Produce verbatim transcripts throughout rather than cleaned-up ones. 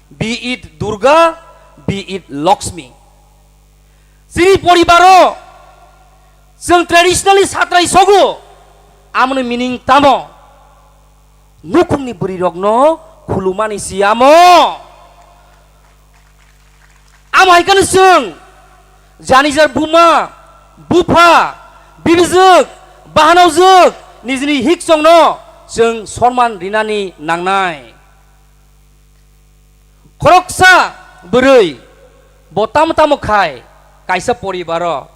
Be it Durga, be it Lakshmi. Chini poribaro chwng traditionally satrai sogo, amoni meaning tamo? Nukhungni bwrwirokno khulumani si amo. Amo hai kheno chwng janijar buma, bupha, bibijwk, bahanaojwk, nijini hiksongno chwng sonman rinani nangnai. Khoroksa bwrwi bo tamo tamo khai kaisa poribaro,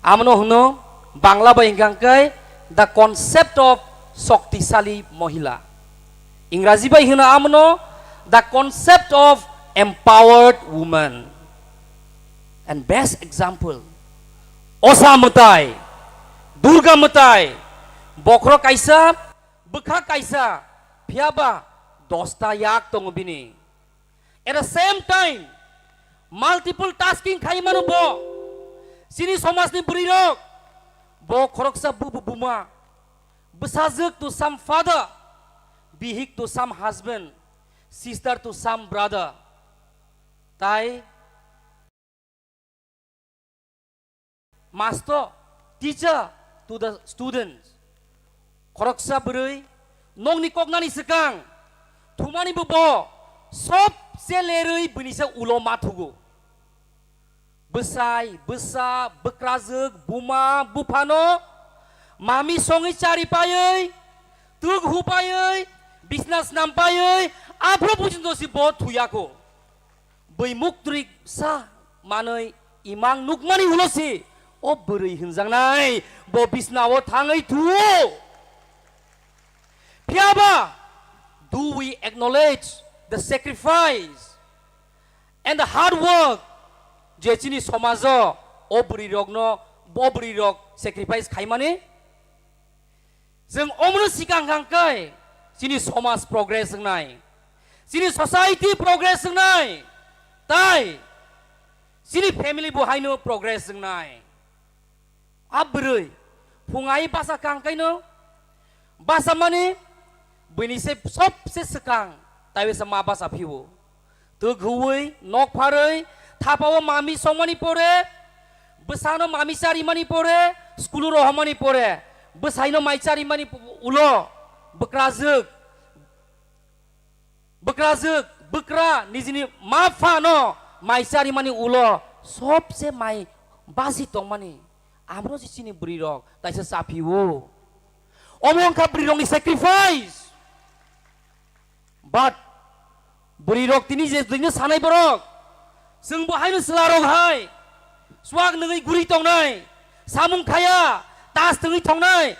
amono hwno Bangla bai hwnkha khe the concept of shaktisali mohila, Ingraji bai hwno amono the concept of empowered woman. And best example, Osa mwtai, Durga mwtai, bokhorok kaisa, bwkha kaisa, phiyaba dosta yak tongo bini. At the same time, multiple tasking khai mano bo. Chini somajni bwrwirok, bo khoroksa bubu buma, bwsajwk to some father, bihik to some husband, sister to some brother. Tai master, teacher to the students. Khoroksa bwrwi nokni koknani swkang thumani bo bo sobse lerwi bini se ulo ma thugo. Bwsai, bwsa, bwkrajwk, buma, buphano mami songwi chari paiwi, twk hu paiwi, bisna snam paiwi, aphuru pujinto si bo thuyako. Bwi muktwrwi sa manwi imang nukmani ulo si o bwrwi hwnjaknai bo bisnao thangwi thuo. Phiyaba, do we acknowledge the sacrifice and the hard work je chini somajo o bwrwirokno, o bwrwirok sacrifice khaimani? Chwng omono swkang hang khe chini somaj progress wngnai, chini society progress wngnai, tai chini family bo haino progress wngnai. A bwrwi phung ai basa kang kaino basa mani bini se sobse swkang taiwe se ma basa phiwo. Twk huwi, nok pharwi, thapao mami songmani pore, bwsano mami charimani pore, skulu rohormani pore, bwsaino mai charimani ulo, bwkrajwk, bwkrajwk, bwkra nijini ma phano mai charimani ulo, sobse mai basi tongmani. Amro si chini bwrwirok taisa chaphio. Omo wngkha bwrwirokni sacrifice. But bwrwirok tini je tini sanai borok, chwng bo haino chwlarok hai, chuak nungwi guri tongnai, samung khaya, tas tungwi tongnai,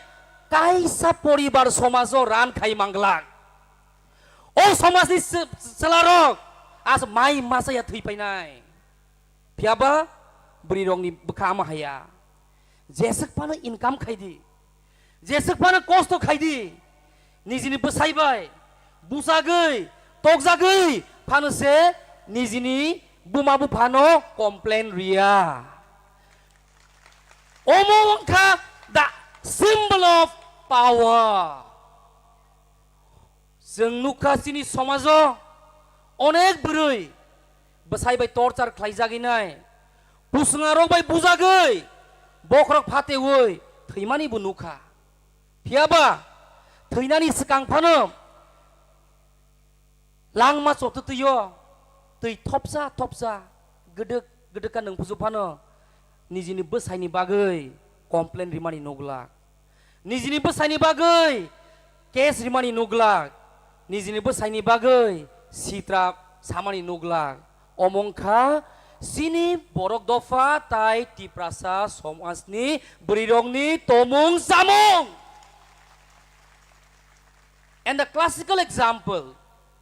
kaisa poribar somajo ran khai manglak. O somajni chw-, chwlarok as mai masa ya thwi painai. Phiyaba bwrwirokni bwkha ama haya. Jeswk phano income khaidi, jeswk phano kosto khaidi, nijini bwsai bai bujagwi, tokjagwi phano se nijini buma buphano complain riya. Omo wngkha the symbol of power. Chwng nukha chini somajo onek bwrwi bwsai bai torture khlaijagwi nai, bwswngarok bai bujagwi, bokhorok phatewi thwimani bo nukha. Phiyaba thwinani swkang phano langma chotwtwio twi thopsa thopsa gwdwk gwdwk ka nwng buju phano nijini bwsaini bagwi complain rimani nuglak. Nijini bwsaini bagwi case rimani nuglak, nijini bwsaini bagwi sitra samani nuglak. Omo wngkha chini borok dopha tai Tiprasa somajni bwrwirokni tomung samung. And the classical example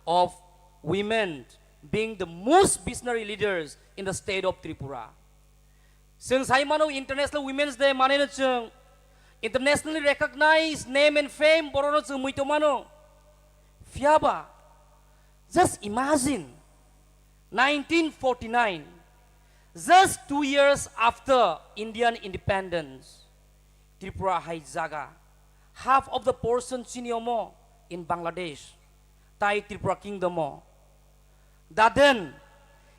of women being the most visionary leaders in the state of Tripura. Chwng sai mano International Women's Day maneno chwng internationally recognized name and fame borokno chwng muitu mano. Phiyaba, just imagine, nineteen forty-nine, just two years after Indian independence, Tripura hai jaga, half of the portion chini omo in Bangladesh, tai Tripura kingdom o. The then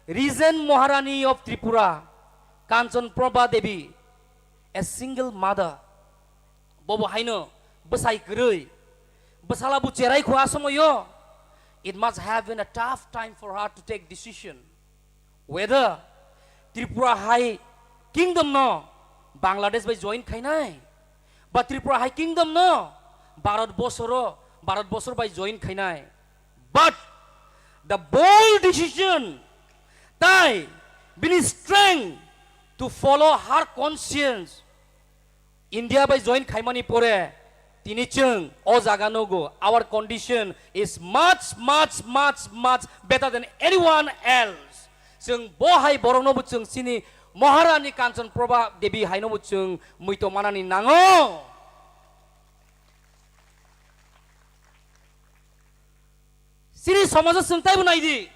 regent Maharani of Tripura, Kanchan Prabha Devi, a single mother, bobo haino bwsai kwrwi, bwsala bo cherai kho a somoyo, it must have been a tough time for her to take decision whether Tripura High Kingdom no Bangladesh bai join khainai, ba Tripura High Kingdom no Bharat bosoro, Bharat bosor bai join khainai. But the bold decision, tai bini strength to follow her conscience, India bai join khaimani pore, tini chwng o jaga nugo, our condition is much, much, much, much better than anyone else. Chwng bo hai borokno bo chwng chini Maharani Kanchan Prabha Devi haino bo chwng muito manani nango. Chini somajo chwng taibo naidi.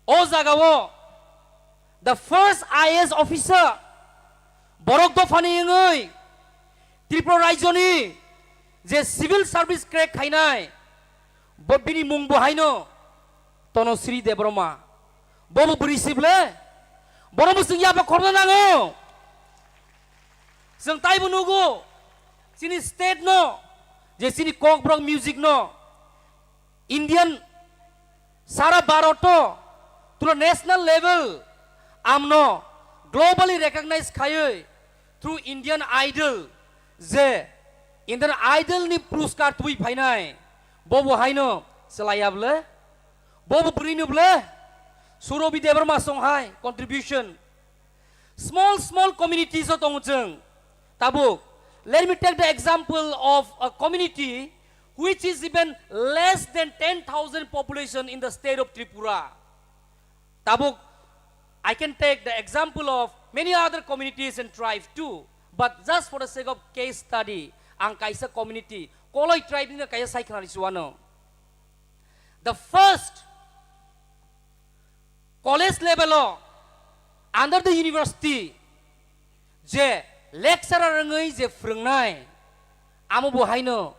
O jagao the first I A S officer, borok dophani wngwi Tripura rajyoni je civil service crack khainai, bo bini mung bo haino Tonosri Debbarma. Bobo bwrwi sible, bono bo chwng yaba khorna nango. Chwng taibo nugo, chini state no, je chini kokborok music no, Indian sara Bharoto tula national level amno globally recognized khaiwi through Indian Idol, je Indian Idol ni puruskar tubui phainai, bobo haino chwlaiya ble, bobo bwrwi no ble, Surobi Debbarma song hai contribution. Small, small communities o tongo chwng. Tabuk, let me take the example of a community which is even less than ten thousand population in the state of Tripura. Tabuk, I can take the example of many other communities and tribe too, but just for the sake of case study, ang kaisa community, Koloi tribe ni kaisa sai khwnani chuano. The first college level o, under the university, je lecturer wngwi je phwrwngnai, amo bo haino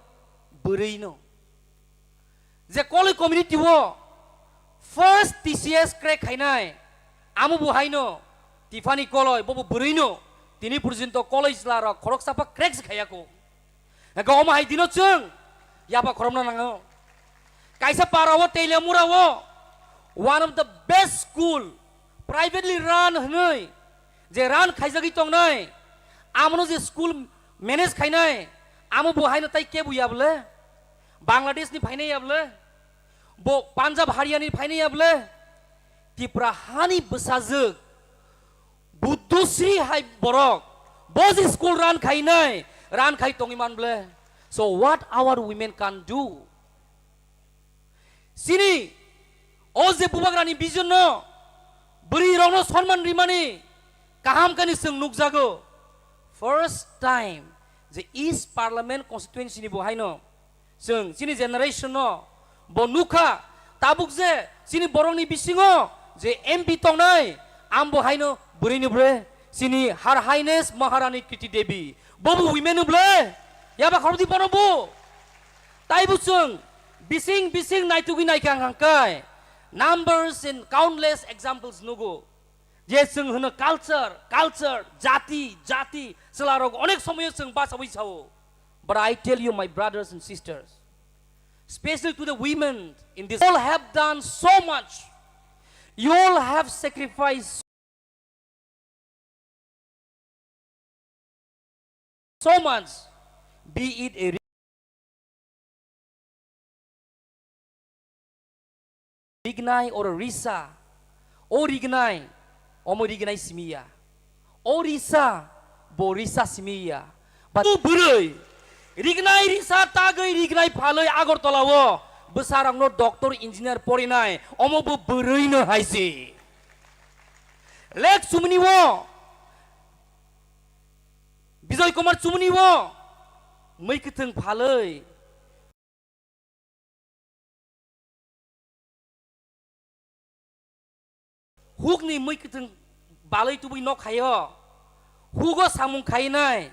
bwrwino. Je Koloi community o first T C S crack khainai, amo bo haino Tiffany Koloi, bobo bwrwino. Tini porjonto Koloi chwla rok khoroksa pha crack se khaiya kho. Hwnkhe omo hai dino chwng yaba khorokno nango. Kaisa para o Teliamura o one of the best school, privately run hwnwi je run khaijagwi tongnai, amono je school manage khainai, amo bo haino tai kebo ya bwle, Bangladesh ni phainai ya bwle, bo Punjab Haryana ni phainai ya bwle, Tipra hani bwsajwk Buddhosri hai borok, bo je school run khainai, run khai tongwi man ble. So what our women can do? Chini o je bubagrani vision no, bwrwi rokno sonman rimani kaham kani chwng nukjago. First time je East Parliament constituency ni bo haino chwng chini generation no bo nukha, tabuk je chini borokni bisingo je M P tongnai, ambo haino bwrwini bre chini Her Highness Maharani Kriti Devi, bobo women ble, yaba khorokdi bono bo. Taibo chwng bising bising naitugwi naikha hwnkha hwnkhe numbers and countless examples nugo. Je chwng hwno culture, culture, jati, jati, chwlarok onek somoyo chwng bachaui sao. But I tell you, my brothers and sisters, especially to the women in this, you all have done so much. You all have sacrificed so much, be it a rignai or a risa. O rignai, omo rignai simi ya. O risa, bo risa simi ya. But o bwrwi, rignai risa tagwi rignai phalwi Agartala o bwsarokno doctor, engineer porinai, omo bo bwrwino hai se. Lek chumni o, Bijoy Kumar Chumni o mui kwthwng phalwi, hukni mui kwthwng balwi tubui nok hai o, hugo samung khainai,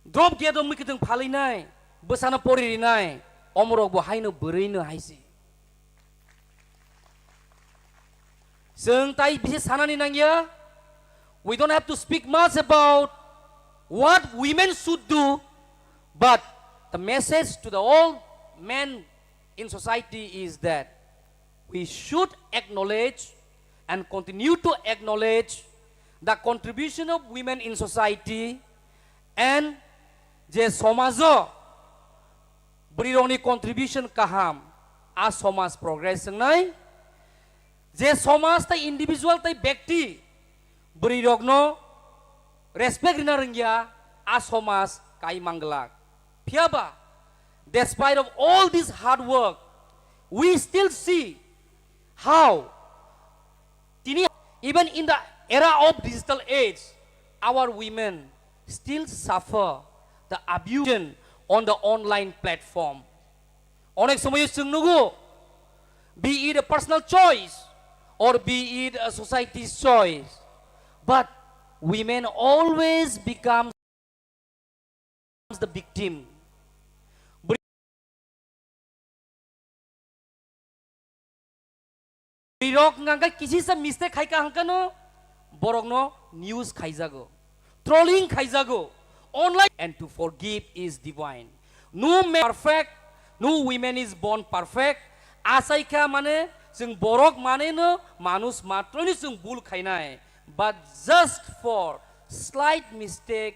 drop gate o mui kwthwng phalwi nai, bwsano poririnai, omorok bo haino bwrwino hai se. Chwng tai bisi sanani nangya. We don't have to speak much about what women should do, but the message to the all men in society is that we should acknowledge and continue to acknowledge the contribution of women in society and je somajo bwrwirokni contribution kaham a somaj progress wngnai. Je somaj tei individual tei bekti bwrwirokno respect rina rwngya, a somaj kai manglak. Phiyaba, despite of all this hard work, we still see how tini, even in the era of digital age, our women still suffer the abuse on the online platform. Onek somoyo chwng nugo, be it a personal choice or be it a society's choice, but women always become the victim. Bwrwirok hwnkha khe kisisa mistake khaika hwnkhe no borokno news khaijago, trolling khaijago, online. And to forgive is divine. No man perfect, no women is born perfect. Achaikha mane chwng borok mane no manus matroni chwng bul khainai, but just for slight mistake,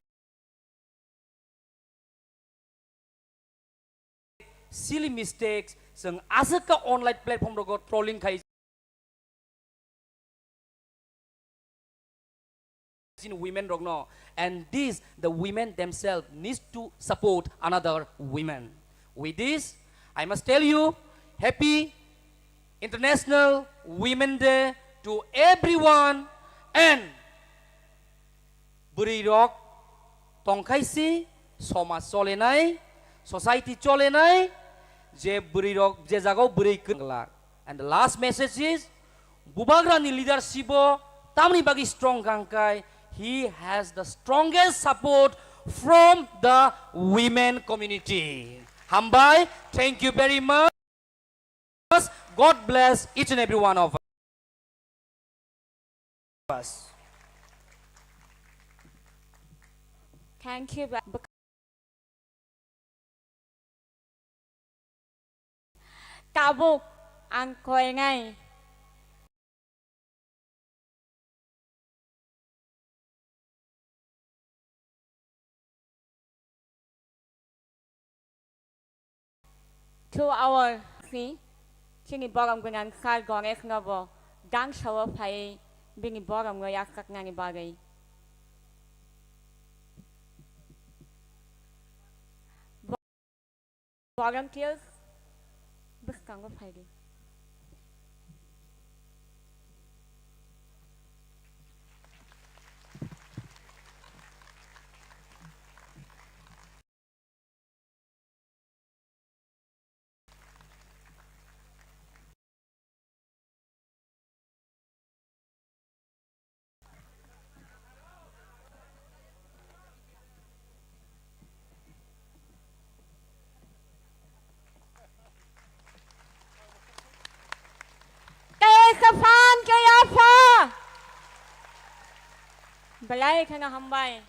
silly mistakes, chwng aswk kha online platform rogo trolling khai chini women rokno, and this the women themselves needs to support another women. With this, I must tell you, happy International Women Day to everyone, and bwrwirok tongkhaisi somaj cholenai, society cholenai, je bwrwirok je jagao bwrwi kwrwng glak. And the last message is, Bubagrani leadership o tamni bagwi strong kangkai, he has the strongest support from the women community. Hambai, thank you very much. God bless each and every one of us. Thank you. Tabuk ang koinai. Two hour ni chini borok gwnang sir Ganesh no bo dangsa o phai bini borok no yak kak nani bagwi. Volunteers bwskango phaidi. Tei kwphang tei yapha. Belai kheno hambai.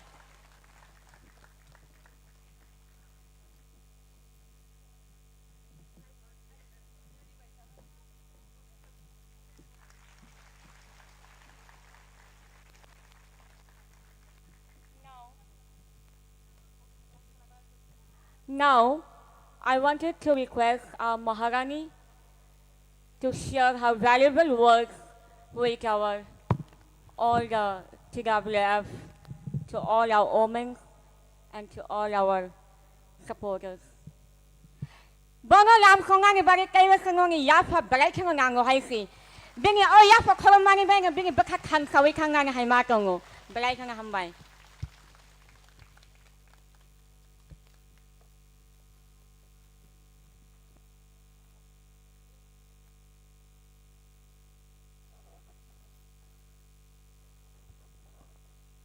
Now, I wanted to request our Maharani to share her valuable words with our all the T W F, to all our women, and to all our supporters. Bono lamsongnani bagwi teibo chwngno ni yapha belai kheno nango hai si. Bini o yapha khorokmani bagwi bini bwkha thansawi thangnani hai ma tongo. Belai kheno hambai.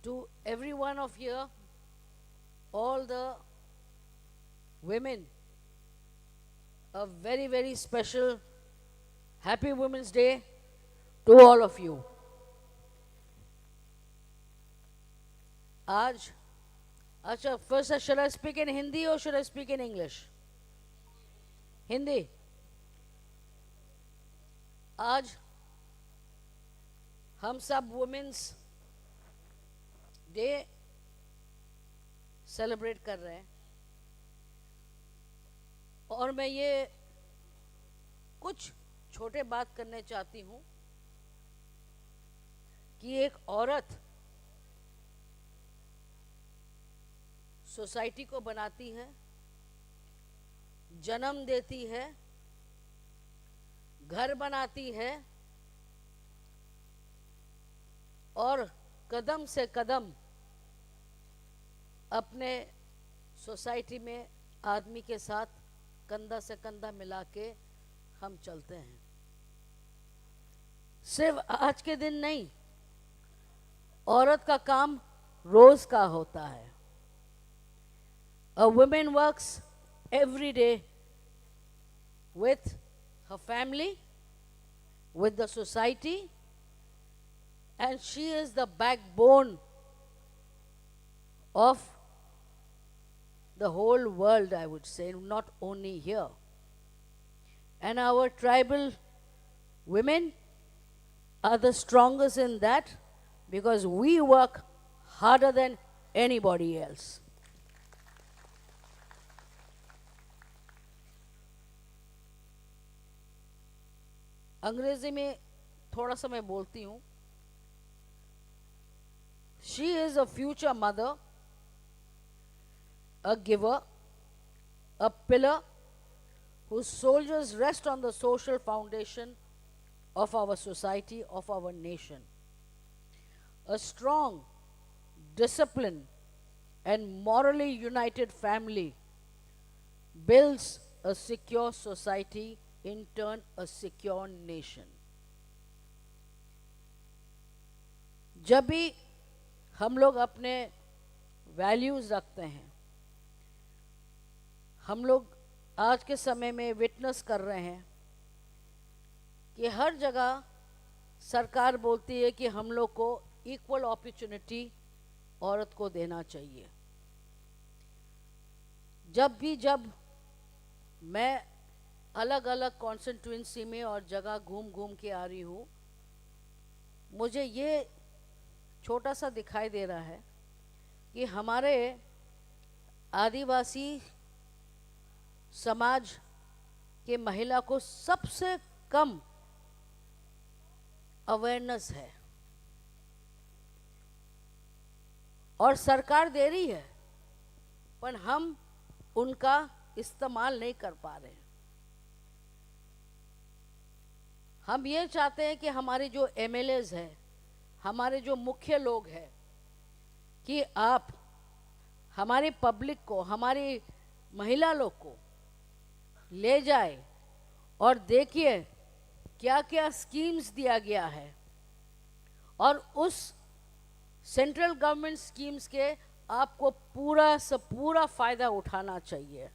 To every one of here, all the women, a very, very special Happy Women's Day. To all of you. आज, अच्छा, first, shall I speak in Hindi or should I speak in English? Hindi. आज हम सब women's day celebrate कर रहे हैं, और मैं ये कुछ छोटे बात करने चाहती हूँ कि एक औरत सोसाइटी को बनाती है, जन्म देती है, घर बनाती है और कदम से कदम अपने सोसाइटी में आदमी के साथ कंधा से कंधा मिला के हम चलते हैं। सिर्फ आज के दिन नहीं, औरत का काम रोज का होता है। A woman works every day with her family, with the society, and she is the backbone of the whole world, I would say, not only here. And our tribal women are the strongest in that because we work harder than anybody else. अंग्रेजी में थोड़ा सा मैं बोलती हूँ। She is a future mother, a giver, a pillar whose shoulders rest on the social foundation of our society, of our nation. A strong, disciplined, and morally united family builds a secure society, in turn, a secure nation. जब भी हम लोग अपने वैल्यूज रखते हैं, हम लोग आज के समय में विटनेस कर रहे हैं कि हर जगह सरकार बोलती है कि हम लोग को इक्वल अपॉर्चुनिटी औरत को देना चाहिए। जब भी, जब मैं अलग-अलग कॉन्स्टिट्यूएंसी में और जगह घूम घूम के आ रही हूँ, मुझे ये छोटा सा दिखाई दे रहा है कि हमारे आदिवासी समाज के महिला को सबसे कम अवेयरनेस है और सरकार दे रही है, पर हम उनका इस्तेमाल नहीं कर पा रहे हैं। हम ये चाहते हैं कि हमारे जो एमएलएज हैं, हमारे जो मुख्य लोग हैं, कि आप हमारे पब्लिक को, हमारी महिला लोग को ले जाए और देखिए क्या-क्या स्कीम्स दिया गया है और उस सेंट्रल गवर्नमेंट स्कीम्स के आपको पूरा से पूरा फायदा उठाना चाहिए।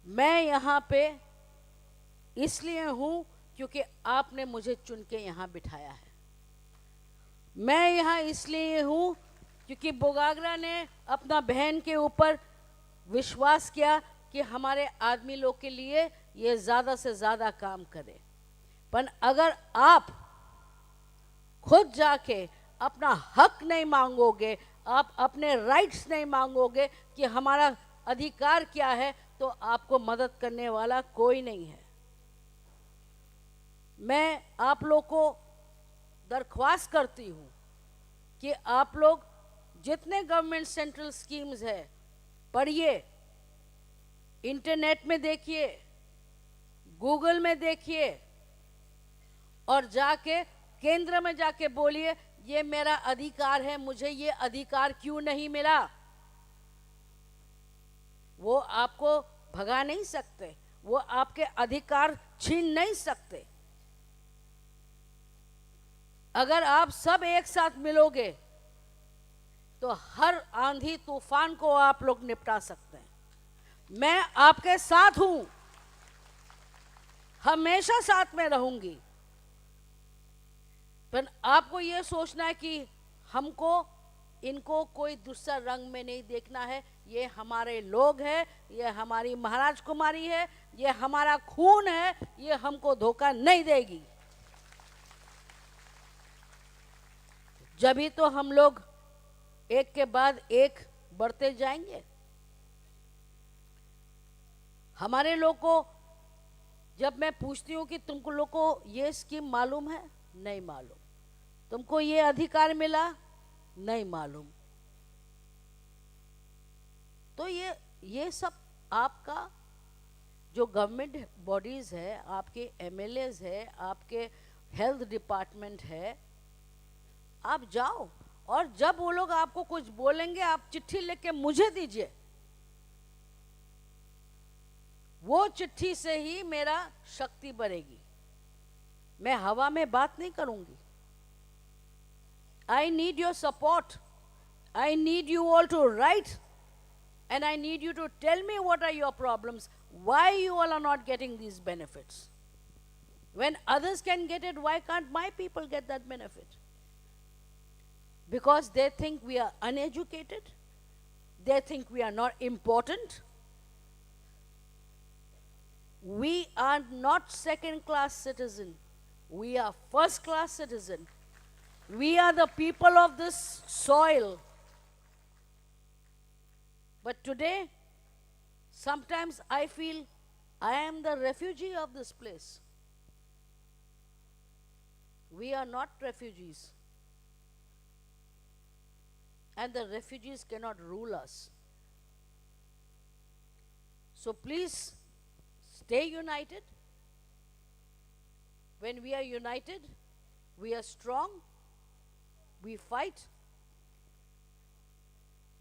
मैं यहाँ पे इसलिए हूँ क्योंकि आपने मुझे चुन के यहाँ बिठाया है। मैं यहाँ इसलिए हूँ क्योंकि बोगागरा ने अपना बहन के ऊपर विश्वास किया कि हमारे आदमी लोग के लिए ये ज़्यादा से ज़्यादा काम करे। पर अगर आप खुद जाके अपना हक नहीं मांगोगे, आप अपने राइट्स नहीं मांगोगे कि हमारा अधिकार क्या है, तो आपको मदद करने वाला कोई नहीं है। मैं आप लोग को दरख्वास्त करती हूँ कि आप लोग जितने गवर्नमेंट सेंट्रल स्कीम्स है, पढ़िए, इंटरनेट में देखिए, गूगल में देखिए और जाके केंद्र में जाके बोलिए, "ये मेरा अधिकार है, मुझे ये अधिकार क्यों नहीं मिला?" वो आपको भगा नहीं सकते, वो आपके अधिकार छीन नहीं सकते। अगर आप सब एक साथ मिलोगे, तो हर आंधी तूफान को आप लोग निपटा सकते हैं। मैं आपके साथ हूं, हमेशा साथ में रहूंगी। पर आपको ये सोचना है कि हमको इनको कोई दूसरा रंग में नहीं देखना है। ये हमारे लोग हैं, ये हमारी महाराज कुमारी है, ये हमारा खून है, ये हमको धोखा नहीं देगी। जब ही तो हम लोग एक के बाद एक बढ़ते जाएंगे। हमारे लोग को जब मैं पूछती हूँ कि तुमको लोग को ये स्कीम मालूम है, नहीं मालूम। तुमको ये अधिकार मिला, नहीं मालूम। तो ये ये सब आपका जो गवर्नमेंट बॉडीज है, आपके एमएलएज है, आपके हेल्थ डिपार्टमेंट है, आप जाओ। और जब वो लोग आपको कुछ बोलेंगे, आप चिट्ठी लेके मुझे दीजिए। वो चिट्ठी से ही मेरा शक्ति बढ़ेगी। मैं हवा में बात नहीं करूंगी। I need your support. I need you all to write, and I need you to tell me what are your problems, why you all are not getting these benefits. When others can get it, why can't my people get that benefit? Because they think we are uneducated, they think we are not important. We are not second class citizen. We are first class citizen. We are the people of this soil. But today, sometimes I feel I am the refugee of this place. We are not refugees. And the refugees cannot rule us. So please stay united. When we are united, we are strong, we fight.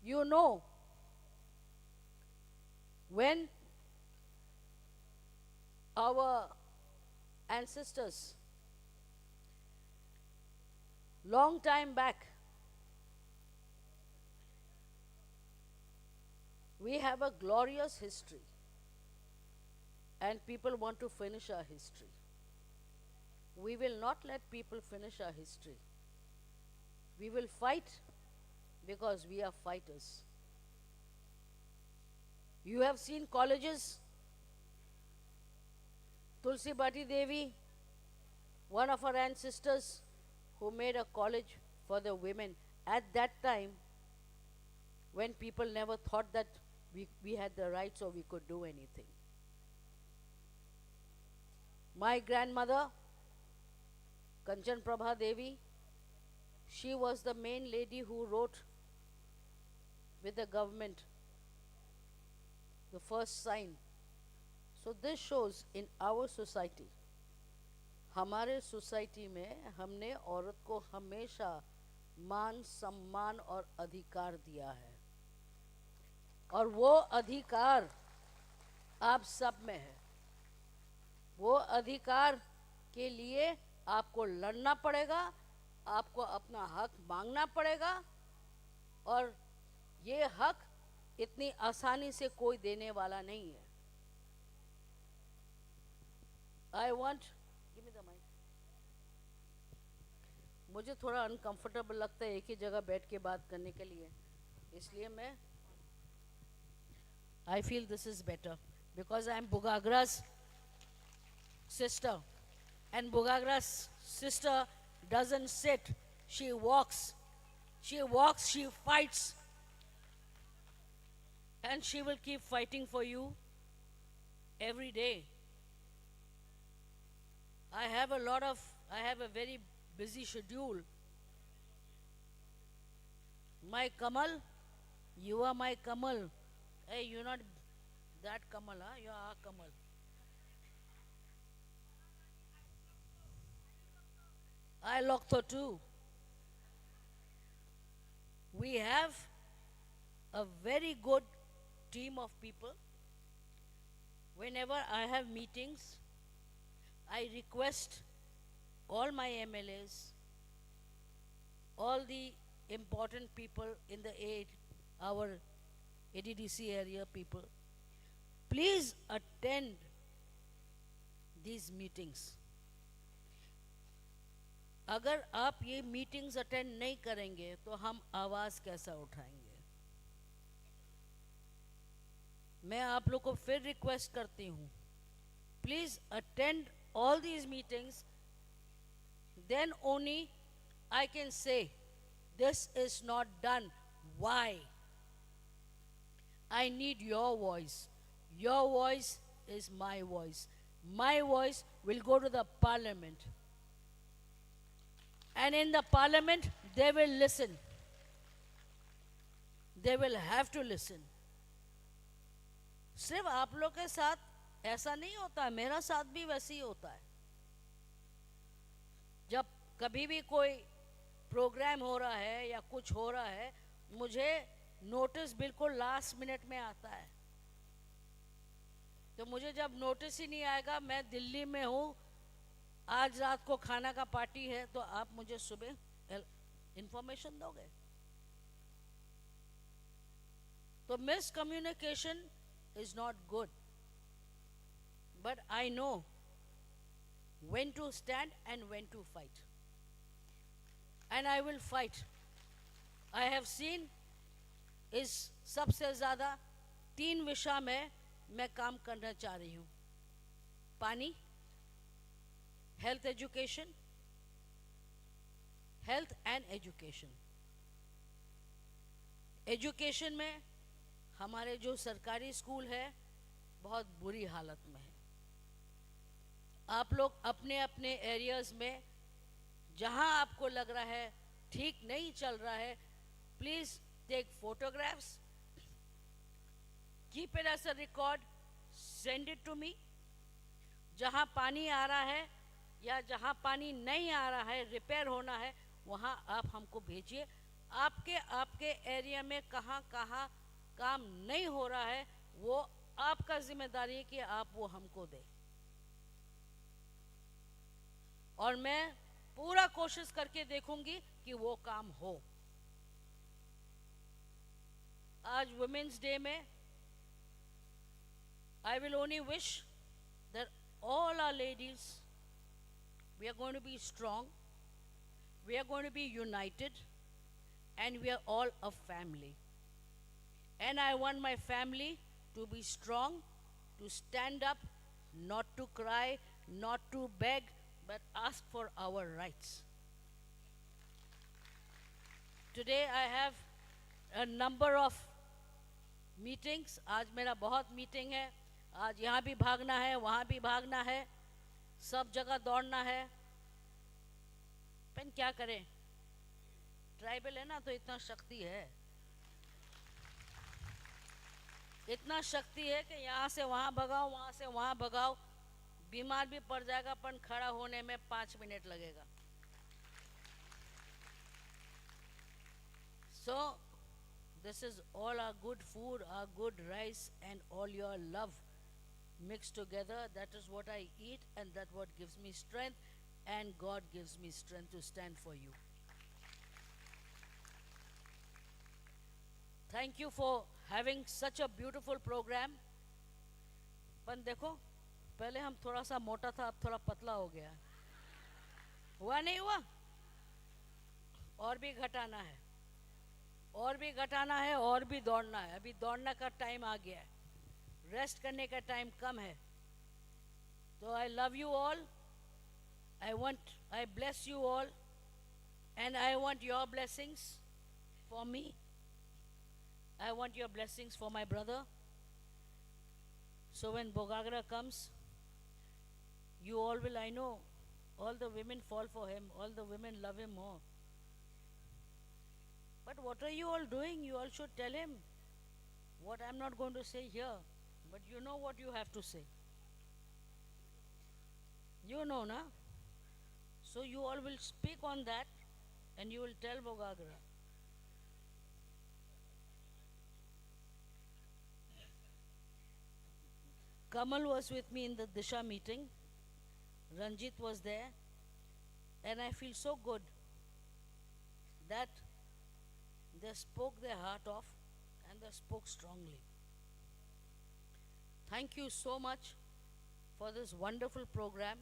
You know, when our ancestors, long time back, we have a glorious history, and people want to finish our history. We will not let people finish our history. We will fight because we are fighters. You have seen colleges. Tulsi Bati Devi, one of our ancestors who made a college for the women. At that time, when people never thought that we, we had the rights or we could do anything. My grandmother, Kanchan Prabha Devi, she was the main lady who wrote with the government the first sign. So this shows in our society, हमारे सोसाइटी में हमने औरत को हमेशा मान, सम्मान और अधिकार दिया है, और वो अधिकार आप सब में है। वो अधिकार के लिए आपको लड़ना पड़ेगा, आपको अपना हक मांगना पड़ेगा, और ये हक इतनी आसानी से कोई देने वाला नहीं है। I want, give me the mic. मुझे थोड़ा अनकंफर्टेबल लगता है एक ही जगह बैठ के बात करने के लिए, इसलिए मैं I feel this is better because I am Bugagra's sister, and Bugagra's sister doesn't sit, she walks. She walks, she fights, and she will keep fighting for you every day. I have a lot of, I have a very busy schedule. My Kamal, you are my Kamal. Hey, you're not that Kamal, huh? You are our Kamal. I Lokto too. We have a very good team of people. Whenever I have meetings, I request all my M L As, all the important people in the A, our A D D C area people, please attend these meetings. अगर आप ये meetings attend नहीं करेंगे तो हम आवाज़ कैसा उठाएंगे? मैं आप लोग को फिर रिक्वेस्ट करती हूँ, please attend all these meetings, then only I can say this is not done. Why? I need your voice. Your voice is my voice. My voice will go to the parliament. And in the parliament, they will listen. They will have to listen. सिर्फ आप लोग के साथ ऐसा नहीं होता है, मेरा साथ भी वैसे ही होता है। जब कभी भी कोई प्रोग्राम हो रहा है या कुछ हो रहा है, मुझे नोटिस बिल्कुल लास्ट मिनट में आता है। तो मुझे जब नोटिस ही नहीं आएगा, मैं दिल्ली में हूँ, आज रात को खाना का पार्टी है, तो आप मुझे सुबह इंफॉर्मेशन दोगे? तो miscommunication is not good, but I know when to stand and when to fight, and I will fight. I have seen, इस सबसे ज़्यादा तीन विषय में मैं काम करना चाह रही हूँ: पानी, health education, health and education. Education में हमारे जो सरकारी स्कूल है, बहुत बुरी हालत में है। आप लोग अपने अपने एरियाज में जहाँ आपको लग रहा है ठीक नहीं चल रहा है, please take photographs, keep it as a record, send it to me. जहाँ पानी आ रहा है या जहाँ पानी नहीं आ रहा है, रिपेयर होना है, वहाँ आप हमको भेजिए। आपके, आपके एरिया में कहाँ कहाँ काम नहीं हो रहा है, वो आपका जिम्मेदारी है कि आप वो हमको दें। और मैं पूरा कोशिश करके देखूंगी कि वो काम हो। आज वुमेन्स डे में I will only wish that all our ladies, we are going to be strong, we are going to be united, and we are all a family. And I want my family to be strong, to stand up, not to cry, not to beg, but ask for our rights. Today I have a number of meetings. आज मेरा बहुत मीटिंग है। आज यहाँ भी भागना है, वहाँ भी भागना है, सब जगह दौड़ना है। पर क्या करें, ट्राइबल है ना, तो इतना शक्ति है, इतना शक्ति है कि यहाँ से वहाँ भगाओ, वहाँ से वहाँ भगाओ, बीमार भी पड़ जाएगा, पर खड़ा होने में पाँच मिनट लगेगा। So, this is all our good food, our good rice, and all your love mixed together. That is what I eat, and that what gives me strength, and God gives me strength to stand for you. Thank you for having such a beautiful program. पण देखो, पहले हम थोड़ा सा मोटा था, अब थोड़ा पतला हो गया। हुआ नहीं हुआ? और भी घटाना है, और भी घटाना है, और भी दौड़ना है। अभी दौड़ने का टाइम आ गया है, रेस्ट करने का टाइम कम है। So I love you all. I want, I bless you all. And I want your blessings for me. I want your blessings for my brother. So when Bogagra comes, you all will, I know, all the women fall for him, all the women love him more. But what are you all doing? You all should tell him what I'm not going to say here. But you know what you have to say. You know, na? So you all will speak on that and you will tell Bogagra. Kamal was with me in the Disha meeting. Ranjit was there. And I feel so good that they spoke their heart off and they spoke strongly. Thank you so much for this wonderful program.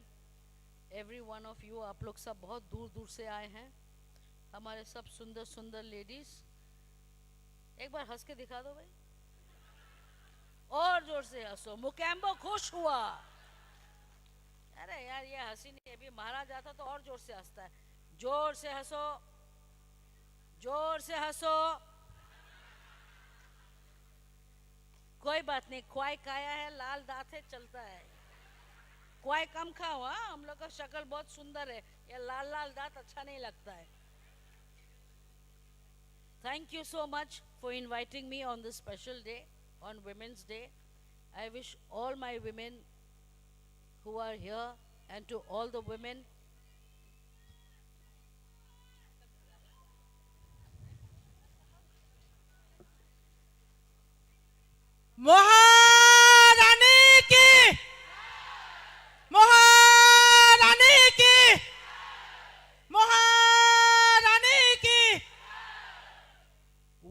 Every one of you, आप लोग सब बहुत दूर दूर से आए हैं, हमारे सब सुंदर सुंदर लेडीज। एक बार हंस के दिखा दो भाई, और जोर से हंसो। मुकेम्बो खुश हुआ। अरे यार, ये हंसी नहीं, अभी महाराज आता तो और जोर से हंसता है। जोर से हंसो, जोर से हंसो। कोई बात नहीं, ख्वाई खाया है, लाल दांत है, चलता है। ख्वाई कम खाओ, हाँ, हम लोग का शक्ल बहुत सुंदर है, ये लाल लाल दांत अच्छा नहीं लगता है। Thank you so much for inviting me on this special day, on Women's Day. I wish all my women who are here and to all the women মহারানী কি? মহারানী কি? মহারানী কি?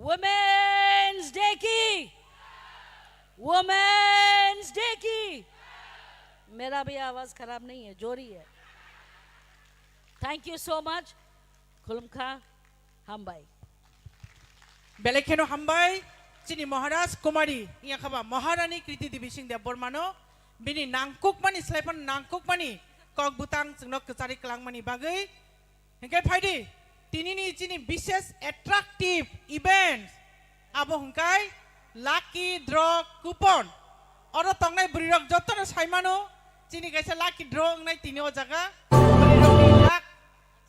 Women's Day ki! Women's Day ki! मेरा भी आवाज खराब नहीं है, जोर ही है। Thank you so much. Khulumkha, hambai. Belai kheno hambai, chini Maharaj Kumari, iya khaba Maharani Kriti Devi Singh Debbarmano, bini nangkukmani, slaiphano nangkukmani kok bwtang chwngno kwchari kwlangmani bagwi. Hinkhe phaidi, tinini chini bishes attractive event, abo hwnkhe lucky draw coupon. Oro tongnai bwrwirok jotono saimano, chini kaisa lucky draw wngnai tini o jaga. Bwrwirokni luck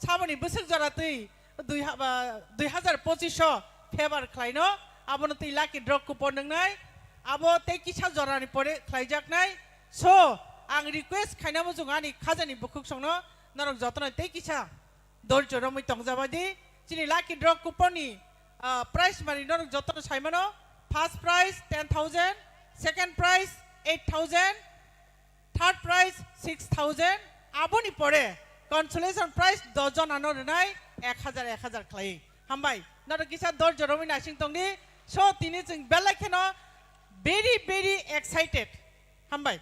Saboni bwswk jora twi dui ha-, ba, dui hazar pochish o favor khlaino, abono twi lucky draw coupon nwngnai, abo tei kisa jorani pore khlaijaknai. So, ang request khaina muchungo ani khajani bukhuksongno, norok jotono tei kisa dorjo romwi tongjabai di. Chini lucky draw coupon ni, ah, prize mani norok jotono saimano, first prize ten thousand, second prize eight thousand, third prize six thousand, aboni pore consolation prize dos jonano rwnai ek hajar, ek hajar khlai. Hambai, norok kisa dorjo romwi naising tongdi. So, tini chwng belai kheno very, very excited. Hambai.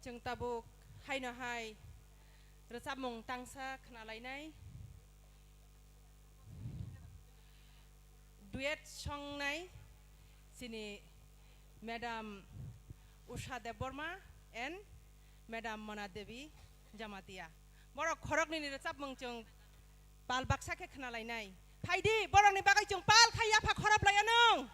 Chwng tabuk haino hai rwchapmung tangsa khna lainai. Duet songnai chini Madam Usha Debbarma and Madam Mona Devi Jamatia. Borok khoroknwini rwchapmung chwng pal baksa khe khna lainai. Phaidi, borokni bagwi chwng pal khai yapha khorop lai anw.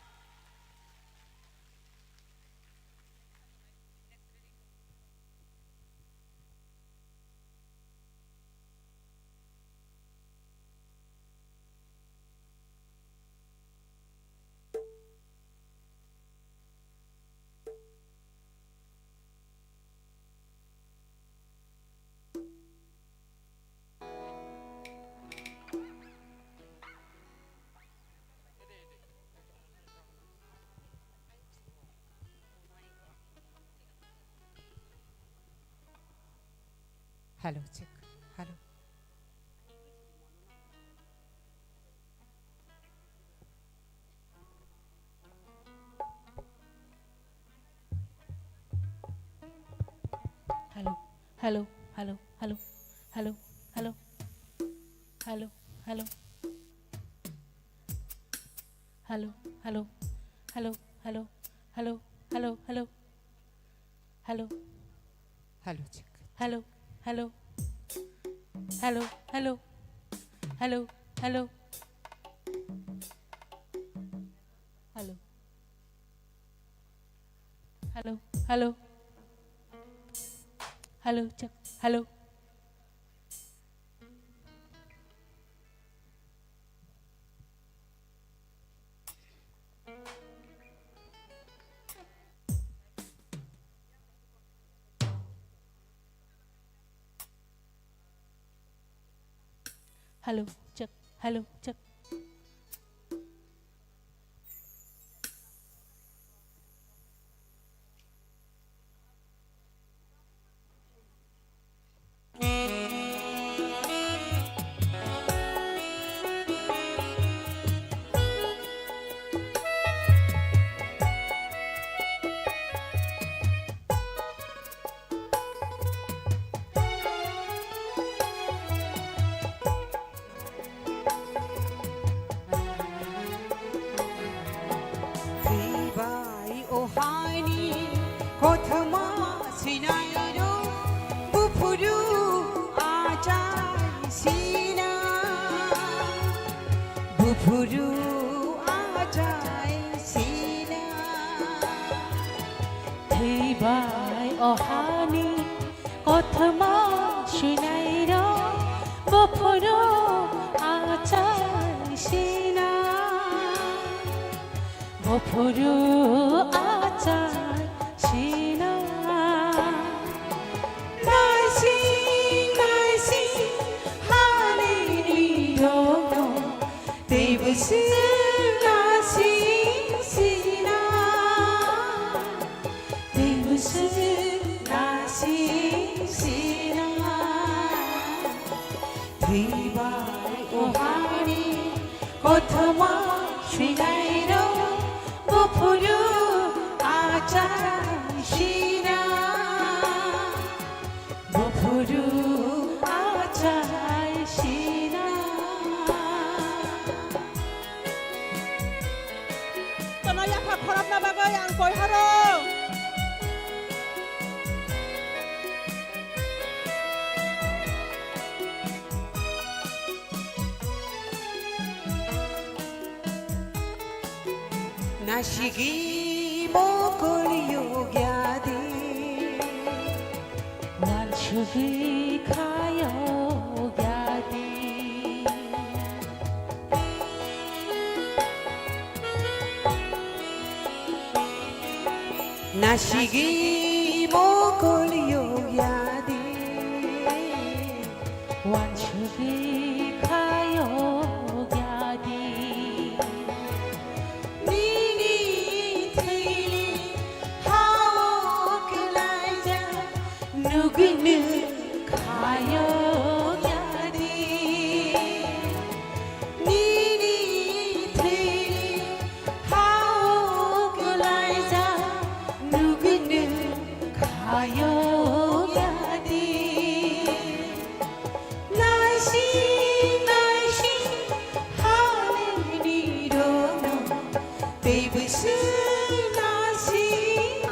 Hello, check. Hello. Hello, hello, hello, hello, hello, hello, hello, hello, hello, hello, hello, hello, hello, hello, hello, hello, hello. Hello. Hello, check. Hello, hello. Hello, hello. Hello, hello. Hello. Hello, hello. Hello, check. Hello. Hello, check. Hello, check. Phuru achai sina. Thwibai o hani kothoma swinairok, buphuru achai sina. Buphuru achai sina. Naising, naising, halini rokno, tei bwswk naising sina, tei bwswk naising sina. Thwibai o hani kothoma swinairok, buphuru achai sina, buphuru achai sina. Tono yapha khorokna bagwi ang koi horo. Nasigwi mokol yogya di. Wansugwi khayo yadi. Nasigwi mokol yogya di. Wansugwi khayo yadi. Nini thwini ha-o kwlaijak nugwi nwng khayo yadi. Nini thwini ha-o kwlaijak nugwi nwng khayo yadi. Naising, naising, halini rokno, tei bwswk naising,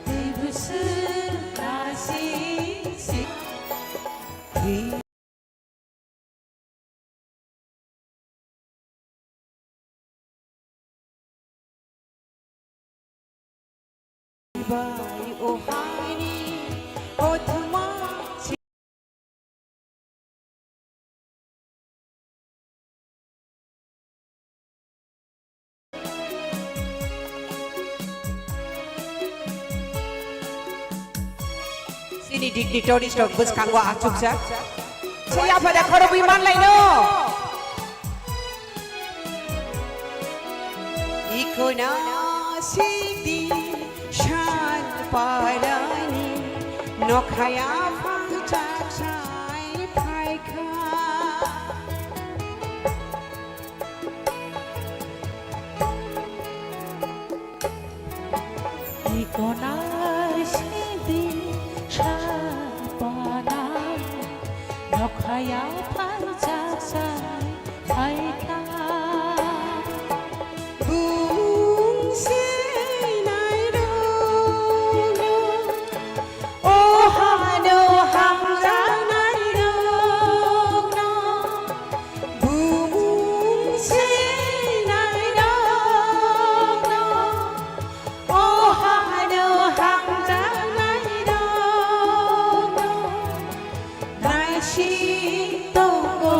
tei bwswk naising, si-, tei bai o hani kothoma. Chini dignitaries rok bwskango achukjak. Saya pada khorokwi manlaino. Ikona sidi shan parani nokhaya phangchak sai phaikha. Ikonar sidi sapana nokhaya phangchak sai phaikha. Bung se nairokno, o hano hamjaknairokno, bung se nairokno, o hano hamjaknairokno, naising tongo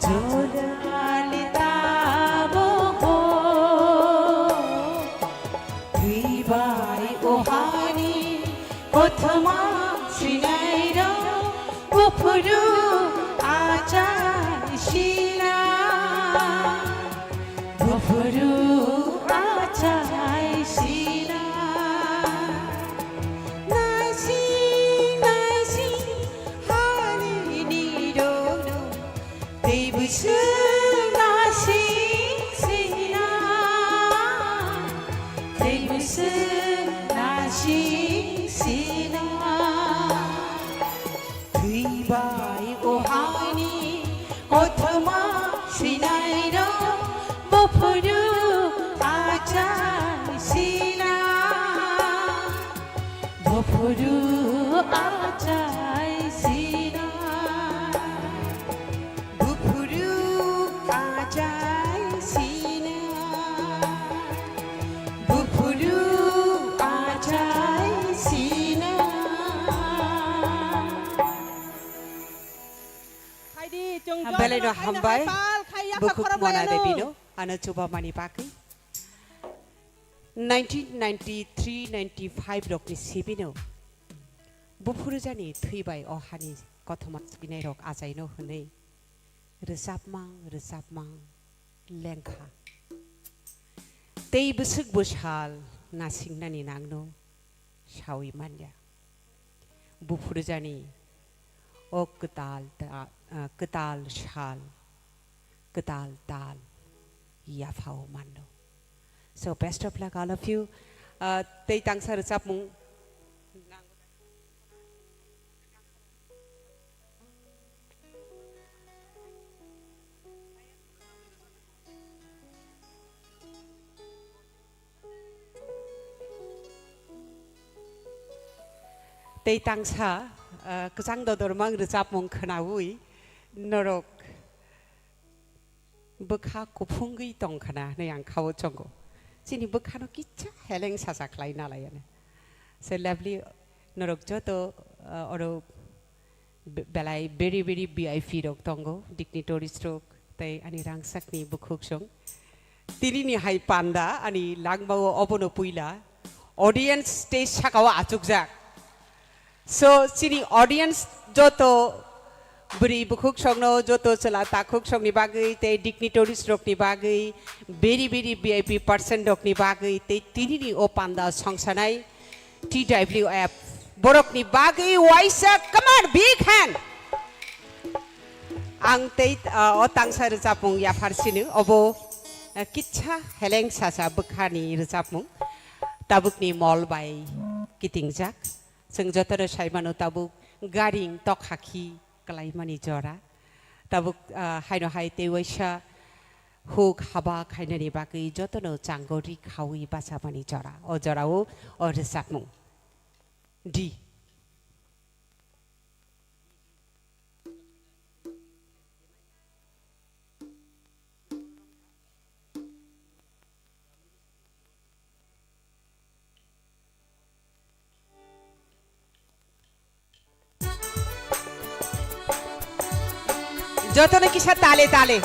jorani tabukbo. Twi bai o hani kothoma swinairok buphuru achai sina. Buphuru achai sina. Naising, naising, halini rokno, tei bwswk naising sina, tei bwswk naising sina. Twi bai o hani kothoma swinairok buphuru achai sina. Buphuru achai sina. Buphuru achai Belai no hambai, bukhuk Mona Devi no, ano chubamani bagwi. Nineteen ninety-three ninety-five rokni sibino Buphurujani thwibai o hani kothoma swinai rok achaino hwnwi rwchapmang rwchapmang lengkha. Tei bwswk bwsal nasingnani nangno sawi manya. Buphurujani o kwtal ta-, ah, kwtal sal, kwtal tal yaphao mano. So best of luck all of you. Ah, tei tangsa rwchapmung. Tei tangsa, ah, kwchang dodormang rwchapmung khwnaui norok bwkha kuphungwi tongkhana hwnwi ang khao chongo. Chini bwkhano kicha heleng sacha khlai nalaiya. So lovely, norok joto, ah, oro be-, belai beri beri V I P rok tongo, dignitaries rok, tei ani rangchakni bukhuksong. Tinini hai panda ani langmao obono puila audience stage sakao achukjak. So, chini audience joto bwrwi bukhuksongno, joto chwla takhuksongni bagwi tei dignitaries rokni bagwi, beri beri V I P person rokni bagwi tei tinini o panda songsanai T W F borokni bagwi waisa, come on, big hand. Ang tei, ah, o tangsa rwchapmung yaphar sini, obo, ah, kitsa heleng sasa bwkhani rwchapmung. Tabukni mol bai kitingjak. Chwng jotono sai mano tabuk garing tokha khi kwlaimani jora. Tabuk, ah, haino hai tei waisa huk haba khainani bagwi jotono chango ri khaui bachamani jora. O jorao o rwchapmung. D. Jotono kisa tale tale.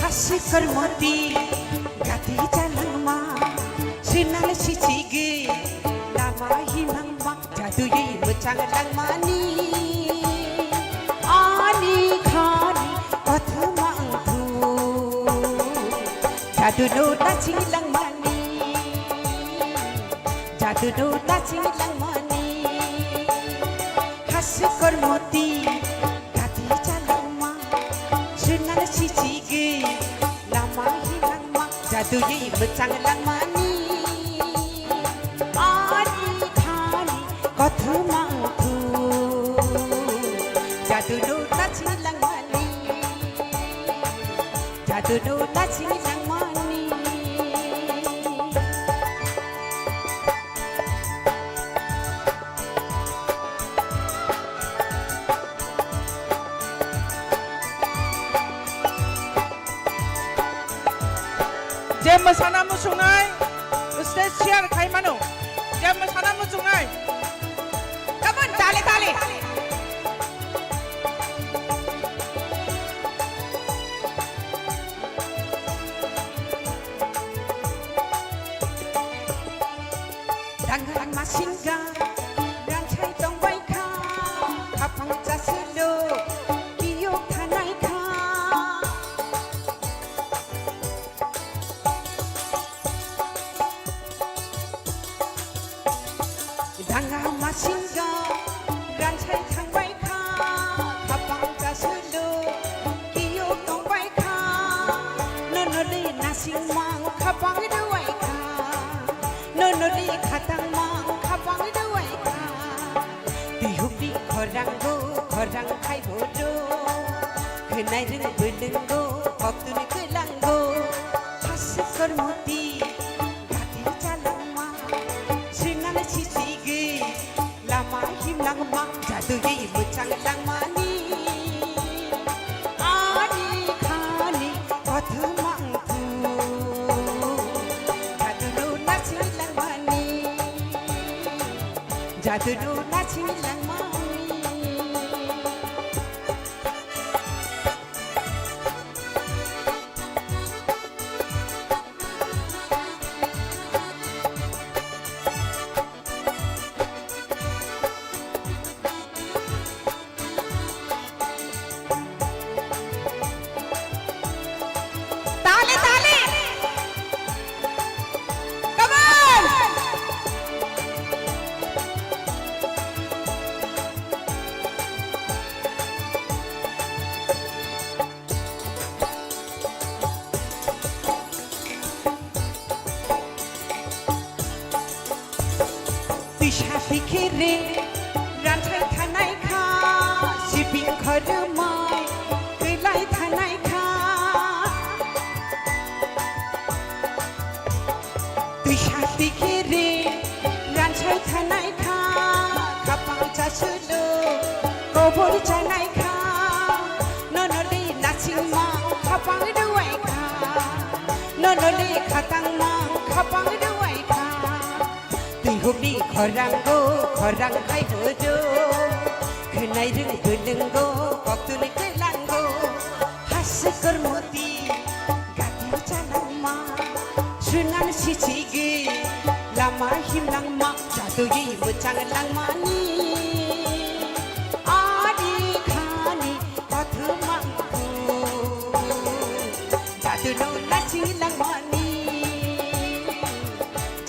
Hasi kormoti gati jalangma, sinal sichigi lama himangma. Jadui mwchang langmani ani khani kothoma wngkhu. Jadu no naching langmani, jadu no naching langmani. Hasi kormoti gati chalangma, sunal sichigi lama hinangma. Jadui mwchang langmani ani thani kothoma wngkhu. Jadu no naching langmani, jadu no naching langmani. Je mwsana muchungnai, stage share khai mano. Je mwsana muchungnai. Come on, tale, tale. Dangar masingga, ranchai tongbai kha, khapang chasilo, kiyok thanai kha. Danga masingga, ranchai thangbai kha, khapang chasulu, kiyok tongbai kha, nonoli nasing mang khapang duai kha, nonoli khatang mang khapang duai kha. Tihumni khorang go, khorang khai bodo, khnai ring bwlwng go, koktwni kwlang go, hasik kor Moti, gati chalangma, sinana sisigi, lama himlangma, jadui muchang langmani. Ani khani, kothumang thu, jadunu naching langmani, jadunu naching langmani. Tali, tali. Come on. Tisa tikiri ranchai thanai kha, sibing khorumai kwlai thanai kha. Tisa tikiri ranchai thanai kha, khapang chasulu kobor chanai kha. Nonoli nachingma khapang ruwai kha, nonoli khatangma khapang ruwai kha. Twi hubni khorango khorang khai hojo, khnai rwng bwlwngo koktwni kwlango. Hasikor moti gati chalangma, sunan sichigi lama himlangma, jadui muchang langmani. Ani khani kothumang thu, jadunu naching langmani.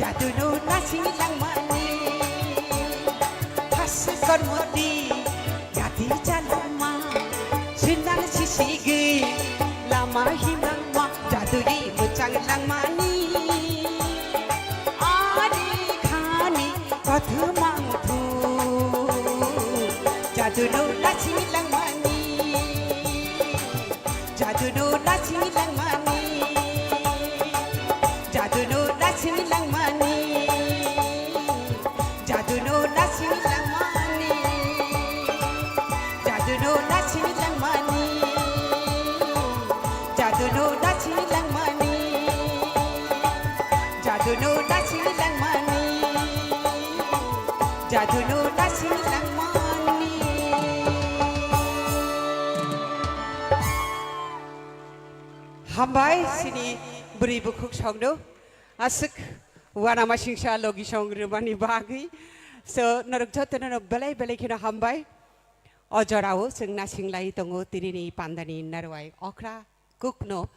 Jadunu naching langmani, hasikor moti gati chalangma, sinang sisigi lama himlangma, jadui muchang langmani. Ani khani kothumang thu, jadunu naching langmani. Jadunu naching langmani, jadunu naching langmani, jadunu naching langmani, jadunu naching langmani, jadunu naching langmani, jadunu naching langmani, jadunu naching langmani. Hambai, sini bwrwi bukhuk songno aswk uanama singsa logi song rwmani bagwi. So, norok jotono no belai belai kheno hambai. O jorao chwng nasinglai tongo tinini pandani narwai okra kukno.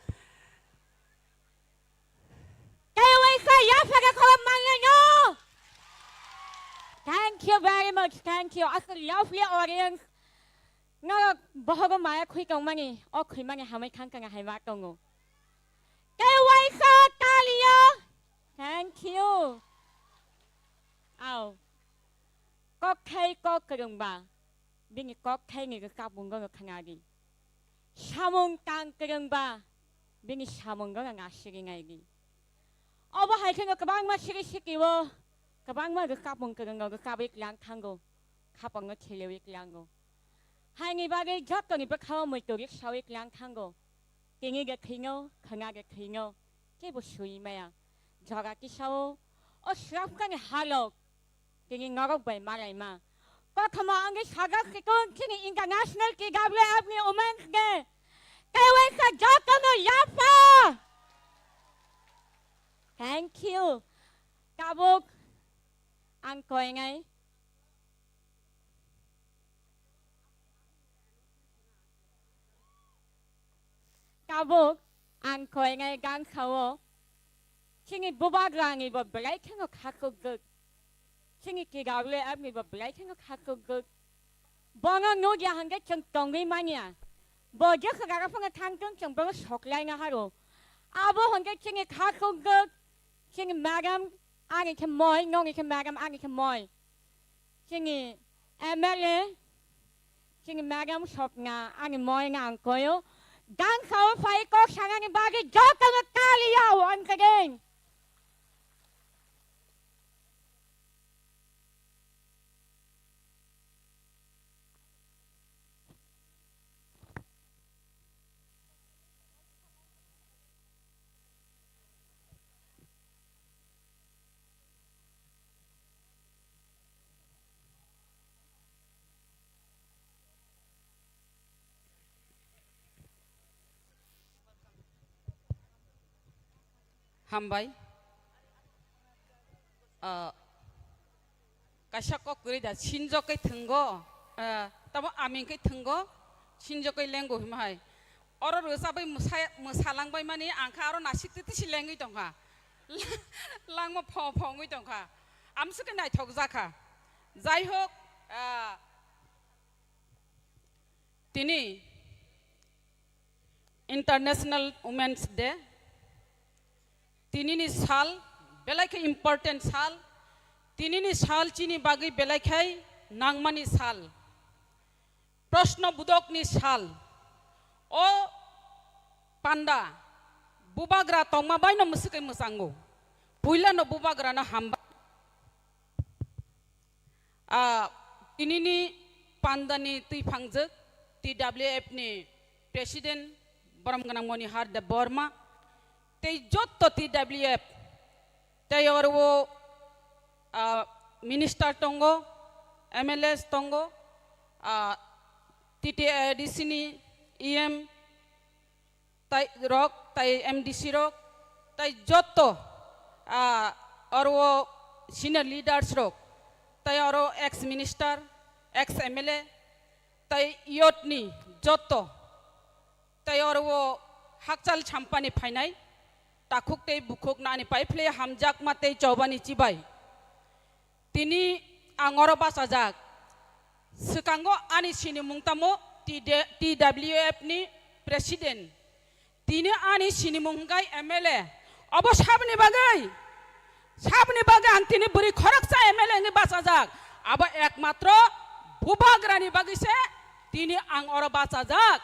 Kaiwai kha yapha khe khorok mangnai no. Thank you very much, thank you. Aswk lovely audience. Norok bohogo maya khwi tongmani, o khwimani hamwi thang kang hai ma tongo. Kaiwai kha talia. Thank you. Au. Kokthai kok kwrwngba, bini kokthaini rwchapmungo no khna di. Samung tang kwrwngba, bini samungo no nasirinai di. Obo hai kheno kwbangma siri sikio, kwbangma rwchapmung kwrwngno rwchapwi tlang thango, khapangno thelewi tlango. Haini bagwi jotoni bwkhao muitu riksawi tlang thango. Tini de thwino, khwna de thwino, kebo swi maya. Jora tisao, o swrapkani halok, tini norok bai malaima. Kothoma wngwi sajak sikon chini International T W F ni Women's Day. Kaiwai kha jotono yapha. Thank you. Tabuk ang koinai. Tabuk ang koinai gansao chini bubagrani bo belai kheno khakukgwk, chini T W F ni bo belai kheno khakukgwk. Bono nugya hwnkhe chwng tongwi manya. Bo jesa jaga phano thangthung chwng bono soklaina haro. Abo hwnkhe chini khakukgwk, chini madam ani khe moi, noni khe madam ani khe moi. Chini M L A, chini madam Swapna ani moi no ang koyo. Gang sao phai kok sanani bagwi jotono kali ya once again. Hambai. Ah, kaisa kok kwrwi da, sinjokgwi thwngo, ah, tamo aming khe thwngo, sinjokgwi lengo hima hai. Oro rwchabwi mwsa-, mwsalangbai mani ang kha aro nasik twi twi si lengwi tongkha. Langma pho pho wngwi tongkha. Amswk khe naithok jakha. Jai hok, ah, tini International Women's Day. Tinini sal belai khe important sal. Tinini sal chini bagwi belai khe nangmani sal. Proshno budokni sal. O panda bubagra tongma baino mwswkwi mwchango. Puilano bubagrano hambai. Ah, tinini pandani twi phangjak T W F ni President borom gwnang Monihar Debbarma tei jotto T W F tei oro, ah, minister tongo, M L As tongo, ah, T T A D C ni E M, tai rok, tai M D C rok, tai jotto, ah, oro senior leaders rok, tai oro ex minister, ex M L A, tai youth ni jotto, tai oro hakchal champani phainai, takhuk tei bukhuk nani paiphle hamjakma tei chobani chibai. Tini ang oro bachajak. Swkango ani sinimung tamo T D, T W F ni president. Tini ani sinimung hwnkhe M L A. Obo saboni bagwi? Saboni bagwi ang tini bwrwi khoroksa M L A wngwi bachajak? Abo ekmatro bubagrani bagwi se tini ang oro bachajak.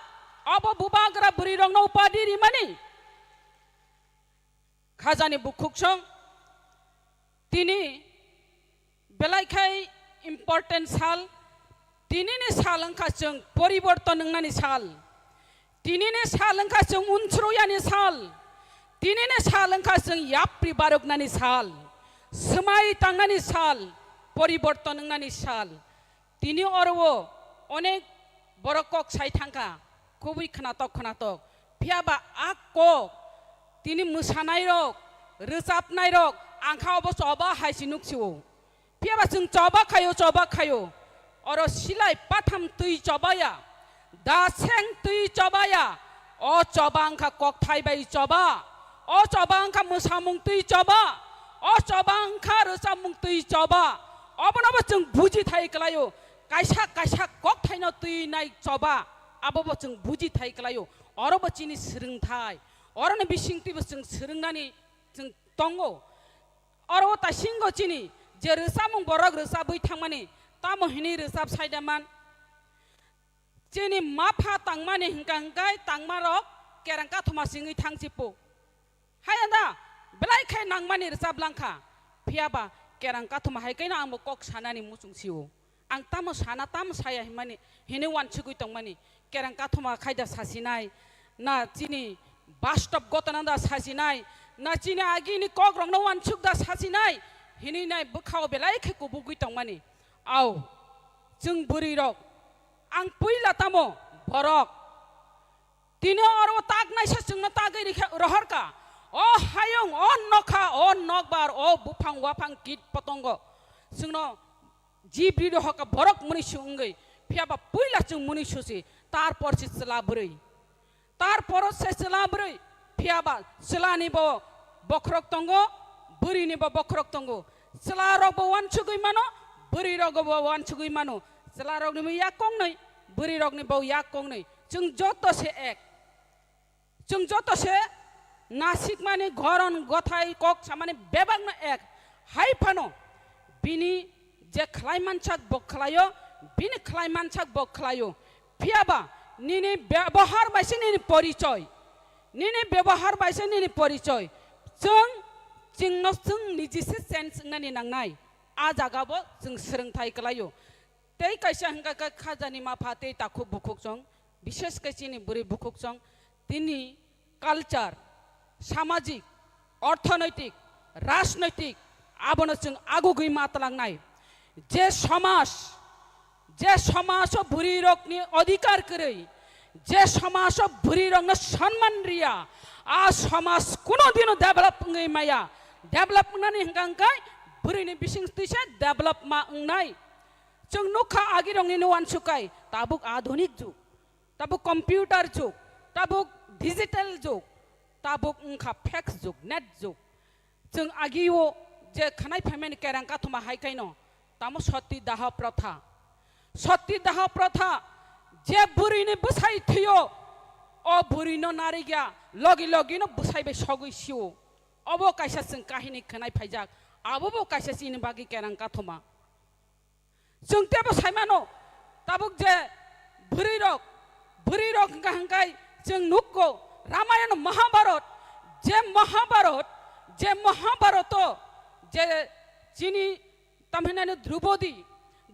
Obo bubagra bwrwi rokno upadi rimani. Khajani bukhuksong, tini belai khai important sal, tinini sal wngkha chwng poriborton wngnani sal, tinini sal wngkha chwng unsruyani sal, tinini sal wngkha chwng yapri baroknani sal, swmai tangnani sal, poriborton wngnani sal. Tini oro o onek borok kok sai thangkha, kubui khnatok khnatok. Phiya ba a kok tini mwsanairok, rwchapnairok, ang kha obo choba hai si nuk si-o. Phiya ba chwng choba khaio, choba khaio. Oro silai patham twi choba ya, da seng twi choba ya. O choba wngkha kokthai bai choba. O choba wngkha mwsamung twi choba. O choba wngkha rwchapmung twi choba. Obono bo chwng buji thai kwlaio. Kaisa kaisa kokthaino twi nai choba. Abo bo chwng buji thai kwlaio. Oro bo chini swrwngthai. Oroni bisingtwi bo chwng swrwngnani chwng tongo. Oro o taisingo chini je rwchapmung borok rwchapwi thangmani, tamo hinwi rwchap saida man. Chini mapha tangmani hwnkha hwnkhe tangmarok kereng kathoma singwi thang sipo. Hai anda belai khe nangmani rwchap langkha. Phiya ba kereng kathoma hai khe no ang bo kok sanani muchung sio. Ang tamo sana tamo saya himani hinwi wansugwi tongmani. Kereng kathoma khaida sasinai, na chini bastop gotona da sasinai, na chini agini kokrokno wansuk da sasinai hinwi nai bwkhao belai khe kubugwi tongmani. Au, chwng bwrwirok, ang puila tamo borok. Tini oro tak naisa chwngno tagwi rikha-, rohorkha. O hayung, o nokha, o nokbar, o buphang waphang kit potongo. Chwngno jibri rohorkha borok mwnwi su wngwi. Phiya ba puila chwng mwnwi susi, tarpor se chwla bwrwi. Tarporo se chwla bwrwi, phiya ba chwlani bo bokhorok tongo, bwrwini bo bokhorok tongo. Chwla rok bo wansugwi mano, bwrwi rok bo wansugwi mano. Chwla rokni bo yak kongnwi, bwrwi rokni bo yak kongnwi. Chwng joto se ek. Chwng joto se nasikmani goron gothai kok samani bebakno ek. Hai phano bini je khlai mansak bo khlaio, bini khlai mansak bo khlaio. Phiya ba Nini bebohar bai se nini porichoi. Nini bebohar bai se nini porichoi. Chwng, chwngno chwng niji se change wngnani nangnai. A jagabo chwng swrwngthai kwlaio. Tei kaisa hwnkha khe khajani mapha tei takhuk bukhuk chwng, bishesh khe chini bwrwi bukhuk chwng, tini culture, samajik, orthonoitik, rajnoitik, abono chwng agugwi ma twlangnai. Je somaj, je somaj o bwrwirokni odhikar kwrwi, je somaj o bwrwirokno sonman riya, a somaj kuno dino develop wngwi maya. Develop wngnani hwnkha hwnkhe bwrwini bising twisa develop ma wngnai. Chwng nukha agirokni no uansuk kai, tabuk adhunik jug, tabuk computer jug, tabuk digital jug, tabuk wngkha fax jug, net jug. Chwng agio je khwnai phaimani kerang kathoma hai kaino, tamo sati daha protha. Sati daha protha, je bwrwini bwsai thwio, o bwrwino narigya, logi logino bwsai bai sogwi sio. Obo kaisa chwng kahini khwnai phaijak, abobo kaisa chini bagwi kerang kathoma. Chwng teibo saimano, tabuk je bwrwirok, bwrwirok hwnkha hwnkhe chwng nukgo, Ramayana Mahabharat, je Mahabharat, je Mahabharato, je chini tamhinani Drupadi,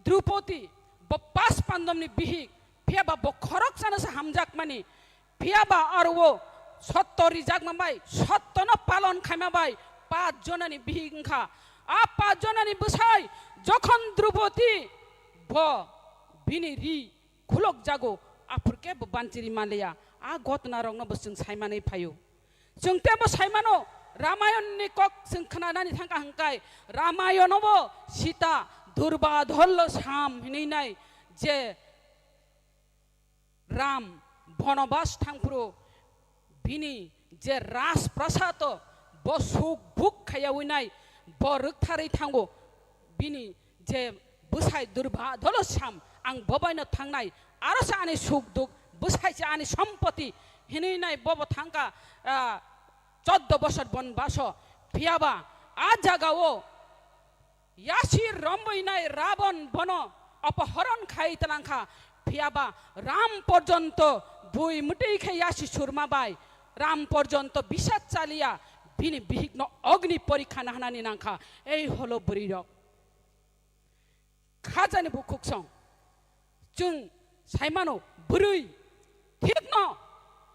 Drupadi, bo pas pandomni bihik, phiyaba bo khoroksano se hamjakmani, phiyaba aro o sotto rijakma bai, sottono palon khaima bai, pas jonani bihik wngkha. A pas jonani bwsai jokhon Drupadi bo bini ri khulok jago, aphur khe bo banchiri manliya. A ghotona rokno bo chwng saimanwi phaio. Chwng teibo saimano, Ramayonni kok chwng khnanani thangkha hwnkhe, Ramayanobo Sita Durbadholo Sam hinwi nai je Ram bonobas thangphuru bini je rajprasado bo suk buk khaiyawi nai, bo rwktharwi thango, bini je bwsai Durbadholo Sam, ang bobaino thangnai, aro se ani suk duk, bwsai se ani sompoti hinwi nai bobo thangkha, ah, choddo bosor bonbaso. Phiyaba a jagao yasi romwi nai Rabon bono opohoron khai twlangkha, phiyaba Ram porjonto bui mwtwi khe yasi surma bai, Ram porjonto bisat chaliya, bini bihikno ogni porikha nahanani nangkha. Ei holo bwrwirok. Khajani bukhuk song. Chwng saimano bwrwi. Thikno.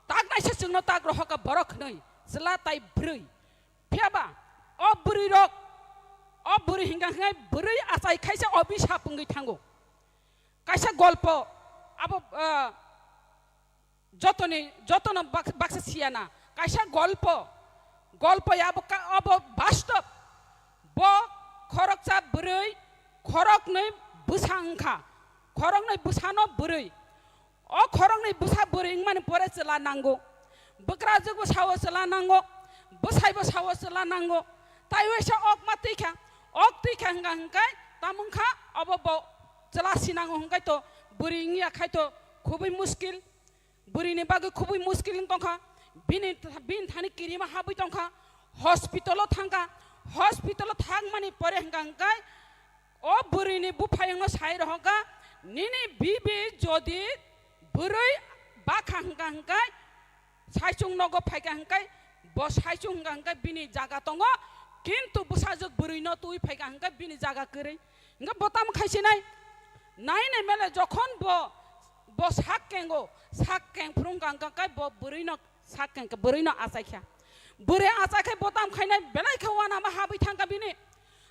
Tak naisa chwngno tak rohoka borok hwnwi. Chwla tai bwrwi. Phiyaba o bwrwirok, o bwrwi hingka hingai bwrwi achai khaisa obisap wngwi thango. Kaisa golpo abo, ah, jotoni, jotono bak-, baksa siyana. Kaisa golpo, golpo ya abo ka-, abo bastob. Bo khoroksa bwrwi, khoroknwi bwsa wngkha. Khoroknwi bwsano bwrwi. O khoroknwi bwsa bwrwi wngmani pore chwla nango. Bwkrajwkbo sao chwla nango, bwsaibo sao chwla nango. Tai waisa ok ma twi kha, ok twi kha hwnka hwnkai tamo wngkha obo bo chwla sinango hwnkai to bwrwi wngya khai to khubui muskil. Bwrwini bagwi khubui muskil wng tongkha. Bini, bini thani kirima habwi tongkha. Hospital-o thangkha. Hospital-o thangmani pore hwnka hwnkai o bwrwini buphayungno sai rohorkha, "Nini bibi jodi bwrwi bakha hwnka hwnkai, saichung nogo phaikha hwnkai, bo saichung hwnka hwnkai bini jaga tongo, kintu bwsajwk bwrwino twi phaikha hwnkai bini jaga kwrwi." Hwnka bo tamo khaisinai? Nai nai mele jokhon bo, bo sak kengo, sak keng phuru hwnka hwnka kai bo bwrwino sak keng khe bwrwino achaikha. Bwrwi achaikhai bo tamo khainai belai khe uanama habwi thangkha bini.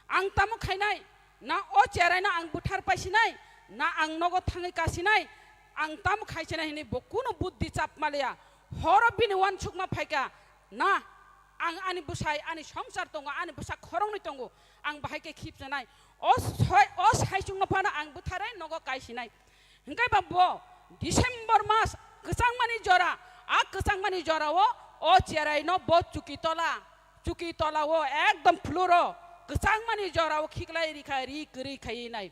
Ang tamo khainai, na o cheraino ang buthar paisinai, na ang nogo thangwi kasinai, ang tamo khaisinai hinwi bo kuno buddhi chapmaliya. Horo bini uansukma phaikha, na ang ani bwsai, ani songsar tongo, ani bwsa khoroknwi tongo, ang bahai khe khipchanai. O soi-, o saichungno phano ang butharwi nogo kaisinai. Hingke ba bo December mas kwchangmani jora, a kwchangmani jorao o cheraino bo chuki tola, chuki tolao ekdom floor-o kwchangmani jorao khiklai rikha, ri kwrwi khaiwi nai.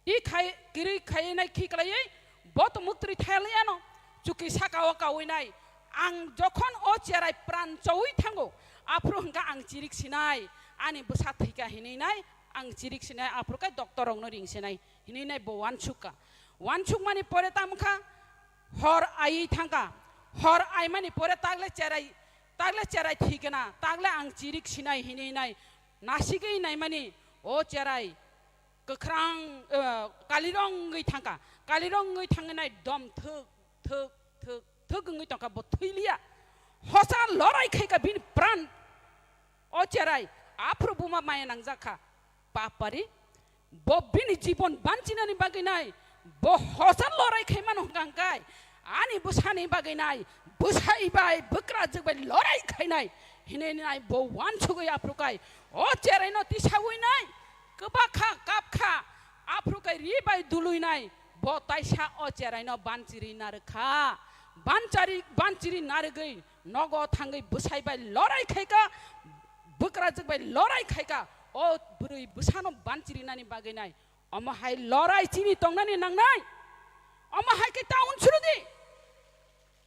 Ri khai, kwrwi khaiwi nai khiklaiwi bo to muktri thailyano chuki sakao kawi nai. Ang jokhon o cherai pran chowi thango, aphuru hingka ang chirik sinai, ani bwsa thwika hinwi nai, ang chirik sinai, aphuru khe doctor rokno ring sinai. Hinwi nai bo uansukha. Uansukmani pore tamo kha, Hor aiwi thangkha. Hor aimani pore tagle cherai, tagle cherai thigena, tagle ang chirik sinai hinwi nai nasigwi naimani o cherai kwkhrang, eh, kalirong wngwi thangkha. Kalirong wngwi thangwi nai dom thwk, thwk, thwk, thwk wngwi tongkha, bo thwiliya. Hosa lorai khaikha bini pran. O cherai, aphuru buma maya nangjak kha. Papari, bo bini jibon banchinani bagwi nai, bo hosa lorai khaimano hwnkha hwnkhe, ani bwsani bagwi nai, bwsai bai bwkrajwk bai lorai khainai hinwi nai bo uansugwi aphuru kai. O cheraino tisawi nai, kwbak kha, kap kha, aphuru kai ri bai dului nai, bo taisa o cheraino banchiri narwkha. Banchari, banchiri narwgwi nogo thangwi bwsai bai lorai khaikha, bwkrajwk bai lorai khaikha, o bwrwi bwsano banchirinani bagwi nai. Omo hai lorai chini tongnani nangnai. Omo hai khe ta unsuru di.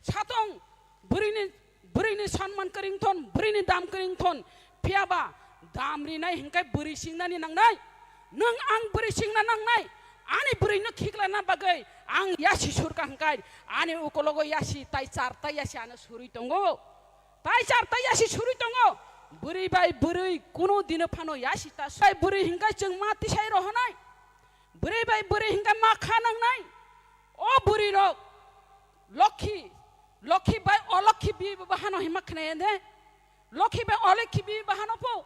Satong bwrwini, bwrwini sanman kwrwng thon, bwrwini dam kwrwng thon. Phiya ba dam rinai hwnkhe bwrwi singnani nangnai. Nwng ang bwrwi singna nangnai. Ani bwrwino khiklana bagwi ang yasi surka hwnkhe ani ukologo yasi tai char tai yasi ano surwi tongo. Tai char tai yasi surwi tongo. Bwrwi bai bwrwi kunu dino phano yasi ta sai bwrwi hwnkhe chwng ma tisai rohonai. Bwrwi bai bwrwi hwnkhe ma kha nangnai. O bwrwi rok lokhi, lokhi bai olokhi bi bahano hima khna de. Lokhi bai olokhi bi bahano po.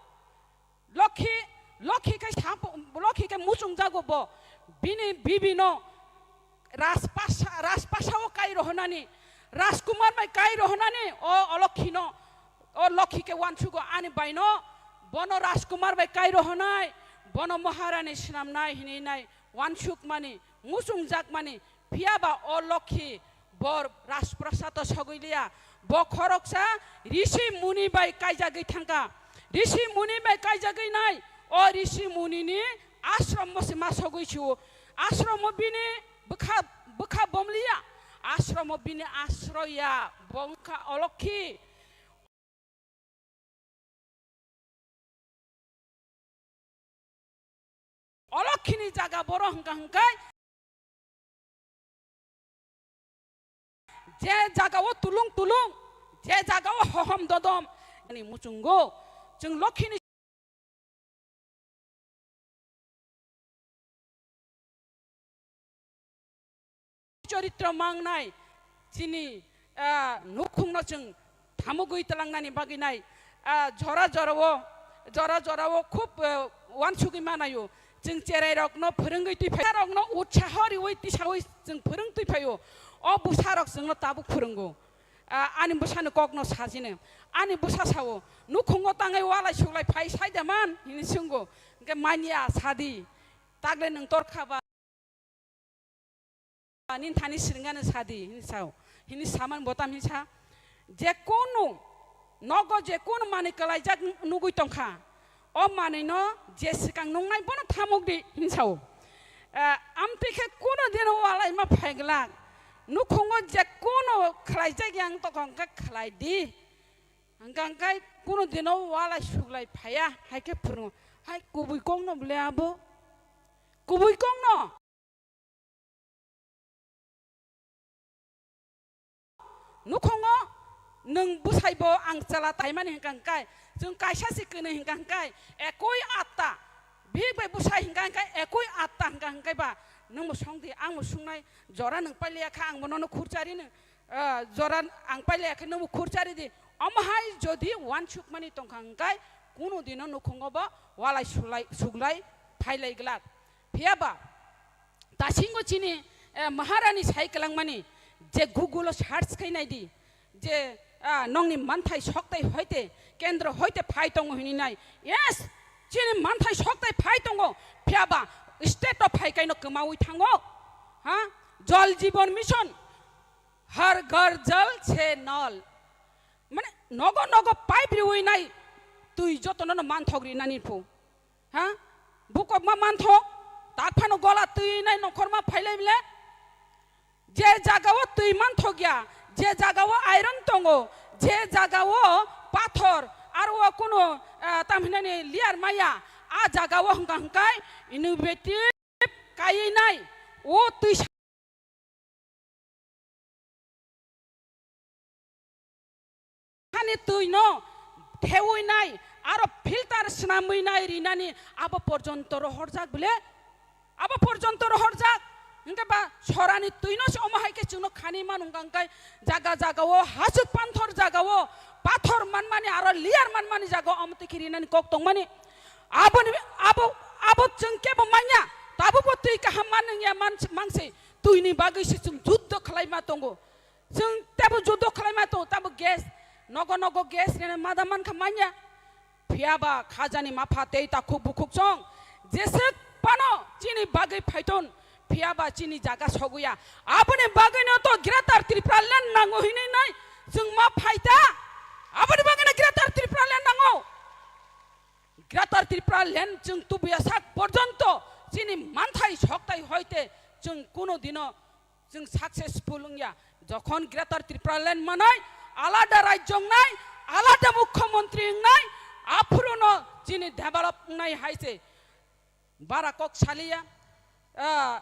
Lokhi, lokhi khe sapo, lokhi khe muchung jago bo. Bini bibino Rajpasa, Rajpasa o kai rohonani, Rajkumar bai kai rohonani, o, o lokhi no, o lokhi khe uansugo ani bai no, bono Rajkumar bai kai rohonai, bono Maharani swnamnai hinwi nai uansukmani, muchungjakmani, phiya ba o lokhi bor Rajprasad o sogwi liya, bo khoroksa Rishi Muni bai kaijagwi thangkha, Rishi Muni bai kaijagwi nai, o Rishi Muni ni ashram o se ma sogwi sio, ashram o bini Bwkha, bwkha bomliya, ashromo bini asroya, bo wngkha olokhi. Olokhini jaga boro hwnkha hwnkhe, je jaga o tulung tulung, je jaga o hohom dodom, ani muchungo chwng lokhini choritro mangnai chini, ah, nukhungno chwng thamugwi twlangnani bagwi nai, ah, jora jorao, jora jorao khub, eh, uansugwi manaio. Chwng cherairokno phwrwngwi twi phai, rokno utsaho riwi tisawi chwng phwrwng twi phaio. O bwsarok chwngno tabuk phwrwngo. Ah, ani bwsani kokno sajini. Ani bwsa sao, "Nukhungo tangwi walai suglai phai sai da man?" hini swngo. Hwnkhe, "Manya, sadi. Takle nwng torkha ba? Nini thani swrwngano sadi," hini sao. Hini saman botam hini sa. Jekunu nogo jekunu manwi kwlaijak nugwi tongkha. O manwino je swkang nungnai bono thamuk di, hini sao. Eh, amtwi khe kuno dino walai ma phaiglak. Nukhungo je kuno khlaijak yang tokong khe khlai di. Hwnkha hwnkhe kuno dino walai suglai phaiya, hai khe phwrwngo. Hai kubui kokno bole abo? Kubui kokno? Nukhungo nwng bwsaibo ang chwla taimani hwnkha hwnkhe, chwng kaisa se kwnwi hwnkha hwnkhe, ekoi atta, bihik bai bwsai hwnkha hwnkhe, ekoi atta hwnkha hwnkhe ba, nwngbo songdi, angbo sungnai, jora nwng pailiya kha, angbo nono khurchari nw, ah, jora ang pailiya khe nwngbo khurchari di. Omo hai jodi uansukmani tongkha hwnkhe, kuno dino nukhungo bo walai sulai, suglai phailai glak. Phiya ba, dasingo chini, eh, Maharani sai kwlangmani je Google o search khai nai di, je, ah, nongni manthai soktai hoite, kendro hoite phai tongo hini nai. Yes, chini manthai soktai phai tongo, phiya ba state o phai kaino kwmaui thango. Ha? Jal Jeevan Mission, Har Ghar Nal Se Jal. Mane nogo nogo pipe riui nai twi jotono no manthok rinani phu. Ha? Bukok ma manthok, tak phano gola twi nai nokhor ma phailai bile. Je jaga o twi manthok ya, je jaga o iron tongo, je jaga o pathor, aro o kuno, ah, tamhinani layer maya, a jaga o hwnkha hwnkhe innovative kaiwi nai, o twi twi no thewi nai, aro filter swnamwi nai rinani abo porjonto rohorjak bile, abo porjonto rohorjak. Hwnkhe ba sorani twi no se omo hai khe chwngno khani manu hwnkha hwnkhe jaga jaga o hasuk panthor jaga o pathor manmani aro liyar manmani jaga o omo twi khe rinani kok tongmani. Aboni, abo, abo chwng kebo manya, tabukbo twi kaham man wngya man, manse twini bagwi se chwng juddo khlaima tongo. Chwng tebo juddo khlaima tongo, tabo gas, nogo nogo gas rena mada mankha manya. Phiya ba khajani mapha tei takhuk bukhuk chwng jeswk phano chini bagwi phaiton, phiya ba chini jaga sogwi ya. Aboni bagwino to Greater Tripura Land nango hinwi nai chwng ma phaita. Aboni bagwino Greater Tripura Land nango. Greater Tripura Land chwng tubuya sak porjonto chini manthai soktai hoite chwng kuno dino chwng successful wngya. Jokhon Greater Tripura Land manai, alada rajyo wngnai, alada mukhyamantri wngnai, aphuruno chini develop wngnai hai se bara kok saliya. Ah,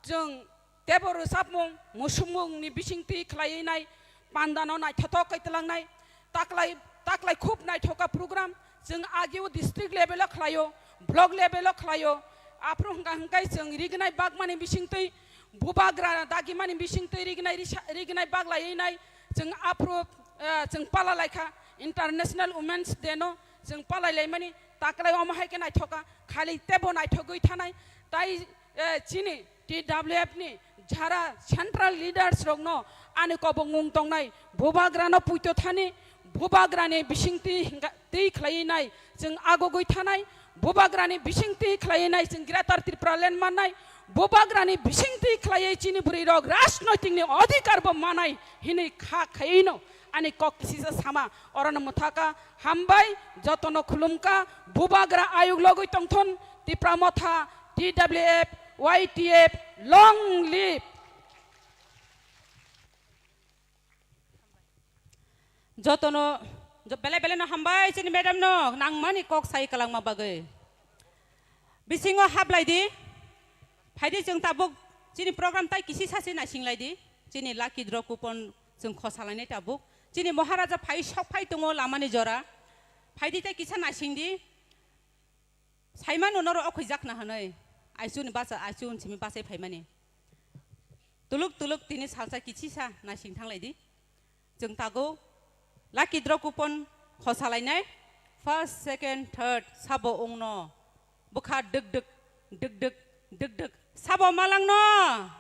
chwng tebo rwchapmung, musukmungni bisingtwi khlaiwi nai, pandano naithothok khe twlangnai, taklai, taklai khub naithoka program, chwng ageo district level o khlaio, block level o khlaio, aphuru hwnkha hwnkhe chwng rignai bagmani bisingtwi, bubagra dagimani bisingtwi rignai risa-, rignai baglaiwi nai, chwng aphuru, eh, chwng pala laikha International Women's Day no, chwng palai laimani taklai omo hai khe naithoka, khali tebo naithogwi thanai, tai, eh, chini T W F ni jara central leaders rokno ani kobongmung tongnai, bubagrano puito thani, bubagrani bisingtwi hingka-, twi khlaiwi nai, chwng agogwi thanai, bubagrani bisingtwi khlaiwi nai, chwng Greater Tripura Land mannai, bubagrani bisingtwi khlaiwi chini bwrwirok rajnoitikni odhikar bo manai hinwi kha khaiwino ani kok kisisa sama. Orono mwthaka, hambai, jotono khulumka, bubagra ayuk logwi tongthon, Tipra Motha, T W F, Y T F, long live. Jotono, jo-, belai belai no hambai chini madam no nangmani kok sai kwlangma bagwi. Bisingo hablai di, phaidi chwng tabuk chini program tai kisi sasi naising lai di, chini lucky draw coupon chwng khosa lainai tabuk, chini Maharaja phai sok phai tongo lamani jora, phaidi tai kisa naising di. Saimano norok okhoi jakna hwnwi, aichuni bacha, aichun simi bachai phaimani. Tuluk tuluk tini salsa kichisa naising thanglai di. Chwng tago lucky draw coupon khosa lainai. First, second, third sabo wngno. Bwkha dwk dwk, dwk dwk, dwk dwk. Sabo malangno.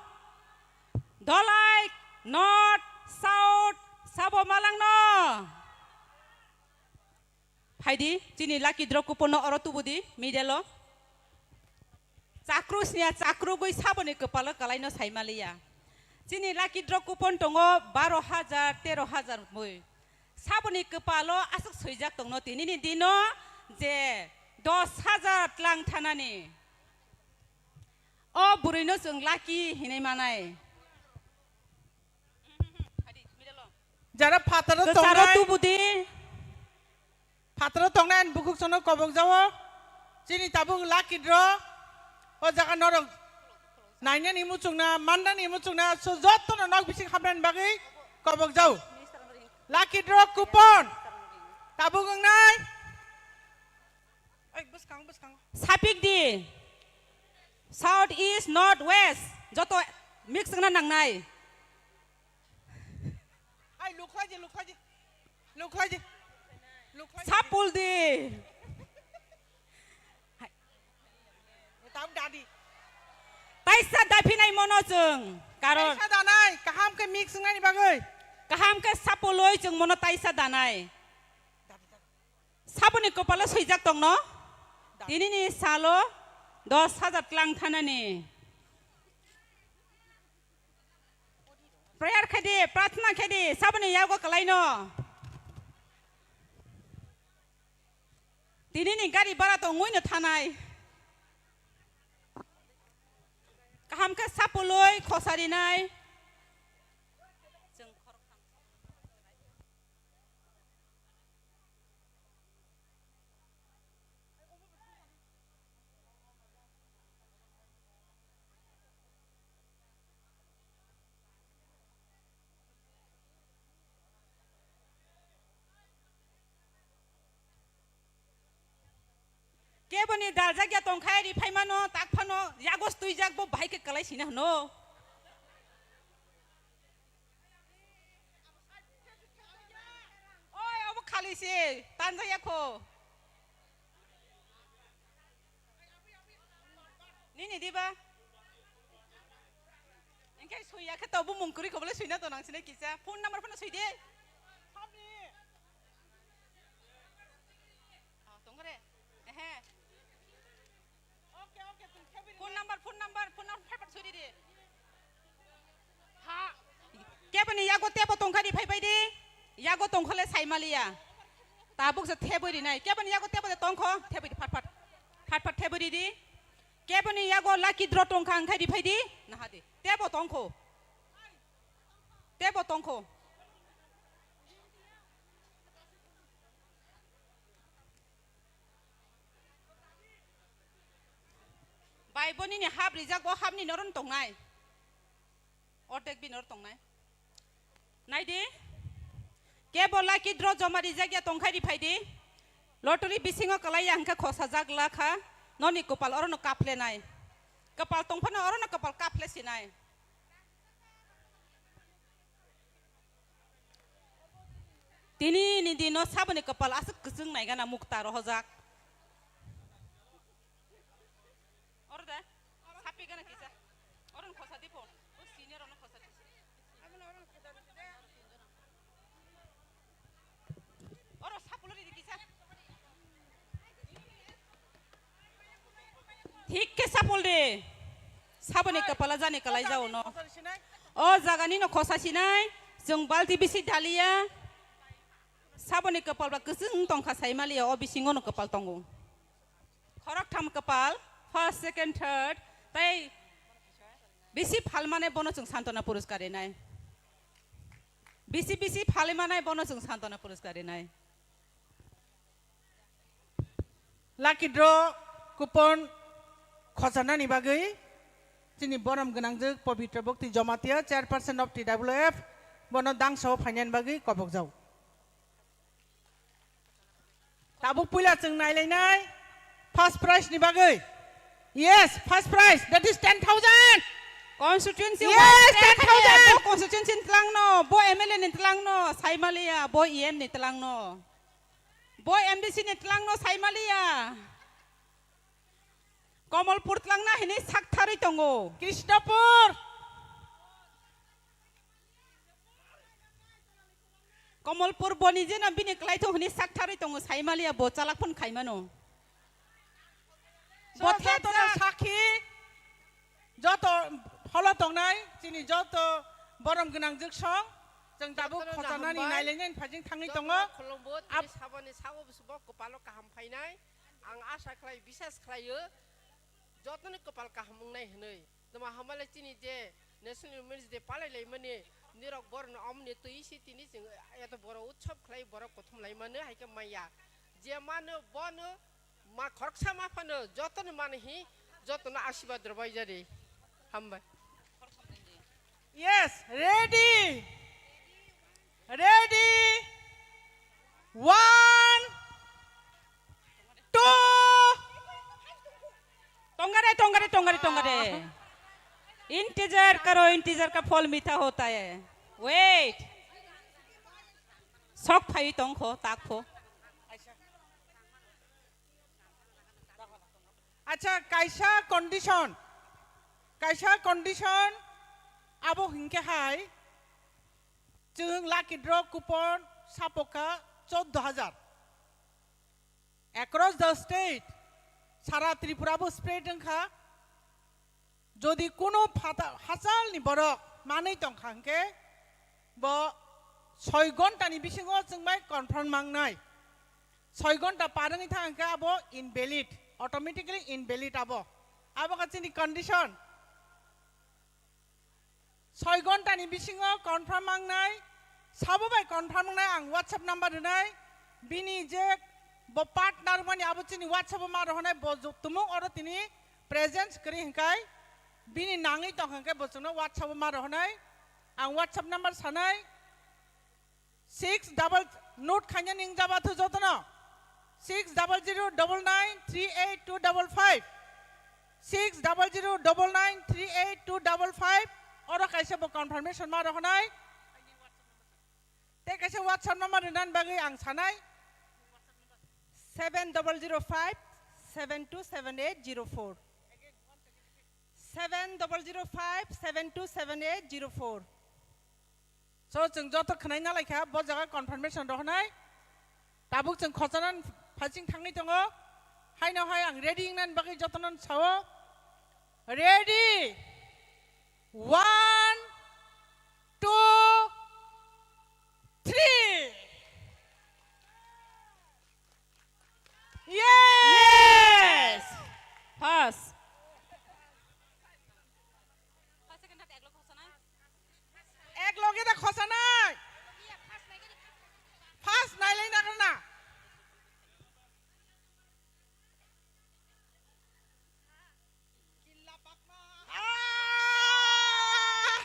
Dolai, North, South, sabo malangno. Phaidi, chini lucky draw coupon no oro tubudi, middle o. Chakru sniya, chakru gwi saboni kwpalo kwlaino saimaliya. Chini lucky draw coupon tongo baro hajar, tero hajar mui. Saboni kwpalo aswk swijak tongno tinini dino je dos hajar tlang thanani. O bwrwino chwng lucky hinwi manai. Jara phataro kwcharo tongnai. Tubudi. Phataro tongnai ani bukhuk sono kobok jao. Chini tabuk lucky draw. O jaga norok nainani muchungna, mandani muchungna, so jottono nok bising habnani bagwi kobok jao. Lucky draw coupon. Tabuk wngnai. Oi, bwskango, bwskango. Sapik di. South, east, north, west. Joto mix wngna nangnai. Ai, lukhlai di, lukhlai di. Lukhlai di. Lukhlai di. Sapul di. Tam dadi. Taisa daphinai mono chwng. Karon. Taisa danai, kaham khe mix wngnani bagwi. Kaham khe sapuloi chwng mono taisa danai. Dadi, dadi. Saboni kwpalo swijak tongno? Tinini salo dos hajar tlang thanani. Prayer khaidi, prarthana khaidi, saboni yago kwlaino. Tinini gari bara tongwi no thanai. Kaham khe sapuloi khosarinai. Keboni daljak ya tongkha ri phaimano tak phano yago stuijak bo bahai khe kalai sina hwno. Oi, obo khali se, tanja ya kho. Nini diba? Engke sui ya khe to bumung kwrwi kobole suina to nang sini kisa. Phone number phano sui de. Ah, tongore. Ehe. Phone number, phone number, phone number phai pat suri di. Ha. Keboni yago tebo tongkha di phai pai di. Yago tongkhole sai maliya. Tabuk se theboi ri nai. Keboni yago tebo de tongkho, theboi di phat phat. Phat phat theboi ri di. Keboni yago lucky draw tongkha wngkhai di phai di. Naha di. Tebo tongkho. Tebo tongkho. Bai bo nini hap rijak, bo hap ni noron tongnai. Ordek bi nor tongnai. Nai di. Kebo lucky draw joma rijak ya tongkhai ri phai di. Lottery bisingo kalai ya hwnkhe khosa jak la kha. Noni kopal orono kaphle nai. Kopal tongphano orono kopal kaphle sinai. Tini ni dino saboni kopal aswk kwchwng naigana mukta rohojak. Oro de, sapi gana kisa. Oro no khosa dipo. O senior ono khosa dipo. Oro sapul ri kisa. Thik khe sapul de. Saboni kopala jani kalai jao no. O jagani no khosa sinai. Chwng balti bisi daliya. Saboni kopal ba kwchwng tongkha sai maliya, o bisingo no kopal tongo. Khoroktham kopal, first, second, third, tai bisi phalmane bono chwng santona puruskar rinai. Bisi bisi phalmanai bono chwng santona puruskar rinai. Lucky draw coupon khochanani bagwi chini borom gwnangjwk Pabitra Bhakti Jamatia, chairperson of T W F, bono dangsa o phainani bagwi kobokjak. Tabuk puila chwng nailainai first prize ni bagwi. Yes, first prize, that is ten thousand. Constituency Yes, wise ten thousand. Bo constituency ni tlang no, bo M L A ni tlang no, Saimaliya, bo E M ni tlang no. Bo M D C ni tlang no, Saimaliya. Komolpur tlang na hini sak tharwi tongo. Krishnapur. Komolpur boni je na bini kwlai thung hwnwi sak tharwi tongo, Saimaliya bo chalak phun khai mano. Bo So, the joto no sak- sakhi, joto holo tongnai, chini joto borom gwnang jwk song, chwng tabuk Jotono no khochanani hambai. Nailainani phajing thangwi Jotono tongo. Khulumbo, tini Ap- saboni sago busubo kwpalo kaham phainai. Ang asa khlai, bisas khlaio, jotoni kwpal kaham wngnai hwnwi. Tuma hamale chini je National Women's Day palai laimani, nirok borokno omoni twi si tini chwng eto boro utsob khlai borok kuthum laimani hai khe maya. Je mano bono ma khoroksa ma phano jotono mani hi jotono asibad rwbai jari. Hambai. Yes, ready. Ready. One, two. Tongare, tongare, tongare, tongare. इंतजार करो, इंतजार का फल मीठा होता है। Wait. Sok phai tongkho, takpho. Acha, kaisa condition, kaisa condition abo hinkhe hai, chwng lucky draw coupon sapokha choddo hajar. Across the state, sara Tripura bo spread wngkha. Jodi kuno phata-, hachalni borok manwi tongkha hwnkhe, bo soi ghonta ni bisingo chwng bai confirm mangnai. Soi ghonta par wngwi thang hwnkhe abo invalid, automatically invalid abo. Abo kha chini condition. Soi ghonta ni bisingo confirm mangnai, sabo bai confirm wngnai ang WhatsApp number rwnai. Bini je bo partner mani abo chini WhatsApp o ma rohonai, bo ju-, tumung oro tini presence kwrwi hwnkhe bini nangwi tong hwnkhe bo chwngno WhatsApp o ma rohonai. Ang WhatsApp number sanai. Six double note khaina ning jaba thu jotono. Six double zero double nine three eight two double five. Six double zero double nine three eight two double five. Oro kaisa bo confirmation ma rohonai. Tei kaisa WhatsApp number rinani bagwi ang sanai. Seven double zero five seven two seven eight zero four. Seven double zero five seven two seven eight zero four. So, chwng joto khwnai nalai kha, bo jaga confirmation rohonai. Tabuk chwng khochanani phaiching thangwi tongo. Haino hai ang ready wngnani bagwi jotono sao. Ready? One, two, three. Yes! Yes! Pass. Ek loge da khosa nai. First nai lai na na. Ah!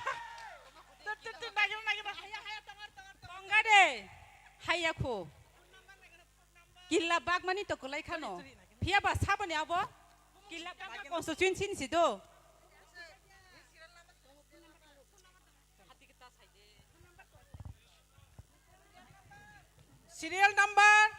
Tut, tut, tut, nai na, nai na. Tonga de. Haya kho. Killa bagmani to kwlai khano. Phiya ba saboni abo. Killa bagma constituency ni si do. Serial number.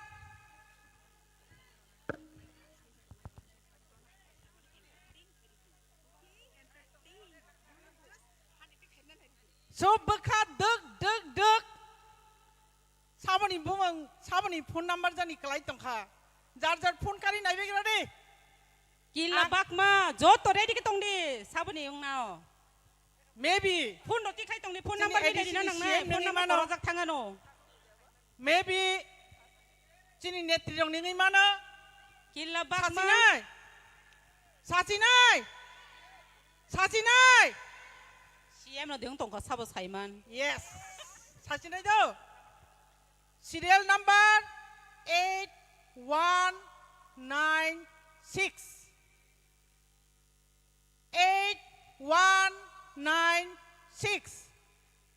So bwkha dwk dwk dwk. Saboni bumung, saboni phone number jani kwlai tongkha. Jar jar phone kari naibegra de. Killa Ang bakma, joto ready khe tongdi, saboni wngnao. Maybe. Phone rok tikhai tongdi, phone Chini number ni A D C ready na ni nangnai, C M phone nungwi number mano. Korojak thangano. Maybe chini netri rok nungwi mano. Killa bakma. Sachinai. Sachinai. Sachinai. C M no deng tongkha sabo saiman. Yes. Sachinai do. Serial number eight one nine six. Eight one nine six.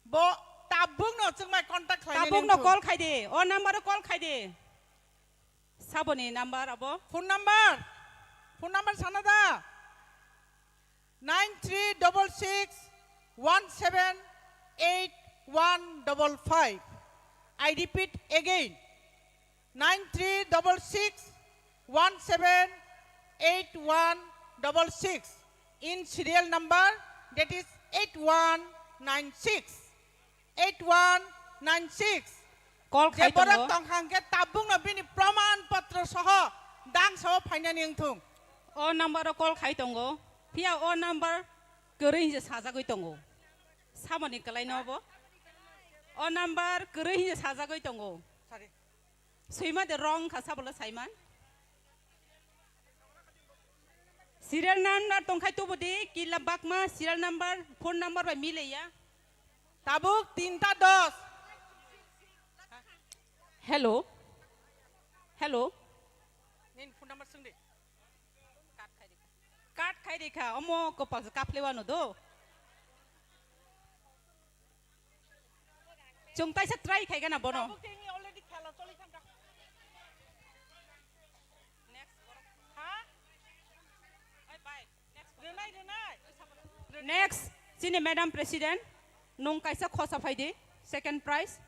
Bo tabuk no chwngmai contact khlai. Tabuk no call khai de. O number o call khai de. Saboni number abo. Phone number. Phone number sana da. Nine three double six one seven eight one double five. I repeat again. Nine three double six one seven eight one double six in serial number, that is eight one nine six, eight one nine six. Call khai tongo. Je borok tongkha hwnkhe tabukno bini proman potro soho dangsa o phainani wngthung. O number o call khai tongo. Phiya o number kwrwi hinwi sajagwi tongo. Samoni kwlaino bo. O number kwrwi hinwi sajagwi tongo. Sorry. Swima de wrong kha sabolo saiman. Serial number tongkhai tubu di, kila bakma serial number, phone number bai mileya. Tabuk tinta dos. Hello. Hello. Nini phone number swngdi. Cut khai rikha. Omo kopal se kaplewano do. Chwng taisa try khai gana bono. Tabuk tini already khela choli thangkha. Next. Ha? Oi, bye. Next. Rwnai, rwnai. Next, chini Madam President, nung kaisa khosa phaidi, second prize.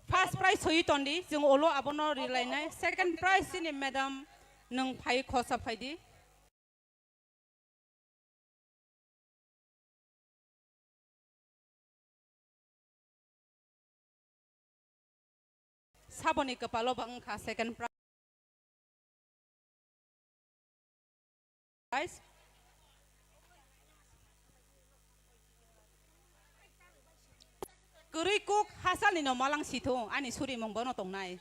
First prize soi tondi, chwng olo abono rilainai. Second prize chini Madam, nung phai khosa phaidi. Saboni kwpalo bo wngkha second prize. Kwrwi kuk hasalni no malang sithung, ani surimung bono tongnai.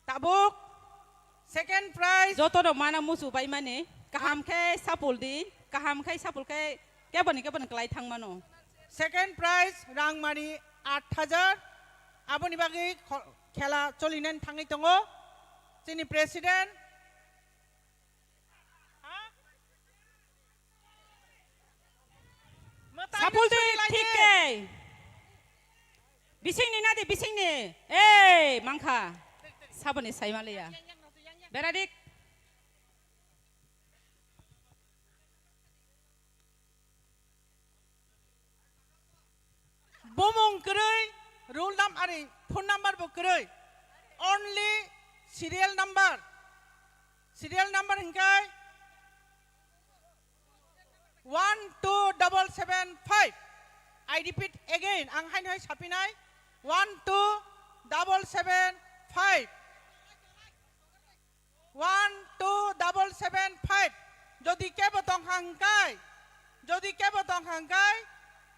Tabuk second prize. Joto no mana musu bai mani. Kaham khe sapul di, kaham khe sapul khe keboni keboni kwlai thang mano. Second prize rang mani aat hajar. Aboni bagwi kho-, khela cholinan thangwi tongo. Chini president. Ha? Mwtai sapul di suri lai thik de. Khe. Bisingni nadi, bisingni. Ei, mangkha. Saboni saimaliya. Beradik. Bumung kwrwi, roll number, ari, phone number bo kwrwi. Only serial number. Serial number hingkai one two double seven five. I repeat again, ang haino hai sapinai. One two double seven five. One two double seven five. Jodi kebo tongkha hingkai, jodi kebo tongkha hingkai,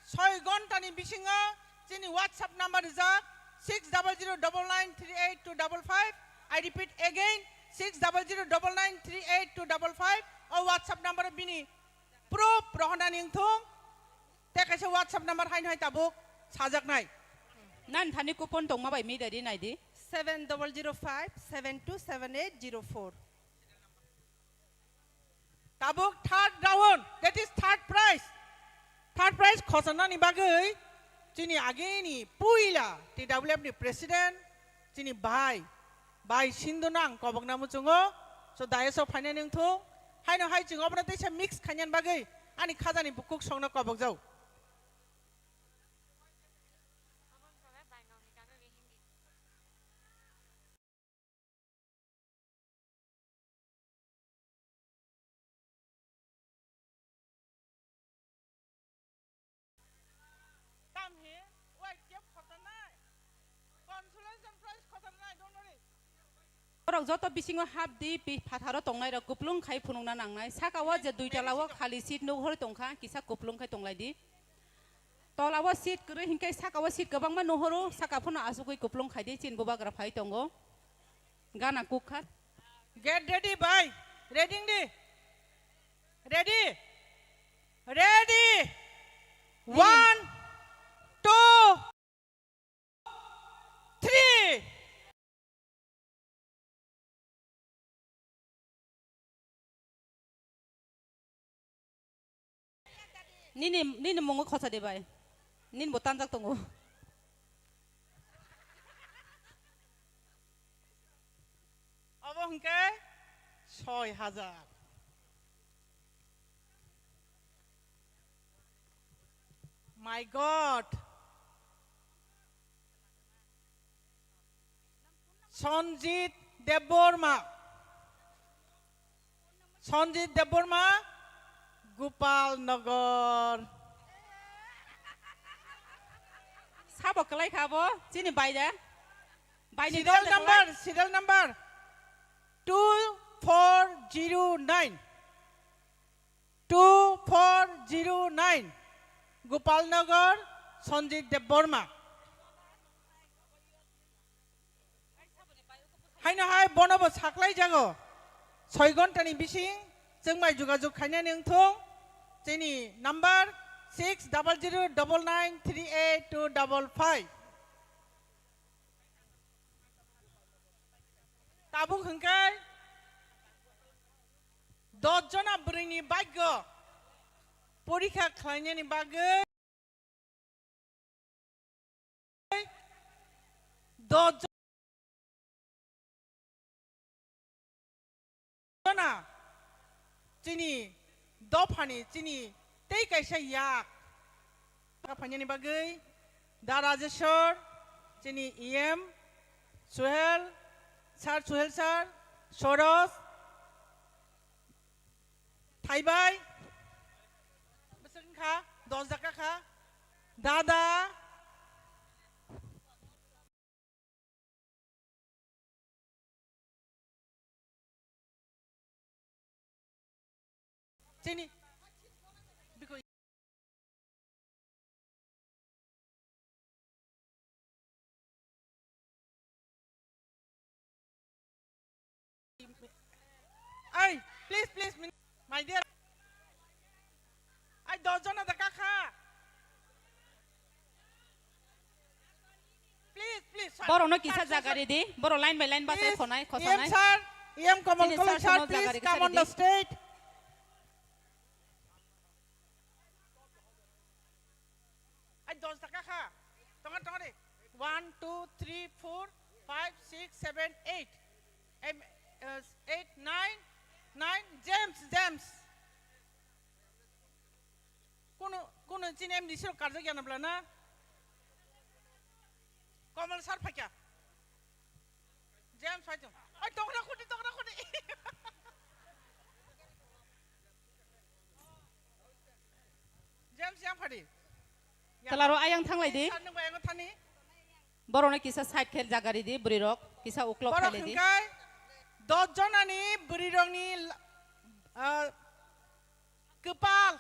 soi ghonta ni bisingo chini WhatsApp number rijak six double zero double nine three eight two double five. I repeat again, six double zero double nine three eight two double five. O WhatsApp number bini proof rohonani wngthung. Tei kaisa WhatsApp number haino hai tabuk sajaknai. Nan thani coupon tongma bai mi dadi naidi. Seven double zero five seven two seven eight zero four. Tabuk third round, that is third prize. Third prize khosonani bagwi chini agini puila T W F ni president, chini bai, bai Sindhu no ang kobokna muchungo. So dais o phainani wngthung. Haino hai chwng obono teisa mix khainani bagwi ani khajani bukhuk songno kobokjao. Borok joto bisingo hap di, pi-, phatharo tongnai rok kuplung khai phunukna nangnai. Saka o je duitala o khali seat nuhor tongkha, kisa kuplung khai tonglai di. Tola o seat kwrwi hinkhe saka o seat kwbangma nuhoro, saka phano asugwi kuplung khai di, chini bubagra phai tongo. Gana kuk kha. Get ready, bhai. Ready di. Ready? Ready? One, two, three. Nini, nini mungo khosa de bai. Nini bo tanjak tongo. Obo hwnkhe soi hajar. My God. Sanjit Debbarma. Sanjit Debbarma, Gopal Nagar. Sabo kwlai kha bo, chini bai de. Bai ni serial dol de number, kwlai. Serial number two four zero nine. Two four zero nine, Gopal Nagar, Sanjit Debbarma. Haino hai bono bo saklai jago. Soi ghonta ni bising chwng bai jogajog khainani wngthung. Chini number six double zero double nine three eight two double five. Tabuk hwnkhe dos jona bwrwini bhagyo porikha khlainani bagwi dos jona chini dophani chini tei kaisa yak phainani bagwi da Rajeshwar, chini E M, Suhel, Sir Suhel Sir, Soros, Thaibai, bwswk wngkha, dos jaka kha, dada, Chini. Ai, please, please, min-, my dear. Ai, dos jona da kakha. Please, please, sir. Borokno kisa jaga ridi, borok line by line bachai khonai, khosanai. E M sir, E M Kamal Koloi sir, please come on the stage. Ai, dos taka kha. Tonga, tonga de. One, two, three, four, five, six, seven, eight. Em, uh, eight, nine, nine. James, James. Kuno, kuno chini M D C rok karjak ya na bla na? Komal sir phaikya. James phai tong. Oi, tongra khudi, tongra khudi. James yang phadi. Talaro ayang thanglai di. Sir nung bayang thani. Borokno kisa side khe jaga ridi bwrwi rok. Kisa uklok borok khailai di. Hwnkhe dos jonani bwrwi rokni la-, ah, kwpal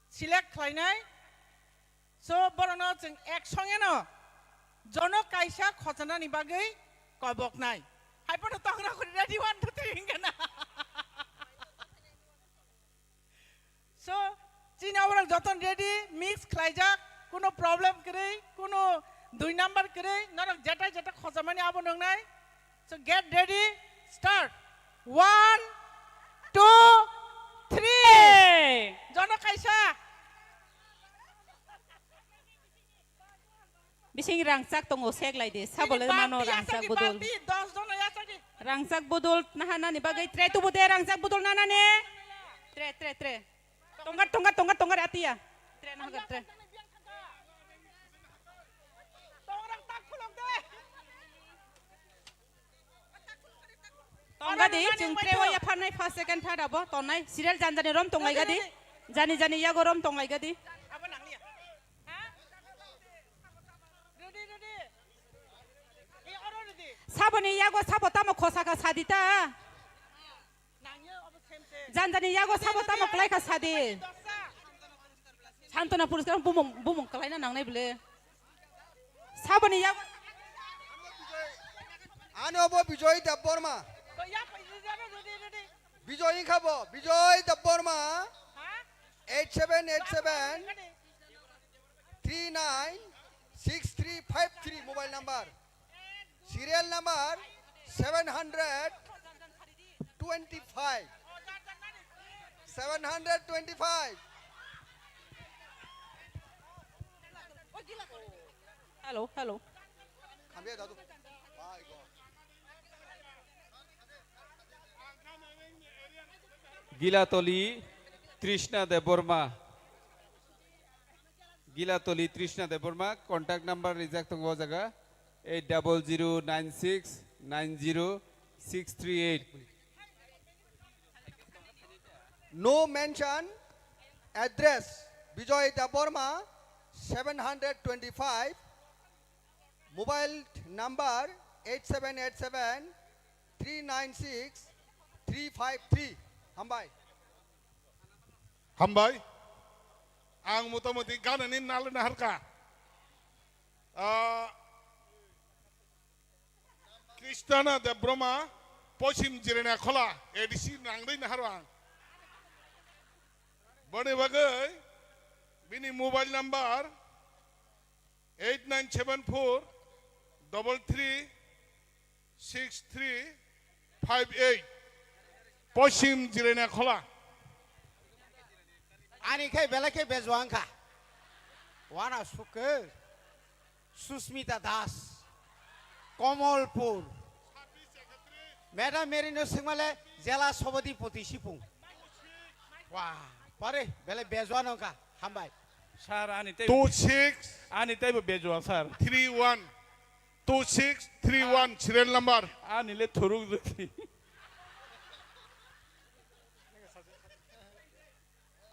select khlainai. So, borokno chwng ek songeno jono kaisa khochanani bagwi koboknai. Hai phano tongra khudi ready one, two, three hwnkhe na. So, chini oborok joton ready, mix khlaijak, kuno problem kwrwi, kuno dui number kwrwi, norok jetai jetai khochamani abo nungnai. So, get ready, start. One, two, three. Hey! Jono kaisa. Bising rangchak tongo, seklai di. Sabole mano rangchak budul. Rangchak budul naha nani bagwi tray tubu de, rangchak budul nanani. Tray, tray, tray. Tonggar, tonggar, tonggar, tonggar atiya. Tray naha tray. Tongga di, chwng tray o yapharnai first, second, third abo tongnai. Serial jani jani rom tonglai gadi. Jani jani yago rom tonglai gadi. Saboni yago sabo tamo khosa kha sadi ta. Jani jani yago sabo tamo kwlai kha sadi. Santona puriskar bumung, bumung kwlaina nangnai bwle. Saboni yago. Ani obo Bijoy Debbarma. Bijoy wngkha bo, Bijoy Debbarma. Eight seven eight seven three nine six three five three mobile number. Serial number seven hundred twenty-five. Seven hundred twenty-five. Hello, hello. Hamya dadu. Gilatoli Trishna Debbarma. Gilatoli Trishna Debbarma, contact number rijak tongo o jaga, eight double zero nine six nine zero six three eight. No mention address, Bijoy Debbarma, seven hundred twenty-five, mobile number eight seven eight seven three nine six three five three. Hambai. Hambai. Ang motamoti ganani nalwna harka. Ah, Kristana Debbarma, Pochim Jirania Khola, A D C nangri naharo ang. Boni bagwi bini mobile number eight nine seven four double three six three five eight. Pochim Jirania Khola. Ani khe belai khe bejwang kha. Wana sukhe Susmita Das, Komolpur. Madam Merino Singmale, Jela Sobodipoti Sipung. Wah, pare belai bejwang kha. Hambai. Sir, ani tei two six ani tei bo bejwa, sir. Three one. Two six three one serial number. Ani le thuruk jati.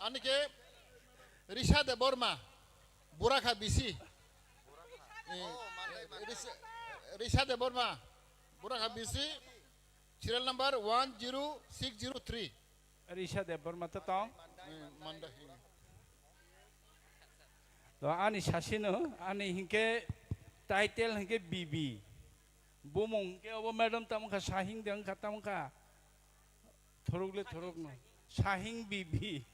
Ani ke Risha Debbarma, Burakha B C. Eh, Risha, Risha Debbarma, Burakha B C, serial number one zero six zero three. Risha Debbarma to tong. Eh, Manda, eh. To ani sasino, ani hinkhe title hinkhe B B. Bumung hinkhe obo madam tamo kha, Sahing de wngkha tamo kha. Thorok le thorok no. Sahing B B.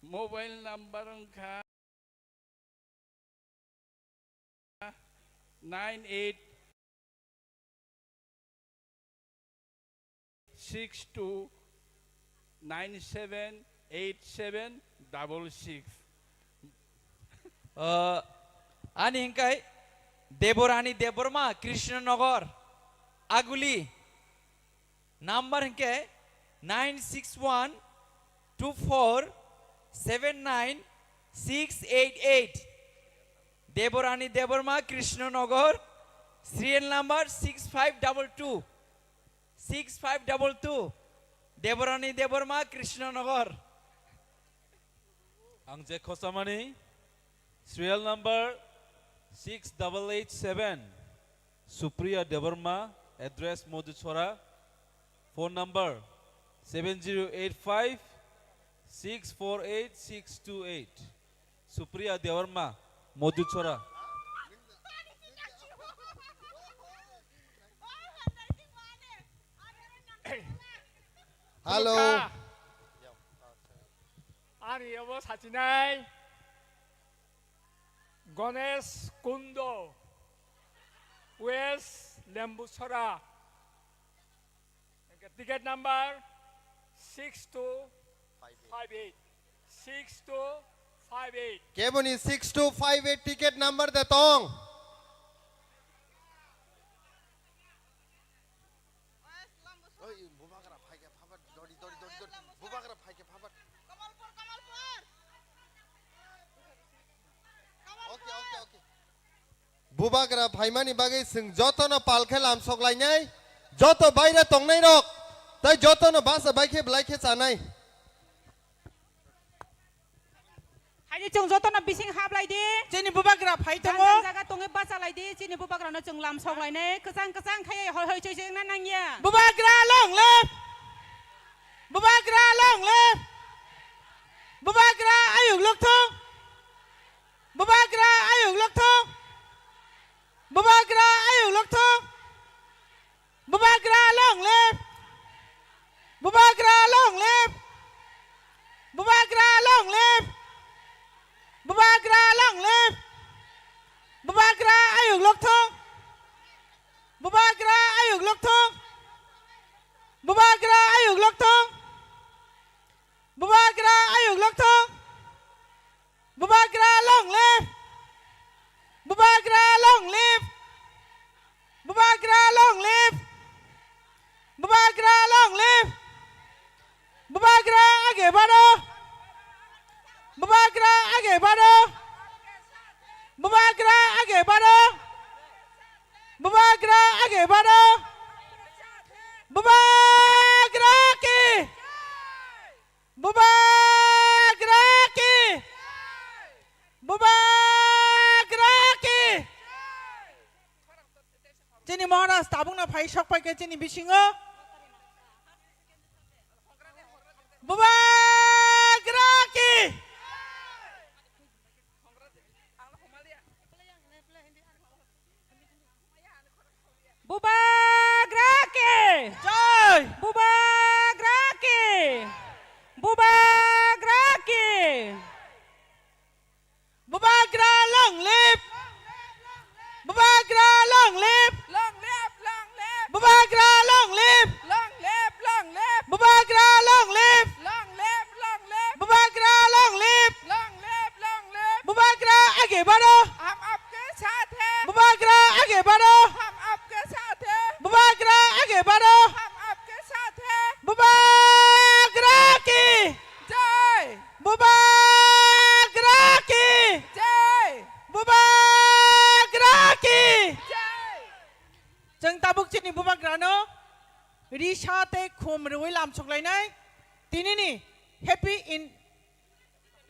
Mobile number wngkha nine eight six two nine seven eight seven double six. Ah, Ani hingkai Deborani Debbarma, Krishnanagar, Aguli. Number hingke nine six one two four seven nine six eight eight. Deborani Debbarma, Krishnanagar, serial number six five double two. Six five double two. Deborani Debbarma, Krishnanagar. Ang je khosamani, serial number six double eight seven, Supriya Debbarma, address Madhuchhara, phone number seven zero eight five six four eight six two eight. Supriya Debbarma, Madhuchhara. Hello. Ani abo sachinai Ganesh Kundo, West Lembusora. Ticket number six two five eight. Six two five eight. Keboni six two five eight ticket number de tong? Oi, bubagra phaikhe phabar, dori, dori, dori, dori. Bubagra phaikhe phabar. Kamalpur, Kamalpur. Okay, okay, okay. Bubagra phaimani bagwi chwng jotono pal khe lamsok lainai, joto baire tongnai rok, tei jotono basa bai khe belai khe chanai. Haini chwng jotono bising hap lai di. Chini bubagra phai tongo. Jang jang jaga tongwi bacha lai di. Chini bubagrano chwng lamsok lainai. Kwchang kwchang khai hoi hoi choi choi wngna nangya. Bubagra long live. Bubagra long live. Bubagra ayuk lokthung. Bubagra ayuk lokthung. Bubagra ayuk lokthung. Bubagra long live. Bubagra long live. Bubagra long live. Bubagra long live. Bubagra ayuk lokthung. Bubagra ayuk lokthung. Bubagra ayuk lokthung. Bubagra ayuk lokthung. Bubagra long live. Bubagra long live. Bubagra long live. Bubagra long live. Bubagra age baro. Bubagra age baro. Bubagra age baro. Bubagra age baro. Bubagra ki. Bubagra ki. Bubagra ki. Chini Maharaj tabukno phai sok pai khe chini bisingo. Bubagra ki. Bubagra ki. Jai. Bubagra ki. Bubagra ki. Bubagra long live. Bubagra long live. Long live, long live. Bubagra long live. Long live, long live. Bubagra long live. Long live, long live. Bubagra long live. Long live, long live. Bubagra age baro. Hum aapke saath hain. Bubagra age baro. Hum aapke saath hain. Bubagra age baro. Hum aapke saath hain. Bubagra ki. Jai. Bubagra ki. Jai. Bubagra ki. Jai. Chwng tabuk chini bubagrano risa tei khum rwui lamsok lainai. Tinini happy in,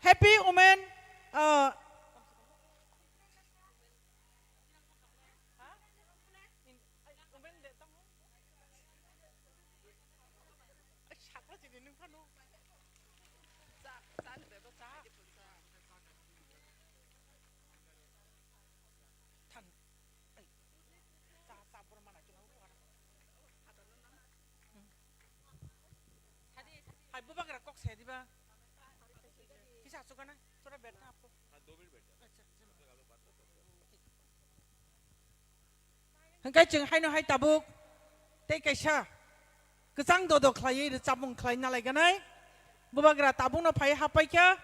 happy women, uh, Hai bubagra kok se diba? Kisa asuk gana, thoda bed tha apko. Acha, acha. Hingkai chwng haino hai tabuk tei kaisa kwchang dodo khlaiwi rwchapmung khlai nalai ganai. Bubagra tabukno phai hapai kha.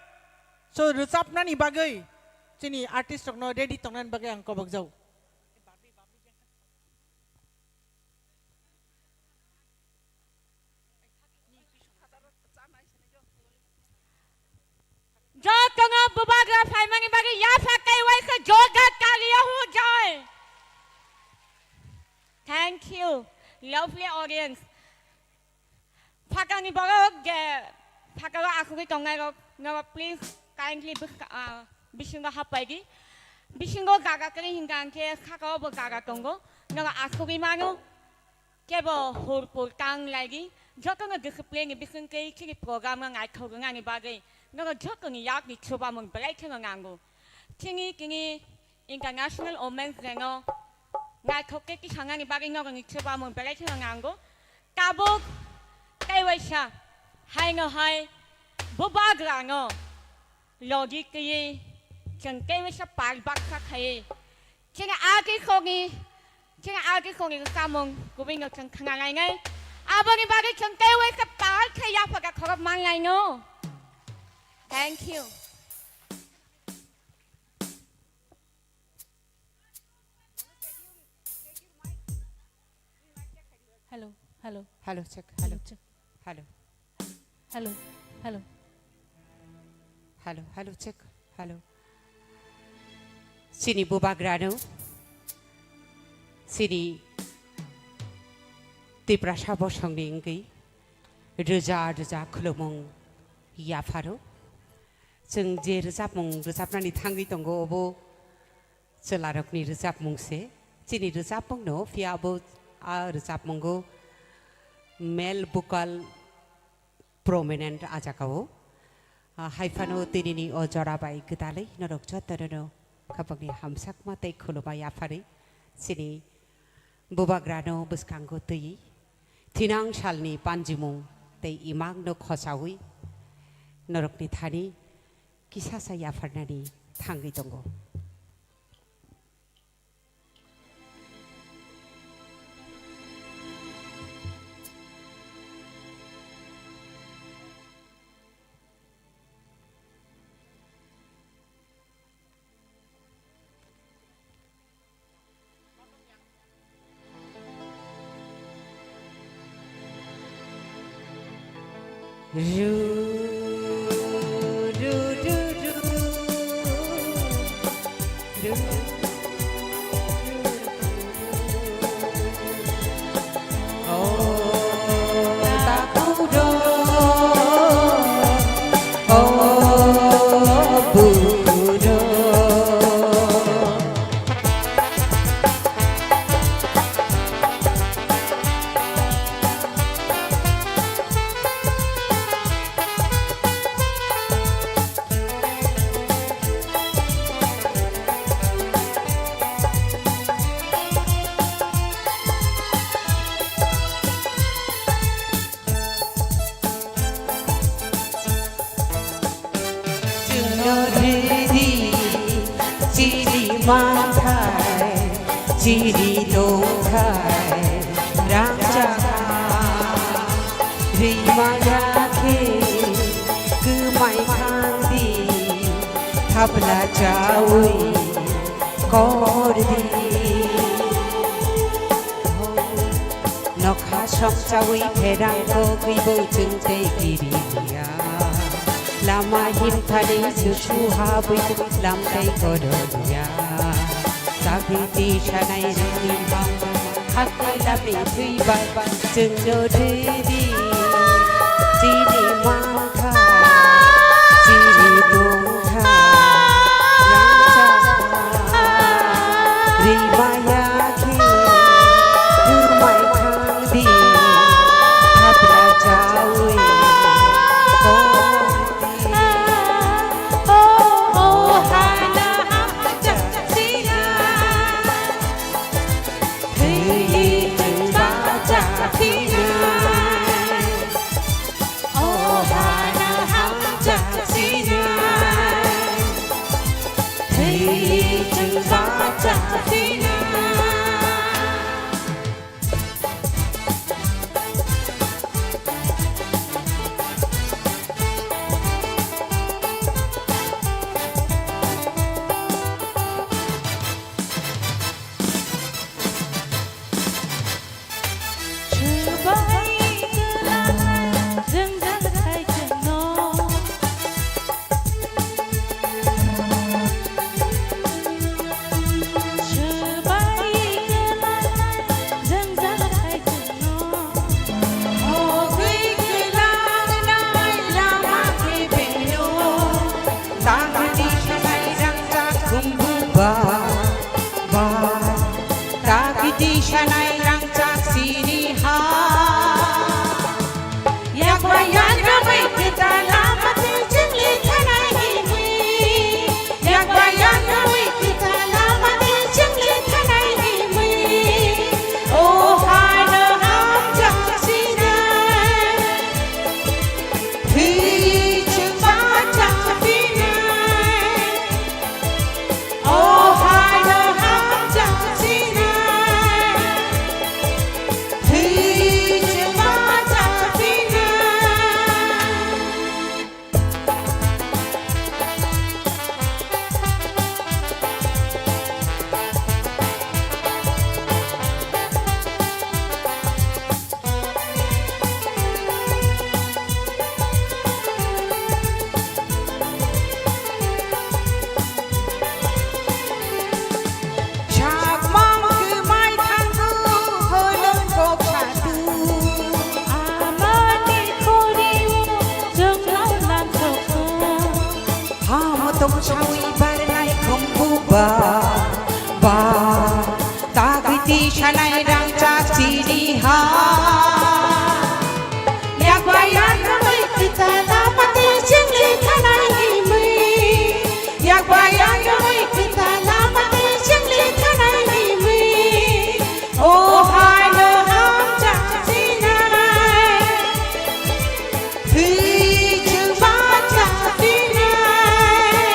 So rwchapnani bagwi Chini artist rokno ready tongnani bagwi ang kobok jago. Jotono bubagra phaimani bagwi yapha kaiwi khe joga talia hujai. Thank you, lovely audience. Phakani borok je phakao asugwi tongnairok, norok please kindly bwkha-, ah, bisingo happai di. Bisingo jaga kwrwi hinkha hinkhe sakao bo jaga tongo. Norok asugwi mano. Kebo hur pur tang lai di. Jotono discipline ni bisingtwi chini program no naithok wngnani bagwi norok jotoni yakni chubamung belai kheno nango. Chini tini International Women's Day no naithok khe tisangnani bagwi norokni chubamung belai kheno nango. Tabuk tei waisa haino hai bubagra no logi twiwi chwng tei waisa pal baksa khaiwi chini artist rokni, chini artist rokni samung kubui no chwng khna lainai. Aboni bagwi chwng tei waisa pal khe yapha khe khorok man laino. Thank you. Hello, hello. Hello, check, hello. Hello, check. Hello. Hello, hello. Hello, hello, check, hello. Chini bubagrano, chini Tiprasa bosongni wngwi roja roja khulumung yapharo. Chwng je rwchapmung rwchapnani thangwi tongo, obo chwlarokni rwchapmung se. Chini rwchapmungno phiya abo a rwchapmungo male vocal prominent a jagao. Ah, hai phano tinini o jora bai gwdalwi norok jotono khapangni hamsakma tei khulumma yapharwi chini bubagrano bwskango twiwi thinang salni panjimung tei imangno khochaui norokni thani kisasa yapharnani thangwi tongo. Ru, ru, ru, ru. Ru, ru, ru, ru. O, takudo. O, bukudo. Chwngno rwdi chini manthai, chini nongthai rangchakha. Rwimaya khe kwmai thangdi, thapla chaui kordi. Nokha songchaui pherang kogwibo chwng tei kiriya. Lama himthani susu habwi lam tei koroliya. Sagwi tisanai rwngni mama hakhai lami thwibai chwngno rwdi. Chini mangkha, chini nungkha, rangchakha. Rimaya khe kurmai thangdi, thapla chaui tongdi. O, o, hana amcha sina, thwi chwng bacha sina. O, hana Sawi barnai khumbu ba, ba, tagwi tisanai rangchak chini ha. Yakbai ang rwui kita lama te chingli thanai himwi. Yakbai ang rwui kita lama te chingli thanai himwi. O hai no hamchak chinai. Thwi chwng ba chak chinai.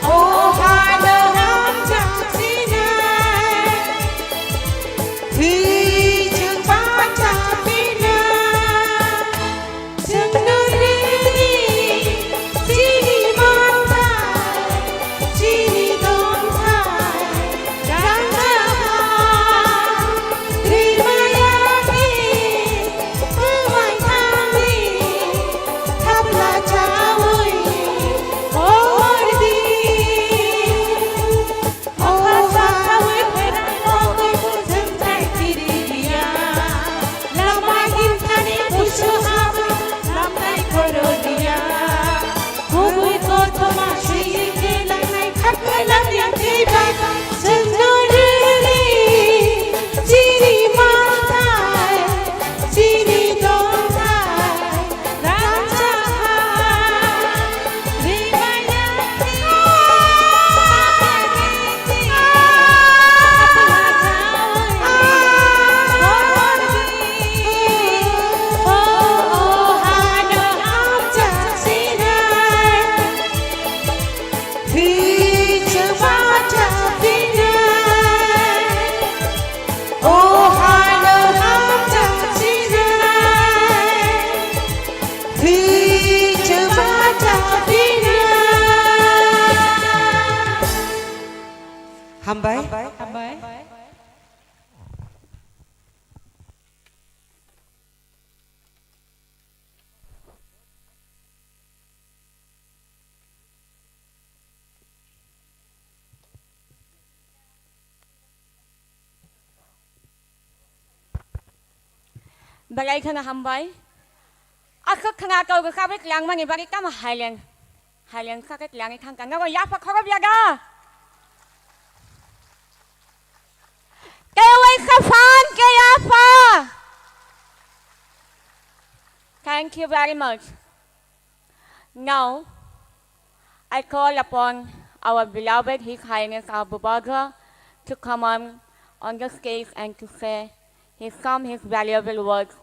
O hai no hamchak chinai. Thwi chwng ba chak chinai. Chwngno riri, chini manthai, chini dongthai, rangchakha, rimaya khe, kwmai thangwi, thapla chawi, hor di. Hambai. Hambai. Belai kheno hambai. Aswk khwna tolgo kabwi twlangmani bagwi tamo hailen? Hailen kha khe twlangwi thangkha. Nogo yapha khorop ya da? Tei waisa phan khe yapha. Thank you very much. Now, I call upon our beloved His Highness Abu Bagra to come on, on the stage and to say his, some his valuable words.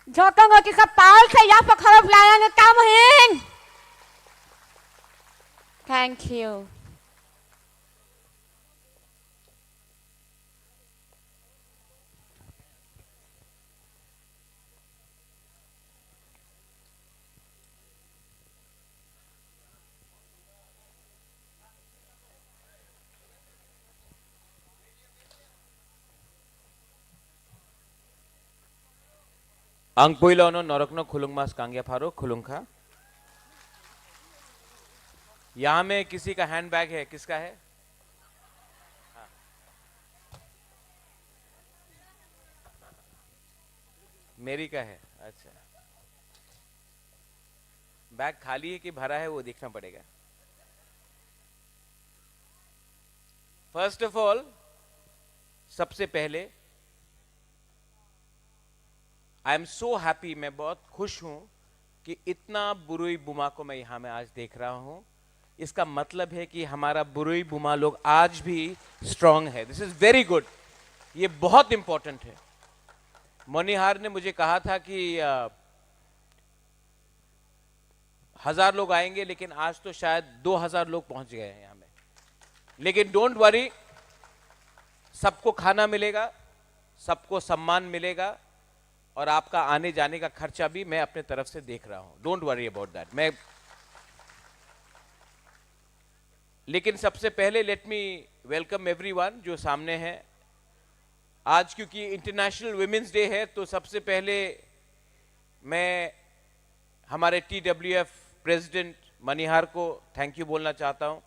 Jotono kisa pal khe yapha khorop layano tamo hin. Thank you. Ang puilono norokno khulungma swkang yapharo khulungkha. यहाँ में किसी का हैंडबैग है, किसका है? हाँ। मेरी का है, अच्छा। बैग खाली है कि भरा है, वो देखना पड़ेगा। फर्स्ट ऑफ ऑल, सबसे पहले, आई एम सो हैप्पी, मैं बहुत खुश हूँ कि इतना बुरुई बुमा को मैं यहाँ में आज देख रहा हूँ। इसका मतलब है कि हमारा बुरुई बुमा लोग आज भी स्ट्रांग है। दिस इज वेरी गुड, ये बहुत इंपॉर्टेंट है। मनिहार ने मुझे कहा था कि, अ, हजार लोग आएंगे, लेकिन आज तो शायद दो हजार लोग पहुंच गए हैं यहाँ में। लेकिन डोंट वरी, सबको खाना मिलेगा, सबको सम्मान मिलेगा और आपका आने जाने का खर्चा भी मैं अपने तरफ से देख रहा हूँ। Don't worry about that. मैं, लेकिन सबसे पहले लेट मी वेलकम एवरीवन जो सामने हैं। आज क्योंकि इंटरनेशनल वुमेन्स डे है, तो सबसे पहले मैं हमारे टीडब्ल्यूएफ प्रेसिडेंट मनिहार को थैंक यू बोलना चाहता हूँ।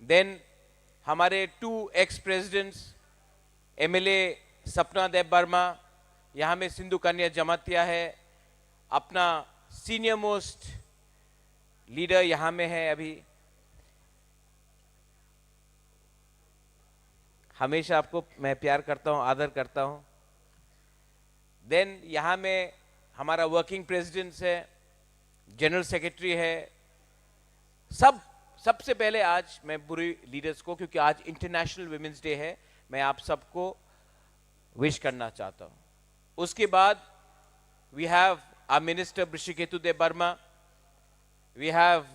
देन हमारे टू एक्स प्रेसिडेंट्स, एमएलए सपना देव वर्मा, यहाँ में सिंधु कन्या जमातिया है, अपना सीनियर मोस्ट लीडर यहाँ में है अभी। हमेशा आपको मैं प्यार करता हूँ, आदर करता हूँ। देन यहाँ में हमारा वर्किंग प्रेसिडेंट्स है, जनरल सेक्रेटरी है। सब सबसे पहले आज मैं बुरी लीडर्स को, क्योंकि आज इंटरनेशनल वुमेंस डे है, मैं आप सबको विश करना चाहता हूँ। उसके बाद we have our minister Brishaketu Debbarma, we have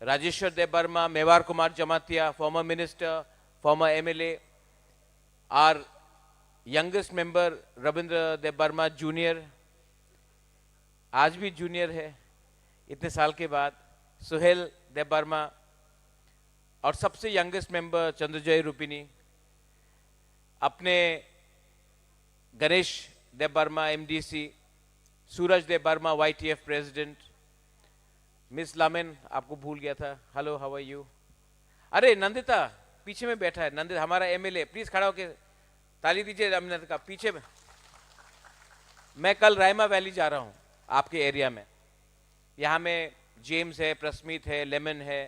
Rajeshwar Debbarma, Mewar Kumar Jamatia, former minister, former MLA, our youngest member Rabindra Debbarma junior, आज भी जूनियर है, इतने साल के बाद सुहेल देबबर्मा, और सबसे यंगेस्ट मेंबर चंद्रजय रूपिनी, अपने गणेश देबबर्मा एमडीसी, सूरज देबबर्मा वाईटीएफ प्रेसिडेंट, मिस लामेन आपको भूल गया था, हेलो, हाउ आर यू? अरे नंदिता पीछे में बैठा है, नंदिता हमारा एमएलए, प्लीज खड़ा होके ताली दीजिए। अमित का पीछे में, मैं कल रायमा वैली जा रहा हूँ आपके एरिया में, यहाँ में जेम्स है, प्रस्मित है, लेमन है,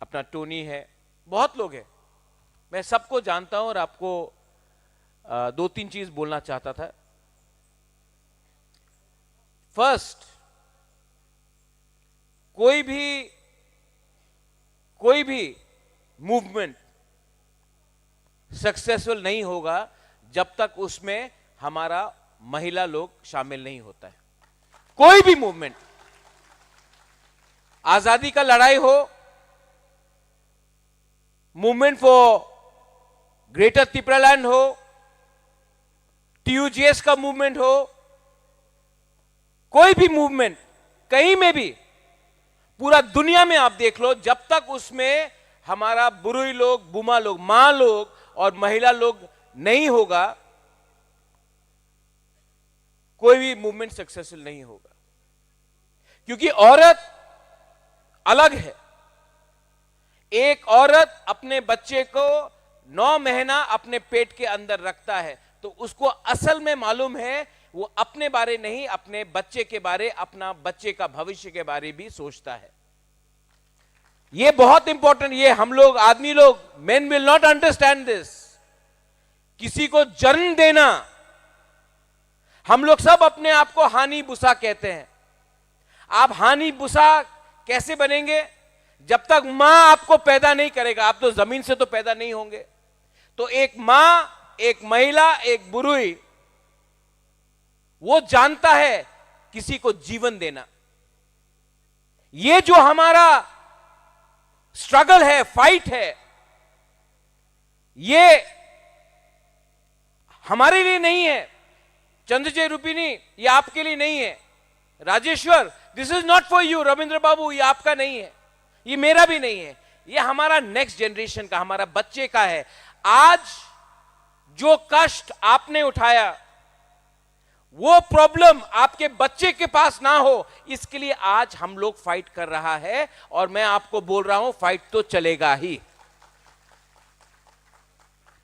अपना टोनी है, बहुत लोग हैं। मैं सबको जानता हूँ और आपको अ, दो तीन चीज बोलना चाहता था। फर्स्ट, कोई भी कोई भी मूवमेंट सक्सेसफुल नहीं होगा जब तक उसमें हमारा महिला लोग शामिल नहीं होता है। कोई भी मूवमेंट, आजादी का लड़ाई हो, मूवमेंट फॉर ग्रेटर तिपरालैंड हो, टीयूजीएस का मूवमेंट हो, कोई भी मूवमेंट कहीं में भी, पूरा दुनिया में आप देख लो, जब तक उसमें हमारा बुरुई लोग, बुमा लोग, माँ लोग और महिला लोग नहीं होगा, कोई भी मूवमेंट सक्सेसफुल नहीं होगा। क्योंकि औरत अलग है। एक औरत अपने बच्चे को नौ महीना अपने पेट के अंदर रखता है, तो उसको असल में मालूम है, वो अपने बारे नहीं, अपने बच्चे के बारे, अपना बच्चे का भविष्य के बारे भी सोचता है। ये बहुत इंपॉर्टेंट, ये हम लोग, आदमी लोग, men will not understand this। किसी को जन्म देना, हम लोग सब अपने आप को हानी बुसा कहते हैं। आप हानी बुसा कैसे बनेंगे? जब तक माँ आपको पैदा नहीं करेगा, आप तो जमीन से तो पैदा नहीं होंगे। तो एक माँ, एक महिला, एक बुरुई, वो जानता है किसी को जीवन देना। ये जो हमारा स्ट्रगल है, फाइट है, ये हमारे लिए नहीं है। चंद्रजय रूपिणी, ये आपके लिए नहीं है। Rajeshwar, this is not for you। Ravindra बाबू, ये आपका नहीं है, ये मेरा भी नहीं है, ये हमारा नेक्स्ट जनरेशन का, हमारा बच्चे का है। आज जो कष्ट आपने उठाया, वो प्रॉब्लम आपके बच्चे के पास ना हो, इसके लिए आज हम लोग फाइट कर रहा है। और मैं आपको बोल रहा हूं, फाइट तो चलेगा ही।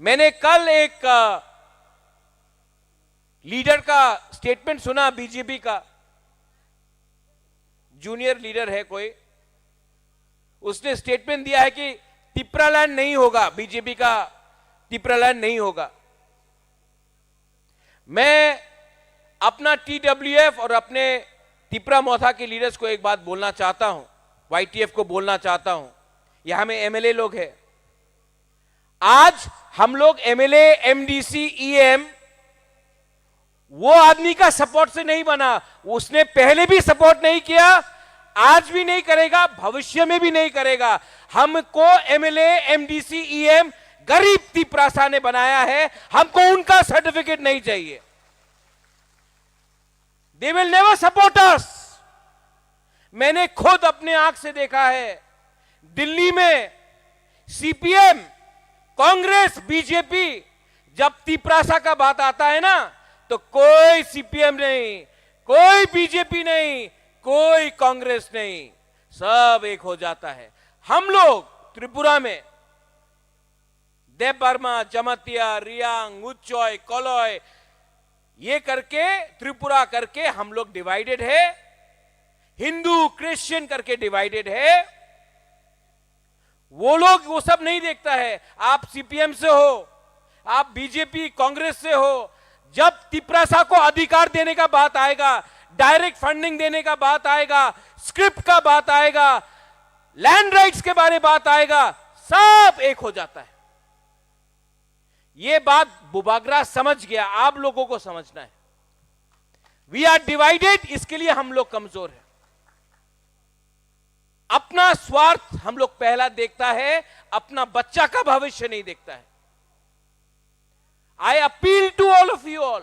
मैंने कल एक लीडर का स्टेटमेंट सुना, बीजेपी का, जूनियर लीडर है कोई, उसने स्टेटमेंट दिया है कि तिपरालैंड नहीं होगा, बीजेपी का तिपरालैंड नहीं होगा। मैं अपना टीडब्ल्यूएफ और अपने तिपरा मोथा के लीडर्स को एक बात बोलना चाहता हूं, वाईटीएफ को बोलना चाहता हूं, यहां में एमएलए लोग हैं। आज हम लोग एमएलए, एमडीसी, ईएम वो आदमी का सपोर्ट से नहीं बना, उसने पहले भी सपोर्ट नहीं किया, आज भी नहीं करेगा, भविष्य में भी नहीं करेगा। हमको एमएलए, एमडीसी, ईएम गरीब तिपरासा ने बनाया है, हमको उनका सर्टिफिकेट नहीं चाहिए। They will never support us। मैंने खुद अपने आंख से देखा है, दिल्ली में सीपीएम, कांग्रेस, बीजेपी, जब तिपरासा का बात आता है ना, तो कोई सीपीएम नहीं, कोई बीजेपी नहीं, कोई कांग्रेस नहीं, सब एक हो जाता है। हम लोग त्रिपुरा में देबबर्मा, जमातिया, रियांग, उच्चय, कलय, ये करके, त्रिपुरा करके हम लोग डिवाइडेड है। हिंदू क्रिश्चियन करके डिवाइडेड है। वो लोग वो सब नहीं देखता है। आप सीपीएम से हो, आप बीजेपी कांग्रेस से हो, जब तिपरासा को अधिकार देने का बात आएगा, डायरेक्ट फंडिंग देने का बात आएगा, स्क्रिप्ट का बात आएगा, लैंड राइट्स के बारे बात आएगा, सब एक हो जाता है। ये बात बुबागरा समझ गया, आप लोगों को समझना है। वी आर डिवाइडेड, इसके लिए हम लोग कमजोर हैं। अपना स्वार्थ हम लोग पहला देखता है, अपना बच्चा का भविष्य नहीं देखता है। I appeal to all of you all,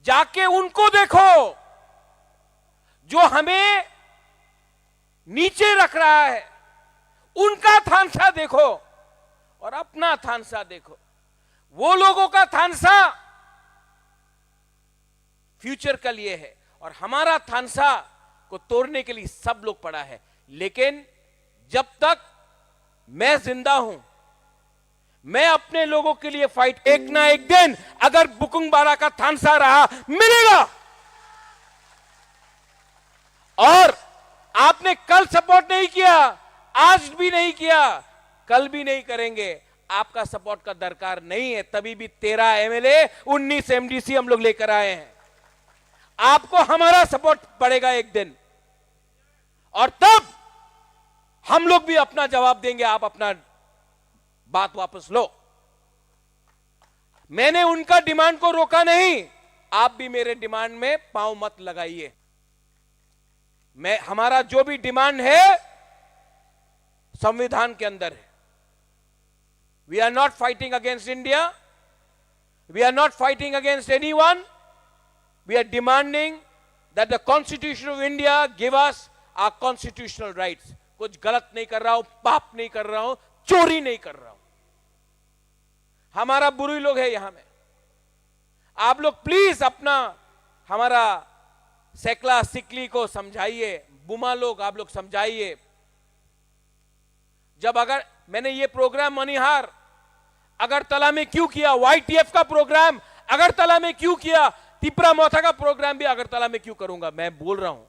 जाके उनको देखो जो हमें नीचे रख रहा है, उनका थानसा देखो और अपना थानसा देखो। वो लोगों का थानसा फ्यूचर के लिए है और हमारा थानसा को तोड़ने के लिए सब लोग पड़ा है। लेकिन जब तक मैं जिंदा हूं, मैं अपने लोगों के लिए फाइट, एक ना एक दिन अगर बुकुंग बारा का थानसा रहा, मिलेगा। और आपने कल सपोर्ट नहीं किया, आज भी नहीं किया, कल भी नहीं करेंगे। आपका सपोर्ट का दरकार नहीं है, तभी भी तेरह एमएलए, उन्नीस एमडीसी हम लोग लेकर आए हैं। आपको हमारा सपोर्ट पड़ेगा एक दिन, और तब हम लोग भी अपना जवाब देंगे। आप अपना बात वापस लो। मैंने उनका डिमांड को रोका नहीं, आप भी मेरे डिमांड में पांव मत लगाइए। मैं, हमारा जो भी डिमांड है, संविधान के अंदर है। We are not fighting against India. We are not fighting against anyone. We are demanding that the Constitution of India give us our constitutional rights. कुछ गलत नहीं कर रहा हूं, पाप नहीं कर रहा हूं, चोरी नहीं कर रहा हूं। हमारा बुरी लोग है यहां में। आप लोग प्लीज अपना, हमारा सेकला सिकली को समझाइए, बुमा लोग आप लोग समझाइए। जब अगर मैंने ये प्रोग्राम मणिहार अगरतला में क्यों किया, वाईटीएफ का प्रोग्राम अगरतला में क्यों किया, तिपरा मोथा का प्रोग्राम भी अगरतला में क्यों करूंगा? मैं बोल रहा हूं,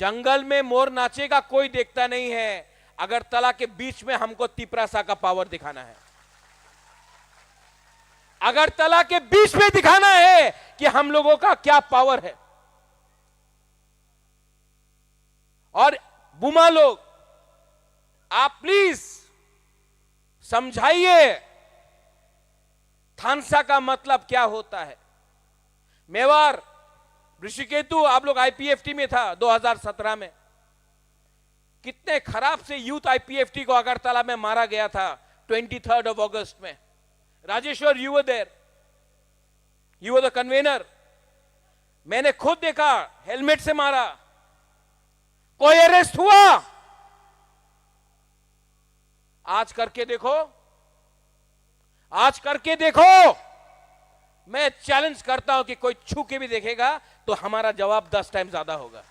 जंगल में मोर नाचेगा कोई देखता नहीं है। अगरतला के बीच में हमको तिपरासा का पावर दिखाना है। अगरतला के बीच में दिखाना है कि हम लोगों का क्या पावर है। और बुमा लोग, आप प्लीज समझाइए थानसा का मतलब क्या होता है। मेवार, ऋषिकेतु, आप लोग आईपीएफटी में था दो हज़ार सत्रह में, कितने खराब से यूथ आईपीएफटी को अगरतला में मारा गया था ट्वेंटी थर्ड ऑफ अगस्त में। Rajeshwar, you were there, you were the convener। मैंने खुद देखा, हेलमेट से मारा, कोई अरेस्ट हुआ? आज करके देखो, आज करके देखो। मैं चैलेंज करता हूं कि कोई छू के भी देखेगा तो हमारा जवाब दस टाइम ज्यादा होगा।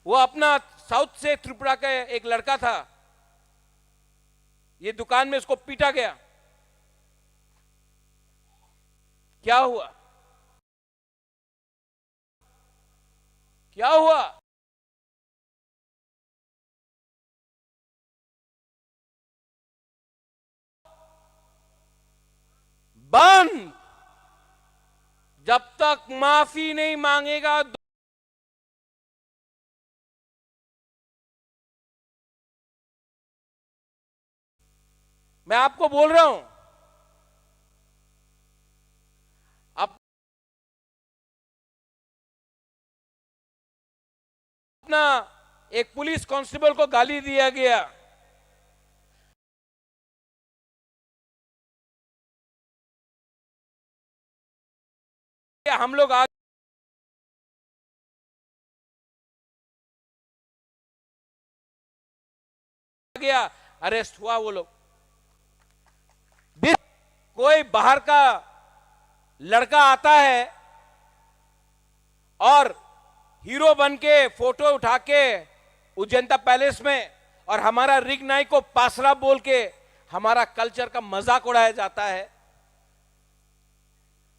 वो अपना साउथ से त्रिपुरा का एक लड़का था, ये दुकान में उसको पीटा गया। क्या हुआ? क्या हुआ? बंद। जब तक माफी नहीं मांगेगा, मैं आपको बोल रहा हूं, अपना एक पुलिस कांस्टेबल को गाली दिया गया। हम लोग आ गया, अरेस्ट हुआ वो लोग। दिस-, कोई बाहर का लड़का आता है और हीरो बन के फोटो उठा के उज्जैनता पैलेस में और हमारा रिग नाई को पासरा बोल के हमारा कल्चर का मजाक उड़ाया जाता है।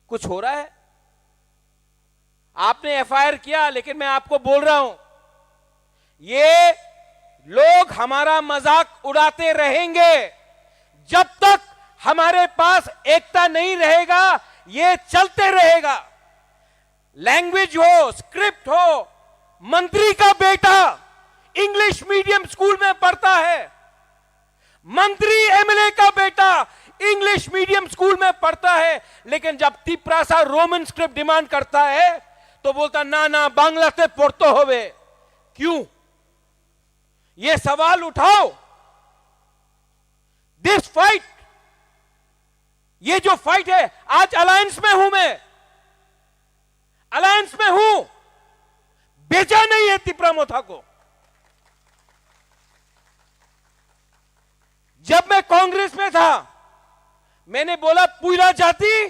कुछ हो रहा है। आपने एफआईआर किया, लेकिन मैं आपको बोल रहा हूं, ये लोग हमारा मजाक उड़ाते रहेंगे। जब तक हमारे पास एकता नहीं रहेगा, ये चलते रहेगा। लैंग्वेज हो, स्क्रिप्ट हो, मंत्री का बेटा इंग्लिश मीडियम स्कूल में पढ़ता है, मंत्री एमएलए का बेटा इंग्लिश मीडियम स्कूल में पढ़ता है, लेकिन जब तिप्रासा रोमन स्क्रिप्ट डिमांड करता है, तो बोलता, "ना, ना, बांग्लाते पढ़ते होवे।" क्यों? ये सवाल उठाओ। दिस फाइट, ये जो फाइट है, आज अलायंस में हूं मैं, अलायंस में हूं, भेजा नहीं है तिप्रा मोथा को। जब मैं कांग्रेस में था, मैंने बोला, "पुइला जाति।"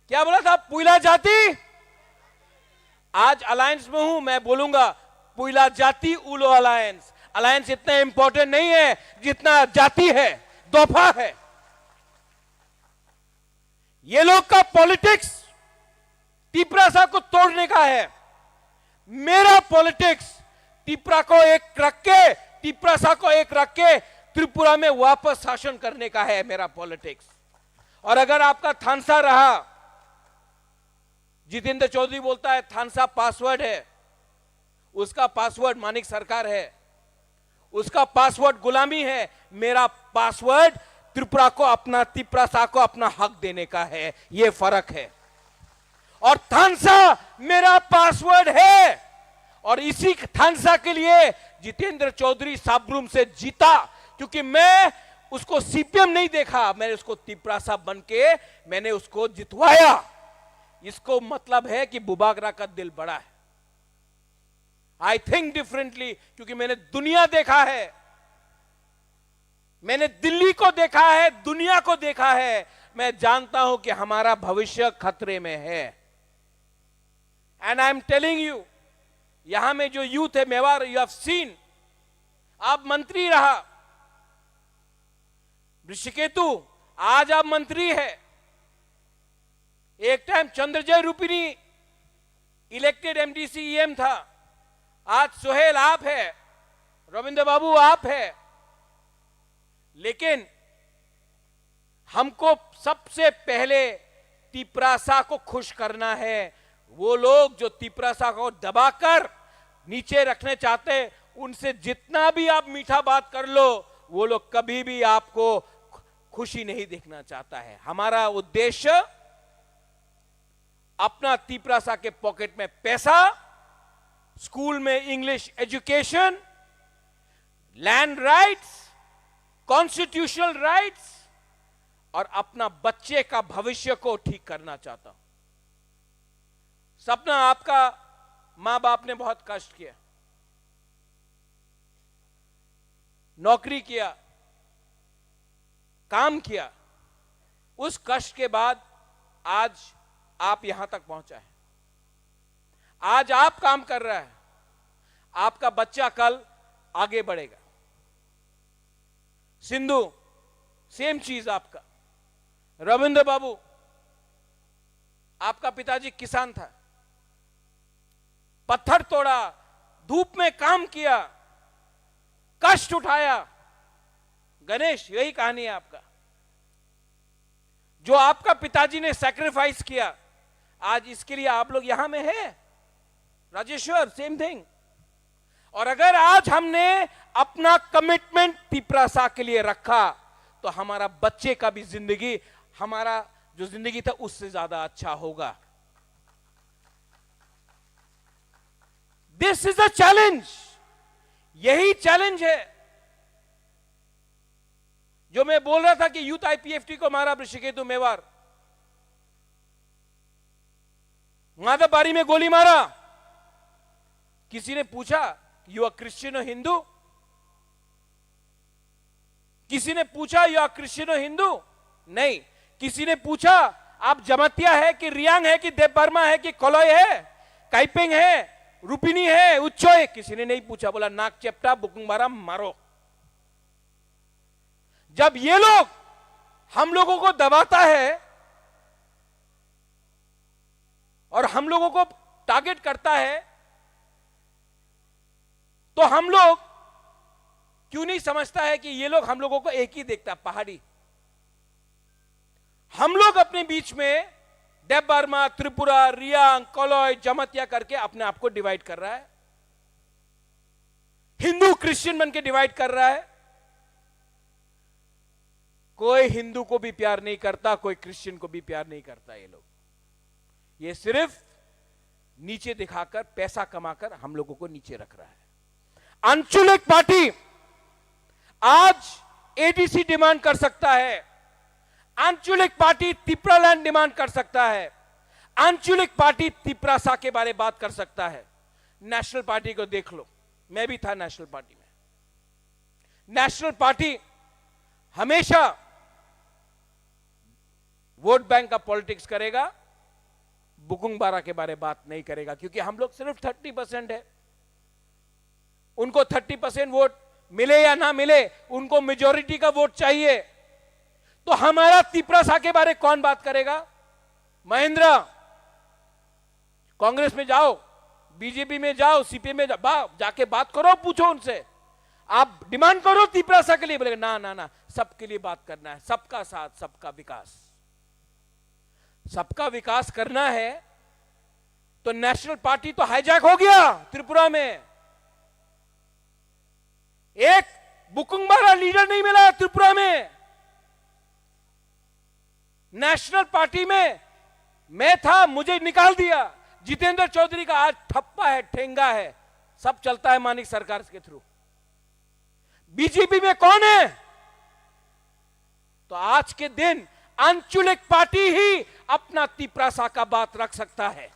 क्या बोला था? "पुइला जाति।" आज अलायंस में हूं, मैं बोलूंगा, "पुइला जाति उलो अलायंस।" अलायंस इतना इंपॉर्टेंट नहीं है जितना जाति है, दोफा है। ये लोग का पॉलिटिक्स तिप्रासा को तोड़ने का है। मेरा पॉलिटिक्स तिप्रा को एक रख के, तिप्रासा को एक रख के त्रिपुरा में वापस शासन करने का है मेरा पॉलिटिक्स। और अगर आपका थानसा रहा, जितेंद्र चौधरी बोलता है थानसा पासवर्ड है, उसका पासवर्ड मानिक सरकार है, उसका पासवर्ड गुलामी है, मेरा पासवर्ड त्रिपुरा को अपना, तिप्रासा को अपना हक देने का है। ये फर्क है। और थानसा मेरा पासवर्ड है, और इसी थानसा के लिए जितेंद्र चौधरी साब्रुम से जीता, क्योंकि मैं उसको सीपीएम नहीं देखा, मैंने उसको तिप्रासा बन के मैंने उसको जितवाया। इसको मतलब है कि बुबागरा का दिल बड़ा है। आई थिंक डिफरेंटली, क्योंकि मैंने दुनिया देखा है, मैंने दिल्ली को देखा है, दुनिया को देखा है। मैं जानता हूं कि हमारा भविष्य खतरे में है। And I am telling you, यहां में जो यूथ है मेवार, यू हैव सीन, आप मंत्री रहा ऋषिकेतु, आज आप मंत्री है। एक टाइम चंद्रजय रूपिणी इलेक्टेड एमडीसी ईएम था, आज सोहेल आप है, रविंद्र बाबू आप है। लेकिन हमको सबसे पहले तिपरासा को खुश करना है। वो लोग जो तिपरासा को दबाकर नीचे रखने चाहते हैं, उनसे जितना भी आप मीठा बात कर लो, वो लोग कभी भी आपको खुशी नहीं देखना चाहता है। हमारा उद्देश्य अपना तिपरासा के पॉकेट में पैसा, स्कूल में English education, land rights, constitutional rights और अपना बच्चे का भविष्य को ठीक करना चाहता हूं। सपना आपका, माँ बाप ने बहुत कष्ट किया, नौकरी किया, काम किया, उस कष्ट के बाद आज आप यहां तक पहुंचा है। आज आप काम कर रहा है, आपका बच्चा कल आगे बढ़ेगा। सिंधु, सेम चीज आपका। रविंद्र बाबू, आपका पिताजी किसान था, पत्थर तोड़ा, धूप में काम किया, कष्ट उठाया। गणेश, यही कहानी है आपका। जो आपका पिताजी ने सैक्रिफाइस किया, आज इसके लिए आप लोग यहां में हैं। Rajeshwar, same thing. और अगर आज हमने अपना कमिटमेंट तिपरासा के लिए रखा, तो हमारा बच्चे का भी जिंदगी, हमारा जो जिंदगी था, उससे ज्यादा अच्छा होगा। This is a challenge. यही चैलेंज है। जो मैं बोल रहा था कि यूथ आईपीएफटी को मारा ऋषिकेतु मेवार, माधव बारी में गोली मारा, किसी ने पूछा, "यू आर क्रिश्चियन और हिंदू?" किसी ने पूछा, "यू आर क्रिश्चियन और हिंदू?" नहीं। किसी ने पूछा, "आप जमातिया है कि रियांग है कि देबबर्मा है कि कलय है, काइपेंग है, रूपिनी है, उच्चो है?" किसी ने नहीं पूछा। बोला, "नाक चेपटा, बुकुंग मारा, मारो।" जब ये लोग हम लोगों को दबाता है, और हम लोगों को टारगेट करता है, तो हम लोग क्यों नहीं समझता है कि ये लोग हम लोगों को एक ही देखता, पहाड़ी? हम लोग अपने बीच में देबबर्मा, त्रिपुरा, रियांग, कलय, जमातिया करके अपने आप को डिवाइड कर रहा है। हिंदू क्रिश्चियन बन के डिवाइड कर रहा है। कोई हिंदू को भी प्यार नहीं करता, कोई क्रिश्चियन को भी प्यार नहीं करता। ये लोग, ये सिर्फ नीचे दिखाकर, पैसा कमाकर हम लोगों को नीचे रख रहा है। आंचलिक पार्टी आज एडीसी डिमांड कर सकता है, आंचलिक पार्टी तिपरालैंड डिमांड कर सकता है, आंचलिक पार्टी तिपरासा के बारे बात कर सकता है। नेशनल पार्टी को देख लो, मैं भी था नेशनल पार्टी में। नेशनल पार्टी हमेशा वोट बैंक का पॉलिटिक्स करेगा, बुकुंग बारा के बारे बात नहीं करेगा, क्योंकि हम लोग सिर्फ थर्टी परसेंट है। उनको थर्टी परसेंट वोट मिले या ना मिले, उनको मेजोरिटी का वोट चाहिए। तो हमारा तिपरासा के बारे कौन बात करेगा? महेंद्र, कांग्रेस में जाओ, बीजेपी में जाओ, सीपीएम में जा, बा, जाके बात करो, पूछो उनसे। आप डिमांड करो तिपरासा के लिए। बोलेगा, ना, ना, ना, सबके लिए बात करना है, सबका साथ, सबका विकास। सबका विकास करना है तो नेशनल पार्टी तो हाईजैक हो गया त्रिपुरा में। एक बुकुंग बारा लीडर नहीं मिला त्रिपुरा में। नेशनल पार्टी में मैं था, मुझे निकाल दिया। जितेंद्र चौधरी का आज ठप्पा है, ठेंगा है, सब चलता है मानिक सरकार के थ्रू। बीजेपी में कौन है? तो आज के दिन आंचलिक पार्टी ही अपना तिपरासा का बात रख सकता है।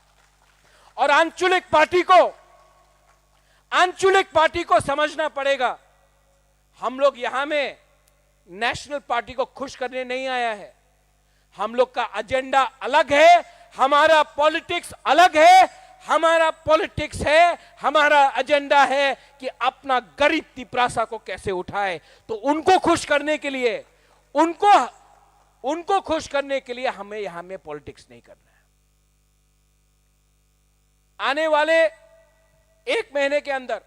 और आंचलिक पार्टी को, आंचलिक पार्टी को समझना पड़ेगा। हम लोग यहां में नेशनल पार्टी को खुश करने नहीं आया है। हम लोग का एजेंडा अलग है, हमारा पॉलिटिक्स अलग है। हमारा पॉलिटिक्स है, हमारा एजेंडा है कि अपना गरीब तिपरासा को कैसे उठाए। तो उनको खुश करने के लिए, उनको, उनको खुश करने के लिए हमें यहां में पॉलिटिक्स नहीं करना है। आने वाले एक महीने के अंदर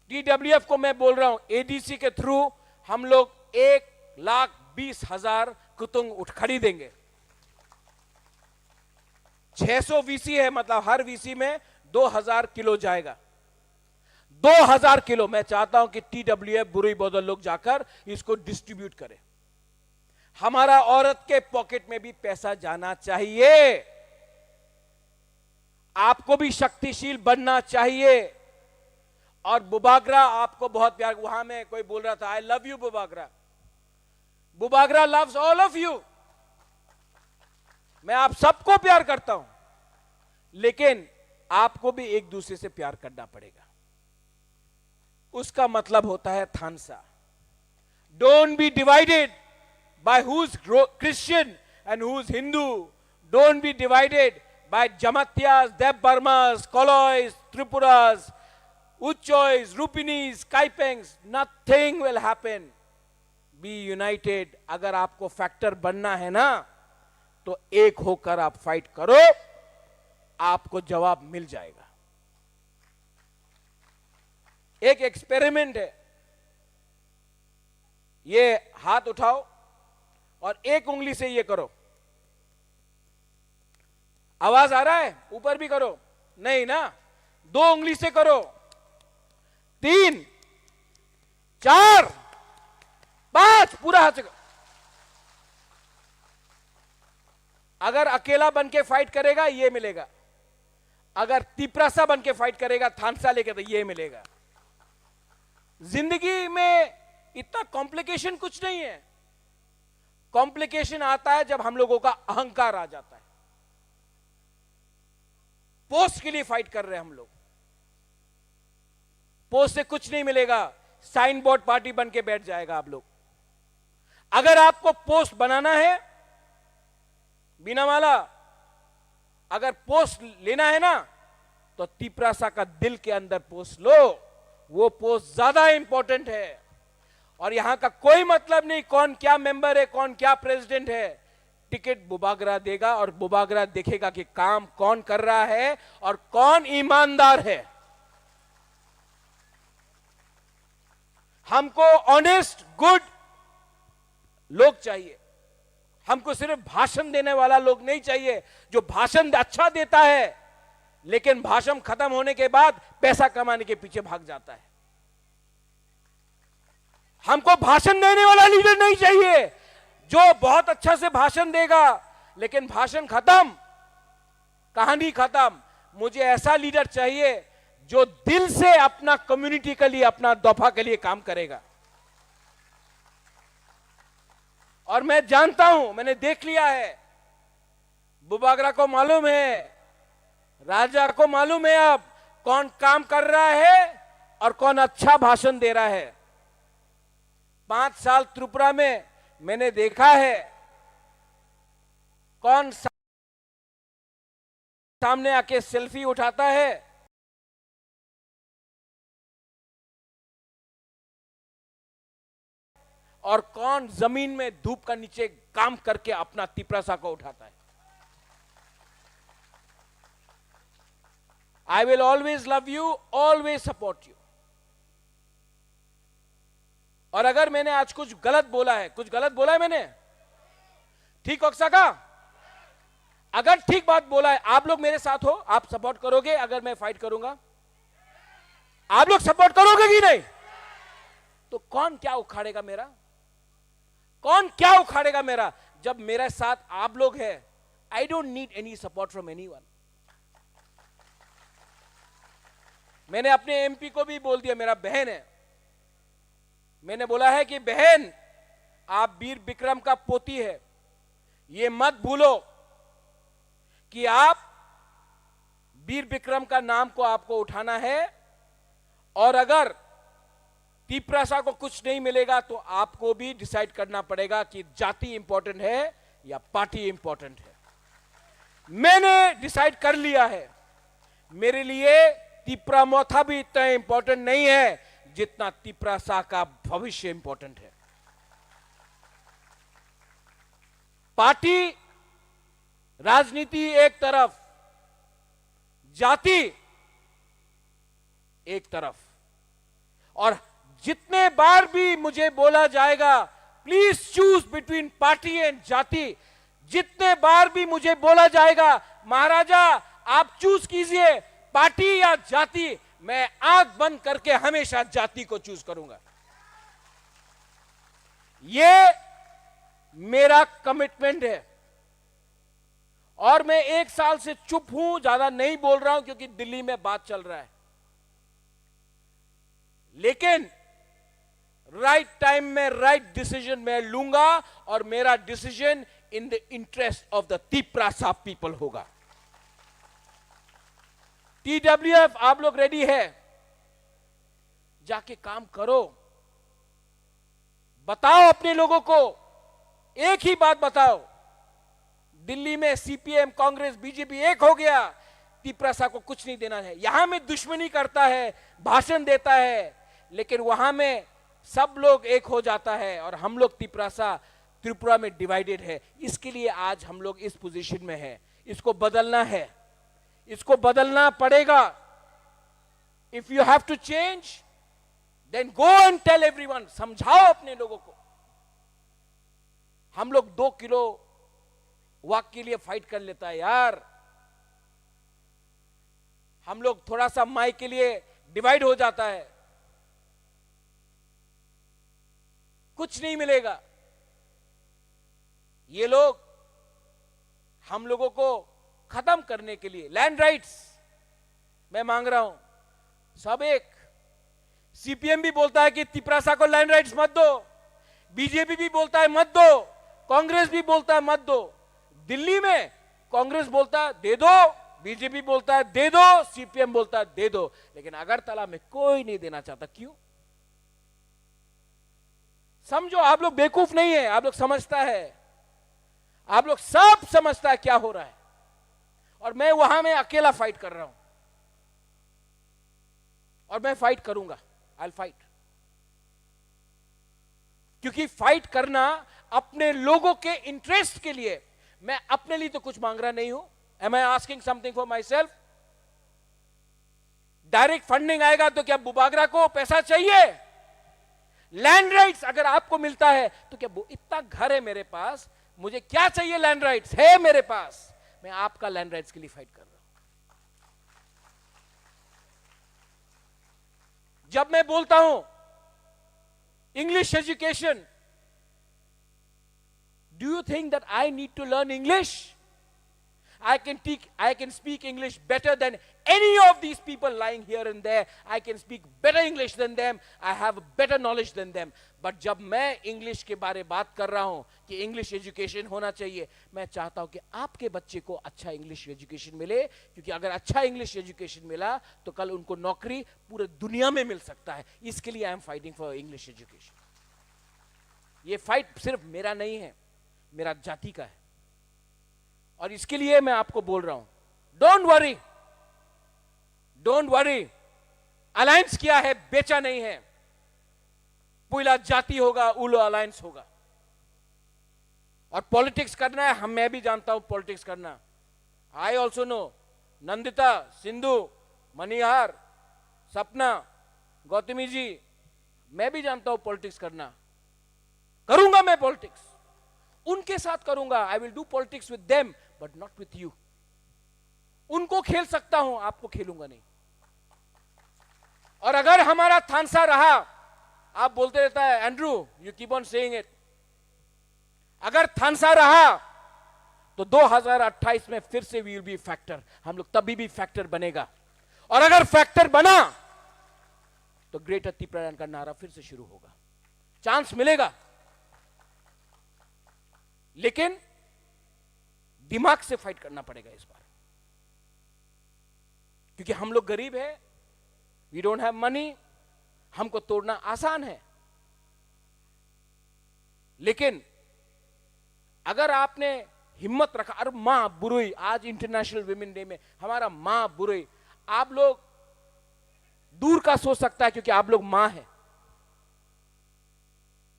टीडब्ल्यूएफ को मैं बोल रहा हूं, एडीसी के थ्रू हम लोग एक लाख बीस हजार कुतुंग उठ खरीदेंगे। छह सौ वीसी है, मतलब हर वीसी में दो हजार किलो जाएगा। दो हजार किलो। मैं चाहता हूं कि टीडब्ल्यूएफ, बुरुई बदल लोग जाकर इसको डिस्ट्रीब्यूट करें। हमारा औरत के पॉकेट में भी पैसा जाना चाहिए। आपको भी शक्तिशील बनना चाहिए। और बुबागरा आपको बहुत प्यार, वहां में कोई बोल रहा था, "I love you Bubagra." Bubagra loves all of you। मैं आप सबको प्यार करता हूं, लेकिन आपको भी एक दूसरे से प्यार करना पड़ेगा। उसका मतलब होता है थानसा। Don't be divided by who's Christian and who's Hindu. Don't be divided by Jamatyas, Debbarmas, Kolois, Tripuras, Uchois, Rupinis, Kaipengs. Nothing will happen. Be united. अगर आपको फैक्टर बनना है ना, तो एक होकर आप फाइट करो, आपको जवाब मिल जाएगा। एक एक्सपेरिमेंट है, ये हाथ उठाओ और एक उंगली से ये करो। आवाज आ रहा है? ऊपर भी करो, नहीं ना, दो उंगली से करो, तीन, चार, पांच, पूरा हाथ से करो। अगर अकेला बन के फाइट करेगा, ये मिलेगा। अगर तिपरासा बन के फाइट करेगा थानसा लेके, तो ये मिलेगा। जिंदगी में इतना कॉम्प्लिकेशन कुछ नहीं है। कॉम्प्लिकेशन आता है जब हम लोगों का अहंकार आ जाता है। पोस्ट के लिए फाइट कर रहे हैं हम लोग। पोस्ट से कुछ नहीं मिलेगा, साइन बोर्ड पार्टी बन के बैठ जाएगा आप लोग। अगर आपको पोस्ट बनाना है, बिना माला, अगर पोस्ट लेना है ना, तो तिपरासा का दिल के अंदर पोस्ट लो, वो पोस्ट ज्यादा इंपॉर्टेंट है। और यहां का कोई मतलब नहीं कौन क्या मेंबर है, कौन क्या प्रेसिडेंट है। टिकट बुबागरा देगा और बुबागरा देखेगा कि काम कौन कर रहा है और कौन ईमानदार है। हमको ऑनेस्ट, गुड लोग चाहिए। हमको सिर्फ भाषण देने वाला लोग नहीं चाहिए, जो भाषण अच्छा देता है लेकिन भाषण खत्म होने के बाद पैसा कमाने के पीछे भाग जाता है। हमको भाषण देने वाला लीडर नहीं चाहिए, जो बहुत अच्छा से भाषण देगा लेकिन भाषण खत्म, कहानी खत्म। मुझे ऐसा लीडर चाहिए जो दिल से अपना कम्युनिटी के लिए, अपना दफा के लिए काम करेगा। और मैं जानता हूं, मैंने देख लिया है, बुबागरा को मालूम है, राजा को मालूम है अब कौन काम कर रहा है और कौन अच्छा भाषण दे रहा है। पांच साल त्रिपुरा में मैंने देखा है कौन सा-, सामने आके सेल्फी उठाता है और कौन जमीन में धूप का नीचे काम करके अपना तिपरासा को उठाता है। I will always love you, always support you। और अगर मैंने आज कुछ गलत बोला है, कुछ गलत बोला है मैंने, ठीक हो सका? अगर ठीक बात बोला है, आप लोग मेरे साथ हो, आप सपोर्ट करोगे अगर मैं फाइट करूंगा? आप लोग सपोर्ट करोगे कि नहीं? तो कौन क्या उखाड़ेगा मेरा? कौन क्या उखाड़ेगा मेरा? जब मेरे साथ आप लोग हैं, I don't need any support from anyone। मैंने अपने एमपी को भी बोल दिया, मेरा बहन है, मैंने बोला है कि बहन, आप वीर विक्रम का पोती है, ये मत भूलो कि आप वीर विक्रम का नाम को आपको उठाना है। और अगर तिपरासा को कुछ नहीं मिलेगा तो आपको भी डिसाइड करना पड़ेगा कि जाति इंपॉर्टेंट है या पार्टी इंपॉर्टेंट है। मैंने डिसाइड कर लिया है, मेरे लिए तिपरा मोथा भी इतना इंपॉर्टेंट नहीं है जितना तिपरासा का भविष्य इंपॉर्टेंट है। पार्टी, राजनीति एक तरफ, जाति एक तरफ, और जितने बार भी मुझे बोला जाएगा, "Please choose between party and जाति," जितने बार भी मुझे बोला जाएगा, "महाराजा, आप चूज कीजिए, पार्टी या जाति," मैं आंख बंद करके हमेशा जाति को चूज करूंगा। ये मेरा कमिटमेंट है। और मैं एक साल से चुप हूं, ज्यादा नहीं बोल रहा हूं क्योंकि दिल्ली में बात चल रहा है। लेकिन राइट टाइम में राइट डिसीजन मैं लूंगा और मेरा decision in the interest of the Tiprasa people होगा। टीडब्ल्यूएफ, आप लोग रेडी है? जाके काम करो, बताओ अपने लोगों को, एक ही बात बताओ, दिल्ली में सीपीएम, कांग्रेस, बीजेपी एक हो गया, तिपरासा को कुछ नहीं देना है। यहां में दुश्मनी करता है, भाषण देता है, लेकिन वहां में सब लोग एक हो जाता है और हम लोग तिपरासा त्रिपुरा में डिवाइडेड है। इसके लिए आज हम लोग इस पोजीशन में है। इसको बदलना है, इसको बदलना पड़ेगा। If you have to change, then go and tell everyone, समझाओ अपने लोगों को। हम लोग दो किलो वाक के लिए फाइट कर लेता है यार, हम लोग थोड़ा सा माइक के लिए डिवाइड हो जाता है, कुछ नहीं मिलेगा। ये लोग हम लोगों को खत्म करने के लिए लैंड राइट्स मैं मांग रहा हूं, सब एक। सीपीएम भी बोलता है कि तिपरासा को लैंड राइट्स मत दो, बीजेपी भी बोलता है मत दो, कांग्रेस भी बोलता है मत दो। दिल्ली में कांग्रेस बोलता है दे दो, बीजेपी बोलता है दे दो, सीपीएम बोलता है दे दो, लेकिन अगरतला में कोई नहीं देना चाहता। क्यों? समझो, आप लोग बेवकूफ नहीं है, आप लोग समझता है, आप लोग सब समझता है क्या हो रहा है। और मैं वहां में अकेला फाइट कर रहा हूं और मैं फाइट करूंगा, आई फाइट। क्योंकि फाइट करना अपने लोगों के इंटरेस्ट के लिए, मैं अपने लिए तो कुछ मांग रहा नहीं हूं। Am I asking something for myself? Direct funding आएगा तो क्या बुबागरा को पैसा चाहिए? लैंड राइट्स अगर आपको मिलता है तो क्या वो इतना घर है मेरे पास, मुझे क्या चाहिए? लैंड राइट्स है मेरे पास, मैं आपका लैंड राइट्स के लिए फाइट कर रहा हूं। जब मैं बोलता हूं English education, do you think that I need to learn English? I can teach, I can speak English better than any of these people lying here and there. I can speak better English than them. I have better knowledge than them. But जब मैं इंग्लिश के बारे बात कर रहा हूं कि English education होना चाहिए, मैं चाहता हूं कि आपके बच्चे को अच्छा इंग्लिश एजुकेशन मिले, क्योंकि अगर अच्छा इंग्लिश एजुकेशन मिला तो कल उनको नौकरी पूरे दुनिया में मिल सकता है। इसके लिए I am fighting for English education। ये फाइट सिर्फ मेरा नहीं है, मेरा जाति का है। और इसके लिए मैं आपको बोल रहा हूं, don't worry, don't worry. Alliance किया है, बेचा नहीं है। पुइला जाति होगा, उलो अलायंस होगा। और पॉलिटिक्स करना है, हम, मैं भी जानता हूं पॉलिटिक्स करना। I also know नंदिता, सिंधु, मनिहार, सपना, गौतमी जी, मैं भी जानता हूं पॉलिटिक्स करना। करूंगा मैं पॉलिटिक्स, उनके साथ करूंगा। I will do politics with them, but not with you। उनको खेल सकता हूं, आपको खेलूंगा नहीं। और अगर हमारा थानसा रहा, आप बोलते रहता है, Andrew, you keep on saying it। अगर थानसा रहा तो दो हज़ार अट्ठाईस में फिर से we will be factor, हम लोग तभी भी फैक्टर बनेगा। और अगर फैक्टर बना तो ग्रेटर तिप्रालैंड का नारा फिर से शुरू होगा। चांस मिलेगा, लेकिन दिमाग से फाइट करना पड़ेगा इस बार, क्योंकि हम लोग गरीब है, we don't have money। हमको तोड़ना आसान है, लेकिन अगर आपने हिम्मत रखा, और माँ बुरुई, आज इंटरनेशनल वुमेन डे में हमारा माँ बुरुई, आप लोग दूर का सोच सकता है, क्योंकि आप लोग माँ है,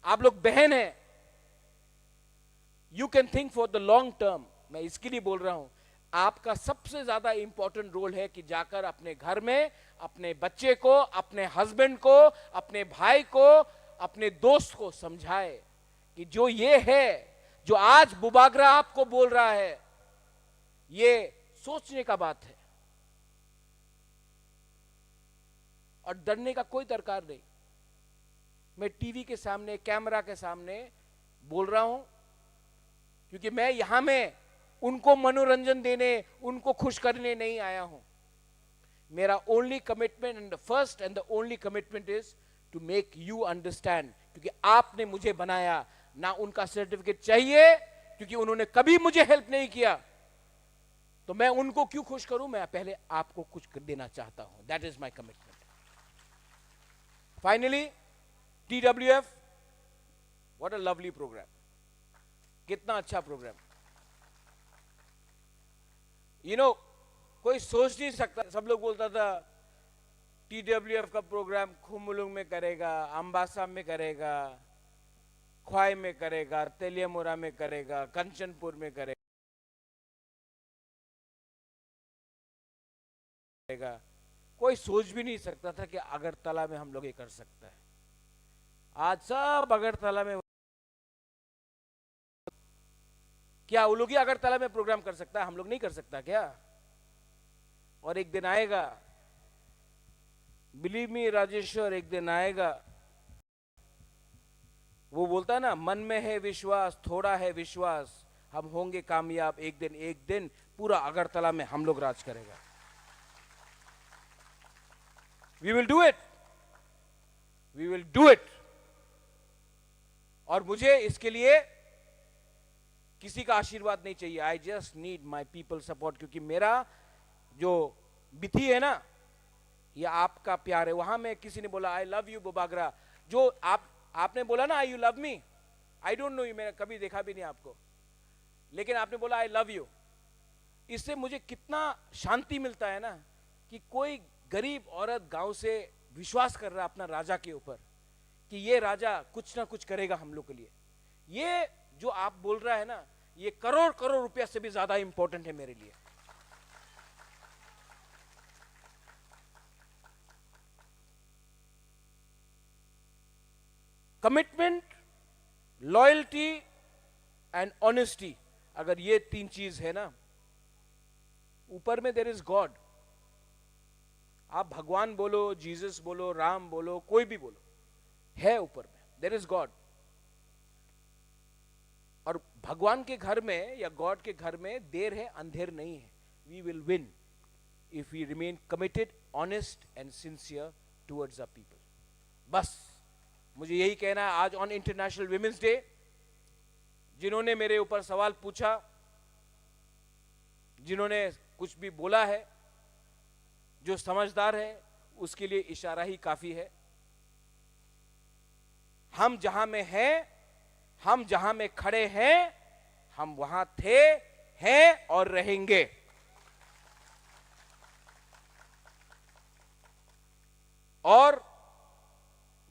आप लोग बहन है। You can think for the long term। मैं इसके लिए बोल रहा हूं, आपका सबसे ज्यादा इंपॉर्टेंट रोल है कि जाकर अपने घर में अपने बच्चे को, अपने हस्बैंड को, अपने भाई को, अपने दोस्त को समझाए कि जो ये है, जो आज बुबागरा आपको बोल रहा है, ये सोचने का बात है। और डरने का कोई दरकार नहीं। मैं टीवी के सामने, कैमरा के सामने बोल रहा हूं, क्योंकि मैं यहां में उनको मनोरंजन देने, उनको खुश करने नहीं आया हूं। मेरा only commitment and the first and the only commitment is to make you understand, क्योंकि आपने मुझे बनाया, ना उनका सर्टिफिकेट चाहिए, क्योंकि उन्होंने कभी मुझे हेल्प नहीं किया। तो मैं उनको क्यों खुश करूं? मैं पहले आपको कुछ कर देना चाहता हूं। That is my commitment। Finally, T W F, what a lovely program। कितना अच्छा प्रोग्राम, यू नो। कोई सोच नहीं सकता। सब लोग बोलता था टीडब्ल्यूएफ का प्रोग्राम खुमुलुंग में करेगा, अम्बासा में करेगा, ख्वाई में करेगा, तेलियामुरा में करेगा, कंचनपुर में करेगा। कोई सोच भी नहीं सकता था कि अगरतला में हम लोग ये कर सकता है। आज सब अगरतला में। क्या वो लोग ही अगरतला में प्रोग्राम कर सकता है, हम लोग नहीं कर सकता क्या? और एक दिन आएगा, बिलीव मी राजेश्वर, एक दिन आएगा। वो बोलता है ना, मन में है विश्वास, थोड़ा है विश्वास, हम होंगे कामयाब एक दिन। एक दिन पूरा अगरतला में हम लोग राज करेगा। We will do it। We will do it। और मुझे इसके लिए किसी का आशीर्वाद नहीं चाहिए। I just need my people support, क्योंकि मेरा जो बिथी है ना, ये आपका प्यार है। वहां में किसी ने बोला, "I love you बुबागरा।" जो आप, आपने बोला ना, "I, you love me?" I don't know you, मैंने कभी देखा भी नहीं आपको, लेकिन आपने बोला, "I love you।" इससे मुझे कितना शांति मिलता है ना, कि कोई गरीब औरत गांव से विश्वास कर रहा है अपना राजा के ऊपर, कि ये राजा कुछ ना कुछ करेगा हम लोग के लिए। ये जो आप बोल रहा है ना, ये करोड़ करोड़ रुपया से भी ज्यादा इंपॉर्टेंट है मेरे लिए। कमिटमेंट, लॉयल्टी एंड ऑनेस्टी, अगर ये तीन चीज है ना, ऊपर में देयर इज गॉड। आप भगवान बोलो, जीसस बोलो, राम बोलो, कोई भी बोलो, है ऊपर में, देयर इज गॉड। और भगवान के घर में या गॉड के घर में देर है, अंधेर नहीं है। We will win if we remain committed, honest and sincere towards our people. बस, मुझे यही कहना है। आज ऑन इंटरनेशनल वुमेन्स डे, जिन्होंने मेरे ऊपर सवाल पूछा, जिन्होंने कुछ भी बोला है, जो समझदार है, उसके लिए इशारा ही काफी है। हम जहां में हैं, हम जहां में खड़े हैं, हम वहां थे, हैं और रहेंगे। और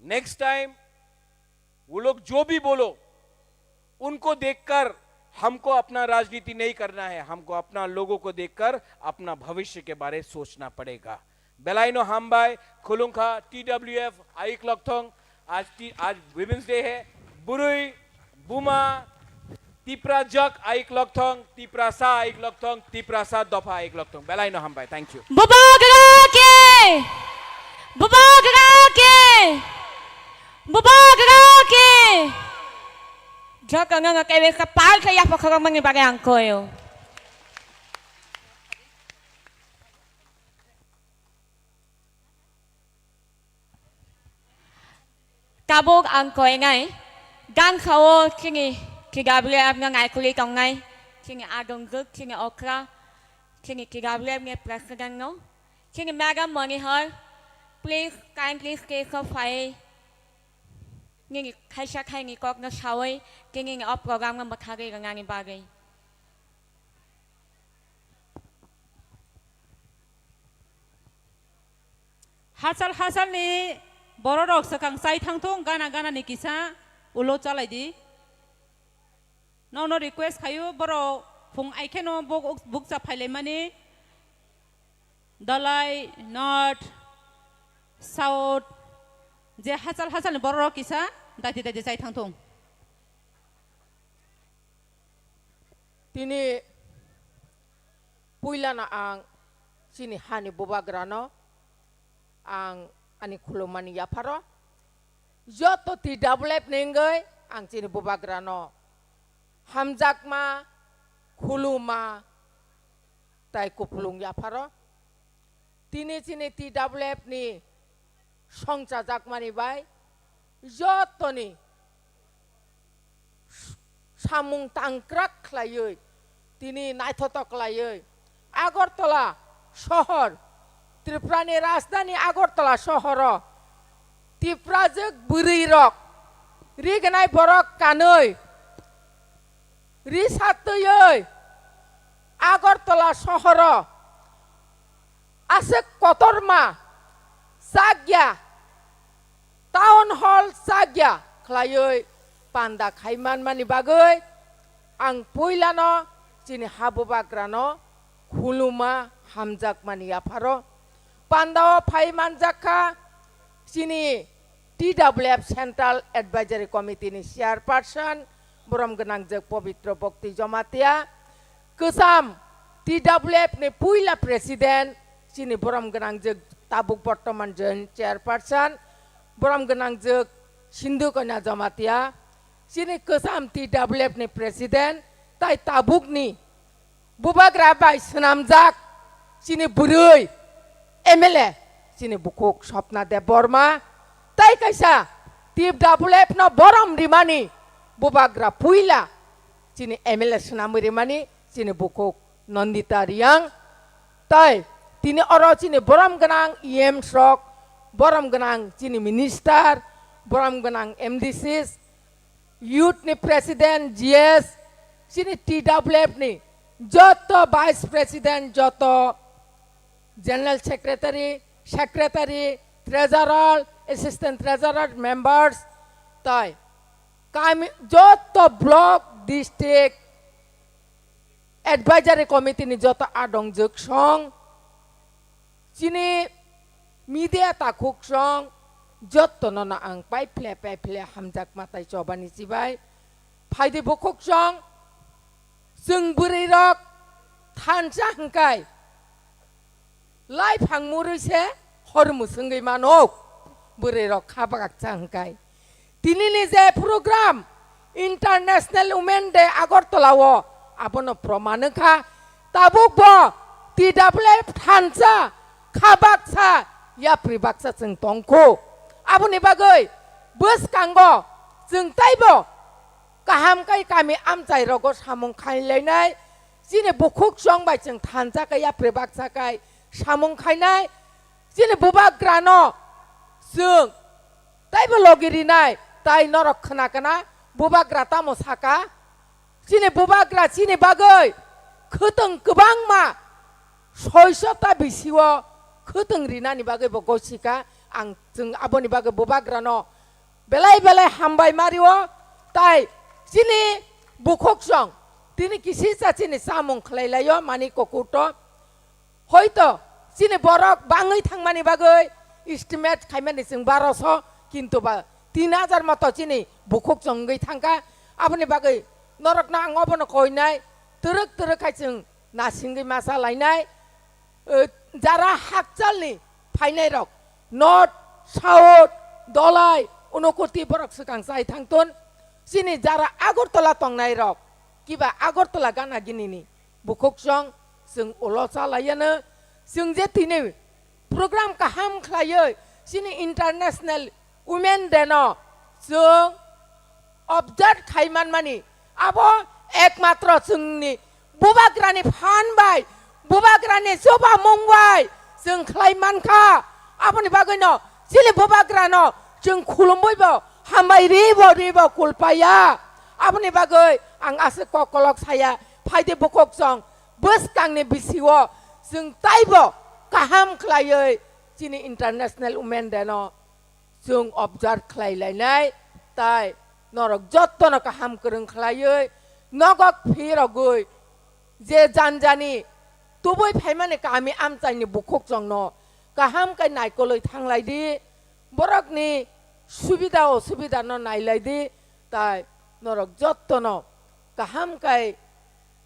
नेक्स्ट टाइम वो लोग जो भी बोलो, उनको देखकर हमको अपना राजनीति नहीं करना है, हमको अपना लोगों को देखकर अपना भविष्य के बारे सोचना पड़ेगा। Belai no hambai, khulungkha, T W F, aik lokthong, आज टी, आज वुमेन्स डे है, बुरुई, बुमा, तिप्रा जग aik lokthong, तिप्रा सा aik lokthong, तिप्रा सा दफा aik lokthong। Belai no hambai, thank you। Bubagra ke! Bubagra ke! Bubagra ke! Jok ang ang kebe kapal kaya pakhorong mani bagay ang koyo. Tabuk ang koinai, gan khao chini T W F no naikolwi tongnai, chini adongjwk, chini okra, chini T W F ni president no, chini Madam Monihar, please kindly stage o phai, nini khaisa khaini kok no sawi, chini o program no mwthagwi rwnani bagwi. Hachal hachal ni borok rok swkang chai thang thung, gana gana ni kisa ulo chalai di. Nono request khayu, borok phung ai kheno buk, bukcha phailaimani, Dalai, North, South, je hachal hachal ni borok rok kisa daiti daiti chai thang thung. Tini puilano ang chini hani bubagrano ang ani khulumani yapharo joto T W F ni wngwi ang chini bubagrano hamjakma, khuluma tai kupulung yapharo. Tini chini T W F ni songchajakmani bai jotoni samung tangkrak khlaiwi, tini naithotok khlaiwi Agartala sohor, Tripurani rajdhani Agartala sohoro Tiprajwk bwrwirok, rignai borok kanwi, ri satwiwi Agartala sohoro aswk kotorma chakya, town hall chakya khlaiwi panda khai manmani bagwi ang puilano chini habubagrano khuluma hamjakmani yapharo. Pandao phai manjakha chini T W F Central Advisory Committee ni Chairperson, borom gwnangjwk Pobitro Bhakti Jamatia, kwcham T W F ni puila President, chini borom gwnangjwk tabuk bortoman Joint Chairperson, borom gwnangjwk Sindhu Kanya Jamatia, chini kwcham T W F ni President, tai tabukni bubagra bai swnamjak chini bwrwi M L A chini bukhuk Swapna Debbarma, tai kaisa T W F no borom rimani bubagra puila chini M L A swnamwi rimani chini bukhuk Nandita Reang, tai tini oro chini borom gwnang E M rok, borom gwnang chini minister, borom gwnang M D Cs, youth ni president, G S, chini T W F ni joto vice president, joto general secretary, secretary, treasurer, assistant treasurer, members, tai kami joto block, district, Advisory Committee ni joto adongjwk song, chini media takhuk song, jotono no ang paiphle paiphle hamjakma tai chobani chibai. Phaidi bukhuk song, chwng bwrwi rok thansa hwnkhe, lai phang murwi se hor mwswngwi mano, bwrwi rok kha bagaksa hwnkhe. Tinini je program International Women Day Agartala o, abono proman wngkha. Tabuk bo T W F thansa kha baksa yapri baksa chwng tongkhu. Aboni bagwi bwskango chwng taibo kaham khe kami amchai rogo samung khainlainai, chini bukhuk song bai chwng thansa khe yapri baksa khe samung khainai, chini bubagrano chwng taibo logi rinai, tai norok khna kana bubagra tamo saka, chini bubagra chini bagwi khwtwng kwbangma soiso ta bisio khwtwng rinani bagwi bo gosika, ang chwng aboni bagwi bubagrano belai belai hambai mario, tai chini bukhuk song tini kisisa chini chamung khlai laio mani kokuto. Hoito chini borok bangwi thangmani bagwi estimate khaimani chwng baroso, kintu ba tin hajar moto chini bukhuk chongwi thangkha. Aboni bagwi norokno ang obono koinai, twrwk twrwk khai chwng nasingwi masa lainai. Eh, jara hakchalni phainairok, North, South, Dholai, Unakoti borok swkang chai thangton. Chini jara Agartala tongnairok, kiba Agartala gana ginini bukhuk song, chwng ulo cha laiyano. Chwng je tini program kaham khlaiwi chini International Women Day no chwng observe khai manmani, abo ekmatro chwngni bubagrani phan bai, bubagrani chubamung bai chwng khlai mankha. Aboni bagwino chini bubagrano chwng khulumwi bo hambai ribo ribo kulpaya. Aboni bagwi ang aswk kokolok saya, phaidi bukhuk song, bwskangni bisio chwng taibo kaham khlaiwi chini International Women Day no chwng observe khlai lainai, tai norok jottono kaham kwrwng khlaiwi, nokok phirogwi, je janjani tubui phaimani kami amchaini bukhuk chongno kaham khe naikolwi thanglai di, borokni subida osubida no nailai di, tai norok jottono kaham khe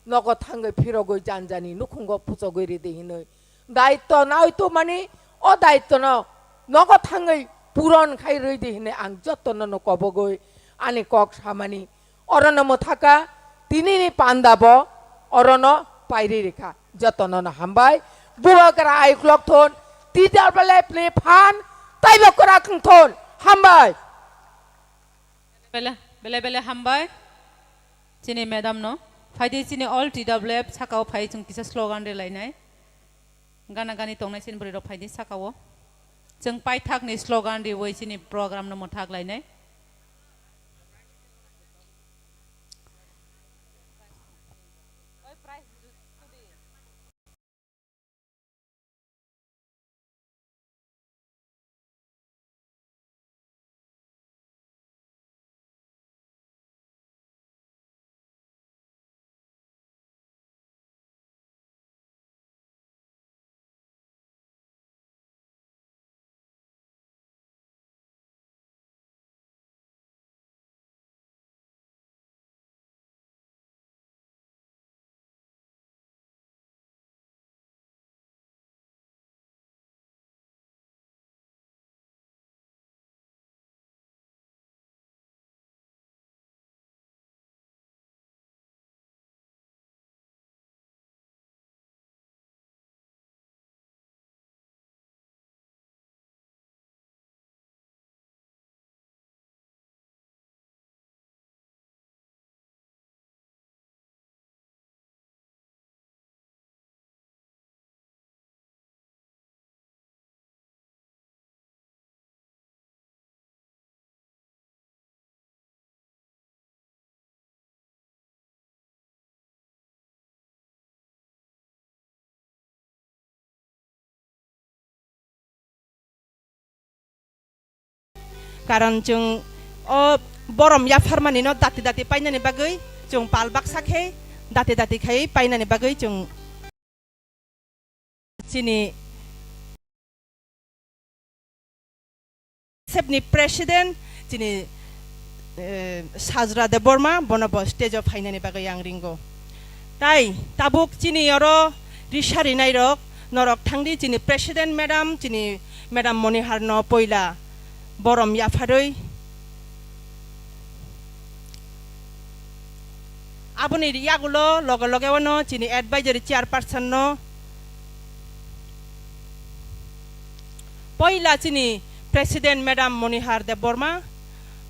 nogo thangwi phirogwi janjani nukhungo puchogwi ridi hinwi daitto nai tubumani, o daittono nogo thangwi puron khai rwidi hinwi ang jottono no kobogwi ani kok samani. Orono mwthaka tinini panda bo orono pairi rikha. Jotono no hambai. Bubagra ayuk lok thon, T W F ni phan taibo kwrak wng thon. Hambai. Bele, bele, bele hambai. Chini madam no. Phaidi chini all T W F sakao phai chwng kisa slogan relainai. Gana gani tongnai chini bwrwi rok phaidi sakao. Chwng paithak ni slogan riwi chini program no mwthak lainai. Karon chwng o borom yapharmani no dati dati painani bagwi chwng pal baksa khe dati dati khai painani bagwi chwng chini sepni president chini, eh, Sajra Debbarma, bono bo stage o phainani bagwi ang ringo. Tai tabuk chini oro risa rinairok norok thangdi chini president madam, chini madam Monihar no poila borom yapharwi. Aboni yagulo loge loge wano chini advisory chairperson no poila chini president madam Monihar Debbarma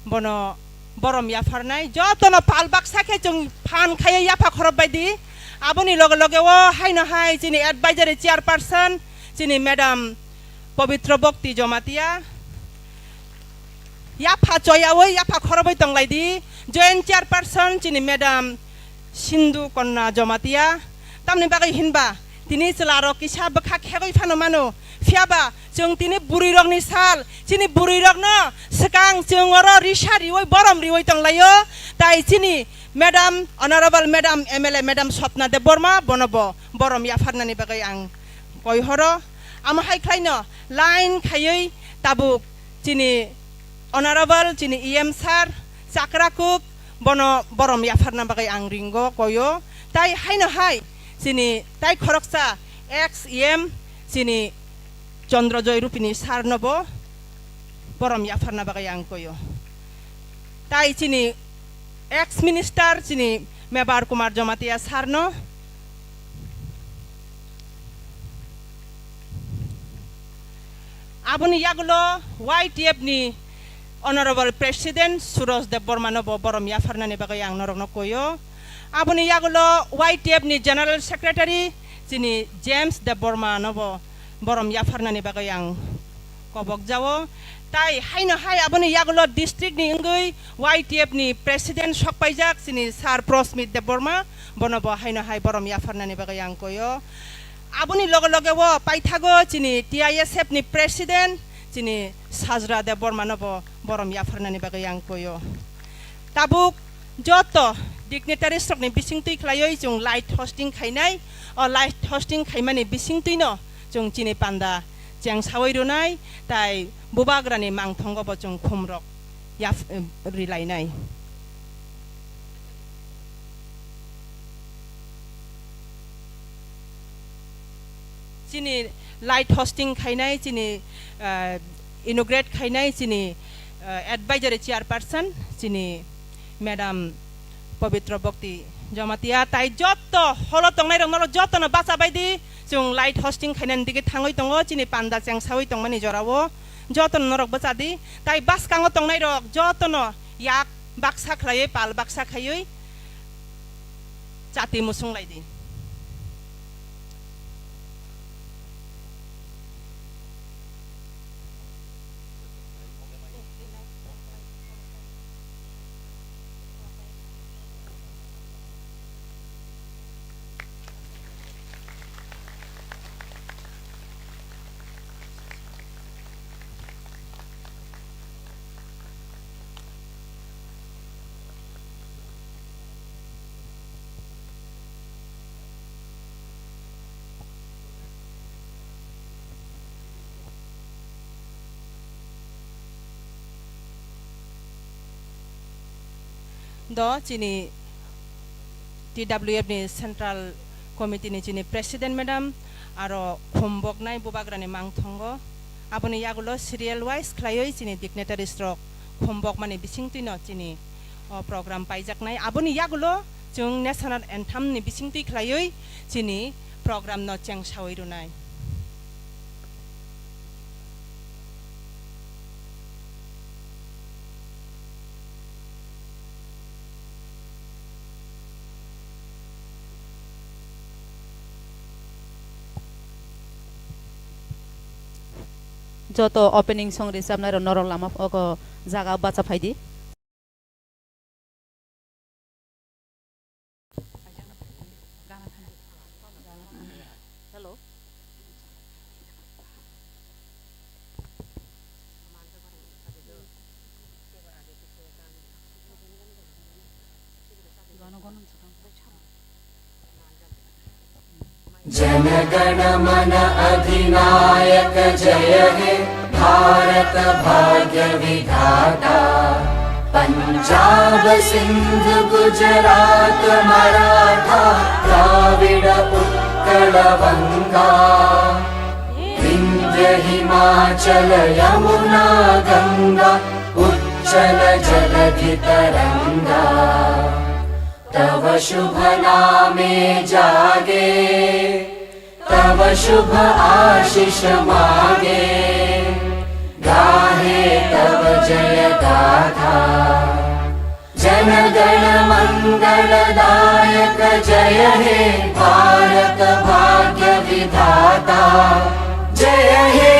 bono borom yapharnai, jotono pal baksa khe chwng phan khaiya yapha khorop baidi. Aboni loge loge o haino hai chini advisory chairperson chini madam Pabitra Bhakti Jamatia, yapha choyawi, yapha khorobwi tonglaidi, joint chairperson chini madam Sindhu Konna Jamatia. Tamni bagwi hinba, tini chwlarok kisa bwkha khegwi phano mano, phiyaba chwng tini bwrwirokni sal, chini bwrwirokno swkang chwng oro risa riwi, borom riwi tonglaio, tai chini madam, honorable madam M L A madam Swapna Debbarma, bono bo borom yapharnani bagwi ang koi horo. Amo hai khlaino line khaiwi tabuk chini honorable chini E M sir Chakra Cook bono borom yapharna bagwi ang ringo koyo. Tai haino hai chini tai khoroksa ex E M chini Chandra Joy Rupini sir no bo borom yapharna bagwi ang koyo. Tai chini ex minister chini Mebar Kumar Jamatia sir no. Aboni yagulo Y T F ni honorable president Suraj Debbarma no bo borom yapharnani bagwi ang norokno koyo. Aboni yagulo Y T F ni general secretary chini James Debbarma no bo borom yapharnani bagwi ang kobok jao. Tai haino hai aboni yagulo district ni wngwi Y T F ni president sokpaijak chini sir Prosmit Debbarma, bono bo haino hai borom yapharnani bagwi ang koyo. Aboni loge loge o paithago chini T I S F ni president chini Sajra Debbarma no bo borom yapharnani bagwi ang koyo. Tabuk joto dignitaries rokni bisingtwi khlaiwi chwng light hosting khainai, o light hosting khaimani bisingtwino chwng chini panda chengsawi rwnai, tai bubagrani mangthongo bo chwng khumrok yap-, rilainai. Chini light hosting khainai, chini, ah, inaugurate khainai, chini, ah, advisory chairperson, chini madam Pabitra Bhakti Jamatia, tai joto holo tongnai rok norok joto no bacha bai di, chwng light hosting khainani dige thangwi tongo, chini panda chengsawi tongmani jorao joto no norok bacha di, tai bwskango tongnai rok joto no yak baksa khlaiwi, pal baksa khaiwi chati musung lai di. Do chini T W F ni Central Committee ni chini President Madam, aro khumboknai bubagrani mangthongo. Aboni yagulo serial wise khlaiwi chini dignitaries rok khumbokmani bisingtwino chini o program paijaknai. Aboni yagulo chwng National Anthem ni bisingtwi khlaiwi chini program no chengsawi rwnai. Joto opening song rwchapnai rok norok lama ogo jaga bacha phaidi. Hello. Gana gana sakang. Jana गण मन अधिनायक जय हे भारत भाग्य विधाता। पंजाब सिंध गुजरात मराठा द्राविड़ उत्कल बंगा। विंध्य हिमाचल यमुना गंगा उच्छल जलधि तरंगा। तव शुभ नामे जागे, तव शुभ आशीष मागे, गाहे तव जय गाथा। जन गण मंगल दायक जय हे भारत भाग्य विधाता। जय हे,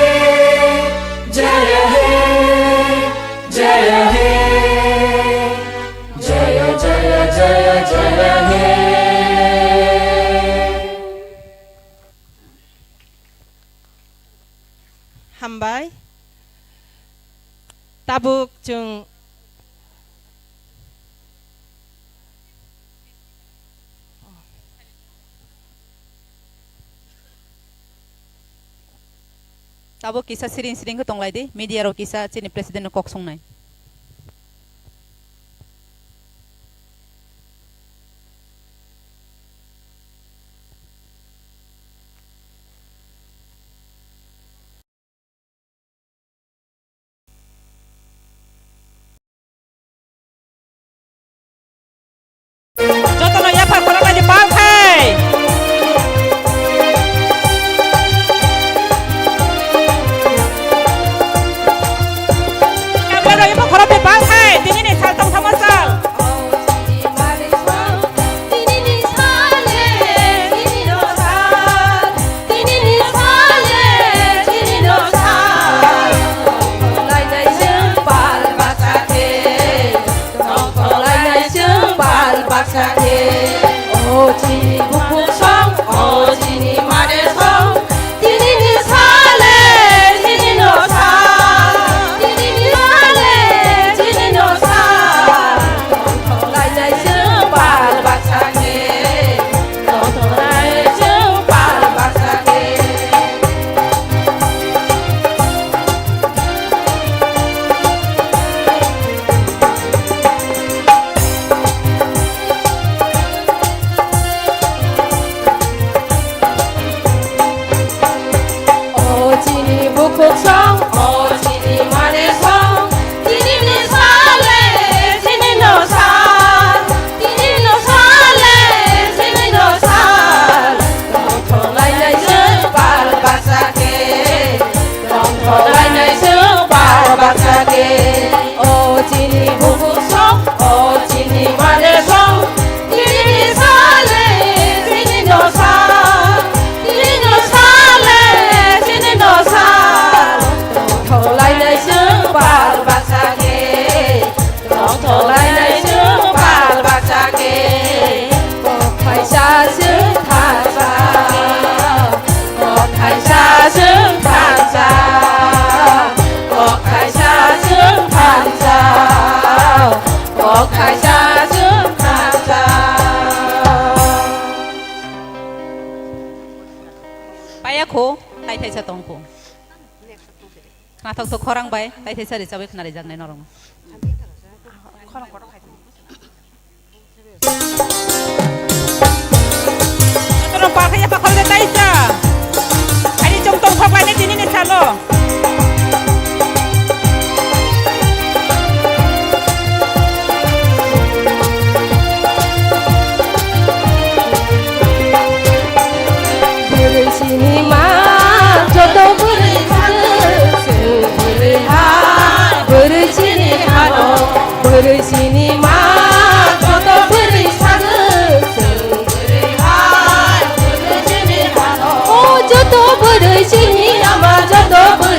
जय हे, जय हे। जय जय जय जय हे। Hambai. Tabuk chwng Tabuk kisa siring siring khe tonglai di, media rok kisa chini president no kok songnai. Jotono yaphar khoroknwi di pal khai. Yaphar khoroknwi pal khai, tinini sal tongthokma sal. Tongthoknai chwng bal baksa khe, o chini bukhuk song, o chini mare song, chini ni sale, chini no sa, chini ni sale, chini no sa. Tongthoknai chwng bal baksa khe, tongthoknai chwng bal baksa khe. O chini bukhuk song, o chini mare song, chini ni sale, chini no sa, chini no sale, chini no sa. Tongthoknai chwng bal baksa khe, tongthoknai chwng bal baksa khe. O chini bukhuk song, o chini mare song, chini ni sale, chini no sa, chini no sale, chini no sa. Tongthoknai chwng bal baksa khe. Tongthoknai chwng bal baksa khe, kok khaisa chwng thansa, kok khaisa chwng thansa, kok khaisa chwng thansa, kok khaisa chwng thansa. Paya kho, thai thaisa tong kho. Khnathok thok khorang bai, tai thaisa richawi khna rijaknai norok. Khorang kotor khai. Kotor no pa khaya pa khol de taisa. Hari chong tong thok lai ne tini ni salo. Bwrwi chini ma joto bwrwi thangwi chwng bwrwi ha, bwrwi chini hano, bwrwi chini ma joto bwrwi thangwi chwng bwrwi ha, bwrwi chini hano. O joto bwrwi chini ama joto bwrwi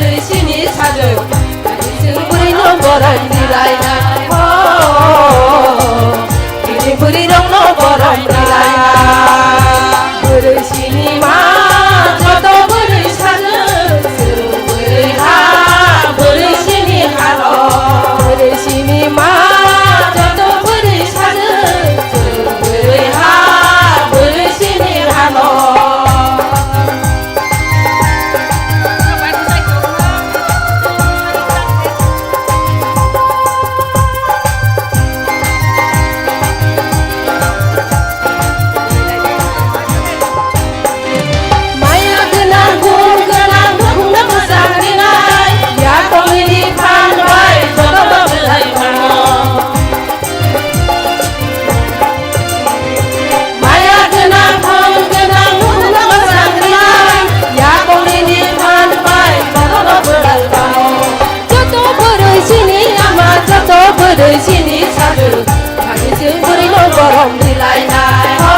Sini sadu, ani sing buri no borom dilai nai ho.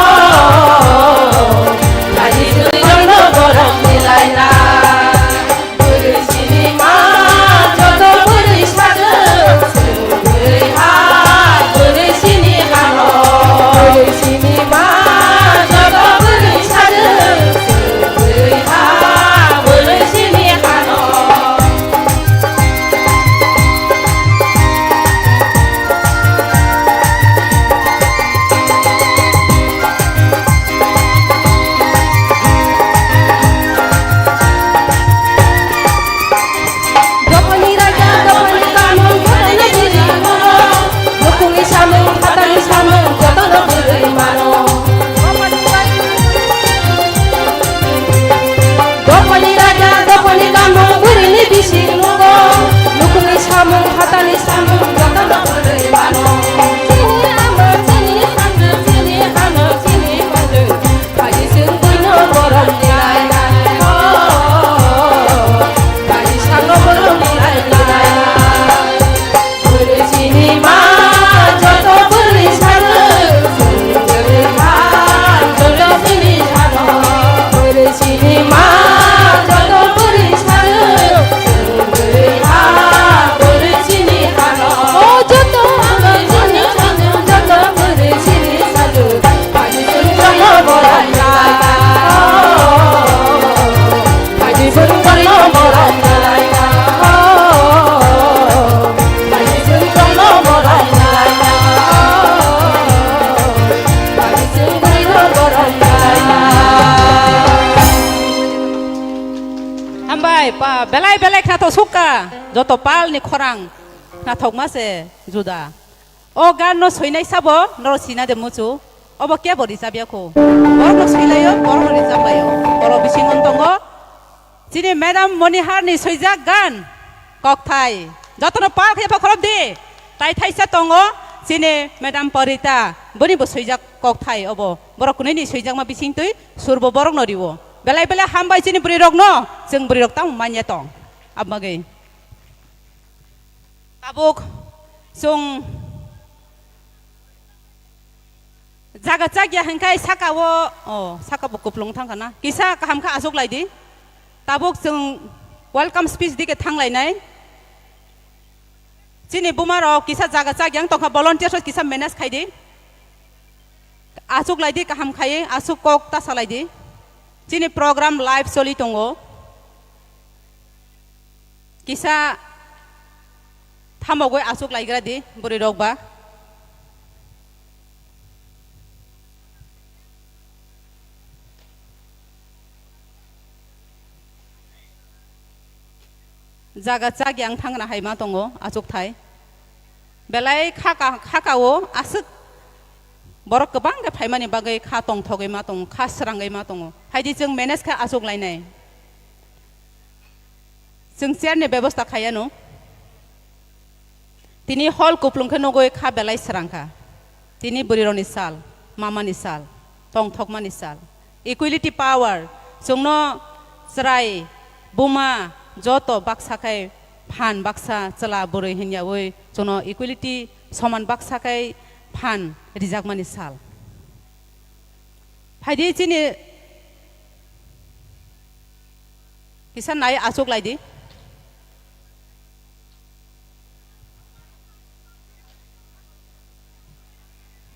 Ani sing buri no borom dilai nai. Buri sini ma, joto buri sadu, buri ha, buri sini hano. Buri sini ma, joto buri sadu, buri ha, buri sini hano. Dophani raja, dophani kanun, dophani jiri mano. Nukungni samung, phatani samung, jotono bwrwi mano. Dophani raja, dophani kanun, bwrwini bising nugo. Nukungni samung, phatani samung, jotono bwrwi mano. Chini ama, chini hamjak, chini hamjak, chini hamjak. Phaidi chwng buino borom dilai nai ho. Phaidi salo borom dilai nai. Bwrwi chini ma joto bwrwi salo. Bwrwi ha joto bwrwi salo. Bwrwi chini ma joto bwrwi salo. Bwrwi ha bwrwi chini hano. O joto bwrwi chini salo. Joto bwrwi chini salo. Hambai pa, belai belai khnathok sukha, joto palni khorang khnathokma se juda. O gan no swinai sabo norok sina de muchu. Obo kebo rijab ya kho. Borok no swilaio, borok no rijab laio. Oro bising on tongo. Chini Madam Monihar ni swijak gan kokthai. Jotono pal khe pha khorop di. Tai thaisa tongo chini Madam Parita. Boni bo swijak kokthai obo. Borok kunui ni swijakma bising twi surbo borok no riwo. Belai belai hambai chini bwrwi rok no. Chwng bwrwi rok tamo manya tong. Abagwi. Tabuk chwng jaga chakya hwnkhai saka o, o, saka bo kuplung thangkha na. Kisa kaham kha achuk lai di. Tabuk chwng welcome speech dike thang lainai. Chini buma rok kisa jaga chakya wng tongkha, volunteers rok kisa manage khai di. Achuk lai di kaham khai, achuk kok ta sa lai di. Chini program live choli tongo. Kisa thamogwi achuk laigra di bwrwi rok ba. Jaga chak yang thangna hai ma tongo achuk thai. Belai kha ka, kha ka o aswk borok kwbang khe phaimani bagwi kha tongthogwi ma tongo, kha srangwi ma tongo. Haidi chwng manage kha achuk lainai. Chwng chair ni bebosta khaiya no. Tini hall kuplung khe nugwi kha belai srang kha. Tini bwrwi rokni sal, mama ni sal, tongthokma ni sal. Equality power, chwngno chwrai, buma, joto baksa khai phan baksa chwla bwrwi hinyawi chwngno equality soman baksa khai phan rijakmani sal. Phaidi chini kisa nai achuk lai di.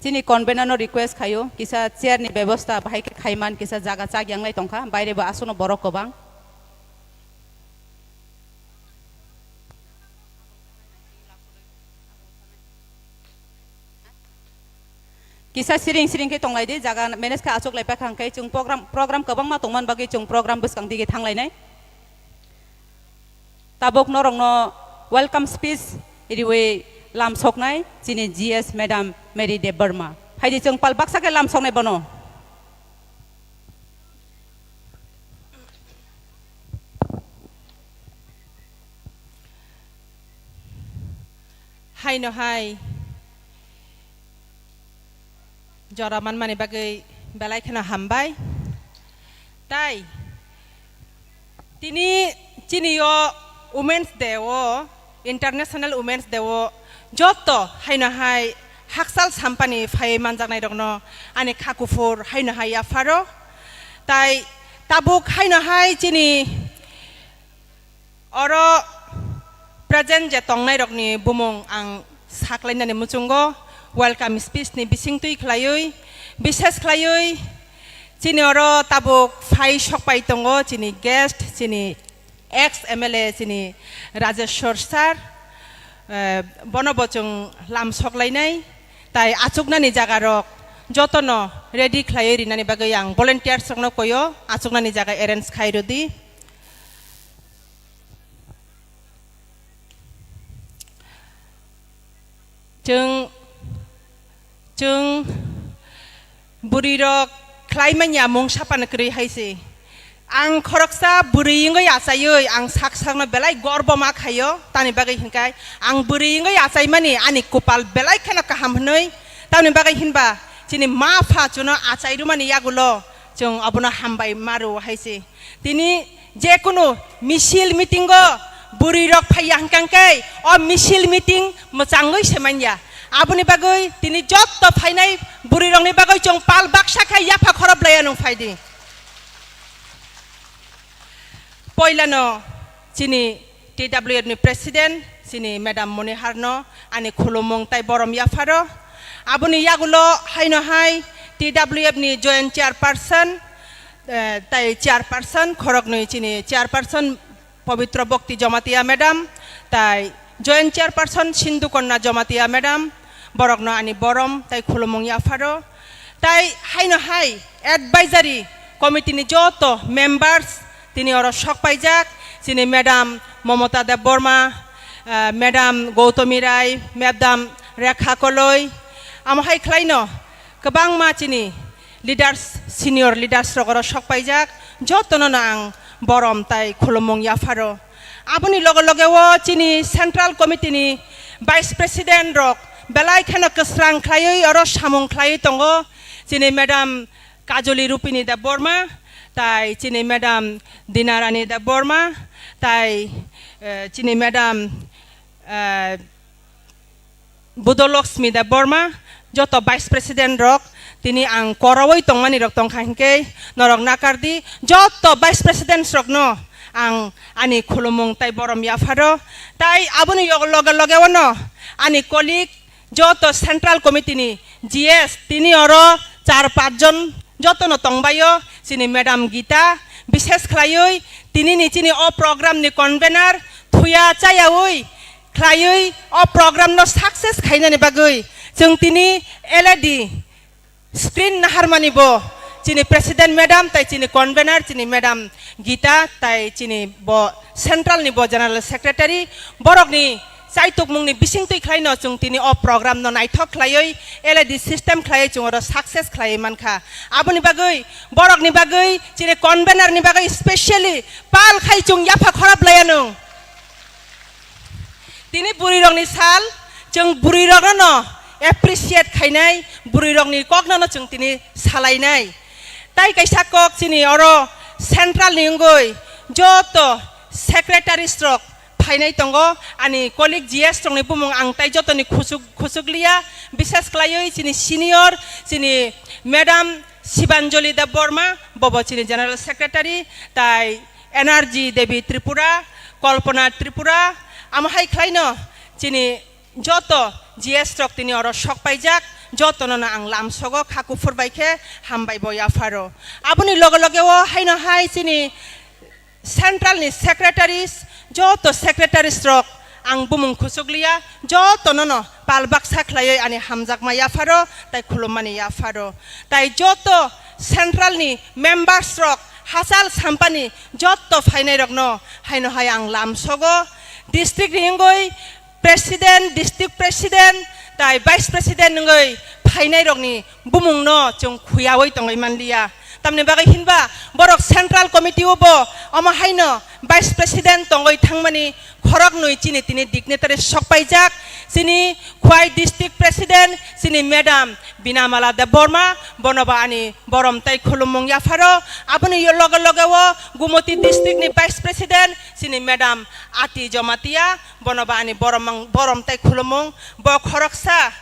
Chini convener no request khaio, kisa chair ni bebosta bahai khe khaiman, kisa jaga chak yang lai tongkha, baire bo aswkno borok kwbang. Kisa siring siring khe tonglai di, jaga manage khe achuk lai paikha, hwnkhe chwng program, program kwbangma tongmani bagwi chwng program bwskang dige thanglainai. Tabuk norokno welcome speech riwi lamsoknai chini G S Madam Mary Debbarma. Phaidi chwng pal baksa khe lamsoknai bono. Haino hai jora manmani bagwi belai kheno hambai. Tai tini chini o Women's Day o, International Women's Day o Jotto haino hai hakchal sampani phaiwi manjaknairokno ani kha kuphur haino hai yapharo. Tai tabuk haino hai chini oro present je tongnairokni bumung ang saklainani muchungo welcome speech ni bisingtwi khlaiwi, bises khlaiwi chini oro tabuk phai sokpai tongo chini guest, chini ex M L A chini Rajeshwar sir, eh, bono bo chwng lam soklainai, tai achuknani jagarok jotono ready khlaiwi rinani bagwi ang volunteers rokno koyo, achuknani jaga arrange khai rwdi. Chwng, chwng bwrwirok khlai manya mung sapano kwrwi hai se. Ang khoroksa bwrwi wngwi achaiwi ang sak sakno belai gorbo ma khaio, tamni bagwi hinkhai ang bwrwi wngwi achaimani ani kupal belai kheno kaham hwnwi, tamni bagwi hinba chini ma pha chuno achai rwmani yagulo chwng obono hambai ma rwo hai se. Tini jekunu misil meeting o bwrwi rok phaiya hwnkhe o misil meeting mwchangwi se manya. Aboni bagwi tini jotto phainai bwrwi rokni bagwi chwng pal baksa khe yapha khorop laiya nung phaidi. Poilano chini T W F ni president chini madam Moni Harno ani khulumung tai borom yapharo. Aboni yagulo haino hai T W F ni joint chairperson, eh, tai chairperson, khoroknwi chini chairperson Pabitra Bhakti Jamatia madam, tai joint chairperson Sindhu Kanya Jamatia madam, borokno ani borom tai khulumung yapharo. Tai haino hai advisory committee ni joto members tini oro sok paijak, chini madam Momota Debbarma, eh, madam Gautami Rai, madam Rekha Koloi, amo hai khlaino kwbangma chini leaders, senior leaders rok oro sok paijak, jotono no ang borom tai khulumung yapharo. Aboni loge loge o chini central committee ni vice president rok belai kheno kwsrang khlaiwi oro samung khlaiwi tongo, chini madam Kajoli Rupini Debbarma, tai chini madam Dinarani Debbarma, tai, eh, chini madam, eh, Budolokshmi Debbarma, joto vice president rok, tini ang koroui tongmani rok tongkha hinkhe norok nakardi, joto vice presidents rokno ang ani khulumung tai borom yapharo, tai aboni yog-, loge loge ono ani colleague joto central committee ni G S tini oro char panch jon jotono tongbaio, chini madam Gita, bises khlaiwi tini ni chini o program ni convener thuya chayaui khlaiwi o program no success khainani bagwi chwng tini L E D screen naharmani bo chini president madam tai chini convener chini madam Gita tai chini bo central ni bo general secretary borokni chaitukmungni bisingtwi khlaino chwng tini o program no naithok khlaiwi L E D system khlaiwi chwng oro success khlaiwi mankha. Aboni bagwi borokni bagwi chini convener ni bagwi specially pal khai chwng yapha khorap laianung. Tini bwrwirokni sal, chwng bwrwirokno no appreciate khainai, bwrwirokni kokno no chwng tini salainai. Tai kaisa kok chini oro central ni wngwi joto secretaries rok phainai tongo, ani colleague G S rokni bumung ang tai jotoni khusuk, khusuk liya, bises khlaiwi chini senior, chini madam Sibanjali Debbarma, bobo chini general secretary, tai Energy Devi Tripura, Kalpana Tripura, amo hai khlaino chini joto G S rok tini oro sok paijak, jotono no ang lamsogo kha kuphur bai khe hambai bo yapharo. Aboni loge loge o haino hai chini central ni secretaries, joto secretaries rok ang bumung khusuk liya, jotono no pal baksa khlaiwi ani hamjakma yapharo, tai khulummani yapharo. Tai joto central ni members rok hachal sampani joto phainai rokno haino hai ang lamsogo. District ni wngwi president, district president, tai vice president wngwi phainai rokni bumungno chwng khuyawi tongwi manliya. Tamni bagwi hinba borok central committee o bo omo haino vice president tongwi thangmani khoroknwi chini tini dignitary sok paijak, chini Khwai district president, chini madam Binamala Debbarma, bono bo ani borom tei khulumung yapharo. Aboni loge loge o Gumoti district ni Vice President chini Madam Ati Jamatia, bono bo ani borom, borom tei khulumung. Bo khoroksa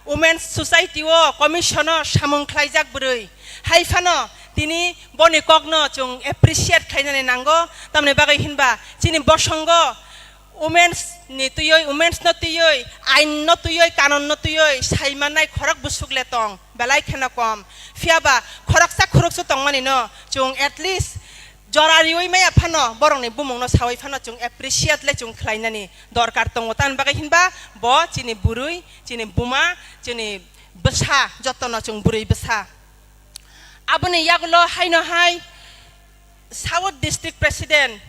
Women's Society o Commission o samung khlaijak bwrwi. Hai phano tini boni kokno chwng appreciate khlainani nango, tamni bagwi hinba chini bosongo Women's ni twiwi, women's no twiwi, ain no twiwi, kanon no twiwi sai mannai khorok bwswk le tong, belai kheno kom. Phiya ba khoroksa khoroksa tongmani no chwng at least jora riwi maya phano, borokni bumung no sawi phano chwng appreciate le chwng khlainani dorkar tongo. Tamni bagwi hinba bo chini bwrwi, chini buma, chini bwsa, jotono chwng bwrwi bwsa. Aboni yagulo haino hai South District President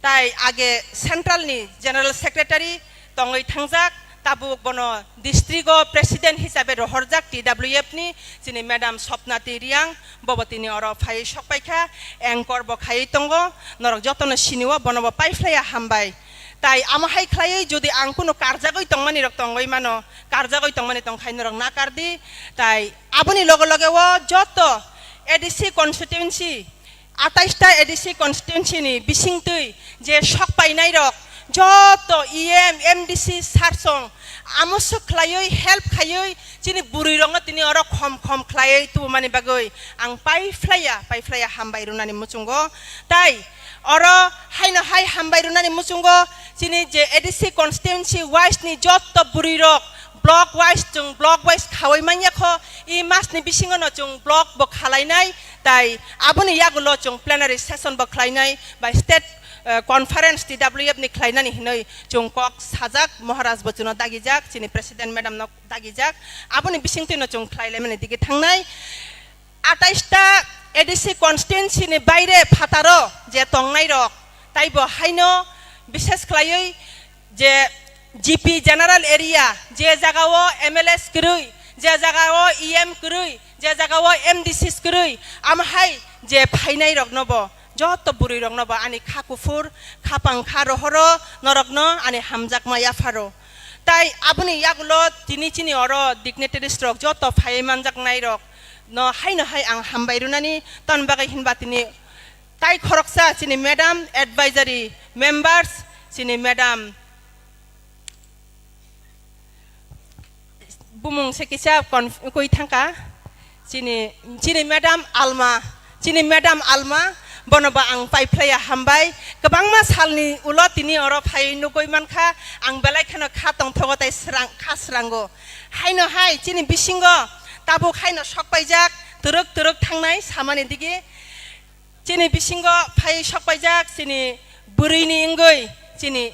tai age Central ni General Secretary tongwi thangjak, tabuk bono district o President hisabe rohorjak T W F ni chini Madam Swapnati Reang, bobo tini oro phaiwi sokpaikha, anchor bo khaiwi tongo, norok jotono sinio, bono bo paiphlaiya hambai. Tai amo hai khlaiwi jodi ang kunu karjagwi tongmani rok tongwi mano, karjagwi tongmani tongkhai norok nakardi, tai aboni loge loge o joto A D C constituency, atais ta A D C constituency ni bisingtwi je sok painai rok, joto E M, M D C sarsong, amo swk khlaiwi, help khaiwi, chini bwrwi rokno tini oro khom khom khlaiwi tubumani bagwi ang paiphlaiya, paiphlaiya hambai rwnani muchungo. Tai oro haino hai hambai rwnani muchungo, chini je A D C constituency wise ni joto bwrwi rok, block wise, chwng block wise khawi manya kho, i mas ni bisingo no chwng block bo khalainai, tai aboni yagulo chwng plenary session bo khlainai, bai state, eh, conference T W F ni khlainani hinwi chwng kok sajak, Maharaj bo chwngno dagijak, chini President Madam no dagijak, aboni bisingtwi no chwng khlailaimani digi thangnai. Atais ta A D C constituency ni baire phataro je tongnai rok, taibo haino bishes khlaiwi je G P general area, je jaga o M L As kwrwi, je jaga o E M kwrwi, je jaga o M D Cs kwrwi, amo hai je phainai rokno bo, joto bwrwi rokno bo ani kha kuphur, kha pangkha rohoro, norokno ani hamjakma yapharo. Tai aboni yagulo tini chini oro dignitaries rok joto phaiwi manjaknai rok no haino hai ang hambai rwnani, tamni bagwi hinba tini tai khoroksa chini Madam Advisory Members, chini Madam bumung se kisa kon-, koi thangka, chini, chini Madam Alma, chini Madam Alma, bono bo ang paiphlaiya hambai. Kwbangma salni ulo tini oro phai nugui mankha, ang belai kheno kha tongthogo tai srang, kha srango. Haino hai chini bisingo tabuk haino sokpaijak, twrwk twrwk thangnai samani digi. Chini bisingo phai sokpaijak chini bwrwini wngwi chini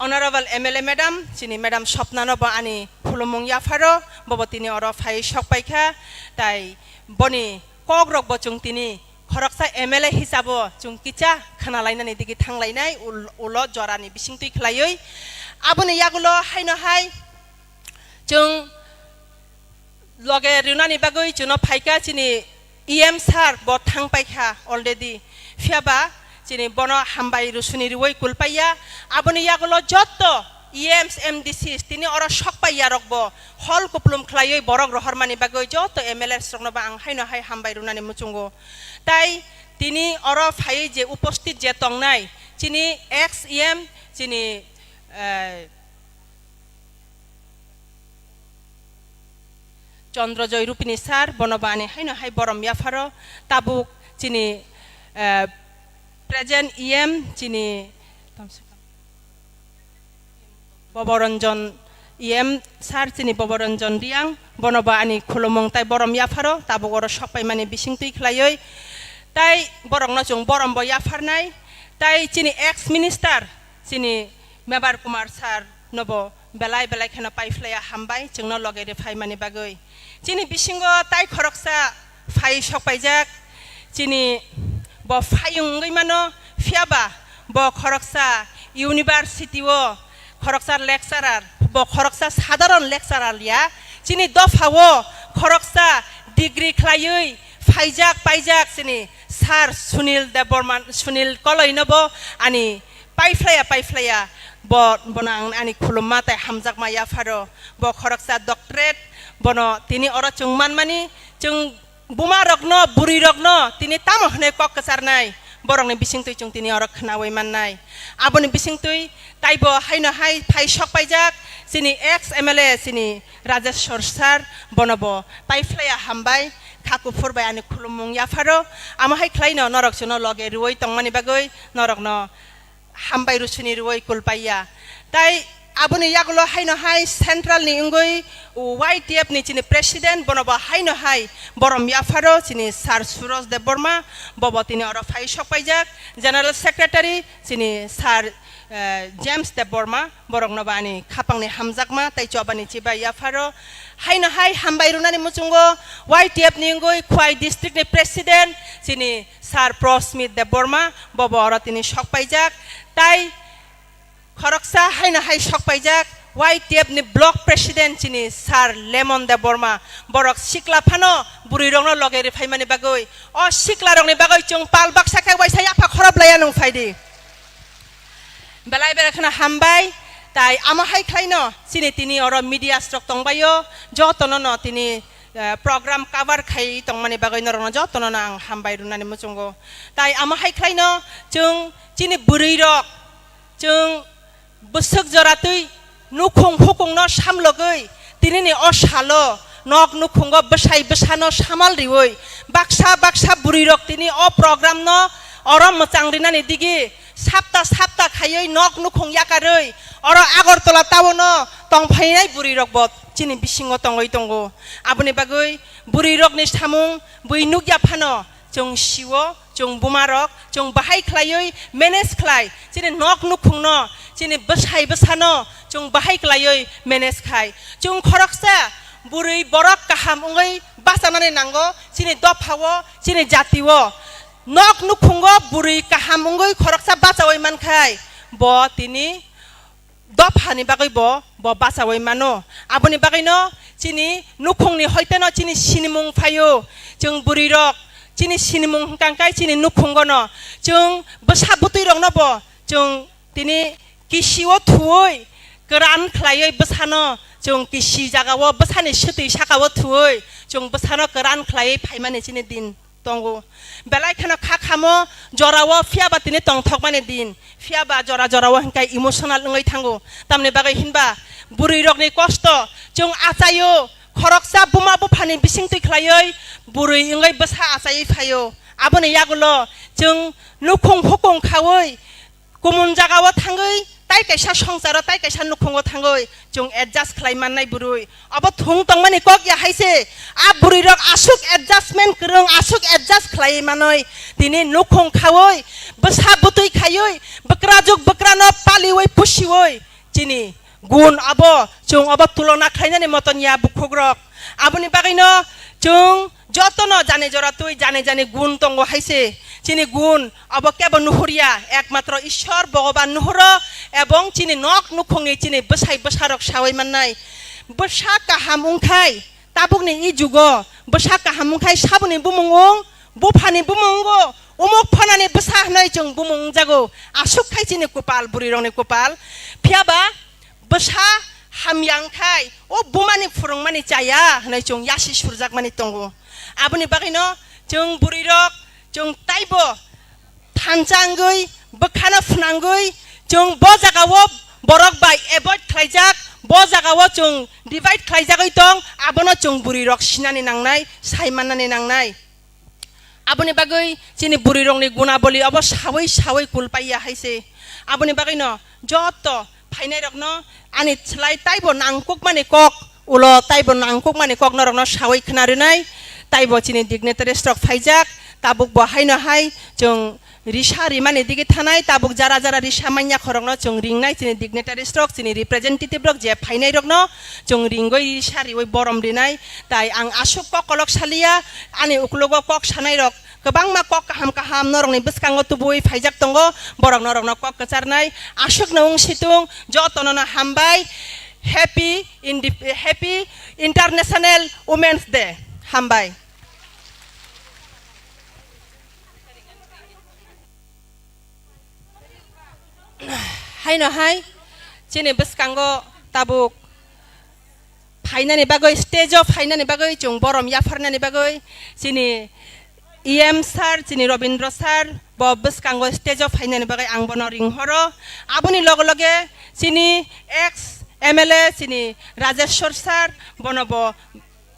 Honorable M L A Madam, chini Madam Swapna no bo ani khulumung yapharo, bobo tini oro phai sokpaikha, tai boni kokrok bo chwng tini khoroksa M L A hisabo chwng kicha khwnalainani digi thanglainai ul-, ulo jorani bisingtwi khlaiwi. Aboni yagulo haino hai chwng loge rwnani bagwi chwngno phaikha chini E M sir bo thang paikha already. Phiya ba chini bono hambai rwsuni rwui kulpaiya. Aboni yagulo jotto E Ms, M D Cs tini oro sok paiya rok bo hol kuplum khlaiwi borok rohormani bagwi jotto M L As rokno bo ang haino hai hambai rwnani muchungo. Tai tini oro phaiwi je uposthit je tongnai chini ex E M chini, eh, Chandra Joy Rupini sir, bono bo ani haino hai borom yapharo, tabuk chini, eh, present E M chini Boboranjan E M sir, chini Boboranjan Reang, bono bo ani khulumung tai borom yapharo, tabuk oro sok paimani bisingtwi khlaiwi, tai borokno chwng borom bo yapharnai, tai chini ex minister, chini Mebar Kumar sir, nobo belai belai kheno paiphlaiya hambai chwngno loge rwphaimani bagwi. Chini bisingo tai khoroksa phai sokpaijak, chini bo phayung wngwi mano, phiya ba bo khoroksa university o khoroksa lecturer, bo khoroksa sadharon lecturer ya, chini dopha o khoroksa degree khlaiwi phaijak paijak chini sir Sunil Debbarma, Sunil Koloi no bo ani paiphlaiya, paiphlaiya, Bo, bono ang ani khulumma tai hamjakma yapharo. Bo khoroksa doctorate, bono tini oro chwng manmani, chwng buma rokno, bwrwi rokno tini tamo hwnwi kok kwcharnai, borokni bisingtwi chwng tini oro khnaui mannai. Aboni bisingtwi taibo haino hai phai sok paijak chini ex M L A chini Rajeshwar sir, bono bo paiphlaiya hambai, kha kuphur bai ani khulumung yapharo. Amo hai khlaino norok chwngno loge rwui tongmani bagwi norokno hambai rwsuni rwui kulpaiya. Tai aboni yagulo haino hai central ni wngwi Y T F ni chini president, bono bo haino hai borom yapharo chini sir Suroj Debbarma, bobo tini oro phai sok paijak, general secretary chini sir, eh, James Debbarma, borokno bo ani khapangni hamjakma tai chobani chibai yapharo. Haino hai hambai rwnani muchungo Y T F ni wngwi Khwai district ni president chini sir Prosmit Debbarma, bobo oro tini sok paijak. Tai khoroksa haino hai sok paijak Y T F ni block president chini sir Lemon Debbarma, borok sikla phano bwrwi rokno loge rwphaimani bagwi, o sikla rokni bagwi chwng pal baksa khe waisa yapha khorop laiya nung phaidi. Belai belai kheno hambai, tai amo hai khlaino chini tini oro media rok tongbaio, jotono no tini, eh, program cover khai tongmani bagwi norokno jotono no ang hambai rwnani muchungo. Tai amo hai khlaino chwng chini bwrwi rok, chwng bwswk joratwi nukhung hukungno samlogwi tinini o salo nok nukhungo bwsai bwsano samal riwi baksa baksa bwrwi rok tini o program no oro mwchang rinani digi sapta sapta khaiwi nok nukhung yakarwi oro Agartala town o tongphainai bwrwi rok bo chini bisingo tongwi tongo. Aboni bagwi bwrwi rokni samung bwi nukya phano chwng sio, chwng buma rok, chwng bahai khlaiwi manage khlai, chini nok nukhungno, chini bwsai bwsano chwng bahai khlaiwi manage khai. Chwng khoroksa bwrwi borok kaham wngwi bachanani nango, chini dophao, chini jatio. Nok nukhungo bwrwi kaham wngwi khoroksa bachaui mankhai, bo tini dophani bagwi bo, bo bachaui mano. Aboni bagwino chini nukhungni hoiteno chini sinimung phaio. Chwng bwrwi rok chini sinimung hwnkha khe chini nukhungono chwng bwsa bwtwi rokno bo chwng tini kisio thuwi kwran khlaiwi bwsano chwng kisi jagao bwsani swtwi sakao thuwi chwng bwsano kwran khlaiwi phaimani chini din tongo. Belai kheno kha khamo jorao phiya ba tini tongthokmani din, phiya ba jora jorao hwnkhe emotional wngwi thango. Tamni bagwi hinba bwrwi rokni kosto chwng achaio, khoroksa buma buphani bisingtwi khlaiwi bwrwi wngwi bwsa achaiwi phaio. Aboni yagulo chwng nukhung hukung khaui kumun jagao thangwi, tai kaisa songsaro, tai kaisa nukhungo thangwi chwng adjust khlai mannai bwrwi. Obo thung tongmani kok ya hai se. A bwrwi rok aswk adjustment kwrwng, aswk adjust khlai manwi tini nukhung khaui, bwsa bwtwi khaiwi, bwkrajuk bwkrano paliwi pusiwi chini gun abo, chwng obo tulona khlainani moton ya bukhukrok. Aboni bagwino chwng jotono jani jora twi jani jani gun tongo hai se. Chini gun obo kebo nuhurya, ekmatro Ishwar Bhogoban nuhuro ebong chini nok nukhungni chini bwsai bwsarok saui mannai. Bwsa kaham wngkhai, tabukni i jugo bwsa kaham wngkhai saboni bumung wng, buphani bumung wngo, umuk phanani bwsa hwnwi chwng bumung wngjago. Aswk khai chini kupal, bwrwirokni kupal. Phiya ba bwsa hamya wngkhai, o bumani phwrwngmani chaya hwnwi chwng yasi surjakmani tongo. Aboni bagwino chwng bwrwirok, chwng taibo thansa wngwi, bwkhano phnangwi, chwng bo jagao borok bai avoid khlaijak, bo jagao chwng divide khlaijagwi tong, abono chwng bwrwirok sinani nangnai, sai mannani nangnai. Aboni bagwi chini bwrwirokni gunaboli obo saui saui kulpaiya hai se. Aboni bagwino joto phainairokno ani slai taibo nangkukmani kok, ulo taibo nangkukmani kok norokno saui khna rwnai. Taibo chini dignitaries rok phaijak, tabuk bo haino hai chwng risa rimani digi thanai, tabuk jara jara risa manya khorokno chwng ringnai, chini dignitaries rok, chini representative rok je phainairokno chwng ringwi risa riwi borom rinai. Tai ang aswk kok kolok saliya, ani uklogo kok sanairok kwbangma kok kaham kaham norokni bwskango tubuwi phaijak tongo, borok norokno kok kwcharnai. Aswkno wng situng, jotono no hambai. Happy Indi-, Happy International Women's Day. Hambai. Haino hai Chini bwskango tabuk phainani bagwi, stage-o phainani bagwi, chwng borom yapharnani bagwi chini E M sir, chini Robindra sir bo bwskango stage-o phainani bagwi ang bono ringhoro. Aboni loge loge chini ex M L A, chini Rajeshwar sir, bono bo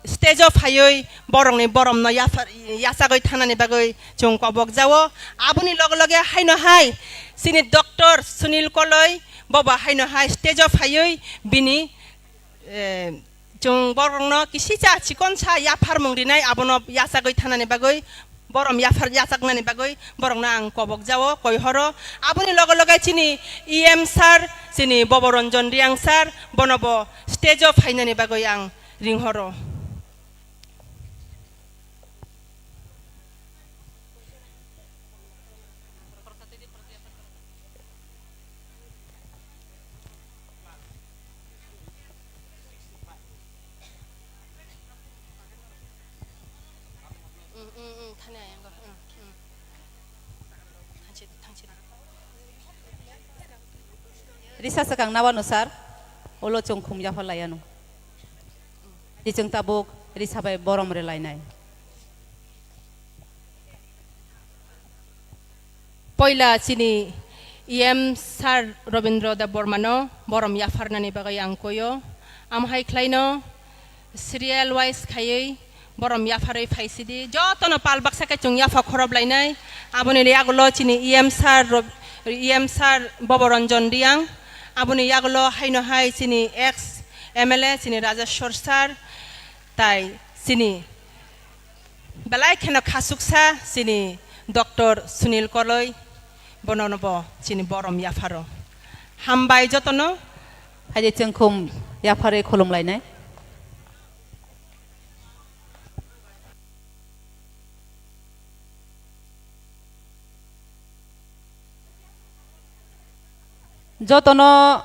stage-o phaiwi borokni boromno yaphar-, yachagwi thangnani bagwi chwng kobok jao. Aboni loge loge haino hai chini Doctor Sunil Koloi bobo haino hai stage-o phaiwi bini, eh, chwng borokno kisicha chikonsa yapharmung rinai, abono yachagwi thangnani bagwi, borom yaphar yachaknani bagwi borokno ang kobok jao, koi horo. Aboni loge loge chini E M sir, chini Bobo Ranjan Reang sir, bono bo stage-o phainani bagwi ang ringhoro. Risa swkang nabano sir, ulo chwng khum yapha laiano. Di chwng tabuk risa bai borom rwlainai. Poila chini E M sir Robindra Debbarmano borom yapharnani bagwi ang koyo. Amo hai khlaino serial wise khaiwi borom yapharwi phaisidi. Jotono pal baksa khe chwng yapha khorob lainai. Aboni yagulo chini E M sir Rob-, E M sir Bobo Ranjan Reang. Aboni yagulo haino hai chini ex M L A chini Rajeshwar sir. Tai chini belai kheno khasuksa chini Doctor Sunil Koloi, bonono bo chini borom yapharo. Hambai jotono. Haide chwng khum yapharwi khulum lainai. Jotono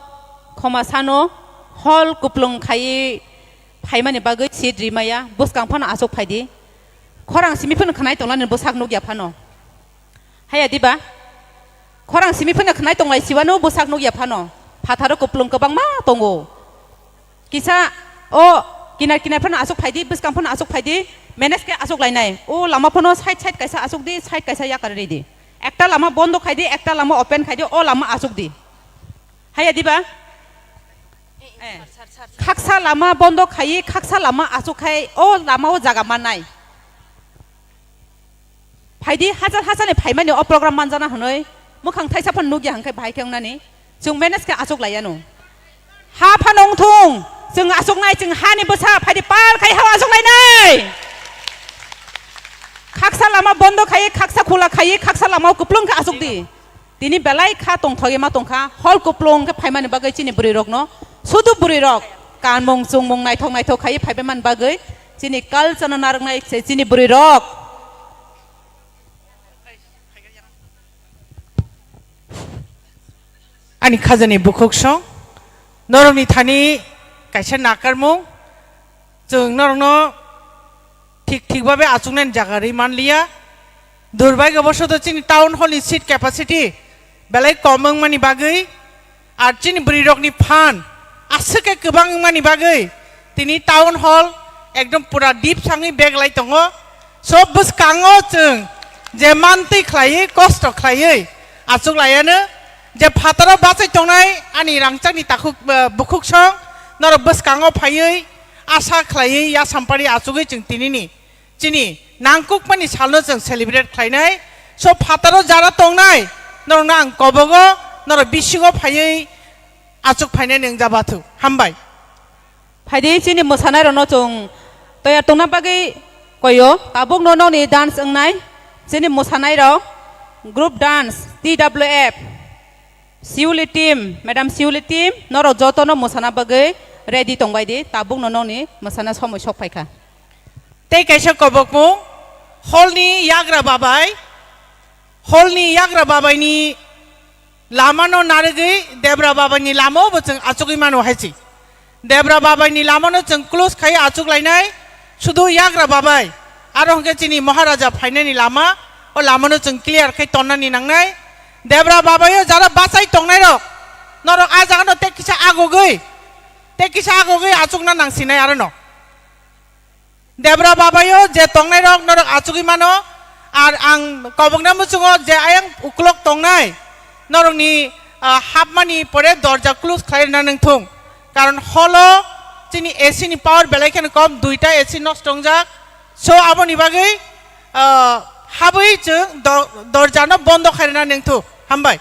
khoma sano hol kuplung khaiwi phaimani bagwi seat rimaya, bwskang phano aswk phaidi. Khorang simi phano khwnai tonglani bwsak nukya phano. Haya diba? Khorang simi phano khwnai tonglai siwano bwsak nukya phano. Phatharo kuplung kwbangma tongo. Kisa o kinar kinar phano aswk phaidi, bwskang phano aswk phaidi, manage khe aswk lainai. O lama phano side side kaisa aswk di, side kaisa yakar ridi. Ekta lama bondo khaidi, ekta lama open khaidi, o lama aswk di. Haya diba? Eh. Khaksa lama bondo khaiwi, khaksa lama aswk khai, o lama o jaga mannai. Phaidi, hajar hajar ni phaimani o program manjana hwnwi, mwkhang thaisa phano nukya hwnkhe bahai khe wngnani, chwng manage khe aswk laiya no. Ha phano wngthung, chwng aswknai, chwng hani bwsa, phaidi pal khai hao aswk lainai. Khaksa lama bondo khaiwi, khaksa khula khaiwi, khaksa lama o kuplung khe aswk di. Tini belai kha tongthogwi ma tongkha, hol kuplung khe phaimani bagwi chini bwrwi rokno, sudu bwrwi rok kanmung chungmung naithok naithok khaiwi phaibai mani bagwi chini culture no narwknai se chini bwrwi rok. Ani khajani bukhuk song, norokni thani kaisa nakarmung, chwng norokno thik thik babe achuknani jaga rwi manliya. Durbhagyobosoto chini town hall ni seat capacity belai kom wngmani bagwi, ar chini bwrwi rokni phan aswk khe kwbang wngmani bagwi, tini town hall ekdom pura deep sangwi bag lai tongo. So bwskango chwng je mantwi khlaiwi, kosto khlaiwi achuk laiano, je phataro bachai tongnai ani rangchakni takhuk, eh, bukhuk song, norok bwskango phaiwi asa khlaiwi yasampari achugwi chwng tinini chini nangkukmani salno chwng celebrate khlainai. So phataro jara tongnai norokno ang kobogo, norok bisingo phaiwi achuk phainani wngja bathu. Hambai. Phaidi chini mwsanairokno chwng toyar tongna bagwi koyo. Tabukno nokni dance wngnai chini mwsanairok, group dance, T W F, Siuli team, madam Siuli team, norok jotono mwsana bagwi ready tongbai di, tabukno nokni mwsana somoi sok phaikha. Tei kaisa kobokmung, hall ni yagra babai, hall ni yagra babai ni lama no narwgwi Debra babai ni lama o bo chwng achugwi mano hai se. Debra babai ni lama no chwng close khai achuk lainai, sudu yagra babai. Aro hwnkhe chini Maharaja phainani lama, o lama no chwng clear khai tonnani nangnai. Debra babai o jara bachai tongnai rok, Norok a jaga no tei kisa agogwi, tei kisa agogwi achukna nang sinai aro no. Debra babayo je tongnai rok norok achugwi mano, ar ang kobokna muchungo je ayang uklok tongnai norokni, ah, hapmani pore dorja close khlai rwna nangthung. Karon holo chini A C ni power belai kheno kom, duita A C nosto wngjak. So aboni bagwi, ah, habwi chwng do-, dorjano bondo khai rwna nangthung. Hambai.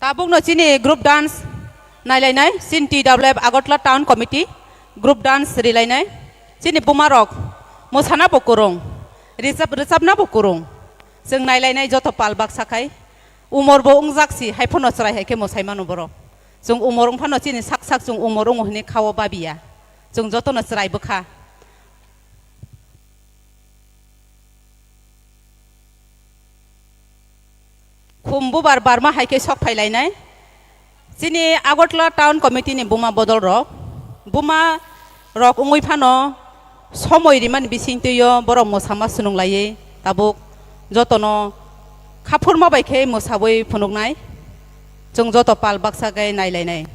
Tabukno chini group dance nailainai, chini T W F Agartala Town Committee group dance rilainai. Chini bumarok mwsana bo kwrwng, rwchap-, rwchapna bo kwrwng. Chwng nailainai joto pal baksa khai. Umor bo wngjak si, hai phano chwrai hai khe mwsai mano borok. Chwng umor wng phano chini sak sak chwng umor wngo hwnwi kha-o babiya. Chwng jotono chwrai bwkha. Khum bubar barma hai khe sok phai lainai. Chini Agartala Town Committee ni buma bodol rok, buma rok wngwi phano somoi rimani bisingtwi o borok mwsama swrwng laiwi tabuk jotono khaphurma bai khe mwsawi phunuknai. Chwng joto pal baksa khe nai lainai.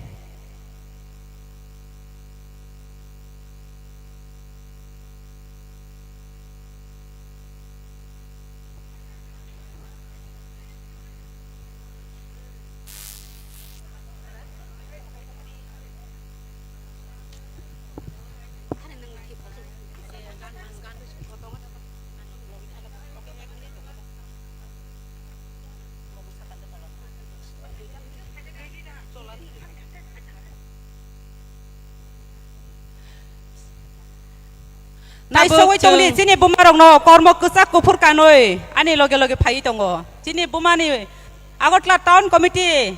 Naisogwi tongdi, chini bumarokno kormo kwchak kuphur kanwi ani loge loge phaiwi tongo. Chini bumani Agartala Town Committee.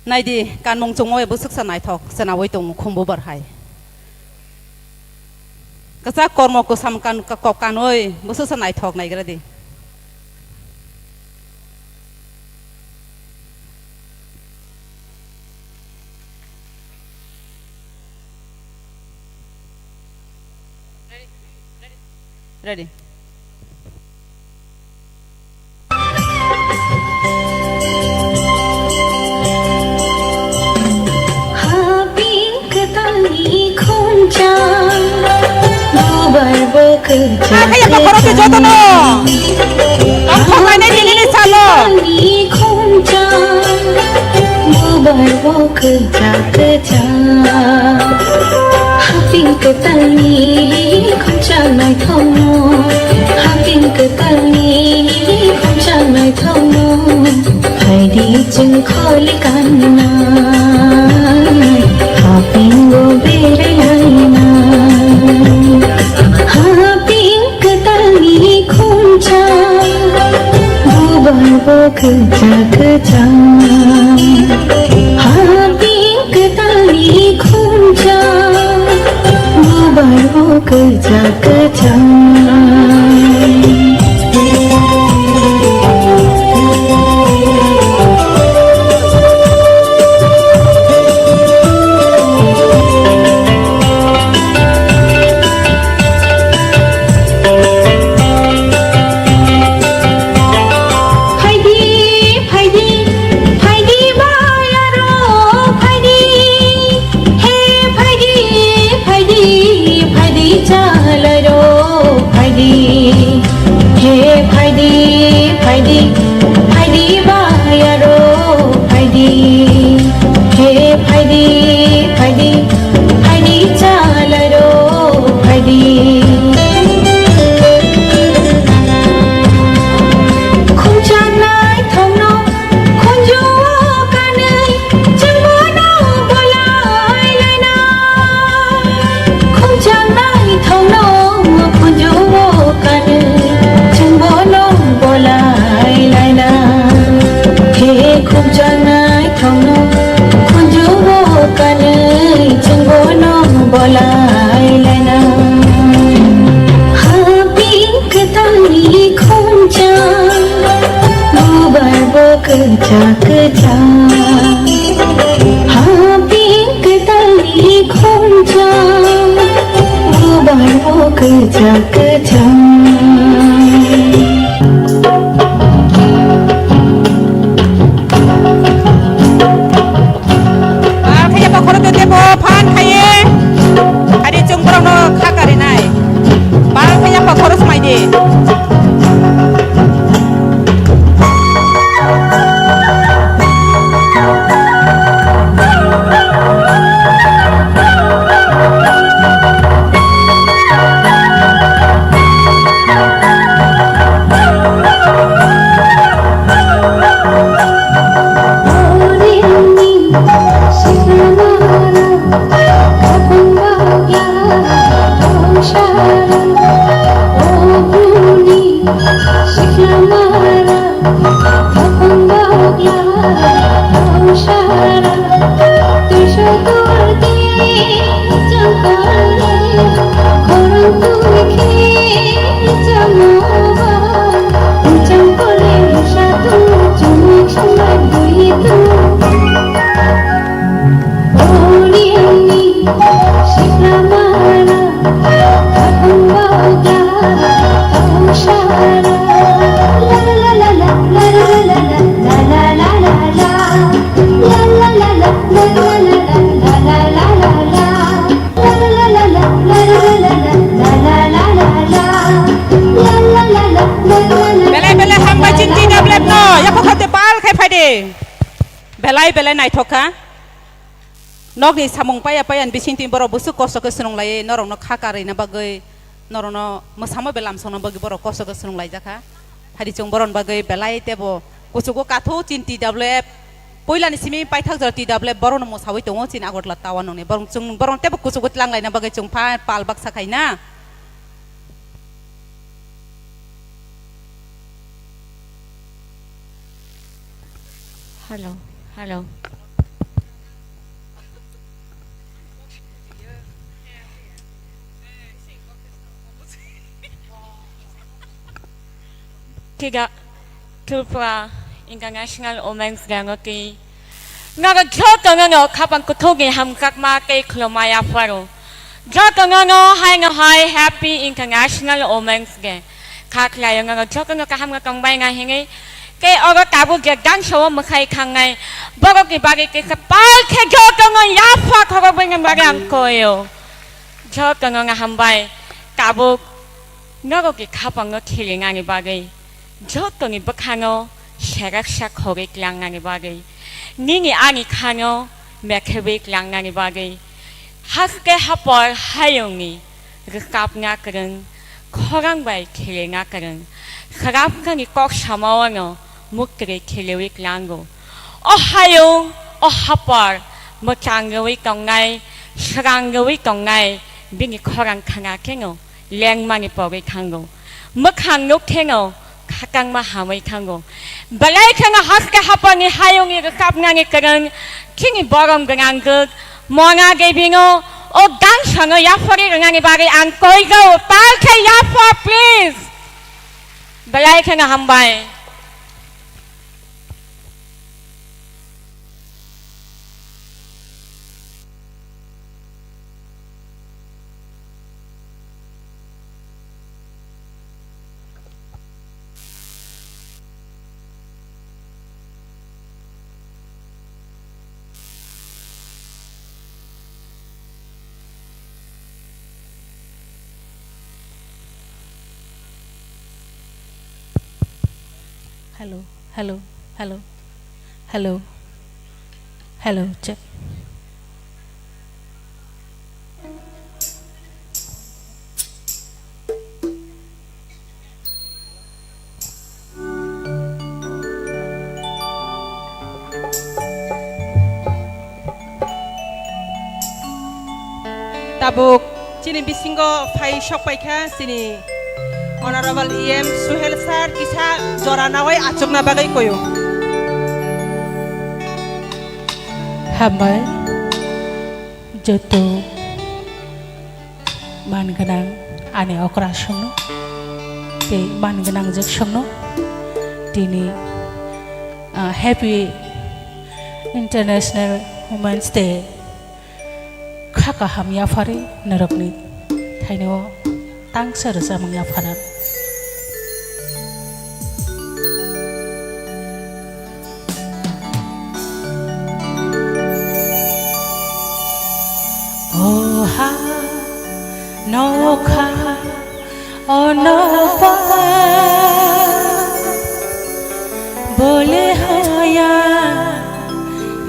Naidi, kanmung chungwi bwswksa naithok, chwnawi tongo khumbu bar hai. Kwchak kormo kwsam kan-, kok kanwi bwswksa naithok naigra di. Ready. Haping kwtalni khumcha, bubar bo kwchak. Akhe yakho khorokhe jotono. Tongthok lainai dinini salo. Haping kwtalni khumcha, bubar bo kwchak. Haping kwtalni khumcha naithokno, haping kwtalni khumcha naithokno, phaidi chwng kholi kanna, hapingo berai laina. Haping kwtalni khumcha, bubar bo kwchak kwchak. Haping kwtalni khumcha, bubar bo kwchak kwchak. Phaidi, phaidi, phaidi bayaro phaidi. He phaidi, phaidi, phaidi chalairo Bal khe yapha khoro tete bo phan khaye. Hari chwng borokno kha karinai. Bal khe yapha khoro swmai di. Belai belai hambai chini T W F no, yapha khoro tete bal khai phai di. Belai belai naithok kha. Nokni samung paya paya ni bising twi borok busuk kosto khe swnung lai, norokno kha karina bagwi, norokno mwsamo belam songna bagwi borok kosto khe swnung lai jakha. Hari chwng borok bagwi belai tebo kuchugo kathu chini T W F, puila ni simi paithak jora T W F borokno mwsawi tongo chini Agartala town nokni. Borok chwng borok tebo kuchugo tlang laina bagwi chwng pha pal baksa khaina. Hello, hello. Tiga, Tripura International Women's Day no twi. Nogo jotono no khapang kuthukni hamjakma tei khulumma yapharo. Jotono no haino hai Happy International Women's Day. Kha khlaio nogo jotono kaham no tongbaina hinwi. Tei oro tabuk je dance o mwkhai thangnai borokni bagwi kisa pal khe jotono yapha khorokbaini bagwi ang koio. Jotono no hambai tabuk norokni khapangno khirinani bagwi. Jotoni bwkhano seraksa khorwi tlangnani bagwi, nini ani khano mekhebwi tlangnani bagwi, haste hapor hayungni rwkapna kwrwng, khorang bai khilirna kwrwng, swrapnani kok samao'-no muktwi khiliwi tlango. O hayung, o hapor mwchang rwui tongnai, swrang rwui tongnai, bini khorang khna kheno lengmani pogwi thango. Mwkhang nuk kheno khatangma hamwi thango. Belai kheno haste haporni hayungni rwkapnani kwrwng chini borom gwnang gwk Mona Debino o dance-no yaphari rwnani bagwi ang koigo, pal khe yapha, please. Belai kheno hambai. Hello, hello, hello, hello, hello, check. Tabuk chini bisingo phai sok paikha chini Honorable E M Suhel Sir, kisa jora nawi achukna bagwi koyo. Hambai joto man gwnang ani okra songno tei man gwnang jek songno tini, ah, Happy International Women's Day kha kaham yaphari norokni thaino Tangsa rwchapmung yapharang. O ha nokha, o nokha, bole hoya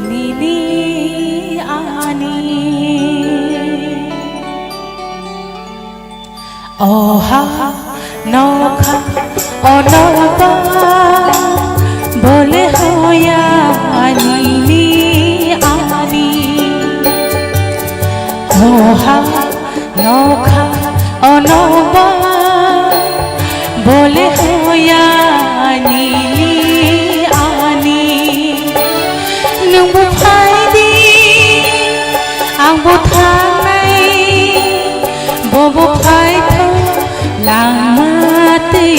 nini ani. O ha nokha, o nokha, bole hoya nini ani. O ha nokha, o nokha, bole hoya nini ani. Nwngbo phaidi, angbo thangnai, bobo phaitho langma twi.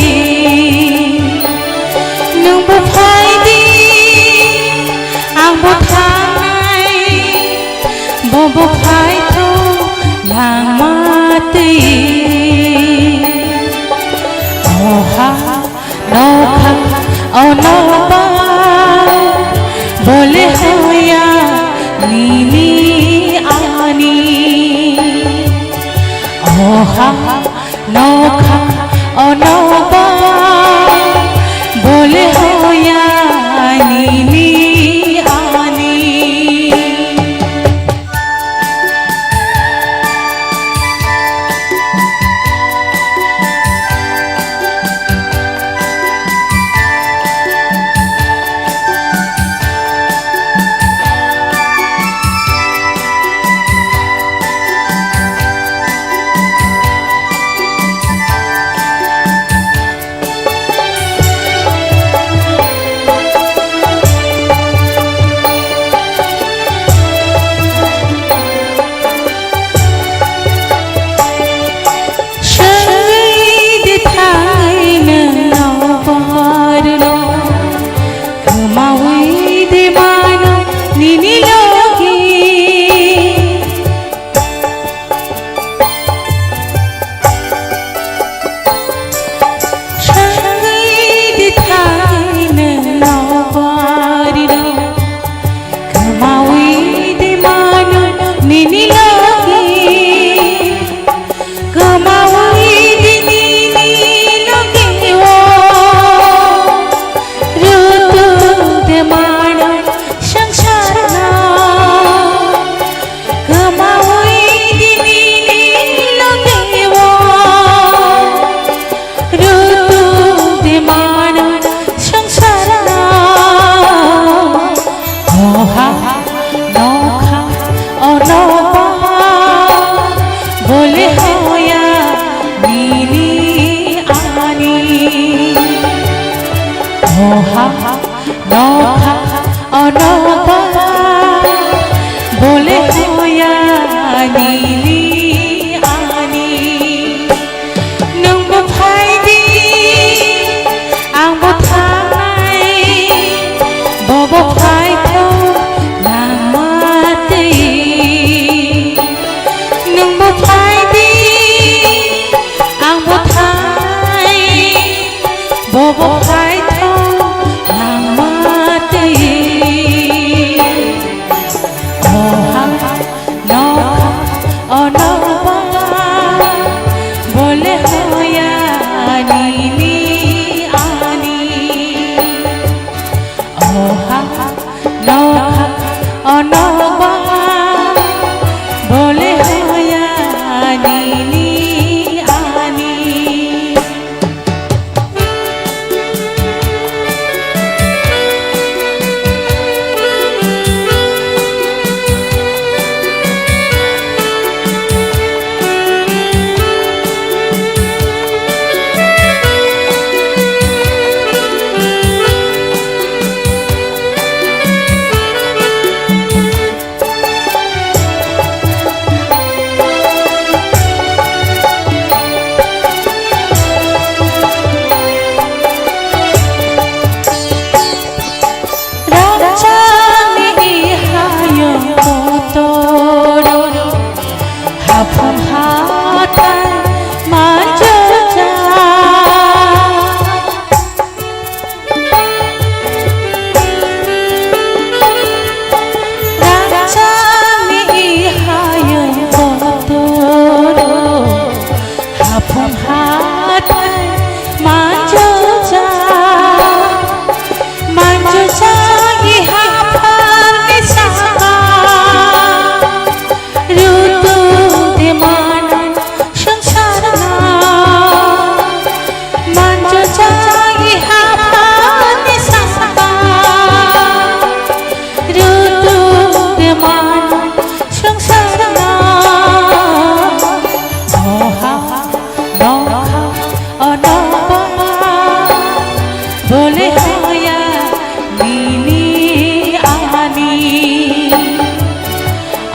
Nwngbo phaidi, angbo thangnai, bobo phaitho langma twi. O ha nokha, o nokha, bole hoya nini ani. O ha nokha, o nokha, bole hoya nini ani. Swngwi di thangwi nwng noborno, kwmawi di mano nini logi. Swngwi di thangwi nwng noborno, kwmawi di mano nini logi. Kwmawi di nini logi o, rutuk de mano swngcharno. Kwmawi di nini logi o, rutuk de mano swngcharno. O ha nokha, o nokha, bole hoya nini ani. O ha nokha, o nokha, bole hoya nini ani. Nwngbo phaidi, angbo thangnai, bobo phaitho langma twi. Nwngbo phaidi, angbo thangnai, bobo phaitho langma twi. O ha nokha, o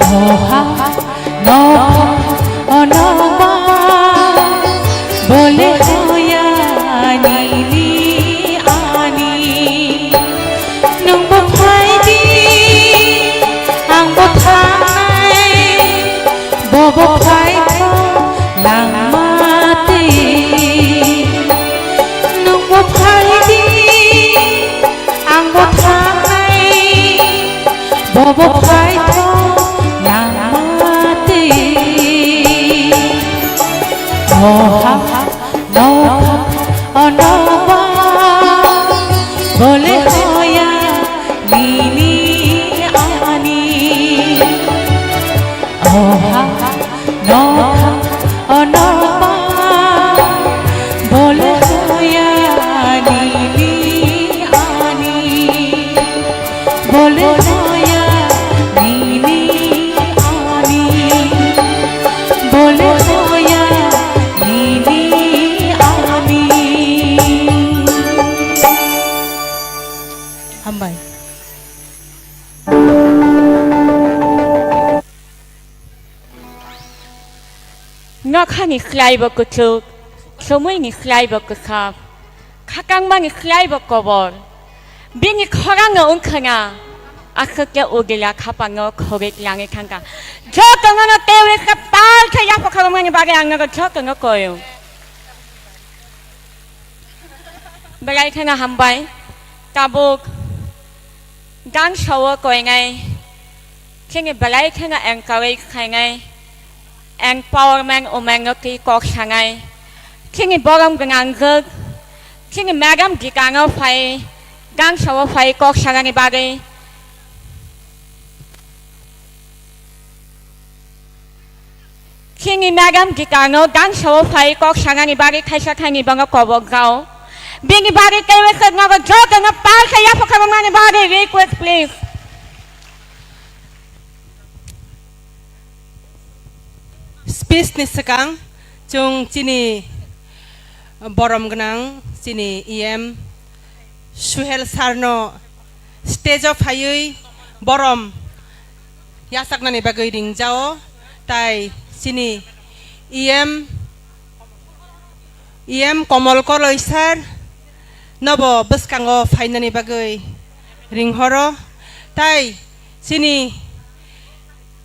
Oha, nokha, onoba, bole hoya nini ani. Nwngbo phaidi, angbo thangnai, bobo phaikha langma twi. Nwngbo phaidi, angbo thangnai, bobo phaikha langma twi. Oha, nokha, onoba, bole hoya nini ani. Oha, nokha, onoba, bole hoya nini ani. Bole hoya nini ani. Bole hoya nini ani. Hambai. Nokhani khlaibo kuchuk, somoini khlaibo kwchak, khakangmani khlaibo kobor. Bini khorangno wngkhana, aswk khe ugila khapango khogwi twlangwi thangkha. Jotono no teiwi khe pal khe yapha khorokmani bagwi ang nogo jotono koyo. Belai kheno hambai. Tabuk gang sao koinai, chini belai kheno encourage khainai, empowerment women no twi kok sanai, chini borom gwnangjwk, chini madam Gita no phai, gang sao phai kok sanani bagwi. Chini madam Gita no gang sao phai kok sanani bagwi thaisa thaini bono kobok jao. Bini bagwi teiwi khwk nogo jotono pal khe yapha khorokmani bagwi request, please. Speech ni swkang chwng chini borom gwnang chini E M Suhel sir no stage o phaiwi borom yachaknani bagwi ringjao, tai chini E M, E M Komol Koloi sir nobo bwskango phainani bagwi ringhoro, tai chini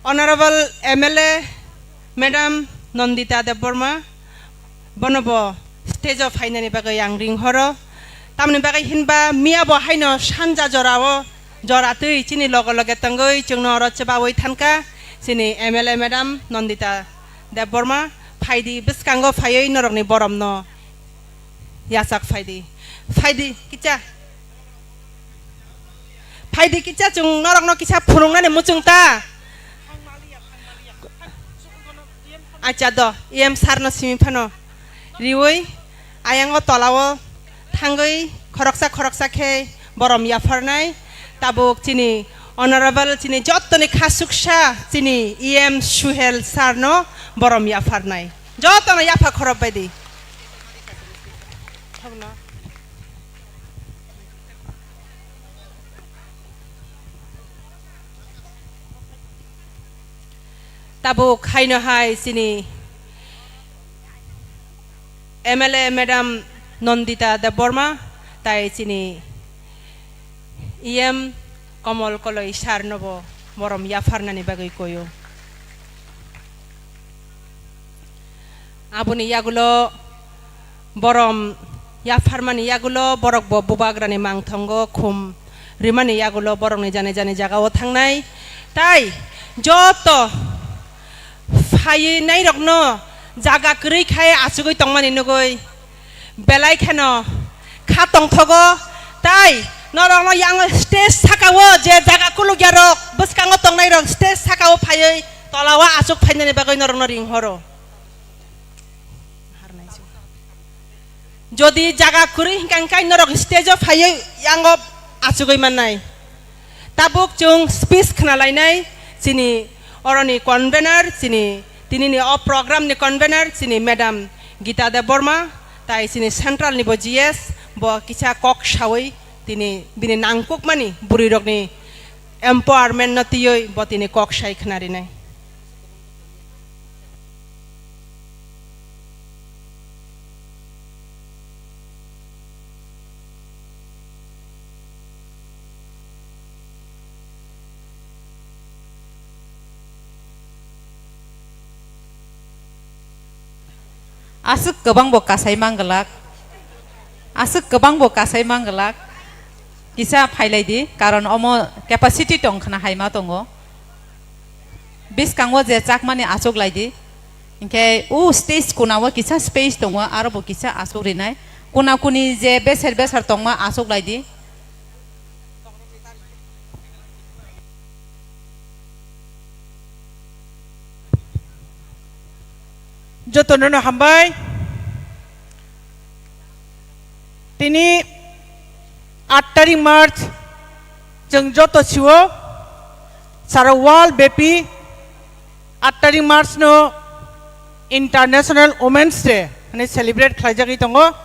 Honorable M L A Madam Nandita Debbarma, bono bo stage o phainani bagwi ang ringhoro. Tamoni bagwi hinba miya bo haino sanja jorao, jora twi chini loge loge tongwi chwngno oro chebawi thankha chini M L A Madam Nandita Debbarma. Phaidi bwskango phaiwi norokni boromno yachak phaidi. Phaidi kicha. Phaidi kisa chwng norokno kisa phunuknani muchung ta. Acha do, E M sir no simi phano riwi ayango tolao thangwi khoroksa khoroksa khe borom yapharnai. Tabuk chini honorable chini jottoni kha suksa chini E M Suhel sir no borom yapharnai. Jotono yapha khorop baidi. Tabuk haino hai chini M L A Madam Nandita Debbarma tai chini E M Komol Koloi sir nobo borom yapharnani bagwi koyo. Aboni yagulo borom yapharmani yagulo borok bo bubagrani mangthongo khum rimani yagulo borokni jani jani jagao thangnai. Tai joto phaiwi nairokno jaga kwrwi khai achugwi tongmani nugwi belai kheno kha tongthogo, tai norokno yang stage sakao je jaga kulukyarok bwskango tongnairok stage sakao phaiwi tolao achuk phainani bagwi norokno ringhoro. Jodi jaga kwrwi hinkha hinkhe norok stage o phaiwi yango achugwi mannai. Tabuk chwng speech khna lainai chini oroni convener, chini tinini o program ni convener chini Madam Gita Debbarma, tai chini central ni bo G S, bo kisa kok sawi tini bini nangkukmani bwrwi rokni empowerment no twiwi bo tini kok sai khna rinai. Aswk kwbang bo kasai manglak, aswk kwbang bo kasai manglak, kisa phailai di, karon omo capacity tong khna hai ma tongo. Bwskango je chakmani achuk lai di, hinkhe o stage kuna o kisa space tongo, aro bo kisa achuk rinai, kuna kuni je beser beser tongma achuk lai di. Jotono no hambai. Tini aat tarik March, chwng joto siwo sara world bepi aat tarik March no International Women's Day hwnwi celebrate khlaijagwi tongo.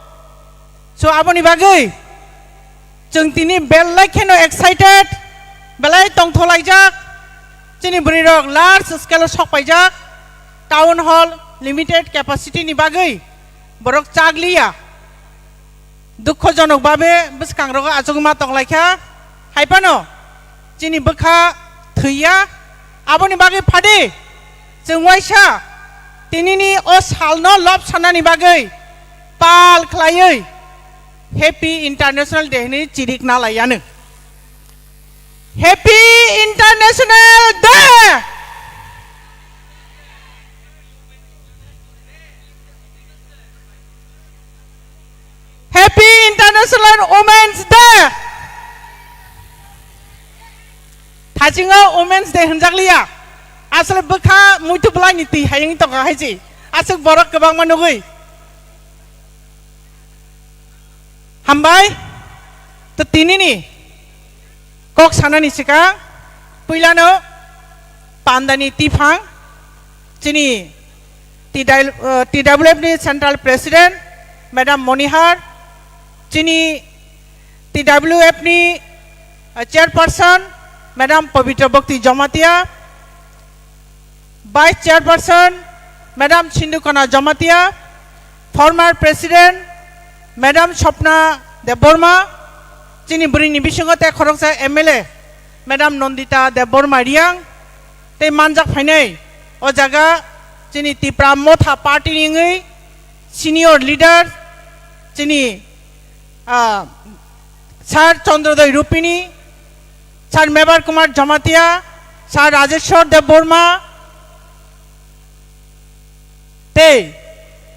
So, aboni bagwi chwng tini belai kheno excited, belai tongtholaijak. Chini bwrwirok large scale o sokpaijak, town hall limited capacity ni bagwi borok chakliya. Dukhojonok babe bwskangrogo achugwi ma tonglaikha. Haiphano chini bwkha thwiya. Aboni bagwi phadi chwng waisa tinini o salno lob sanani bagwi pal khlaiwi Happy International Day hwnwi chirik na laiyano. Happy International Day! Happy International Women's Day! Thasingo Women's Day hwnjakliya. Asole bwkha muitu bwlaini twi hayung tongkha hai se. Aswk borok kwbangma nugwi. Hambai, to tinini kok sanani sikang, puilano pandani tiphang, chini T W, eh, T W F ni Central President, Madam Monihar, chini T W F ni, eh, Chairperson, Madam Pabitra Bhakti Jamatia, Vice Chairperson, Madam Sindhukona Jamatia, former President, Madam Swapna Debbarma, chini bwrwini bisingo tei khoroksa M L A, Madam Nandita Debbarma Reang, tei manjak phainai o jaga chini Tipra Motha Party ni wngwi senior leader, chini, ah, Sir Chandrodoi Rupini, Sir Mebar Kumar Jamatia, Sir Rajeshwar Debbarma, tei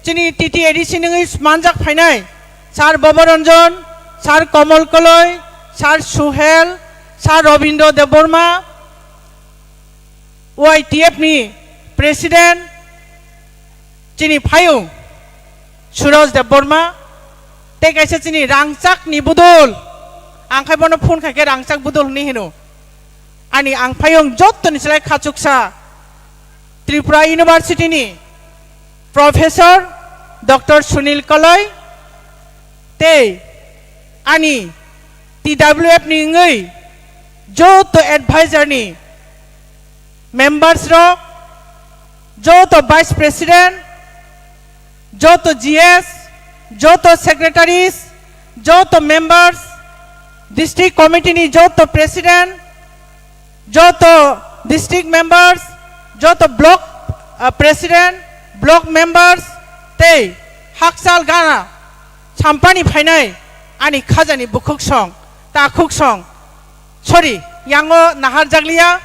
chini T T A D C ni wngwi manjak phainai Sir Boboranjan, Sir Komol Koloi, Sir Suhel, Sir Robindra Debbarma, Y T F ni President, chini phayung Suraj Debbarma, tei kaisa chini rangchak ni budul, ang khai bono phone khai khe rangchak budul hwnwi hino. Ani ang phayung jottoni slai khachuksa Tripura University ni Professor Doctor Sunil Koloi tei ani T W F ni wngwi joto advisor ni members rok, joto vice president, joto G S, joto secretaries, joto members, district committee ni joto president, joto district members, joto block, ah, president, block members, tei hakchal gana sampani phainai ani khajani bukhuk song, takhuk song, sorry, yango nahar jakliya,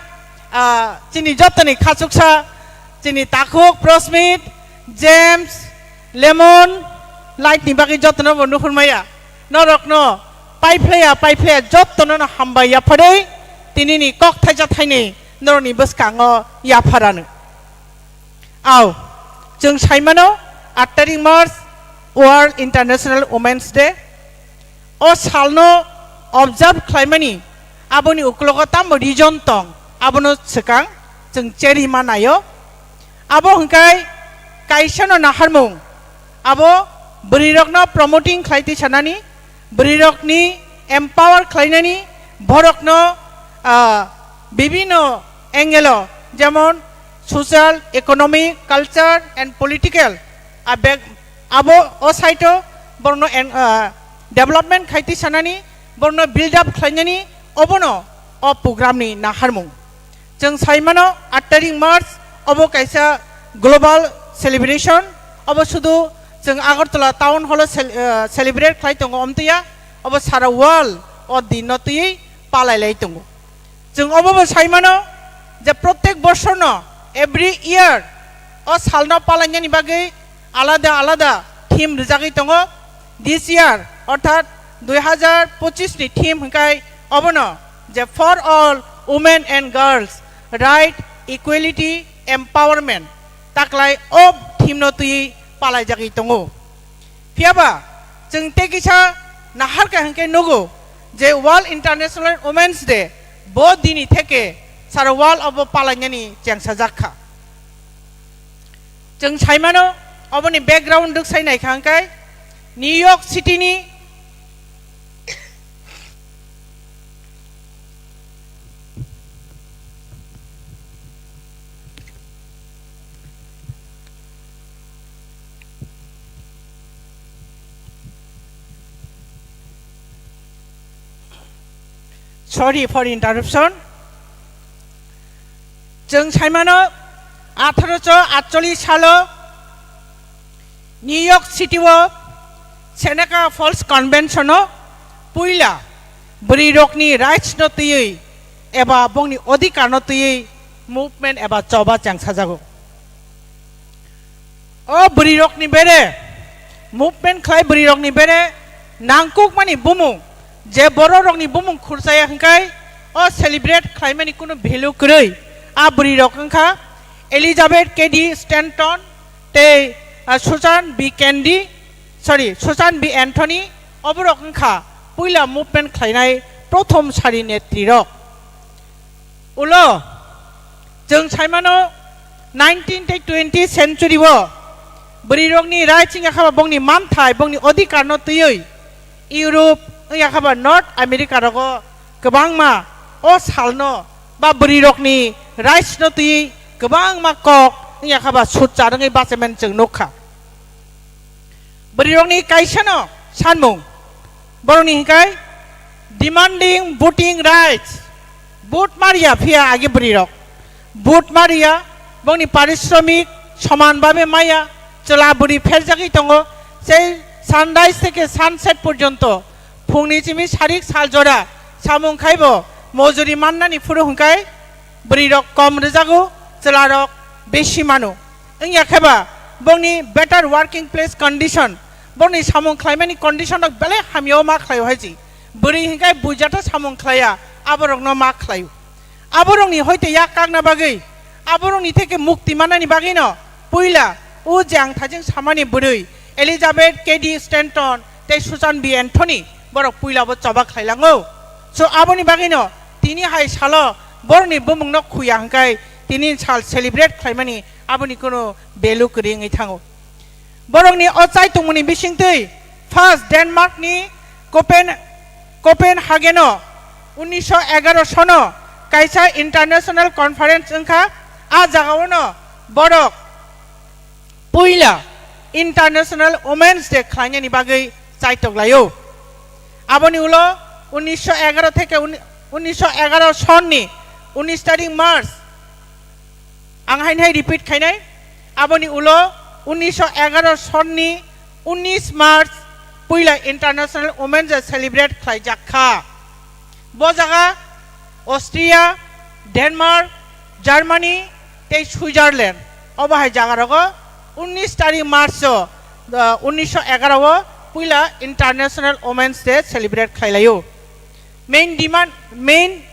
ah, chini jotoni khachuksa, chini takhuk Prosmit, James, Lemon, light ni bagwi jotono bo nuhur maya. Norokno paiphlaiya, paiphlaiya jotono no hambai yapharwi tinini kok thaisa thaini norokni bwskango yapharano. Au, chwng saimano aat tarik March World International Women's Day. O salno observe khlaimani aboni uklogo tamo reason tong, abono swkang chwng cherwi ma naio. Abo hwnkhe kaisano naharmung, abo bwrwirokno promoting khlai twi sanani, bwrwirokni empower khlainani, borokno, ah, Bibhinno angle-o, jemon social, economic, culture and political, a bek-, abo o side-o borokno en-, ah, development khai twi sanani, borokno build up khlainani, obono o program-ni naharmung. Chwng sai mano, aat tarik March obo kaisa global celebration, obo sudu chwng Agartala town hall-o cel-, ah, celebrate khlai tongo omtwiya, obo sara world o din-no twiwi palai lai tongo. Chwng obo bo sai mano je protek bosorno, every year, o salno palainani bagwi alada alada theme rwjagwi tongo. This year, orthat dui hazar pochis ni theme hwnkhe obono je For All Women and Girls, Right, Equality, Empowerment, taklai o theme no twiwi palaijagwi tongo. Phiyaba chwng tei kisa naharkha hwnkhe nugo je World International Women's Day bo dini theke sara world obo palainani chengsajak kha. Chwng sai mano, oboni background rwksai naikha hwnkhe New York City ni Sorry for interruption. Chwng sai mano, atharo sho atchollish salo New York City o Seneca Falls Convention o puila bwrwi rokni rights no twiwi eba bongni odhikar no twiwi movement eba choba chengsajago. O bwrwi rokni bere, movement khlai bwrwi rokni bere nangkukmani bumung, je borok rokni bumung khurchaya hwnkhe o celebrate khlaimani kunu value kwrwi. A bwrwi rok wngkha Elizabeth Cady Stanton tei, ah, Susan B. Candy, sorry, Susan B. Anthony, oborok wngkha puila movement khlainai prothom sari netri rok. Ulo, chwng sai mano, nineteen tei twenty century o bwrwi rokni rights wngya kha ba bongni manthai, bongni odhikar no twiwi Europe wngya kha ba North America rogo kwbangma o salno ba bwrwi rokni rights no twiwi kwbangma kok wngya kha ba sutchar wngwi bachaimani chwng nukha. Bwrwi rokni kaisano sanmung. Borokni hwnkhe demanding voting rights. Vote mariya phiya age bwrwi rok. Vote mariya, bongni parishromik soman babe maya, chwla bwrwi pherjagwi tongo. Sei sunrise theke sunset porjonto phungni simi sarik sal jora samung khaibo mojuri mannani phuru hwnkhe bwrwi rok kom rwjago, chwla rok besi mano. Wngya khe ba bongni better working place condition, bongni samung khlaimani condition rok belai hamya o ma khlaio hai se. Bwrwi hwnkhe buijatha samung khlaiya, aborokno ma khlaio. Aborokni hoite yak kakna bagwi, aborokni theke mukti mannani bagwino puila o je ang thajeng samani bwrwi Elizabeth Cady Stanton tei Susan B. Anthony borok puila bo choba khlailango. So aboni bagwino tini hai salo borokni bumungno khuya hwnkhe tini sal celebrate khlaimani aboni kunu value kwrwi wngwi thango. Borokni o chai tongmani bisingtwi first Denmark ni Copen-, Copenhagen o unnisho egaro sono kaisa international conference wngkha. A jagao no borok puila International Women's Day khlainani bagwi chaitok laio. Aboni ulo unnisho egaro theke uni-, unnisho egaro sonni unnish tarik March, ang haini hai repeat khainai, aboni ulo unnisho egaro sonni unnish March puila International Women's Day celebrate khlaijak kha. Bo jaga Austria, Denmark, Germany tei Switzerland, obo hai jaga rogo unnish tarik March o, uh, unnisho egaro o puila International Women's Day celebrate khlai laio. Main demand, main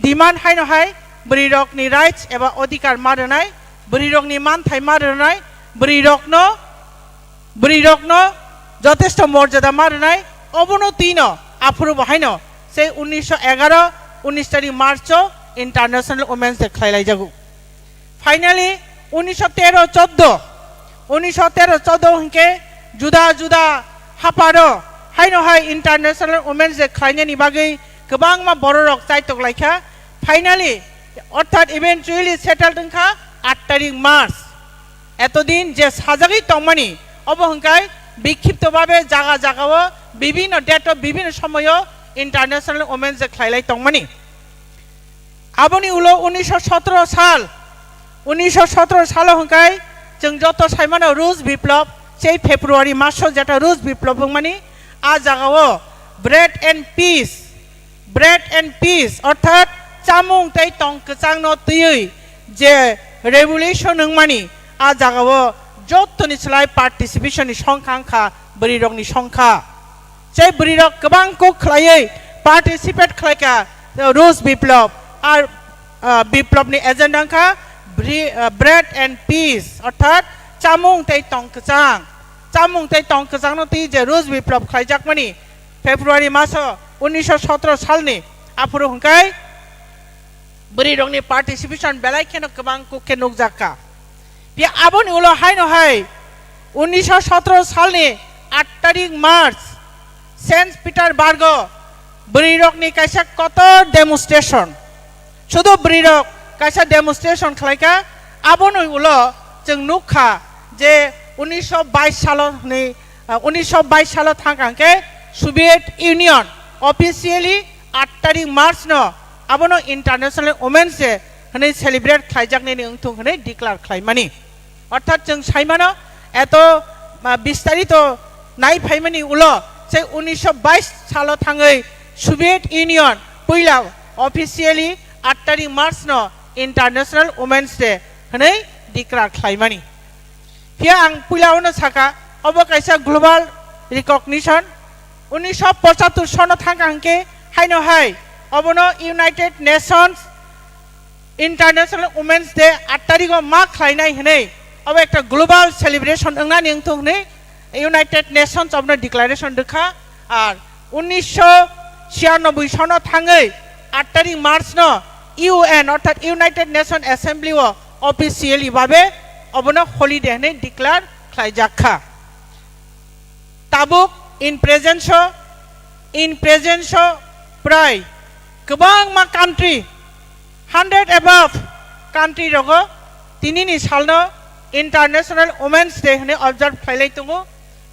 demand haino hai bwrwi rokni rights eba odhikar ma rwnai, bwrwi rokni manthai ma rwnai, bwrwi rokno, bwrwi rokno jotesto morjada ma rwnai, obono twino aphuru bo haino sei unnisho egaro, unnish tarik March o International Women's Day khlai laijago. Finally, unnisho tero choddo, unnisho tero choddo hwnkhe juda juda hapharo haino hai International Women's Day khlainani bagwi kwbangma bororok chaitok laikha. Finally, Orthat eventually settled wngkha aat tarik March. Etodin je sajagwi tongmani, obo hwnkhe bikhipto babe jaga jagao bibhinno date-o bibhinno somoyo International Women's Day khlailai tongmani. Aboni ulo unisho sotoro sal, unisho sotoro salo hwnkhe chwng joto saimano Rus Biplop, sei February maso jeta Rus Biplop wngmani, a jagao Bread and Peace, Bread and Peace, orthat chamung tei tong kwchangno twiwi je revolution wngmani, a jagao jottoni slai participation ni songkha wngkha bwrwirokni songkha. Tei bwrwirok kwbang kok khlaiwi participate khlaikha, uh, Rus Biplop. Ar, uh, Biplopni agenda wngkha bri-, uh, Bread and Peace, orthat chamung tei tong kwchang. Chamung tei tong kwchangno twi je Rus Biplop khlaijakmani February maso unisho sotoro salni, aphuru hwnkhe bwrwirokni participation belai kheno kwbang kok khe nukjakha. Phiya aboni ulo haino hai unisho sotoro salni aat tarik March, Saint Peterburgo bwrwirokni kaisa kotor demonstration. Sudu bwrwirok kaisa demonstration khlaikha, aboni ulo chwng nukha je unisho bais salo hwnwi, ah, unisho bais salo thangkha hwnkhe Soviet Union officially aat tarik March no abono International Women's Day hwnwi celebrate khlaijaknani wngthung hwnwi declare khlaimani. Orthat chwng saimano eto, ah, bistarito nai phaimani ulo se unisho bais salo thangwi Soviet Union puila officially aat tarik March no International Women's Day hwnwi declare khlaimani. Phiya ang puila ono saka, obo kaisa global recognition. Unisho pochattur sono thangkha hwnkhe haino hai obono United Nations International Women's Day aat tarigo ma khlainai hwnwi obo ekta global celebration wngnani wngthung hwnwi United Nations obono declaration rwkha. Ar unisho chiyanoboi sono thangwi aat tarik March no U N orthat United Nations Assembly o officially babe obono holiday hwnwi declare khlaijak kha. Tabuk in presence o, in presence o prai kwbangma country, hundred above country rogo tinini salno International Women's Day hwnwi observe khlailai tongo.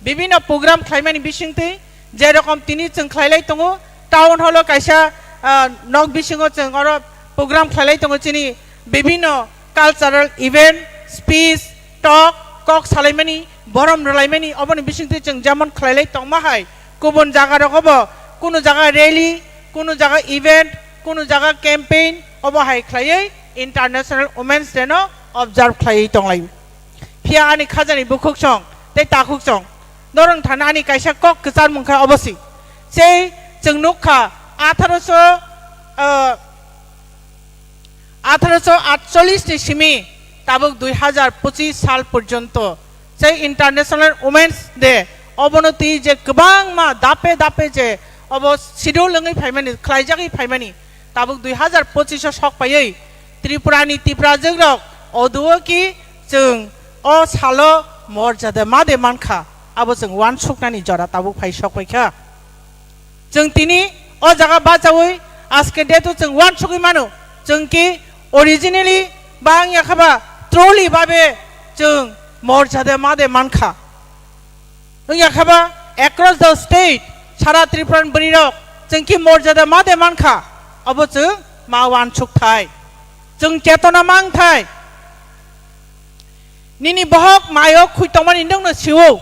Bibhinno program khlaimani bisingtwi, jerokom tini chwng khlailai tongo, town hall o kaisa, ah, nok bisingo chwng oro program khlailai tongo, chini bibhinno cultural event, speech, talk, kok salaimani, borom rwlaimani, oboni bisingtwi chwng jemon khlailai tongma hai, kubun jaga rogobo kunu jaga rally, kunu jaga event, kunu jaga campaign, obo hai khlaiwi International Women's Day no observe khlaiwi tonglai. Phiya ani khajani bukhuksong tei takhuksong norong thana ani kaisa kok kwcharmung kha obo si. Sei chwng nukha atharo so, ah, atharo so atchollish ni simi tabuk dui hazar pochis sal porjonto sei International Women's Day obono twi je kwbangma dape dape je obo schedule wngwi phaimani, khlaijagwi phaimani, tabuk dui hazar pochis o sok paiwi Tripura ni Tiprajwk rok oduo ki chwng o salo morjada ma de mankha, abo chwng uansuknani jora tabuk phai sok paikha. Chwng tini o jaga bachaui aske date o chwng uansugwi mano, chwng ki originally ba wngya kha ba truly babe chwng morjada ma de mankha. Wngya kha ba across the state, sara Tripura ni bwrwi rok chwng ki morjada ma de mankha, abo chwng ma uansuk thai, chwng chetona mang thai. Nini bohok mayo khui tongmani nwngno sio.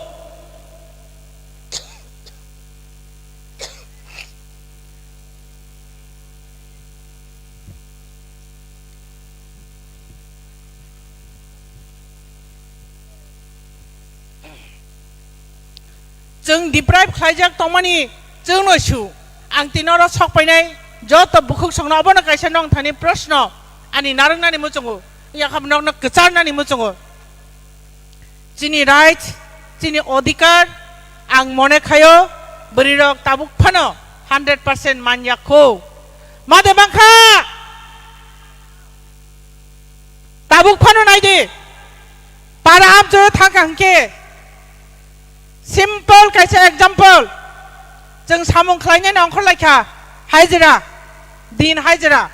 Chwng deprive khlaijak tongmani chwngno su. Ang tini oro sok painai joto bukhuksongno obono kaisa nongthani proshno ani narwknani muchungo, yakha nokno kwcharnani muchungo. Chini right, chini odhikar, ang mone khayo, bwrwirok tabuk phano hundred percent manya kho. Ma de mankha? Tabuk phano nai di. Para amchoi thangkha hwnkhe, simple kaisa example. Chwng samung khlainani ongkhor laikha, hajira, din hajira.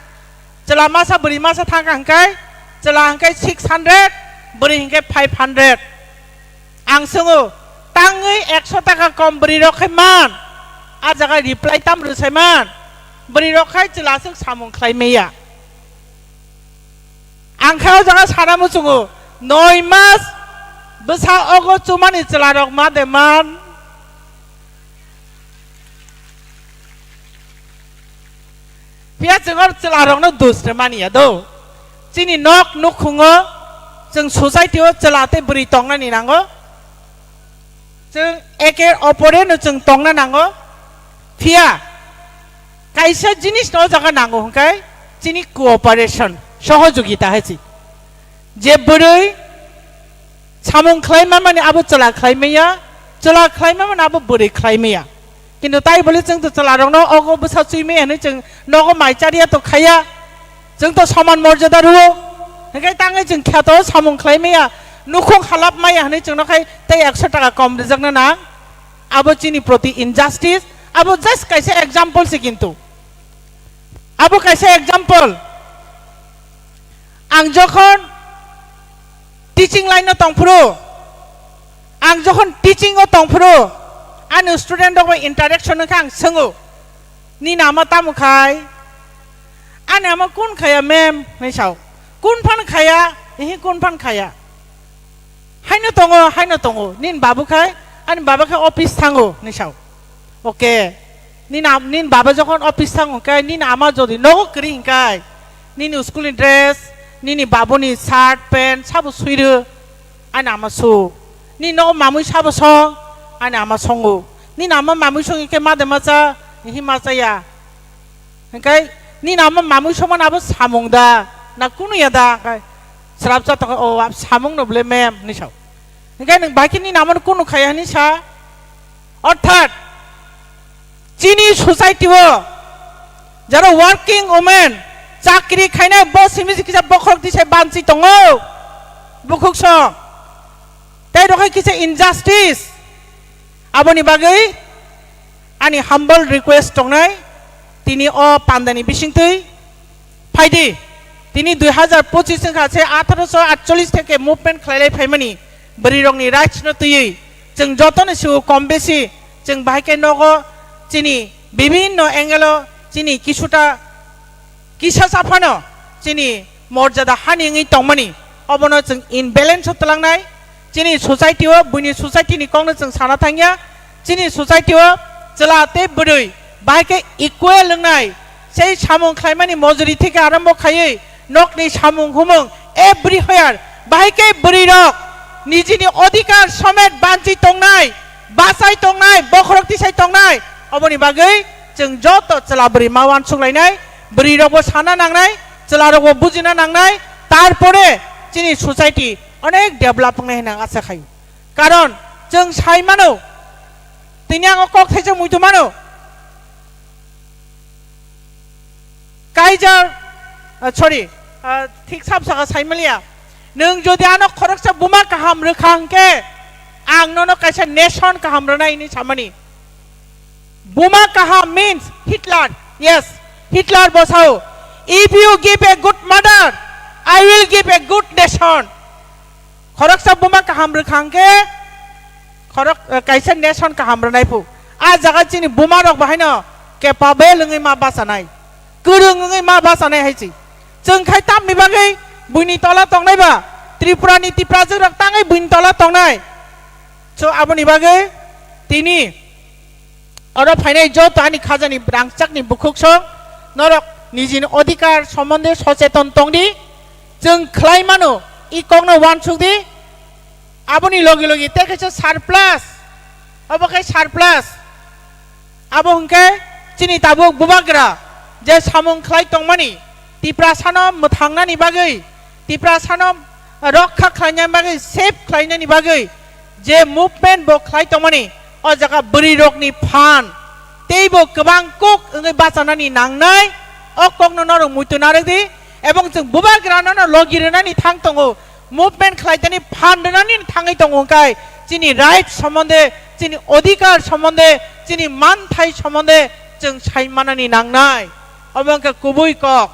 Chwla masa bwrwi masa thangkha hwnkhe, chwla hwnkhe six hundred, bwrwi hwnkhe five hundred. Ang swngo, tangwi ekso taka kom bwrwi rok khai man? A jaga reply tam rwsai man? Bwrwi rok khai chwla swk samung khlai maya. Ang khe o jaga sana muchungo, noi mas bwsa ogo chumani chwla rok ma de man? Phiya chwng oro chwla rokno dus rw mani ya do. Chini nok nukhungo chwng society o chwla tei bwrwi tongnani nango. Chwng eke opore no chwng tongna nango. Phiya kaisa jinis no o jaga nango hwnkhe chini cooperation, sohojogita hai se. Je bwrwi samung khlai mamani abo chwla khlai maya, chwla khlai mamani abo bwrwi khlai maya. Kintu tai bole chwng to chwla rokno ogo bwsa chui maya hwnwi chwng nogo mai chariya to khaya. Chwng to soman morjada rwo. Hwnkhe tangwi chwng kheto samung khlai maya, nukhung halap maya hwnwi chwngno khai tei ekso taka kom rwjakna nang. Abo chini proti injustice. Abo just kaisa example se kintu. Abo kaisa example. Ang jokhon teaching line o tongphuru, ang jokhon teaching o tongphuru, ani student rok bai interaction wngkha ang swngo, "Nini ama tamo khai?" "Ani ama kun khaya, ma'am?" hwnwi sao. "Kun phan khaya?" "Ihi, kun phan khaya." "Haino tongo, haino tongo. Nini babu khai?" "Ani baba khai office thango," hwnwi sao. Okay. Nini am-, nini baba jokhon office thango hwnkhe, nini ama jodi nogo kwrwi hwnkhe, nini school ni dress, nini babuni shirt, pant, sabo sui rw. Ani ama su. Nini nogo mamui sabo song? Ani ama songo. Nini ama mamui song hwnkhe ma de ma cha? Ihi, ma chaya. Hwnkhe nini ama mamui songmani abo samung da? Na kunu ya da? Hwnkhe srapsa tongkha, "O, ab samung no bole, ma'am," hwnwi sao. Hwnkhe nwng bai khe nini amano kunu khaya hwnwi sa? Orthat, chini society o jara working women, chakri khainai, bo simi se kisa bokhorok tisai banchi tongo, bukhuk song. Tei rokhe kisa injustice. Aboni bagwi ani humble request tongnai, tini o pandani bisingtwi phaidi. Tini dui hazar pochis wngkha, se atharo sho atcholish theke movement khlailai phaimani bwrwirokni rights no twiwi chwng jotono sio kom besi chwng bahai khe nogo chini bibhinno angle o chini kisuta kisa sa phano chini morjada hani wngwi tongmani, obono chwng imbalance o twlangnai. Chini society o, buini society ni kokno chwng sana thangya. Chini society o chwla tei bwrwi bahai khe equal wngnai. Sei samung khlaimani mojori theke arombo khaiwi nokni samung humung everywhere bahai khe bwrwi rok nijini odhikar somet banchi tongnai, bachai tongnai, bokhorok tisai tongnai. Oboni bagwi chwng joto chwla bwrwi ma uansuk lainai, bwrwi rokbo sana nangnai, chwla rokbo bujina nangnai, tarpore chini society onek develop wngnai hwnwi ang acha khaio. Karon chwng sai mano, tini ang o kok thaisa muitu mano. Kaijar, ah, sorry, ah, thik sab saka sai maliya. Nwng jodi ano khoroksa buma kaham rwkha hwnkhe, ang nono kaisa nation kaham rwnai hwnwi samani. Buma kaham means Hitler. Yes, Hitler bo sao, "If you give a good mother, I will give a good nation." Khoroksa buma kaham rwkha hwnkhe, khorok, eh, kaisa nation kaham rwnai phu. A jaga chini buma rok bahaino capable wngwi ma bachanai, kwrwng wngwi ma bachanai hai se. Chwng khai tamni bagwi buini tola tongnai ba, Tripura ni Tiprajwk rok tangwi buini tola tongnai. So aboni bagwi tini oro phainai joto ani khajani rangchakni bukhuk song, norok nijini odhikar sombonde socheton tongdi. Chwng khlai mano, i kokno uansuk di. Aboni logi logi tei kaisa surplus, obo khe surplus. Abo hwnkhe chini tabuk bubagra je samung khlai tongmani, Tiprasano mwthangnani bagwi, Tiprasano rokha khlainani bagwi, save khlainani bagwi je movement bo khlai tongmani, o jaga bwrwi rokni phan teibo kwbang kok wngwi bachanani nangnai. O kokno norok muitu narwk di, ebong chwng bubagrano no logi rwnani thang tongo, movement khlai tani phan rwnani thangwi tongo, hwnkhe chini right sombonde, chini odhikar sombonde, chini manthai sombonde chwng sai manani nangnai. Obo wngkha kubui kok.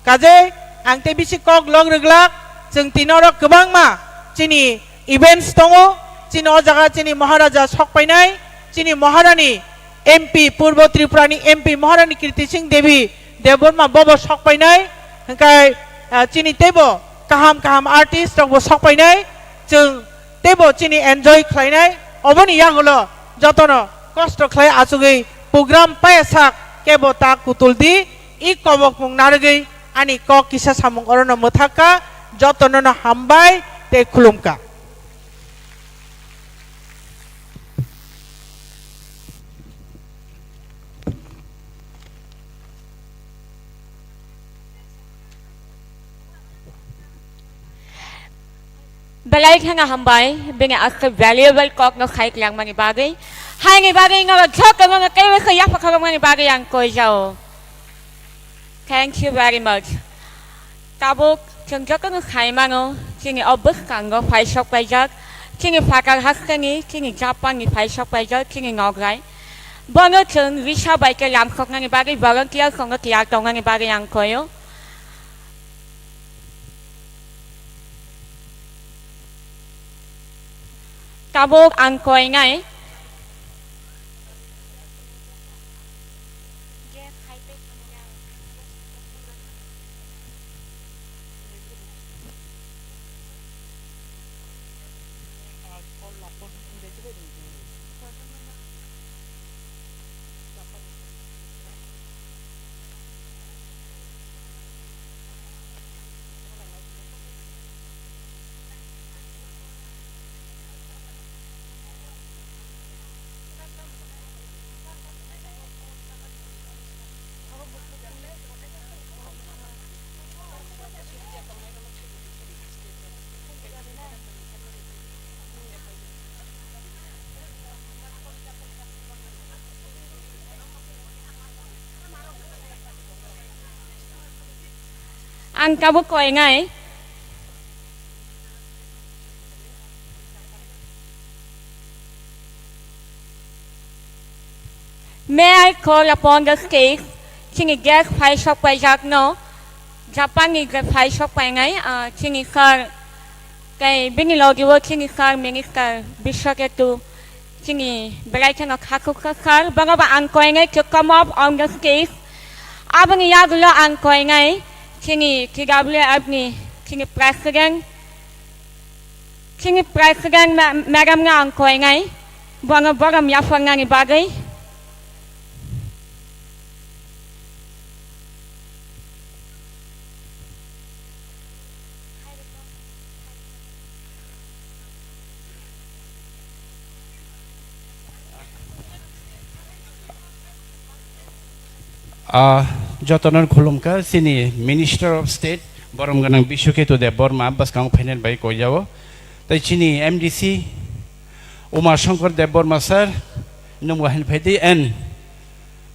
Kaje ang tei bisi kok log rwglak, chwng tini oro kwbangma chini events tongo, chini o jaga chini Maharaja sok painai, chini Maharani M P, Purbo Tripurani M P Maharani Kirti Singh Devi Debbarma bobo sok painai, hwnkhe, ah, chini teibo kaham kaham artist rokbo sok painai, chwng teibo chini enjoy khlainai, oboni yagulo jotono kosto khlai achugwi program paiyasak kebo ta kutul di, i kobokmung narwgwi ani kok kisa samung orono mwthakka, jotonono hambai tei khulumkha. Belai kheno hambai, bini aswk valuable kokno khai kwlangmani bagwi. Haini bagwi norok jotono teibo khe yapha khorokmani bagwi ang koi jao. Thank you very much. Tabuk chwng jotono sai mano, chini o bwskango phai sok paijak, chini phatar hasteni, chini Japanni phai sok paijak, chini nograi. Bono chwng risa bai khe lamsoknani bagwi volunteer songno tiyar tongnani bagwi ang koio. Tabuk ang koinai. Ang tabuk koinai. May I call upon the stage, chini guest phai sok paijak no, Japan ni je phai sok painai, ah, chini sir, tei bini logi o chini sir minister Biswaketu, chini belai kheno kha kuk kha sir, bono bo ang koinai to come up on the stage. Aboni yagulo ang koinai chini T W F ni chini president, chini president ma-, madam no ang koinai, bono borom yapharnani bagwi. Ah, jotono khulumkha, chini Minister of State, borom gwnang Biswaketu Debbarma, bwskango phainani bai koijao. Tei chini M D C, Uma Shankar Debbarma sir, nwng bo haino phaidi, and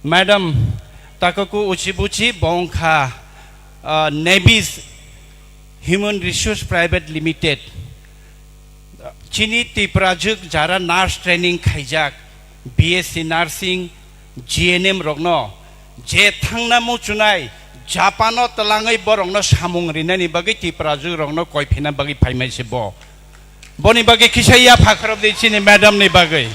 Madam Takaku Uchibuchi, bo wngkha, ah, Navis Human Resource Private Limited. Chini Tiprajwk jara nurse training khaijak, B S C nursing, G N M rokno je thangna muchunai Japan-o twlangwi borokno samung rinani bagwi Tiprajwk rokno koi phina bagwi phaimai se bo. Boni bagwi kisa yapha khorop di chini madam ni bagwi.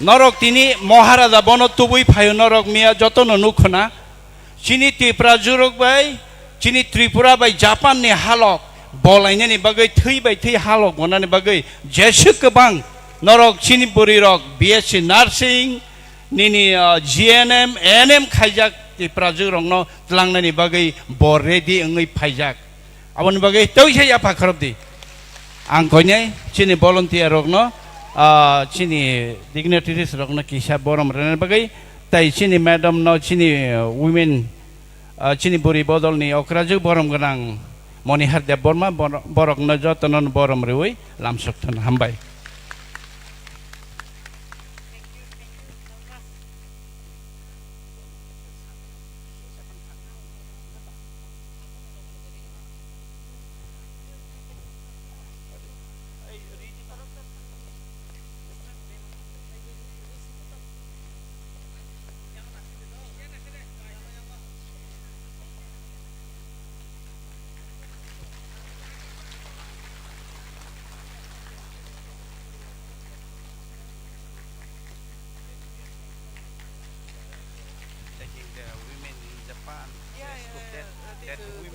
Norok tini Maharaja bono tubui phaio, norok miya jotono nukhuna. Chini Tiprajwk rok bai, chini Tripura bai Japan ni halok bolainani bagwi, thwi bai thwi halok gonani bagwi jeswk kwbang norok chini bwrwi rok B S C nursing nini, ah, G N M, A N M khaijak Tiprajwk rokno tlangnani bagwi bo ready wngwi phaijak. Aboni bagwi tei se yapha khorop di. Ang koinai chini volunteer rokno, ah, chini dignitaries rokno kisa borom rwnani bagwi, tai chini madam no, chini, ah, women, ah, chini bwrwi bodol ni okrajwk borom gwnang Monihar Debbarma bor-, borokno jotono borom rwui lamsok thun hambai.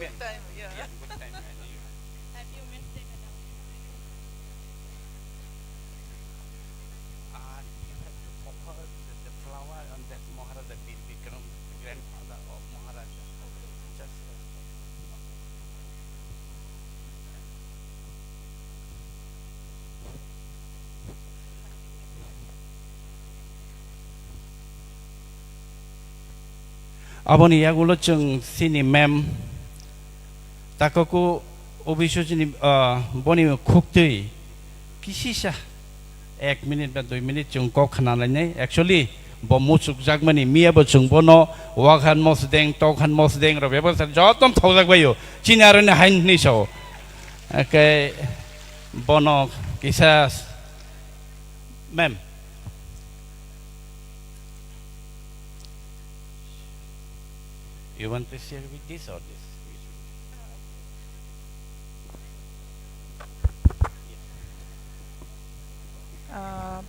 Time, yeah. Yeah, good time, I know you. Happy Women's Day, madam. And you have to cover the, the flower on that Maharaja Bir Bikram, the grandfather of Maharaja. Just, uh, Aboni yagulo chwng chini ma'am Takoku Obiso chini, ah, boni khuktwi kisisa ek minute ba dui minute chwng kok khna lainai. Actually, bo muchukjakmani miya bo chwng bono wak han mosdeng, tok han mosdeng rok bebak sa jotom thokjak baio. Chini aroni hain hwnwi sao. Ake bono kisa, ma'am. You want to share with this or this? Uh,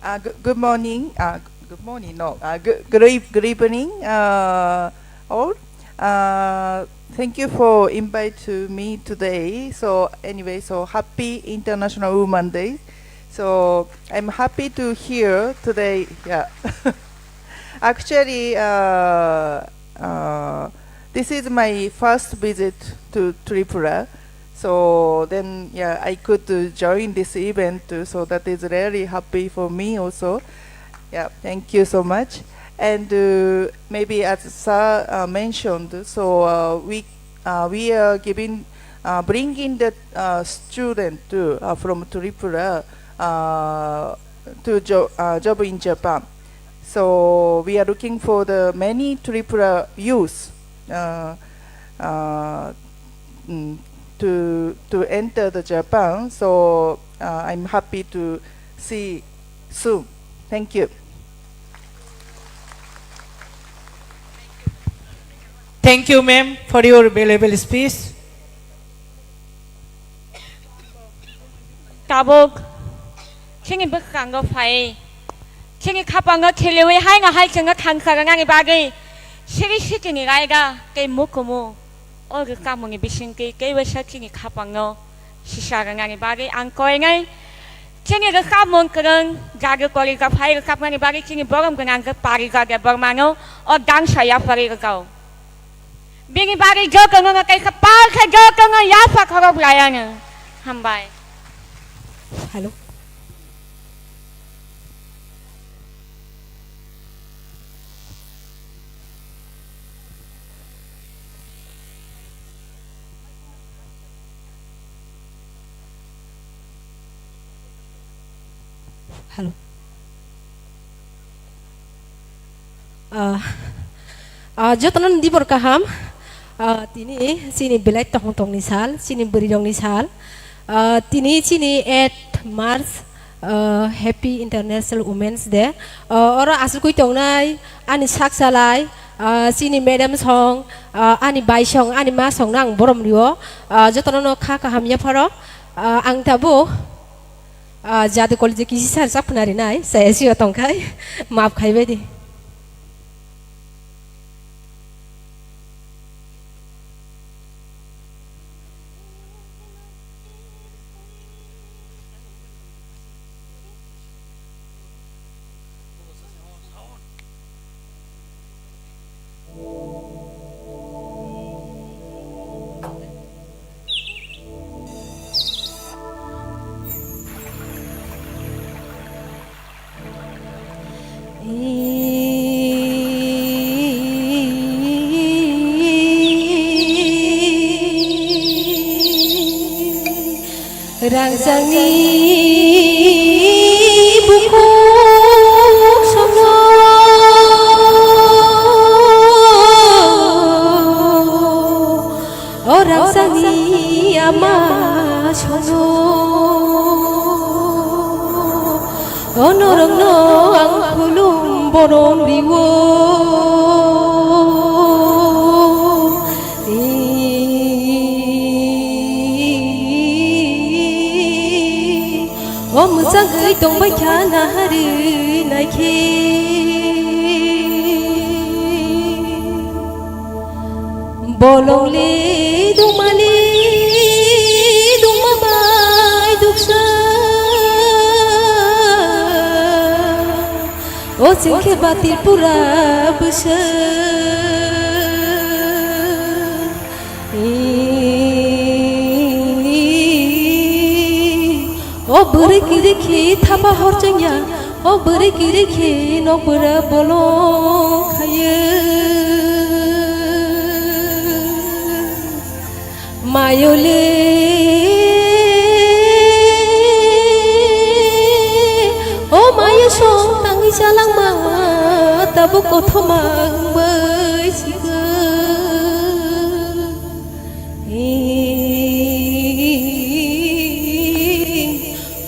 uh, good, good morning. Uh, g-, good morning. No. Uh, good, good, eve- good evening, uh, all. Uh, thank you for invite to me today. So anyway, so happy International Women Day. So I'm happy to here today. Yeah. Actually, uh, uh, this is my first visit to Tripura. So then, yeah, I could, uh, join this event too. So that is really happy for me also. Yeah, thank you so much. And, uh, maybe as Sir, uh, mentioned, so, uh, we, uh, we are giving, uh, bringing the, uh, student to, uh, from Tripura, uh, to jo-, uh, job in Japan. So we are looking for the many Tripura youth, uh, uh, mm, to, to enter the Japan. So, uh, I'm happy to see soon. Thank you. Thank you, ma'am, for your valuable speech. Tabuk chini bwkhango phai, chini khapango khiliwi haino hai chwngno thangsa rwnani bagwi siri sitini raiga tei mukumu o rwkhamungni bisingtwi tei waisa chini khapango sisa rwnani bagwi ang koinai chini rwkhamung kwrwng jadu korika phai rwkhamani bagwi chini borom gwnang khe Parija Debbarmano o dangsa yapharwi rwkao. Bini bagwi jotono no kaisa pal khe jotono yapha khorok layano. Hambai. Hello. Hello. Ah, ah, jotono ni dibor kaham. Ah, tini chini belai tongthok tongni sal, chini bwrwi rokni sal. Ah, tini chini eight March, ah, Happy International Women's Day. Ah, oro asugwi tongnai ani sak salai, ah, chini madam song, ah, ani bai song, ani ma song no ang borom rio. Ah, jotono no kha kaham yapharo. Ah, ang tabuk Ah, Jadu College kisi sar sak phwna rinai, saya sio tongkhai, maaf khaibai di. Rangchakni bukhuk sono, o rangchakni ama sono, o norokno ang khulum borom rio. O mwchangwi tongbai kha naharwi naikhe. Bolongni dungmani dungma bai duksa. O chwngkhe ba Tripura bwsa. O bwrwi kwrwi khe thapa hor chwngya, o bwrwi kwrwi khe nokbura bolong khaiya. Mayole, o mayo song tangwi chalangma, tabuk kothoma wngbai sikha.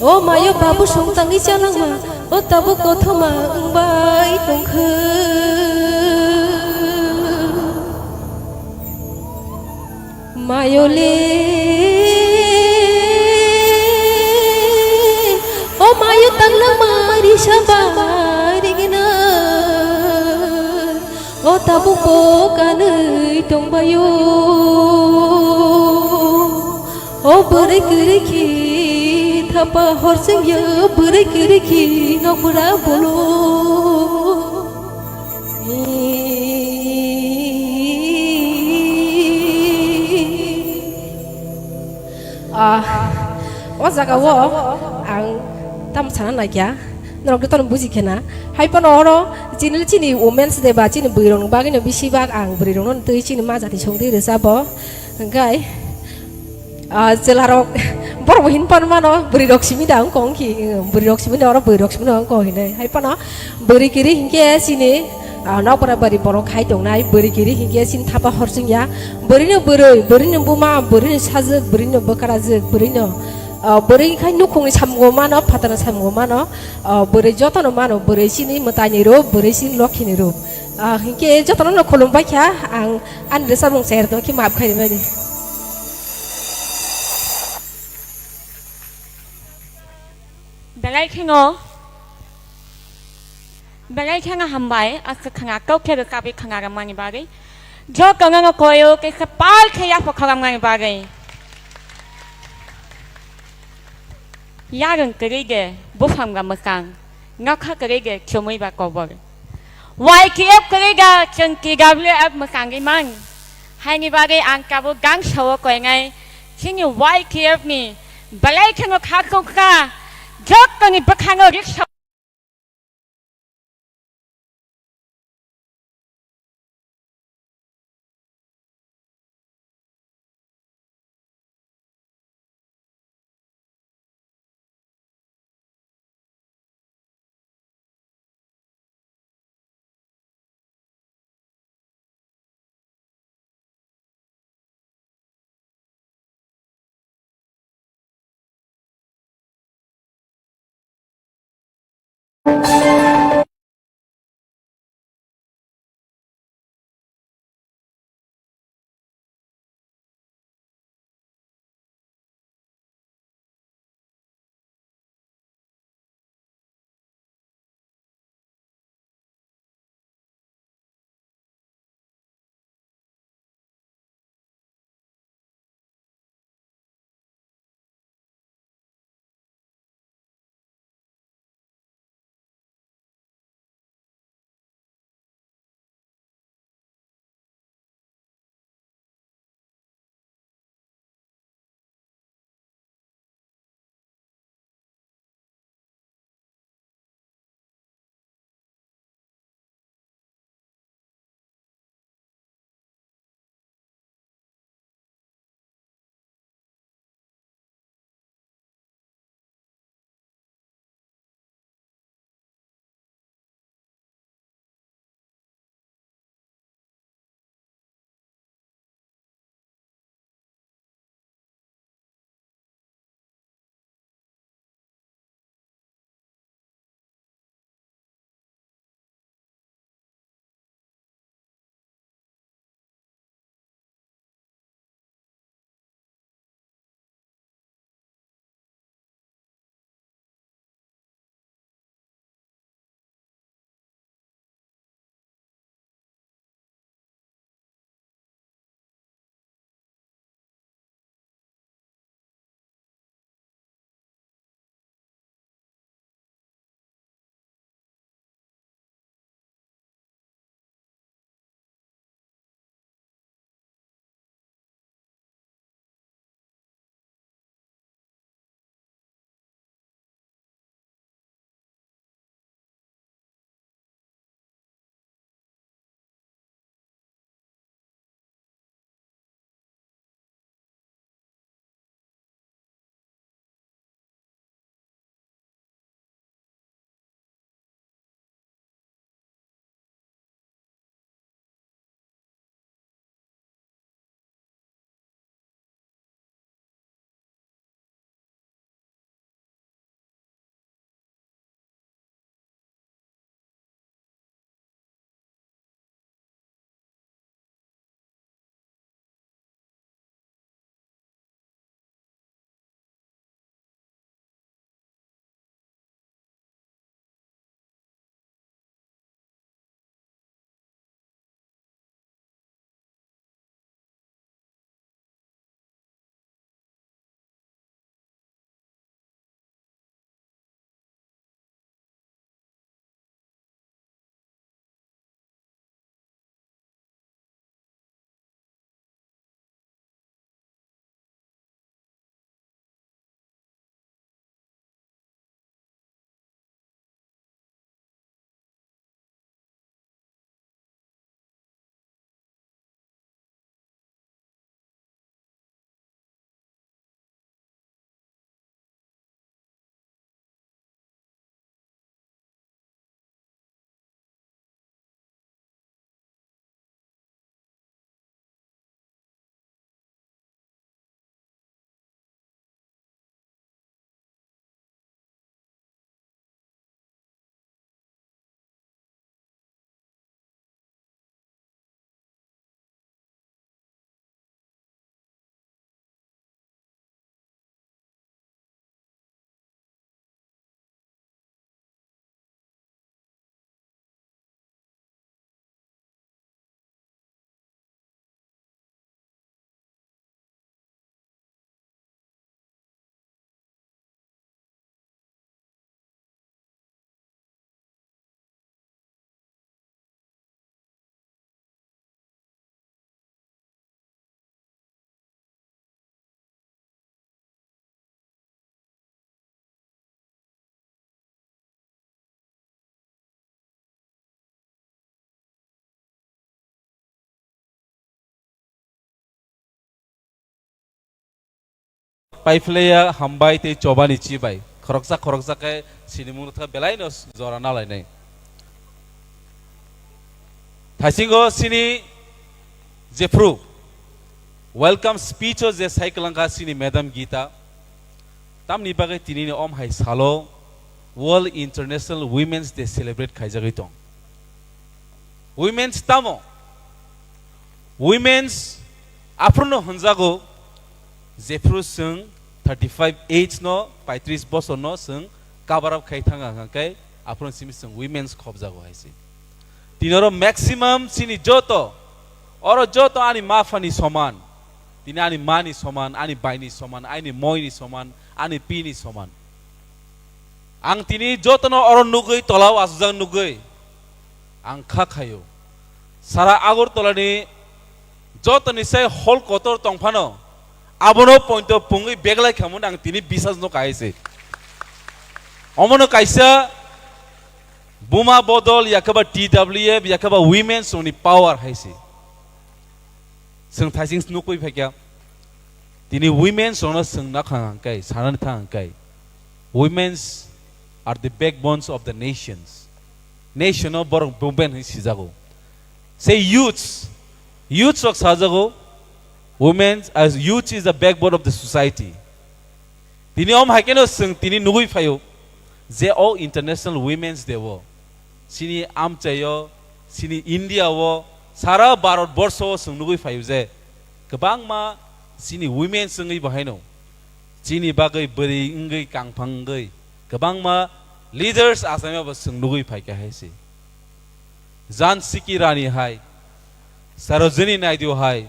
O mayo babu song tangwi chalangma, o tabuk kothoma wngbai tongkha. Mayole, o mayo tanglangma risa bai rigena. O tabuk bo kanwi tongbaio. O bwrwi kwrwi khe thapa hor chwngya, bwrwi kwrwi khe nokbura bolo. Ah, o jaga o ang tam sana naikha. Norok jotono buji khena. Hai phano oro chini, chini Women's Day ba chini bwrwi rokni bagwi no bisi bak ang bwrwi rokno twi chini ma jati song twi rwchabo. Hwnkhe, ah, chwla rok borok bo hin phano mano bwrwi rok simi da wngkha wngkhi, bwrwi rok simi da oro bwrwi rok simi da wngkha hinwi. Hai phano bwrwi kiri hinkhe chini, ah, nokbura bari borok khai tongnai bwrwi kiri hinkhe chini thapa hor chwngya. Bwrwi no bwrwi, bwrwi no buma, bwrwi no sajwk, bwrwi no bwkrajwk, bwrwi no, ah, bwrwi khai nukhungni samungo mano, phatarni samungo mano. O bwrwi jotono mano, bwrwi chini mwtaini rup, bwrwi chini lokhini rup. Ah, hinkhe jotono no khulumbai kha, ang ani rwchapmung cherdo khe maap khaini bagwi. Belai kheno, belai kheno hambai, aswk khanga kok khe rwchapwi khanga rwmani bagwi. Jotono no koyo khe kwpal khe yapha khoroknani bagwi. Yarwng kwrwi de buphang ba mwkang, nokha kwrwi de chumui ba kobor. Y K F kwrwi da chwng T W F mwkangwi man. Haini bagwi ang tabuk gang sao koinai chini Y K F ni belai kheno kha kongkha, jottoni bwkhano riksa. Paiphlaiya hambai tei chobani chibai. Khoroksa khoroksa khe sinimung thang belaino jora nalainai. Thaisingo sini jephru welcome speech o je saikwlangkha sini Madam Gita. Tamni bagwi tinini om hai salo World International Women's Day celebrate khaijagwi tong. Women's tamo? Women's aphruno hwnjago, jephru chwng thirty five age no, paitris bosor no chwng cover up khai thang hwnkhe aphruno simi chwng women's khobjago hai se. Tini oro maximum chini joto, oro joto ani ma phani soman, tini ani mani soman, ani baini soman, ani moini soman, ani pini soman. Ang tini jotono oro nugwi, tolao aswkjak nugwi ang kha khaio. Sara Agartala ni jotoni sai hol kotor tongphano abono pointo pungwi beglai khamung ang tini bisas no kahai se. Omono kaisa buma bodol yakhaba T W F yakhaba women's ni power hai se. Chwng thaising nukwi phaikha. Tini women's rokno chwng nakhang hangkai, sanani thang hangkai. Women's are the backbones of the nations. Nation o borok women hwnwi sijago. Say youths, youths rok sajago, women as youth is the backbone of the society. Tini om hai kheno chwng tini nugwi phaio je o International Women's Day o chini amchaio, chini India o, sara Bharat borsho o chwng nugwi phaio je kwbangma chini women wngwi bo haino chini bagwi bwrwi wngwi kangphang wngwi kwbangma leaders achaima bo chwng nugwi phaikha hai se. Jhansi Ki Rani hai, Sarojini Naidu hai,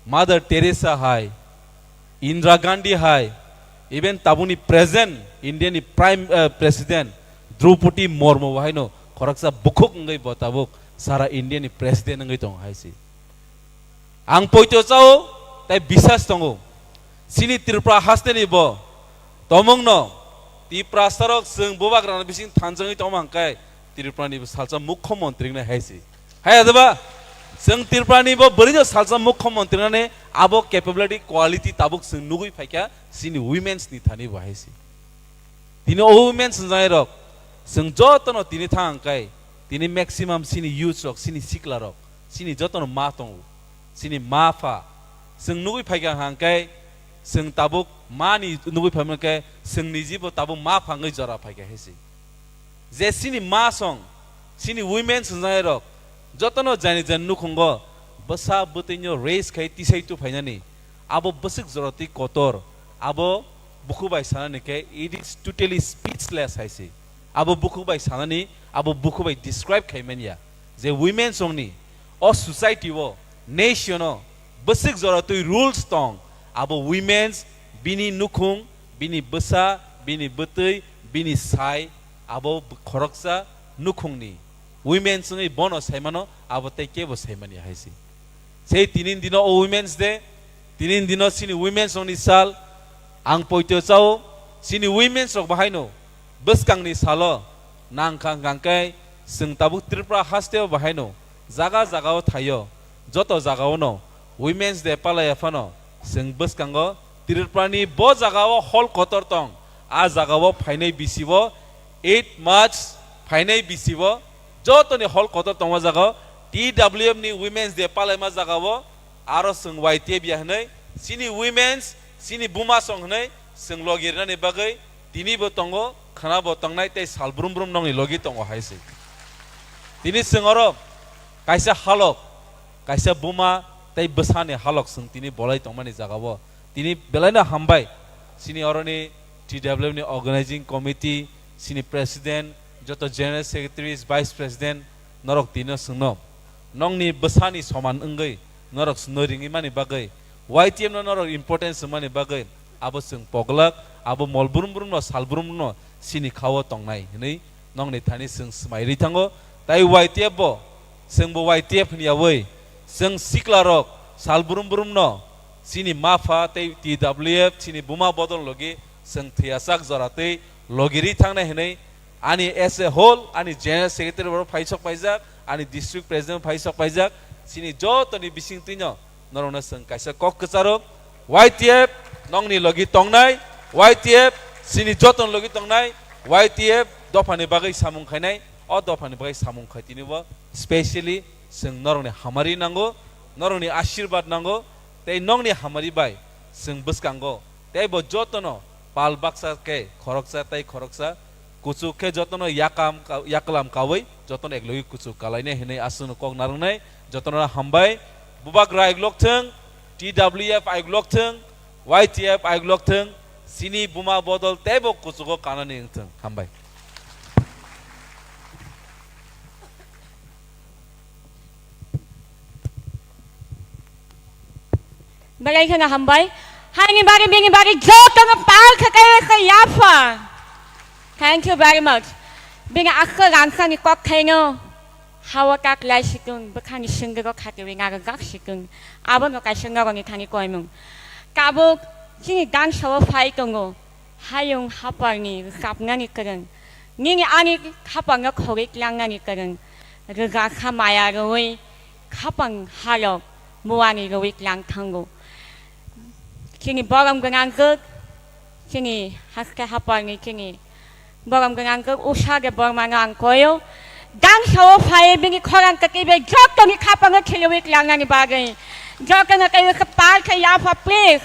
Mother Teresa hai, Indira Gandhi hai, even tabukni present India ni Prime, eh, President Droupadi Murmu bo haino khoroksa bukhuk wngwi bo tabuk sara India ni President wngwi tongo hai se. Ang poito chao, tai bisas tongo. Chini Tripura haste ni bo tomung no Tiprasa rok chwng bubagra ni bising thanjagwi tongma hwnkhe Tripura ni bo salsa mukho montri wngnai hai se. Hai adaba, chwng Tripura ni bo bwrwi no salsa mukho montri wngnani abo capability, quality tabuk chwng nugwi phaikha chini women's ni thani bo hai se. Tini o women's hwnjaknai rok, chwng jotono tini thang hwnkhe, tini maximum chini youths rok, chini sikla rok, chini jotono ma tongo, chini ma pha, chwng nugwi phaikha hwnkhe, chwng tabuk mani nugwi phaimani khe, chwng nijibo tabuk ma pha wngwi jora phaikha hai se. Je chini ma song, chini women hwnjaknai rok, jotono jani jani nukhungo bwsa bwtwino raise khai tisai tu phainani, abo bwswk jora twi kotor, abo bukhuk bai sanani khe it is totally speechless hai se. Abo bukhuk bai sanani, abo bukhuk bai describe khai manya je women songni o society o, nation o bwswk jora twi rules tong, abo women's, bini nukhung, bini bwsa, bini bwtwi, bini sai, abo b-, khoroksa nukhungni women's wngwi bono saimano, abo tei kebo saimani hai se. Sei tini dino o Women's Day, tini dino chini women's rokni sal, ang poito chao, chini women's rok bahaino bwskangni salo nangkha hwnkhe chwng tabuk Tripura hasteo bahaino jaga jagao thaio, joto jagaono Women's Day palaiya phano chwng bwskango Tripurani bo jagao hol kotor tong, a jagao phainai bisibo eight March phainai bisibo jotoni hol kotor tongma jagao T W F ni Women's Day palaima jagao aro chwng Y T F ya hwnwi chini women's, chini buma song hwnwi chwng logi rwnani bagwi tinibo tongo, khwnabo tongnai tei sal brum brum nongni logi tongo hai se. Tini chwng oro kaisa halok, kaisa buma tei bwsani halok chwng tini bolai tongmani jagao tini belaino hambai chini oroni T W F ni organizing committee, chini president, joto general secretaries, vice president, norok tino chwngno nongni bwsani soman wngwi norok chwngno ringwi mani bagwi, Y T F no norok importance rwmani bagwi abo chwng poglak, abo mol brum brum no, sal brum no chini khao tongnai hwnwi nongni thani chwng swmai rwi thango. Tai Y T F bo, chwngbo Y T F hwnyawi chwng sikla rok sal brum brum no chini mapha tei T W F chini buma bodol logi chwng thwiyasak jora tei logi rwi thangnai hwnwi ani as a whole, ani general secretary bo phaisok paijak, ani district president phaisok paijak, chini jotoni bisingtwino norokno chwng kaisa kok kwcharo Y T F nongni logi tongnai, Y T F, chini joto logi tongnai, Y T F dophani bagwi samung khainai, o dophani bagwi samung khai tini bo specially chwng norokni hamari nango, norokni ashirbad nango, tei nongni hamari bai chwng bwskango, tei bo jotono pal baksa khe khoroksa tei khoroksa kuchuk khe jotono yakam ka-, yaklam kaui jotono eklogi kuchuk kalainai hinwi aswkno kok narwknai, jotono hambai, Bubagra aiglok thwng, T W F aiglok thwng, Y T F aiglok thwng, chini buma bodol teibo kuchugo kanani wngthwng. Hambai. Belai kheno hambai. Haini bagwi, bini bagwi jotono pal khe kaiwi khe yapha. Thank you very much. Bini akhe rangchakni kokthaino hao tak lai sikung, bwkhani sengdego khatiwi nago jak sikung. Abono kaisa norokni thani koimung. Tabuk chini dangsao phai tongo. Hayung haparni rwchapnani kwrwng, nini ani khapangno khogwi tlangnani kwrwng, rwga kha maya rwui khapang halok muani rwui tlang thango. Chini borom gwnang kwk, chini haste haparni chini borom gwnang kwk Usha Debbarmano ang koyo. Dangsao phai bini khorang kwtwi bai jotoni khapango khilwi tlangnani bagwi. Jotono teibo khe pal khe yapha, please.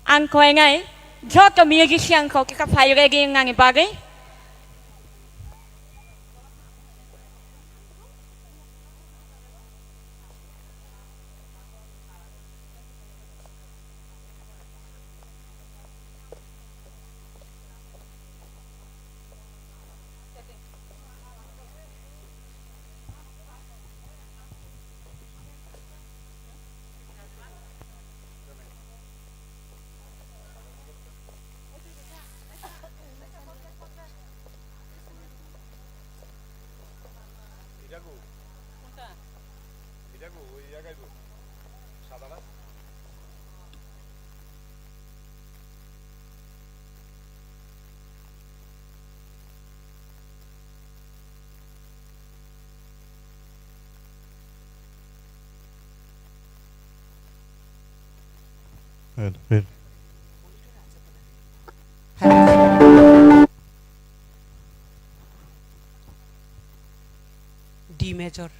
Ang koinai joto musician kok kha phai ready wngnani bagwi. Hello, hello. D major.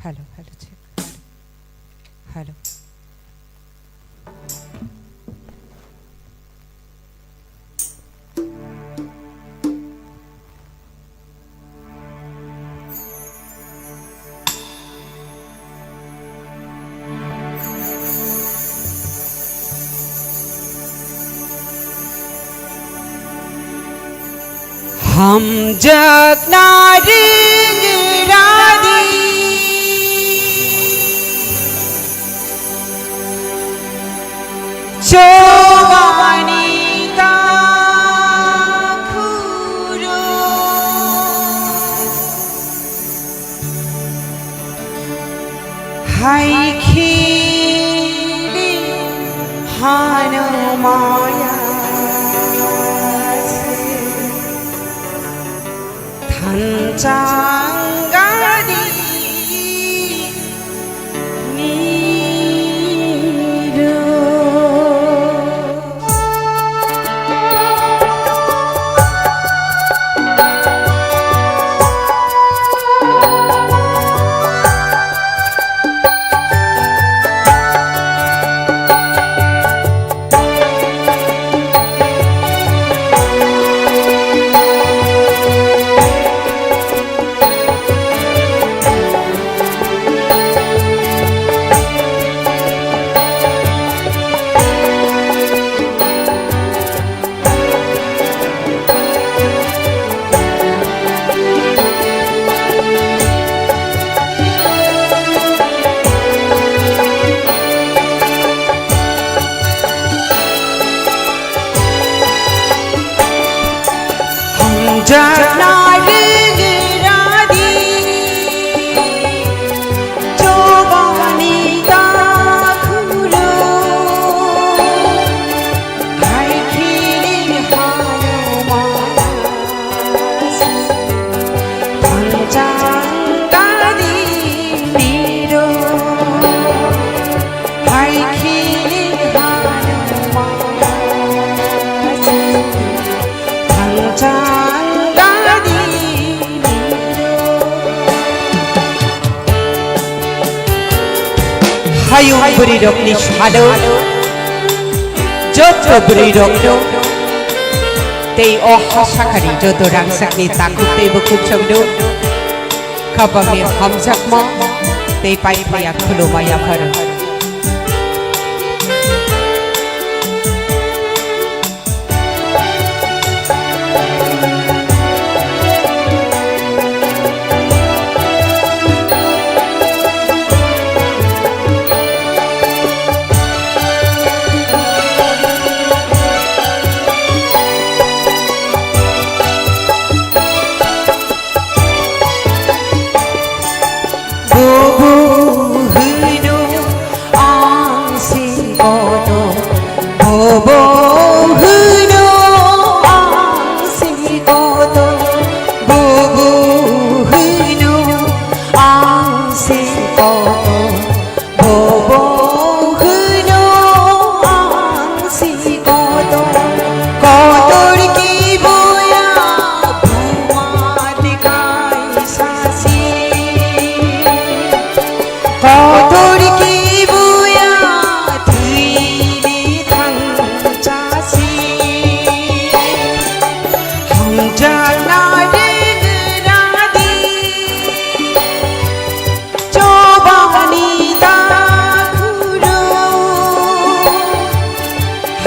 Hello, hello, check. Hello. Hamjakna ringradi chobani takhuro. Hai khili hano maya se thanchang gadi. Ayung bwrwirokni salo, joto bwrwirokno tei o ha sakhani joto rangchakni takhuk tei bukhuk chongno khapangni hamjakma tei paiphaia khulumma yapharo. Bubu hwino ang se koto, bobo hwino ang se koto, bubu hwino ang se koto, bobo hwino ang se koto, kotor ki boya buma dikai sasi. Kotor ki buya thwini thang chasi. Hamjakna ringradi chobani takhuro.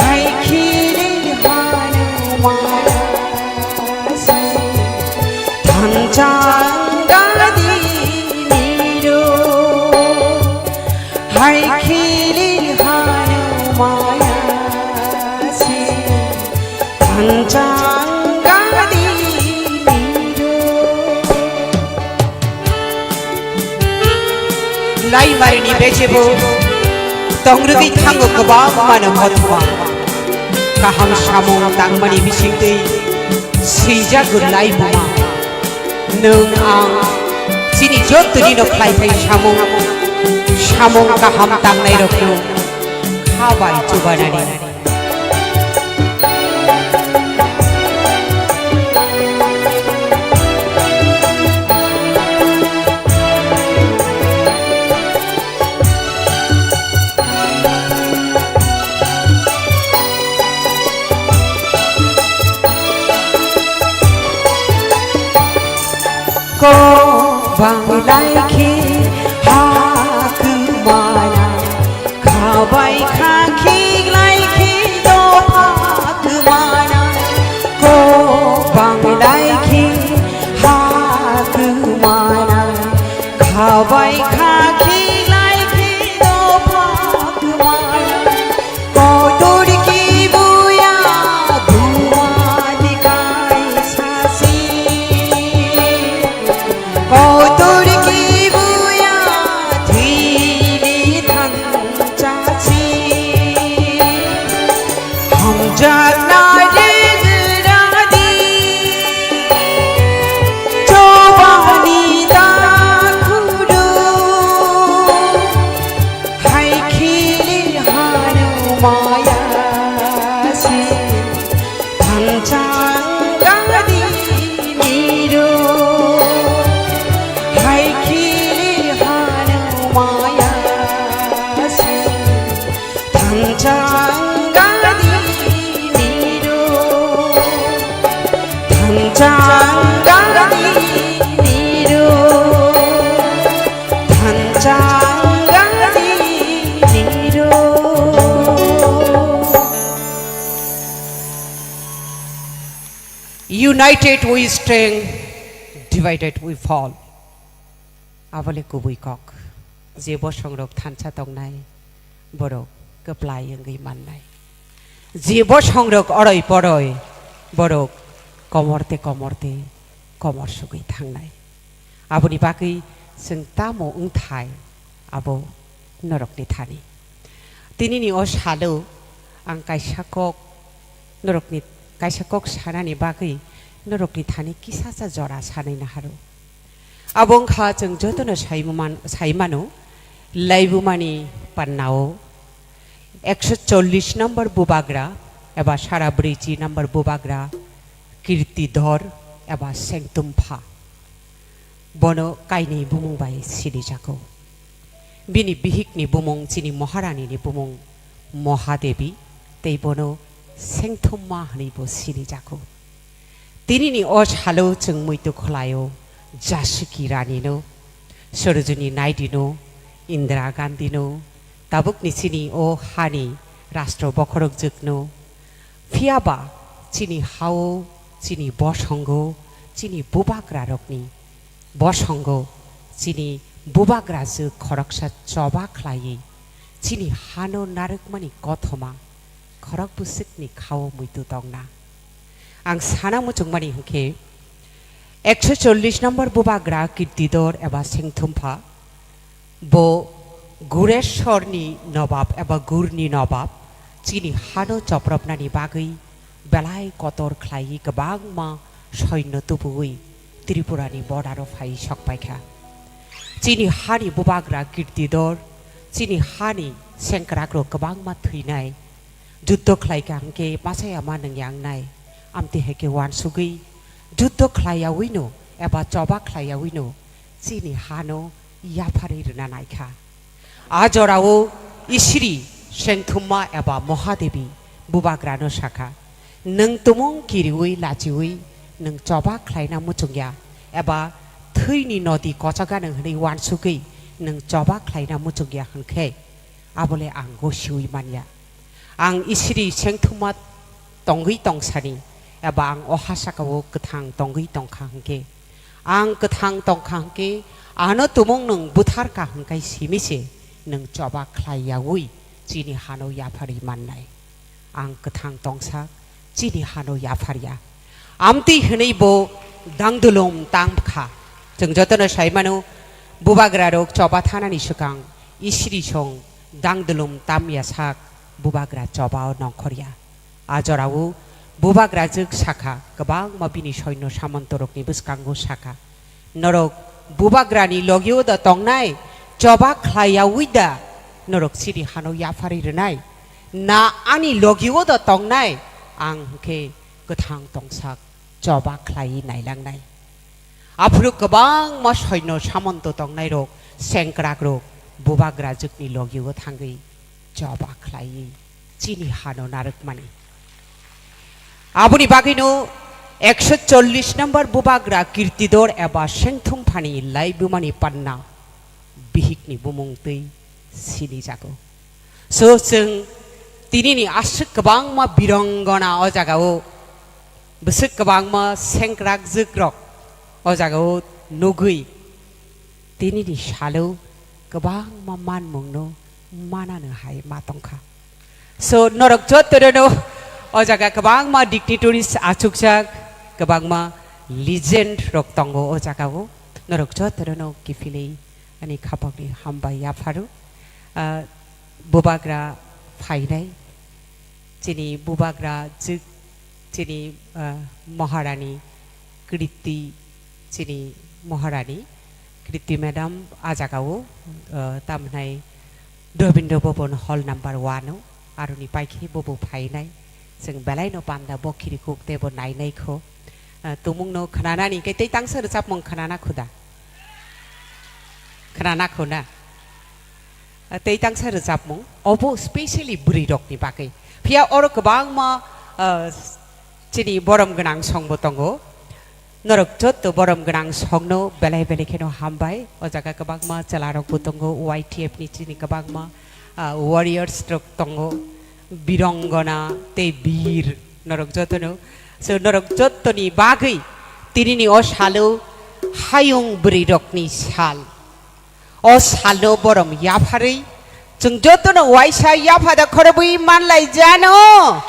Hai khili hanu maya. Thanchang gadi niro, hai khili hanu maya se. Thanchang gadi niro. Laimarini bejebo tongrwgwi thango kwbangmano mothma. Kaham samung tangmani bisingtwi swijak laibuma. Nwng ang chini jotoni no khlai thai samung, samung kaham tangnairokno kha bai chubanani. Ko bang lai khe ha kwmana. Khabai kha khiklai khi dopha kwmana, kok banglai khi ha kwmana. Khabai kha khiklai khi dopha kwmana, kotor ki buya buma dikai sasi. Kotor ki buya thwini thang chasi. Hamjakna ringradi chobani takhuro. Hai khili hanu maya se. Thanchang gadi niro, hai khili hanu maya se. Thanchang gadi niro, thanchang gadi niro, thanchang gadi niro. United we stand, divided we fall. Abole kubui kok. Je bosongrok thansa tongnai, borok kwplai wngwi mannai. Je bosongrok oroi poroi, borok komorte komorte komor sugwi thangnai. Aboni bagwi chwng tamo wngthai, abo norokni thani. Tinini o salo ang kaisa kok norokni, kaisa kok sanani bagwi norokni thani kisacha jora sanwi naharo. Abo wngkha chwng jotono saimuman-, saimano, laibumani pannao ekso chollish number bubagra eba sara brwichi number bubagra Kirtidhor eba Sengtumpha. Bono kainwi bumung bai sinijago. Bini bihikni bumung chini Maharani ni bumung Mahadevi, tei bono Sengthumma hwnwi bo sini jago. Tinini o salo chwng muitu khwlaio Jasiki Rani no, Sarojini Naidu no, Indira Gandhi no, tabukni chini o hani rastro bokhorokjwk no. Phiya ba chini hao, chini bosongo, chini bubagra rokni bosongo chini bubagra jwk khoroksa choba khlaiwi chini hano narwkmani kothoma khorok bwswkni khao muitu tongna. Ang sana muchungmani hwnkhe, ekso chollish number bubagra Kirtidor eba Sengthumpha, bo Guresorni nobab eba Gurni nobab chini hano chopropnani bagwi belai kotor khlaiwi kwbangma soino tubuwi Tripurani border-o phai sokpaikha. Chini hani bubagra Kirtidor, chini hani sengkrakrok kwbangma thwinai, juddo khlaikha hwnkhe masa yama nwng yangnai, amtwi hai khe uansugwi juddo khlaiyawi no eba choba khlaiyawi no chini hano yapharwi rwna naikha. A jorao Isiri Sengthumma eba Mahadevi bubagrano sakha, "Nwng tumung kiriwi lachiwi nwng choba khlaina muchungya, eba thwini nodi kochagano hwnwi uansugwi nwng choba khlaina muchungya hwnkhe, abole ang gosiwi manya." Ang Isiri Sengthumma tongwi tongsani, eba ang o ha sakao kwthang tongwi tongkha hwnkhe, ang kwthang tongkha hwnkhe, ano tumung nwng butharka hwnkhai simi se nwng choba khlaiyawi chini hano yapharwi mannai. Ang kwthang tongsa chini hano yapharya. Amtwi hwnwi bo dangdulum tamkha. Chwng jotono saimano, bubagrarok choba thanani swkang Isiri song dangdulum tamya sak bubagra chobao nongkhorya. A jorao bubagra jwk sakha, kwbangma bini soino samontorokni bwskango sakha, "Norok bubagrani logio da tongnai, choba khlaiyawi da norok chini hano yapharwi rwnai? Na ani logio da tongnai, ang hwnkhe kwthang tongsak choba khlaiwi nailangnai?" Aphuru kwbangma soino samonto tongnairok, sengkrakrok bubagra jwkni logio thangwi choba khlaiwi chini hano narwkmani. Aboni bagwino ekso chollish number bubagra Kirtidor eba Sengthumphani laibumani panna bihikni bumung twi sinijago. So, chwng tinini aswk kwbangma birongona o jagao, bwswk kwbangma sengkrak jwkrok o jagao nugwi, tinini salo kwbangma manmungno manano hai ma tongkha. So, norok jotono o jaga kwbangma dignitaries achukjak, kwbangma legend rok tongo o jagao. Norok jotono kiphilwi ani khapangni hambai yapharu. Ah, bubagra phainai, chini bubagra jwk, chini, ah, Maharani Kriti, chini Maharani Kriti madam a jagao, ah, tamhnai Rabindra Bhavan hall number one o, aroni paikhe bobo phainai. Chwng belaino panda bo khirikuk tei bo nainai kho. Ah, tumungno khnanani khe tei tangsa rwchapmung khnana khuda? Khnana kho na? Ah, tei tangsa rwchapmung, obo specially bwrwirokni bagwi. Phiya oro kwbangma, ah, chini borom gwnang songbo tongo. Norok jotto borom gwnang songno belai belai kheno hambai. O jaga kwbangma chwlarokbo tongo, Y T F ni chini kwbangma, ah, warriors rok tongo, birongona tei bir norok jotono. So, norok jottoni bagwi tinini o salo hayung bwrwirokni sal. O salno borom yapharwi chwng jotono waisa yaphada khorobwi manlai jano.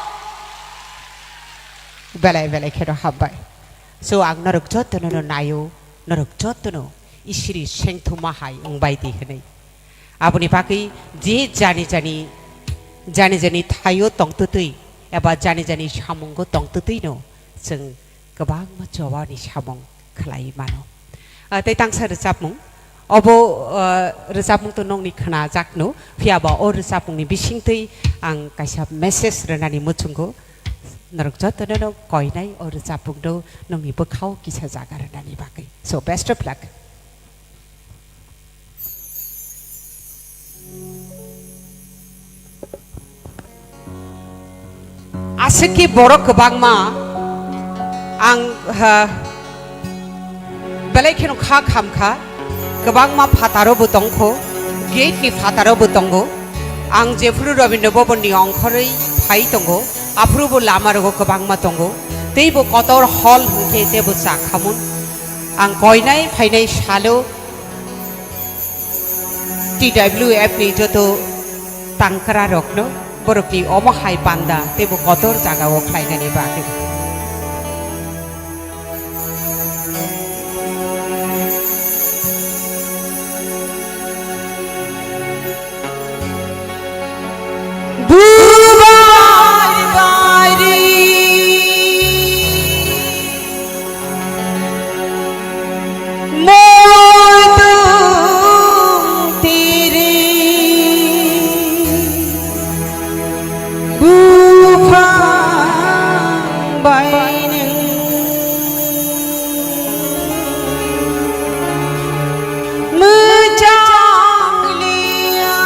Belai belai kheno hambai. So, ang norok jotono no naio, norok jotono Isiri sengthuma hai wngbai di hwnwi. Aboni bagwi je jani jani, jani jani thaio tongtwtwi eba jani jani samungo tongtwtwino chwng kwbangma chobani samung khlai mano. Ah, tei tangsa rwchapmung. Obo, ah, rwchapmung to nongni khnajakno, phiya ba o rwchapmungni bisingtwi ang kaisa message rwnani muchungo. Norok jotono no koinai o rwchapmungno nongni bwkhao kisa jaga rwnani bagwi. So, best of luck. Aswk khe borok kwbangma ang, ha, belai kheno kha kham kha, kwbangma phataro bo tong kho, gate ni phataro bo tongo. Ang jephuru Rabindra Bhaban ni ongkhorwi phai tongo, aphuru bo lama rogo kwbangma tongo. Tei bo kotor hall hwnkhe tei bo cha khamung. Ang koinai phainai salo T W F ni joto tangkra rokno borokni omo hai panda tei bo kotor jagao khlainani bagwi. Bubar bari motung tiri buphang bai nwng mwchang liya.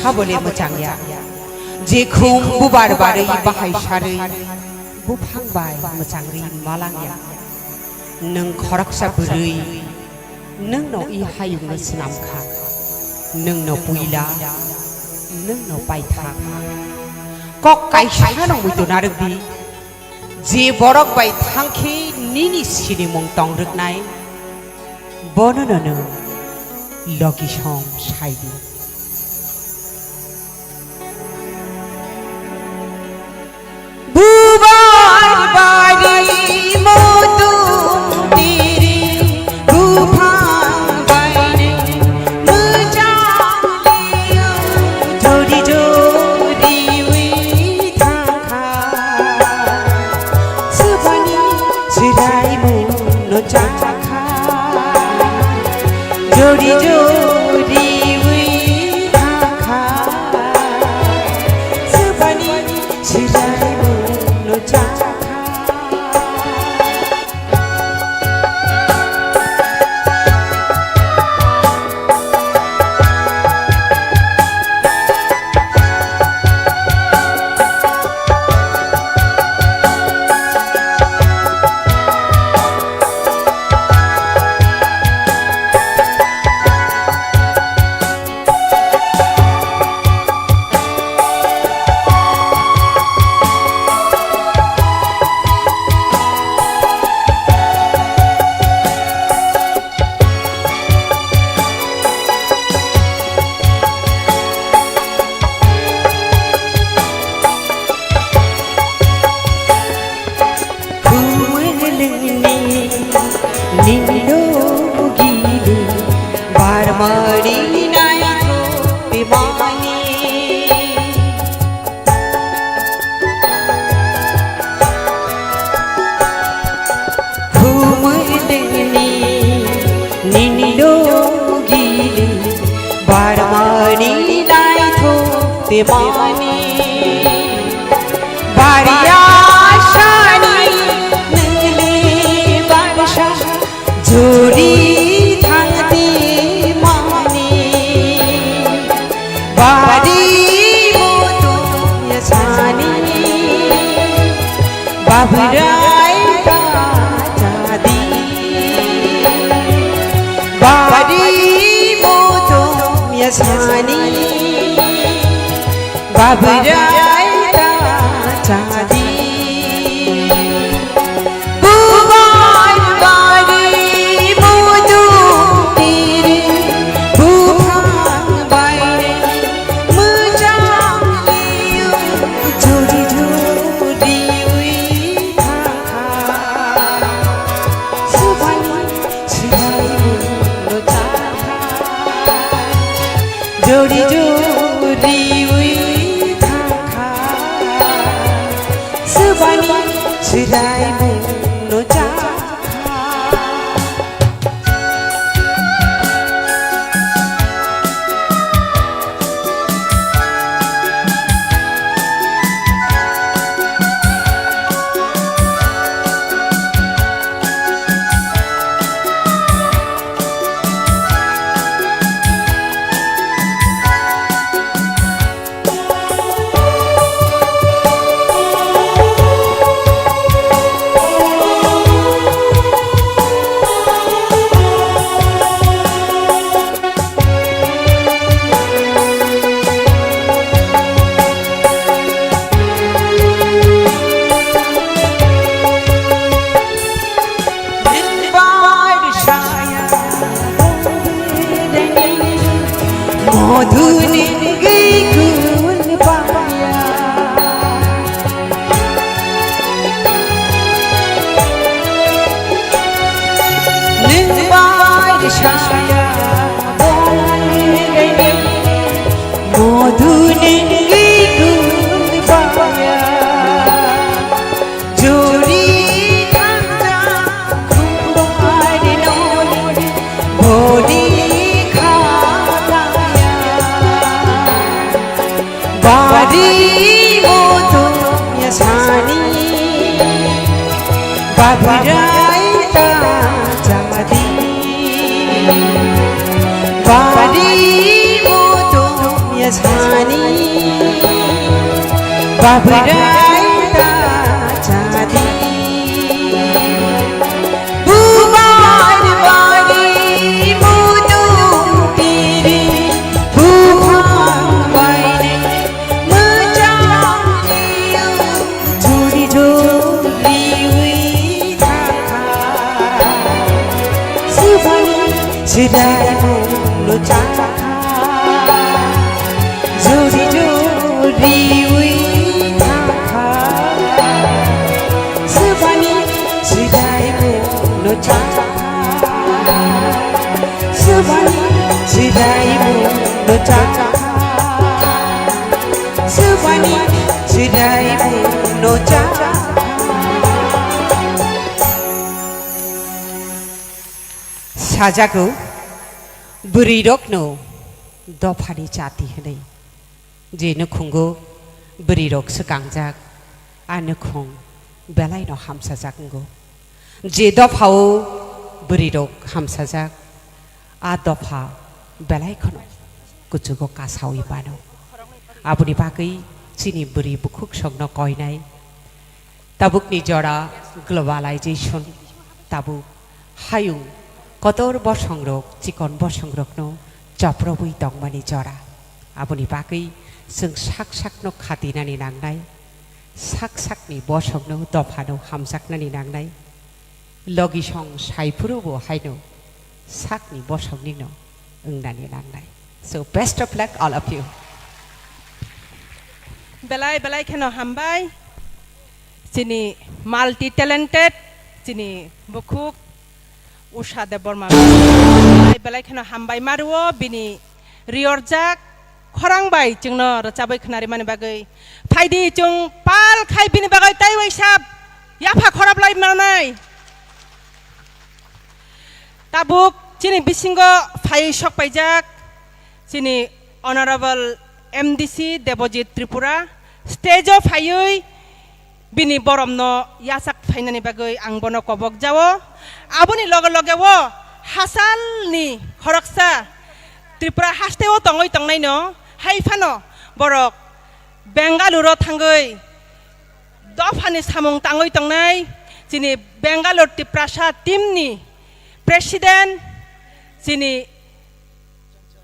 Sabole mwchang ya. Jekhum bubar barwi bahai sarwi buphang bai mwchangwi malang ya. Nwng khoroksa bwrwi, nwngno i hayungno swnam kha. Nwngno puila, nwngno paitha kha. Kok kaisa no muitu narwk di. Je borok bai thang khe nini sinimung tong rwknai, bono no nwng logi song sai di. Bubar bari motung tiri buphang bai mwchang liya. Jodi jodi wi thang kha, swbani swrai mungno cha kha. Jodi jodi wi thang kha, swbani swrai mungno cha kha. Khumui lwngni nini logi le barmani naithok bimani. Khumui lwngni nini logi le barmani naithok bimani. Bariya sani nini barsa jodi thangti mani. Bari moto ya sani babrai ta jadi. Bari moto ya sani babrai ta jadi. Bubar bari mudu tiri buphang bai mwchang liu jodi jodi wi thang kha. Swbani swrai mungno cha kha. Jodi jodi wi thang kha. Swbani swrai mungno cha kha. Babirai ta chadi, bari moto yasani, babirai ta chadi. Bubar bari moto piri, bukhang baini. Mwchang liu juri juri wi thangkha. Subani chidai mungno chakha. Juri juri wi thangkha. Subani chidai mungno chakha. Subani chidai mungno chakha. Subani chidai mungno chakha. Sajago bwrwirokno dophani chati hwnwi. Je nukhungo bwrwirok swkangjak, a nukhung belaino hamsajak wngo. Je dophao bwrwirok hamsajak, a dopha belai kheno kuchugo kasaui mano. Aboni bagwi chini bwrwi bukhuksongno koinai. Tabukni jora globalization, tabuk hayung kotor bosongrok, chikon bosongrokno choprobwi tongmani jora. Aboni bagwi chwng sak sakno khatinani nangnai, sak sakni bosongno dophano hamjaknani nangnai. Logisong saiphuru bo haino sakni bosongnino wngnani nangnai. So, best of luck, all of you. Belai belai kheno hambai. Chini multi talented, chini bukhuk Usha Debbarma. Belai belai kheno hambai mario bini riorjak khorang bai chwngno rwchabwi khnarimani bagwi. Phaidi chwng pal khai bini bagwi tei waisa yapha khorap lai manai. Tabuk chini bisingo phaiwi sokpaijak chini Honorable M D C Debojit Tripura stage-o phaiwi bini boromno yachak phainani bagwi ang bono kobok jao. Aboni loge loge o hasalni khoroksa Tripura hasteo tongwi tongnaino hai phano borok Bengaluru thangwi dophani samung tangwi tongnai chini Bangalore Tiprasa team ni president chini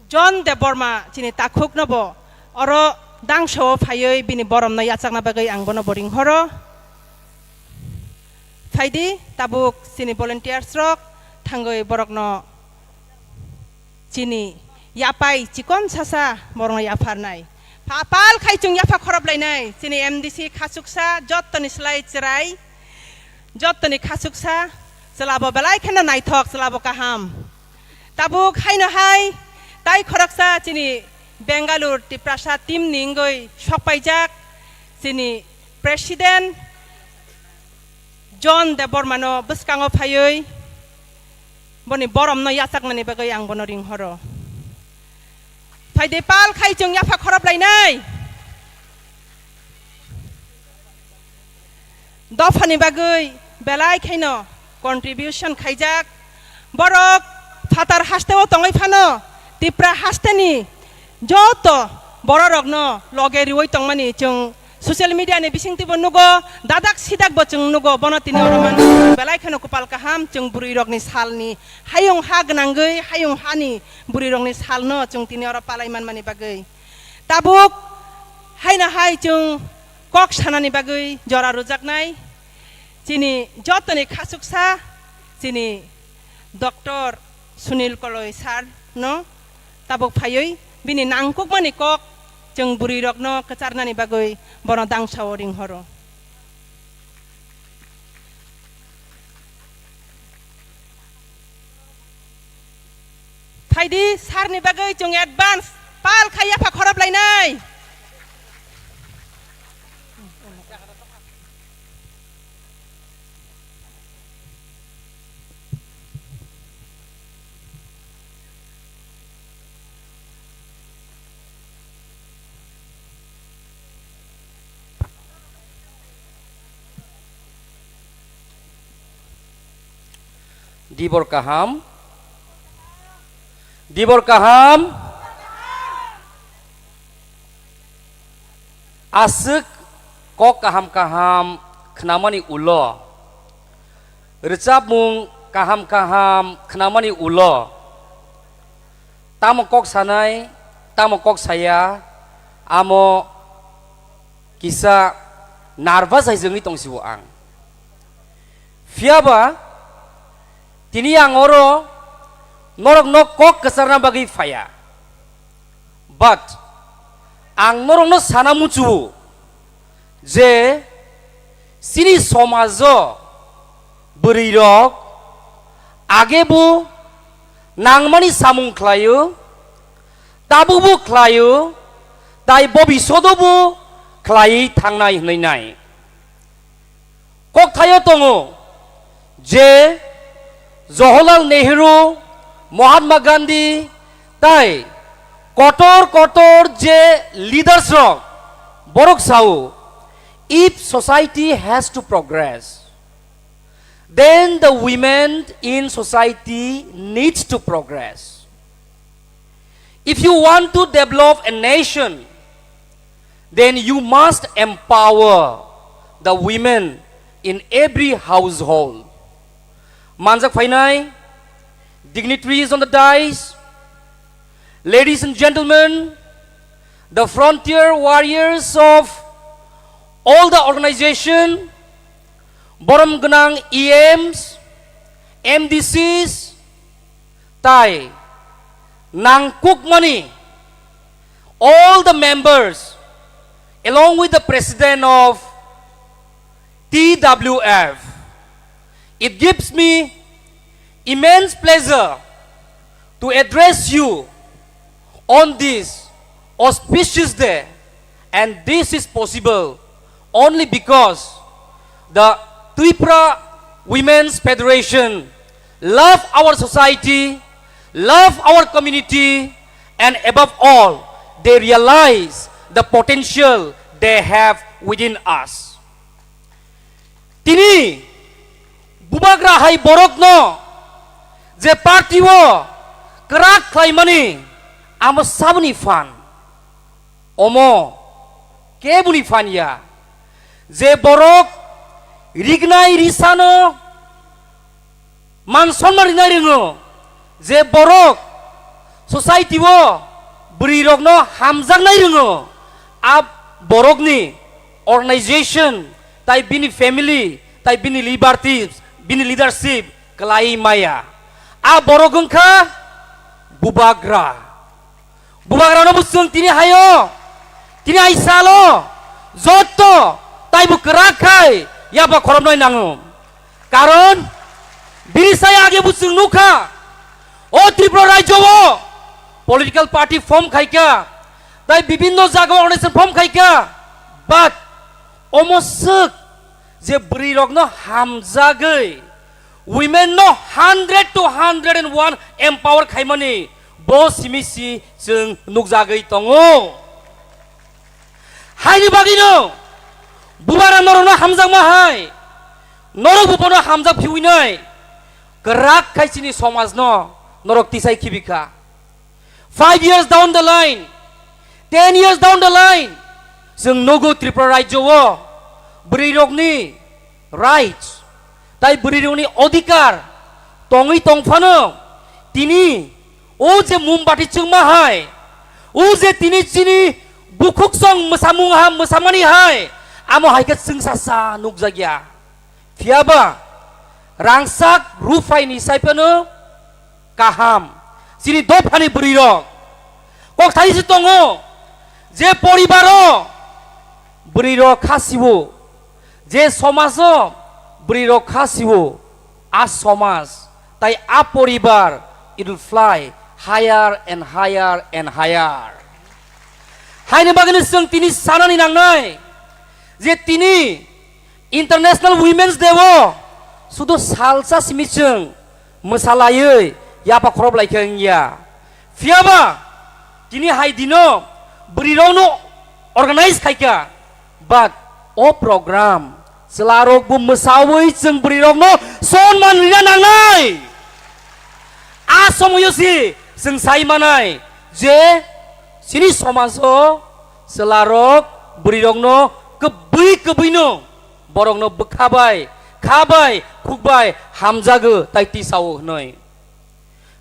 John Debbarma chini takhukno bo oro dangso phaiwi bini boromno yachakna bagwi ang bono bo ringhoro. Phaidi tabuk chini volunteers rok thangwi borokno chini yapai chikon sasa borokno yapharnai. Pha-, pal khai chwng yapha khorop lainai. Chini M D C khachuksa, jottoni slai chwrai, jottoni khachuksa, chwlabo belai kheno naithok, chwlabo kaham. Tabuk haino hai, tai khoroksa chini Bangalore Tiprasa team ni wngwi sokpaijak chini president John Debbarmano bwskango phaiwi boni boromno yachaknani bagwi ang bono ringhoro. Phaidi pal khai chwng yapha khorop lainai. Dophani bagwi belai khaino contribution khaijak. Borok phatar hasteo tongwi phano Tipra hasteni joto bororokno loge riwi tongmani chwng social media ni bisingtwibo nugo, dadak sidakbo chwng nugo, bono tini oro man belai kheno kupal kaham chwng bwrwirokni salni hayung ha gwnangwi hayung hani bwrwirokni salno chwng tini oro palai manmani bagwi. Tabuk haino hai chwng kok sanani bagwi jora rwjaknai chini jotoni khachuksa chini Doctor Sunil Koloi sir no tabuk phaiwi bini nangkukmani kok chwng bwrwirokno kwcharnani bagwi bono dangsao ringhoro. Phaidi sir ni bagwi chwng advance pal khai yapha khorop lainai. Dibor kaham. Dibor kaham. Aswk kok kaham kaham khnamani ulo, rwchapmung kaham kaham khnamani ulo, tamo kok sanai, tamo kok saya, amo kisa nervous hai jengwi tongsibo ang. Phiyaba tini ang oro norokno kok kwcharna bagwi phaiya. But ang norokno sana muchungo je chini somajo bwrwirok age bo nangmani samung khlaio, tabukbo khlaio, tai bobishodo bo khlaiwi thangnai hwnwi nai. Kokthaio tongo je Jawaharlal Nehru, Mahatma Gandhi tai kotor kotor je leaders rok, borok sao, "If society has to progress, then the women in society needs to progress." If you want to develop a nation, then you must empower the women in every household. Manjak phainai, dignitaries on the dais, ladies and gentlemen, the frontier warriors of all the organization, borom gwnang E Ms, M D Cs, tai nangkukmani all the members along with the president of T W F. It gives me immense pleasure to address you on this auspicious day, and this is possible only because the Tripura Women's Federation love our society, love our community, and above all, they realize the potential they have within us. Tini bubagra hai borokno je party o kwrak khlaimani, amo saboni phan? Omo keboni phan ya. Je borok rignai risano man sonma rinai ringo, je borok society o bwrwi rokno hamjaknai ringo, a borokni organization tai bini family tai bini liberties, bini leadership kwlai maya. A borok wngkha bubagra. Bubagrano bo chwng tini hayo, tini hai salo, jotto taibo kwrak khai yaba khorobnai nango. Karon bini sai age bo chwng nukha, o Tripura rajyo o political party form khaikha, tai bibinno jaga o organization form khaikha, but omo swk je bwrwi rokno hamjagwi women no hundred to hundred and one empower khaimani bo simi si chwng nukjagwi tongo. Haini bagwino bubagra norokno hamjakma hai, norok bo bono hamjak phiwinai kwrak khai chini somajno norok tisai khibikha. Five years down the line, ten years down the line, chwng nogo Tripura rajyo o bwrwi rokni rights tai bwrwi rokni odhikar tongwi tongphano tini o je mombati chwngma hai, o je tini chini bukhuk song mwsamung ha mwsamani hai, amo hai khe chwngsa sa nukjakya. Phiyaba rangchak ruphaini saiphano kaham chini dophani bwrwi rok. Kok thai se tongo je poribaro bwrwi rok kha siwo, je somajo bwrwi rok kha siwo, a somaj tai a poribar, it will fly higher and higher and higher. Haini bagwino chwng tini sanani nangnai je tini International Women's Day o sudu salsa simi chwng mwsalaiwi yapa khorob laikha wngya. Phiyaba tini hai dino bwrwi rokno organize khaikha, but o program chwla rok bo mwsawi chwng bwrwi rokno sonman rina nangnai. A somoyo si chwng sai manai je chini somajo chwlarok bwrwirokno kwbwi kwbwino borokno bwkha bai, kha bai, khuk bai hamjago tai tisao hwnwi.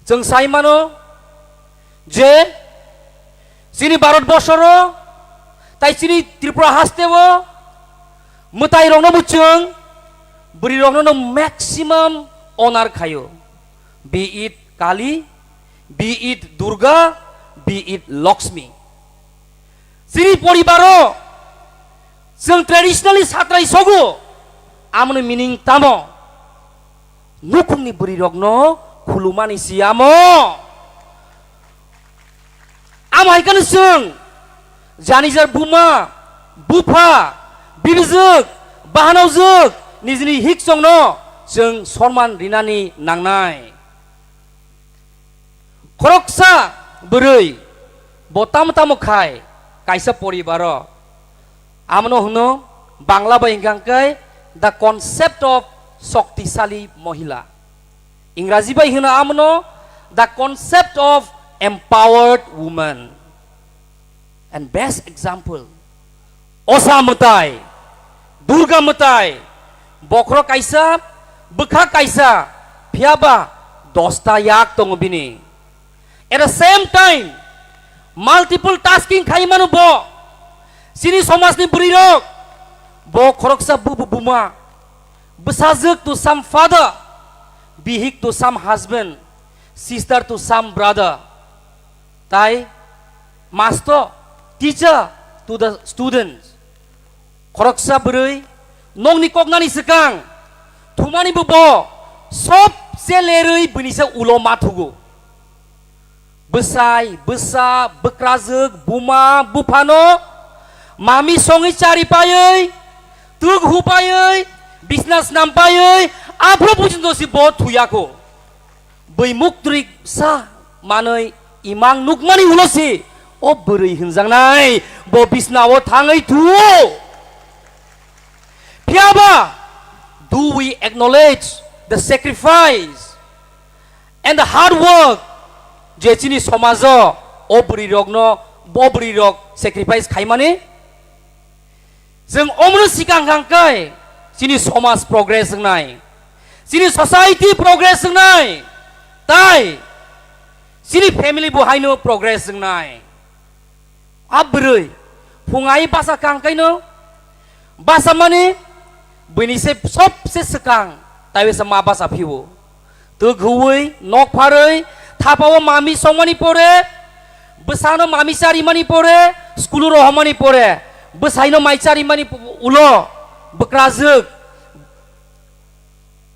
Chwng sai mano je chini Bharat borsoro tai chini Tripura hasteo mwtairokno bo chwng bwrwirokno no maximum honor khaio. Be it Kali, be it Durga, be it Lakshmi. Chini poribaro chwng traditionally satrai sogo, amoni meaning tamo? Nukhungni bwrwirokno khulumani si amo. Amo hai kheno chwng janijar buma, bupha, bibijwk, bahanojwk nijini hiksongno chwng sonman rinani nangnai. Khoroksa bwrwi bo tamo tamo khai kaisa poribaro, amono hwno Bangla bai hwnkha khe the concept of shaktisali mohila, Ingraji bai hwno amono the concept of empowered woman. And best example, Osa mwtai, Durga mwtai, bokhorok kaisa, bwkha kaisa, phiyaba dosta yak tongo bini. At the same time, multiple tasking khai mano bo. Chini somajni bwrwirok, bo khoroksa bu bu buma, bwsajwk to some father, bihik to some husband, sister to some brother. Tai master, teacher to the students. Khoroksa bwrwi nokni koknani swkang thumani bo bo sobse lerwi bini se ulo ma thugo. Bwsai, bwsa, bwkrajwk, buma, buphano mami songwi chari paiwi, twk hupaiwi, bisna snam paiwi, aphuru pujinto si bo thuyako. Bwi muktwrwi sa manwi imang nukmani ulo si o bwrwi hwnjaknai bo bisnao thangwi thuo. Phiyaba, do we acknowledge the sacrifice and the hard work je chini somajo o bwrwirokno, o bwrwirok sacrifice khaimani? Chwng omono swkang hang khe chini somaj progress wngnai, chini society progress wngnai, tai chini family bo haino progress wngnai. A bwrwi phung ai basa kang kaino, basa mani bwini se sobse swkang, taiwi se ma basa phio. Twk huwi, nok pharwi, thapao mami songmani pore, bwsano mami charimani pore, skulo rohormani pore, bwsaino mai charimani ulo, bwkrajwk,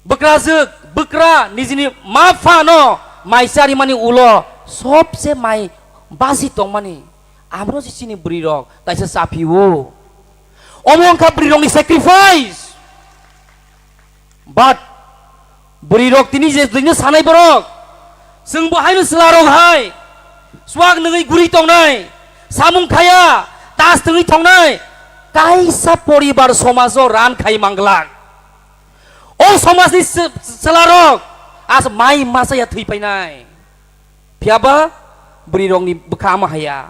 bwkrajwk, bwkra nijini ma phano mai charimani ulo, sobse mai basi tongmani. Amro si chini bwrwirok taisa chaphio. Omo wngkha bwrwirokni sacrifice. But bwrwirok tini je tini sanai borok, chwng bo haino chwlarok hai swak nungwi guri tongnai, samung khaya, tas tungwi tongnai, kaisa poribar somajo ran khai manglak. O somajni chw-, chwlarok as mai masa ya thwi painai. Phiyaba bwrwirokni bwkha ama haya.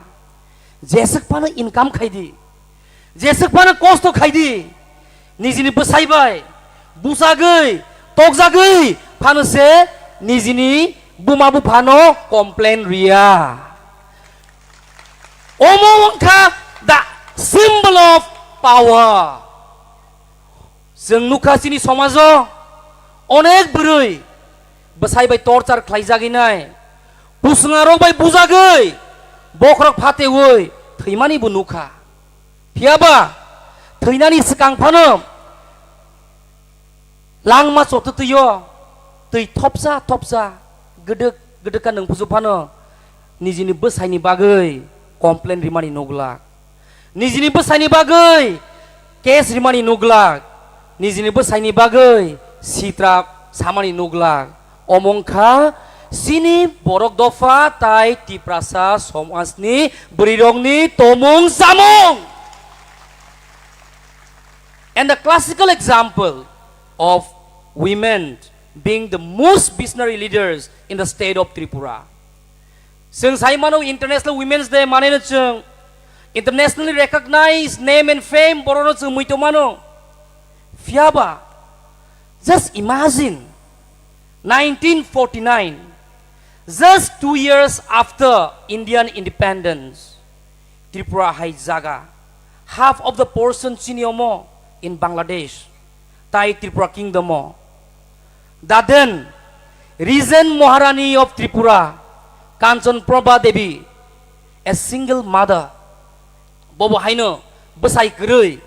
Jeswk phano income khaidi. Jeswk phano kosto khaidi. Nijini bwsai bai bujagwi, tokjagwi phano se nijini buma buphano complain riya. Omo wngkha the symbol of power. Chwng nukha chini somajo onek bwrwi bwsai bai torchar khlaijagwi nai, pusngarok bai bujagwi, bokhorok phatewi thwimani bo nukha. Phiyaba thwinani swkang phano langma chotwtwio twi thopsa thopsa gwdwk gwdwk kha nwng buju phano nijini bwsaini bagwi complain rimani nuglak. Nijini bwsaini bagwi case rimani nuglak, nijini bwsaini bagwi sitra samani nuglak. Omo wngkha chini borok dopha tai Tiprasa somajni bwrwirokni tomung samung. And the classical example of women being the most visionary leaders in the state of Tripura. Chwng sai mano International Women's Day manwi no chwng internationally recognized name and fame borok no chwng muito mano. Phiyaba, just imagine, nineteen forty-nine, just two years after Indian independence, Tripura hai jaga, half of the portion chini omo in Bangladesh, tai Tripura kingdom o. The then regent Maharani of Tripura, Kanchan Prabha Devi, a single mother, bobo haino bwsai kwrwi,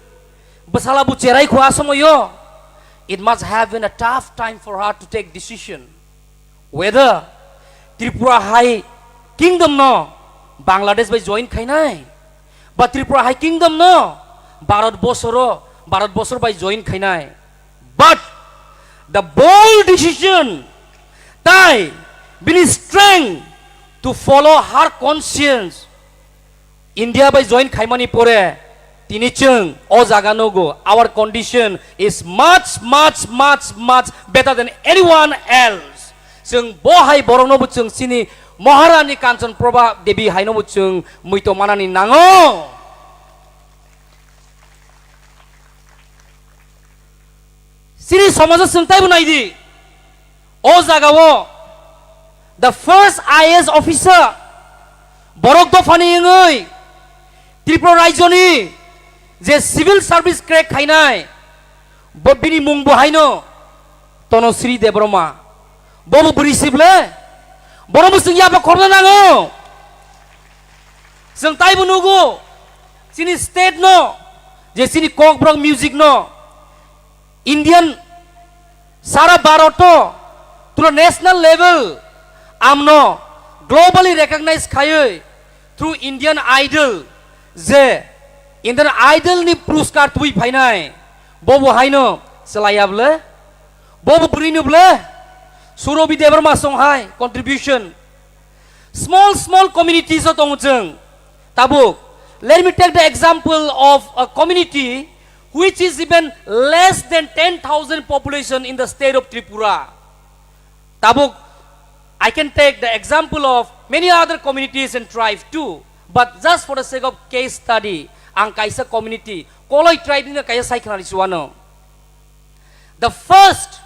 bwsala bo cherai kho a somoyo, it must have been a tough time for her to take decision whether Tripura hai kingdom no Bangladesh bai join khainai, ba Tripura hai kingdom no Bharat bosoro, Bharat bosor bai join khainai. But the bold decision, tai bini strength to follow her conscience, India bai join khaimani pore, tini chwng o jaga nugo, our condition is much, much, much, much better than anyone else. Chwng bo hai borokno bo chwng chini Maharani Kanchan Prabha Devi haino bo chwng muito manani nango. Chini somajo chwng taibo naidi. O jagao the first I A S officer, borok dophani wngwi Tripura rajyoni je civil service crack khainai, bo bini mung bo haino Tonosri Debbarma. Bobo bwrwi sible, borok bo chwng yaba khorna nango. Chwng taibo nugo, chini state no, je chini Kokborok music no, Indian sara Bharat o, tula national level amno globally recognized khaiwi through Indian Idol, je Indian Idol ni puruskar tubui phainai, bobo haino chwlaiya ble, bobo bwrwi no ble, Surobi Debbarma song hai contribution. Small, small communities o tongo chwng. Tabuk, let me take the example of a community which is even less than ten thousand population in the state of Tripura. Tabuk, I can take the example of many other communities and tribes too. But just for the sake of case study, ang kaisa community, Koloi tribe ni kaisa sai khwnani chuano. The first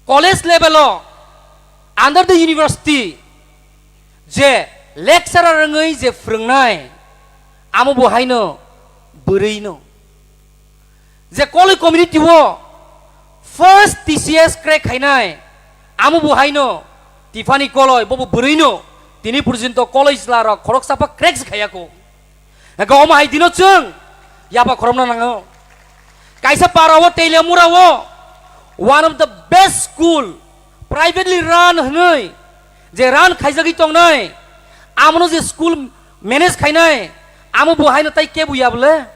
college level o, under the university, je lecturer wngwi je phwrwngnai, amo bo haino bwrwino. Je Koloi community o first T C S crack khainai, amo bo haino Tiffany Koloi, bobo bwrwino. Tini porjonto Koloi jwlarok khoroksa pha crack se khaiya kho. Hingke omo hai dino chwng yaba khoromna nango. Kaisa para o Teliamura o one of the best school, privately run hwnwi je run khaijagwi tongnai, amono je school manage khainai, amo bo haino tai kebu ya bwle,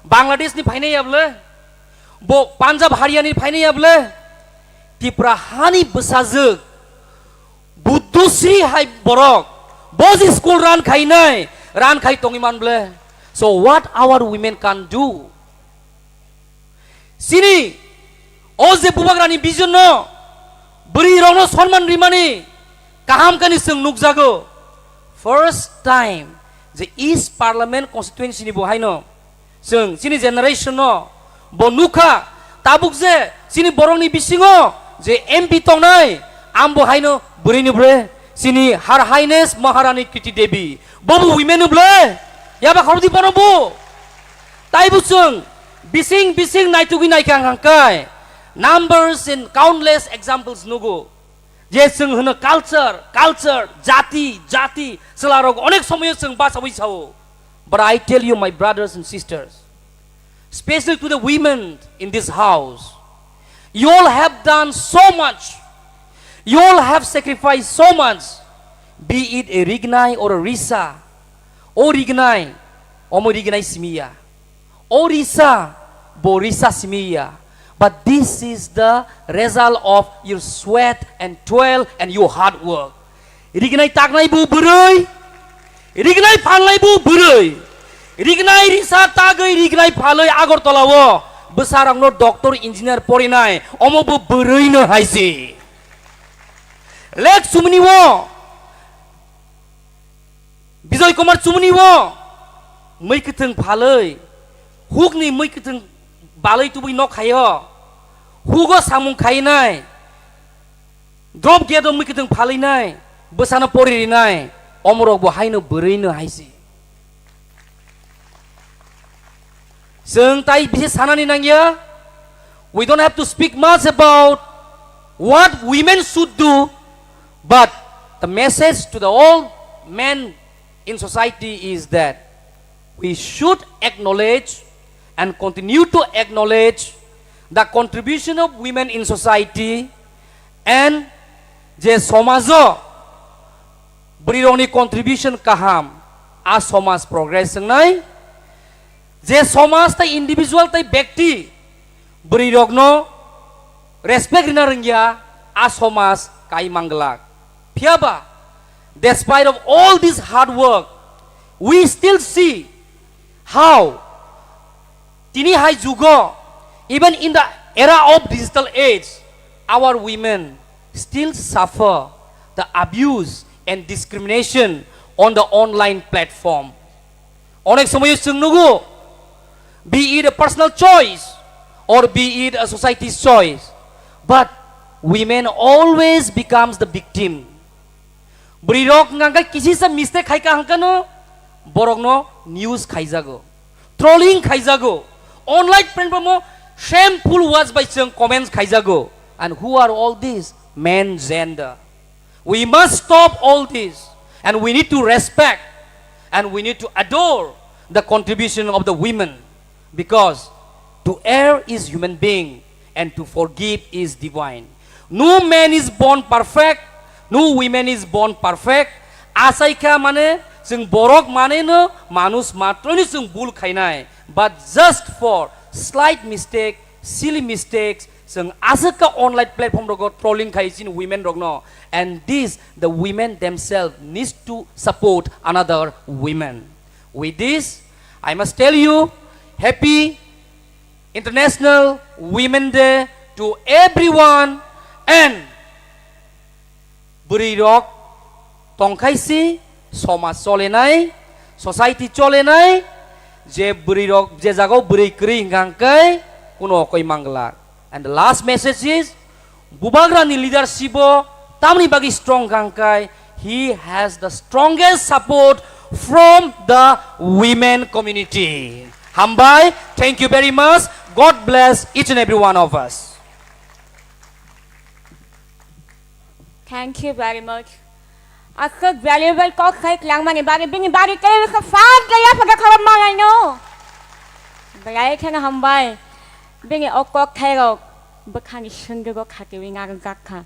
Bangladesh ni phainai ya bwle, bo Punjab Haryana ni phainai ya bwle, Tipra hani bwsajwk, Buddhusri hai borok, bo je school run khainai, run khai tongwi man ble. So what our women can do? Chini o je bubagrani vision no, bwrwi rokno sonman rimani kaham kani chwng nukjago. First time je East Parliament constituency ni bo haino chwng chini generation no bo nukha, tabuk je chini borokni bisingo je M P tongnai, ambo haino bwrwini bre chini Her Highness Maharani Kriti Devi, bobo women ble, yaba khorokdi bono bo. Taibo chwng bising bising naitugwi naikha hangkai, numbers and countless examples nugo. Je chwng hwno culture, culture, jati, jati, chwlarok onek somoyo chwng bachaui sao. But I tell you, my brothers and sisters, especially to the women in this house, you all have done so much. You all have sacrificed so much. Be it a Rignai or a Risa. O Rignai, omo Rignai simiya. O Risa, bo Risa simiya. But this is the result of your sweat and toil and your hard work. Rignai taknai bo bwrwi, rignai phalnai bo bwrwi, rignai Risa tagwi rignai phalwi Agartala o Bwsarokno doctor, engineer porinai, omo bo bwrwino hai se. Lek chumni o, Bijoy Kumar chumni o, mui kwthwng phalwi, hukni mui kwthwng balwi tubui nok khaio, hugo samung khainai, drop gate o mui kwthwng phalwi nai, bwsano pori rinai, omorok bo haino bwrwino hai se. Chwng tai bisi sanani nangya. We don't have to speak much about what women should do, but the message to the all men in society is that we should acknowledge and continue to acknowledge the contribution of women in society and je somajo bwrwirokni contribution kaham, a somaj progress wngnai. Je somaj tai individual tai bekti bwrwirokno respect rina rwngya, a somaj kai manglak. Phiyaba, despite of all this hard work, we still see how tini hai jugo, even in the era of digital age, our women still suffer the abuse and discrimination on the online platform. Onek somoyo chwng nugo, be it a personal choice or be it a society's choice, but women always becomes the victim. Bwrwirok hwnkha khe kisisa mistake khaika hwnkano borokno news khaijago, trolling khaijago, online platform o shameful words bai chwng comments khaijago. And who are all these? Men gender. We must stop all this, and we need to respect and we need to adore the contribution of the women, because to err is human being and to forgive is divine. No man is born perfect, no woman is born perfect. Achaikha mane chwng borok mane no manush matroni chwng bul khainai, but just for slight mistake, silly mistakes, chwng aswk kha online platform rogo trolling khai chini women rokno, and this the women themselves needs to support another women. With this, I must tell you, happy International Women Day to everyone, and bwrwirok tongkhaisi somaj cholenai, society cholenai, je bwrwirok je jagao bwrwi kwrwi hwnkha hwnkhe kuno okoi manglak. And the last message is, Bubagrani leadership o tamni bagwi strong hwnkha hwnkhe he has the strongest support from the women community. Hambai, thank you very much. God bless each and every one of us. Thank you very much. Aswk valuable kok sai kwlangmani bagwi bini bagwi tei wngkha fan kaya phano khorok manai no. Belai kheno hambai. Bini o kok thairok bwkhani sunduk o khatiwi narwkjak kha.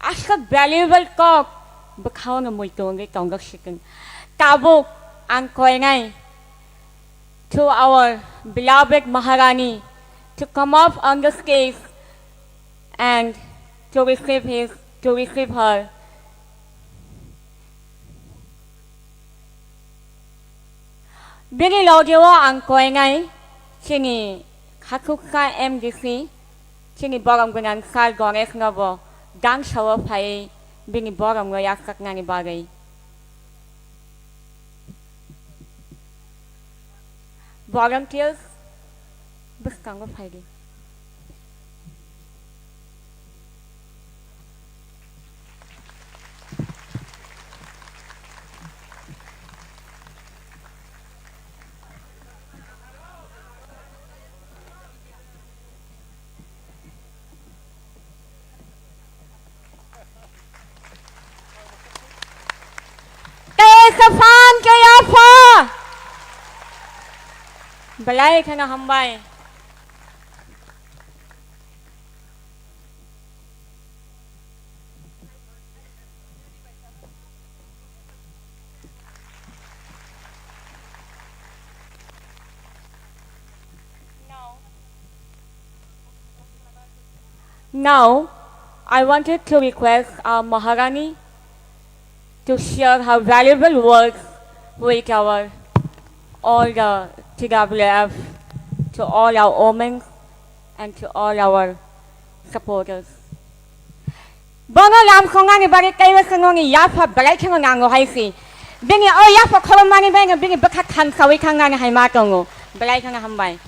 Aswk valuable kok bwkhao no muitu wngwi tongo sikung. Tabuk ang koinai to our beloved Maharani to come up on the stage and to receive his, to receive her. Bini logio ang koinai chini khakhuksa M D C, chini borom gwnang sir Ganesh nobo dangsa o phaiwi bini borom no yaksaknani bagwi. Volunteers, bwskango phaidi. Tei khe phan khe yapha. Belai kheno hambai. Now, I wanted to request our Maharani to share her valuable words with our all the T W F, to all our women, and to all our supporters. Bono lam khongnani bagwi kaiwa khwnoni yapha belai kheno nango hai si. Bini o yapha khorokmani bagwi bini bwkha thansawi thangnani hai ma tongo. Belai kheno hambai.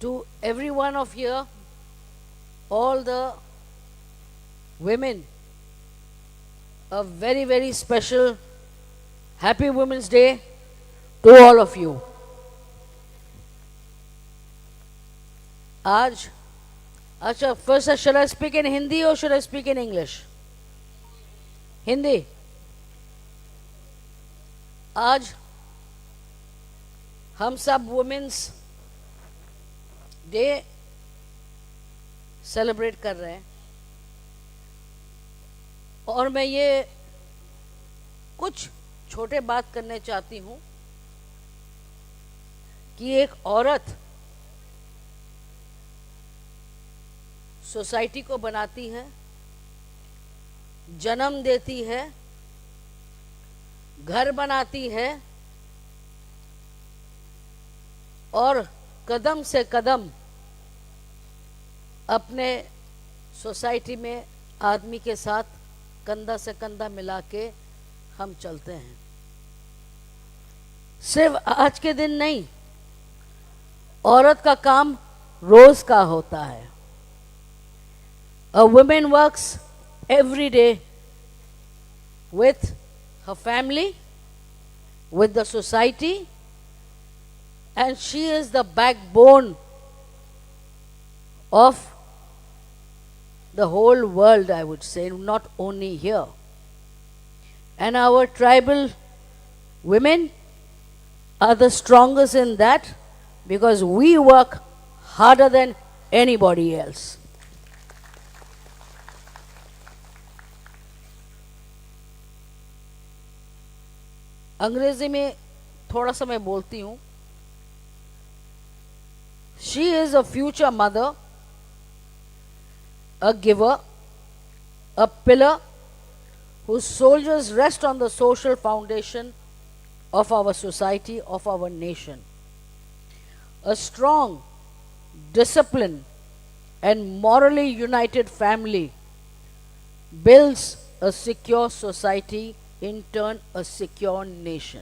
To every one of here, all the women, a very, very special Happy Women's Day to all of you. आज, अच्छा, first, shall I speak in Hindi or should I speak in English? Hindi. आज हम सब women's day celebrate कर रहे हैं, और मैं ये कुछ छोटे बात करने चाहती हूँ कि एक औरत सोसाइटी को बनाती है, जन्म देती है, घर बनाती है और कदम से कदम अपने सोसाइटी में आदमी के साथ कंधा से कंधा मिला के हम चलते हैं। सिर्फ आज के दिन नहीं, औरत का काम रोज का होता है। A woman works every day with her family, with the society, and she is the backbone of the whole world, I would say, not only here. And our tribal women are the strongest in that because we work harder than anybody else. अंग्रेजी में थोड़ा सा मैं बोलती हूँ। She is a future mother, a giver, a pillar whose shoulders rest on the social foundation of our society, of our nation. A strong, disciplined, and morally united family builds a secure society, in turn, a secure nation.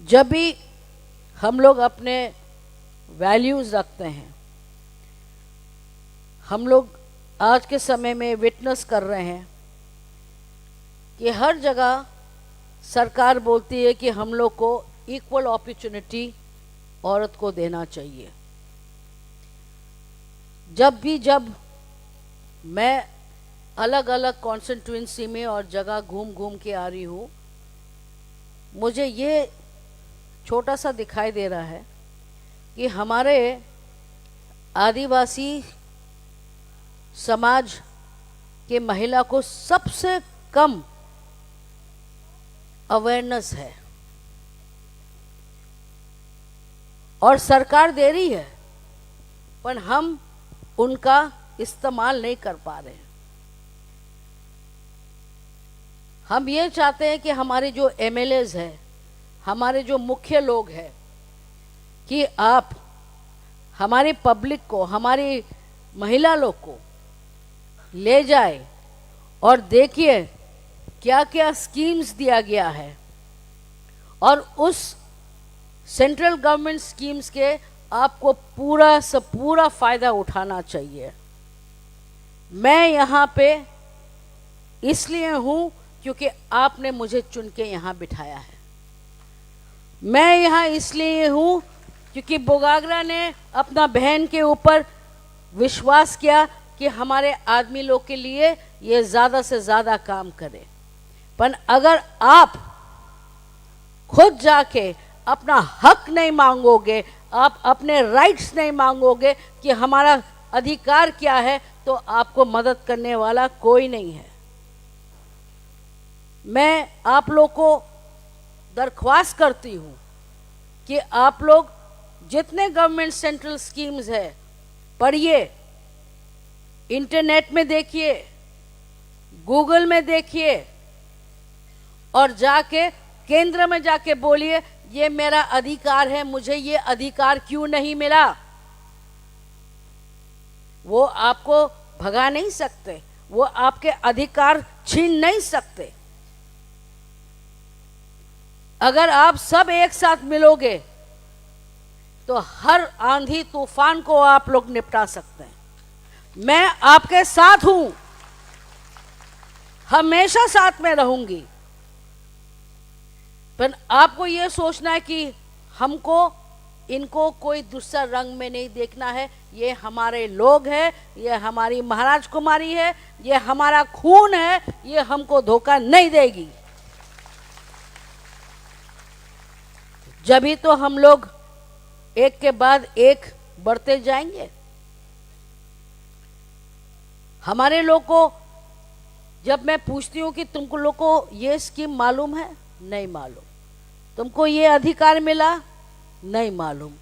जब भी हम लोग अपने वैल्यूज रखते हैं, हम लोग आज के समय में विटनेस कर रहे हैं कि हर जगह सरकार बोलती है कि हम लोग को इक्वल अपॉर्चुनिटी औरत को देना चाहिए। जब भी, जब मैं अलग-अलग कॉन्स्टिट्यूएंसी में और जगह घूम-घूम के आ रही हूँ, मुझे ये छोटा सा दिखाई दे रहा है कि हमारे आदिवासी समाज के महिला को सबसे कम अवेयरनेस है और सरकार दे रही है, पर हम उनका इस्तेमाल नहीं कर पा रहे हैं। हम ये चाहते हैं कि हमारे जो एमएलएज़ हैं, हमारे जो मुख्य लोग हैं, कि आप हमारी पब्लिक को, हमारी महिला लोग को ले जाए और देखिए क्या-क्या स्कीम्स दिया गया है और उस सेंट्रल गवर्नमेंट स्कीम्स के आपको पूरा से पूरा फ़ायदा उठाना चाहिए। मैं यहाँ पे इसलिए हूँ क्योंकि आपने मुझे चुन के यहाँ बिठाया है। मैं यहाँ इसलिए हूँ क्योंकि बोगागरा ने अपना बहन के ऊपर विश्वास किया कि हमारे आदमी लोग के लिए ये ज़्यादा से ज़्यादा काम करे। पर अगर आप खुद जाके अपना हक नहीं मांगोगे, आप अपने राइट्स नहीं मांगोगे कि हमारा अधिकार क्या है, तो आपको मदद करने वाला कोई नहीं है। मैं आप लोग को दरख्वास्त करती हूँ कि आप लोग जितने गवर्नमेंट सेंट्रल स्कीम्स है, पढ़िए, इंटरनेट में देखिए, गूगल में देखिए, और जाके केंद्र में जाके बोलिए, "ये मेरा अधिकार है, मुझे ये अधिकार क्यों नहीं मिला?" वो आपको भगा नहीं सकते, वो आपके अधिकार छीन नहीं सकते। अगर आप सब एक साथ मिलोगे, तो हर आंधी तूफान को आप लोग निपटा सकते हैं। मैं आपके साथ हूं, हमेशा साथ में रहूंगी। पर आपको ये सोचना है कि हमको, इनको कोई दूसरा रंग में नहीं देखना है। ये हमारे लोग हैं, ये हमारी महाराज कुमारी है, ये हमारा खून है, ये हमको धोखा नहीं देगी। जब ही तो हम लोग एक के बाद एक बढ़ते जाएंगे। हमारे लोग को, जब मैं पूछती हूँ कि तुमको लोग को ये स्कीम मालूम है, नहीं मालूम। तुमको ये अधिकार मिला, नहीं मालूम।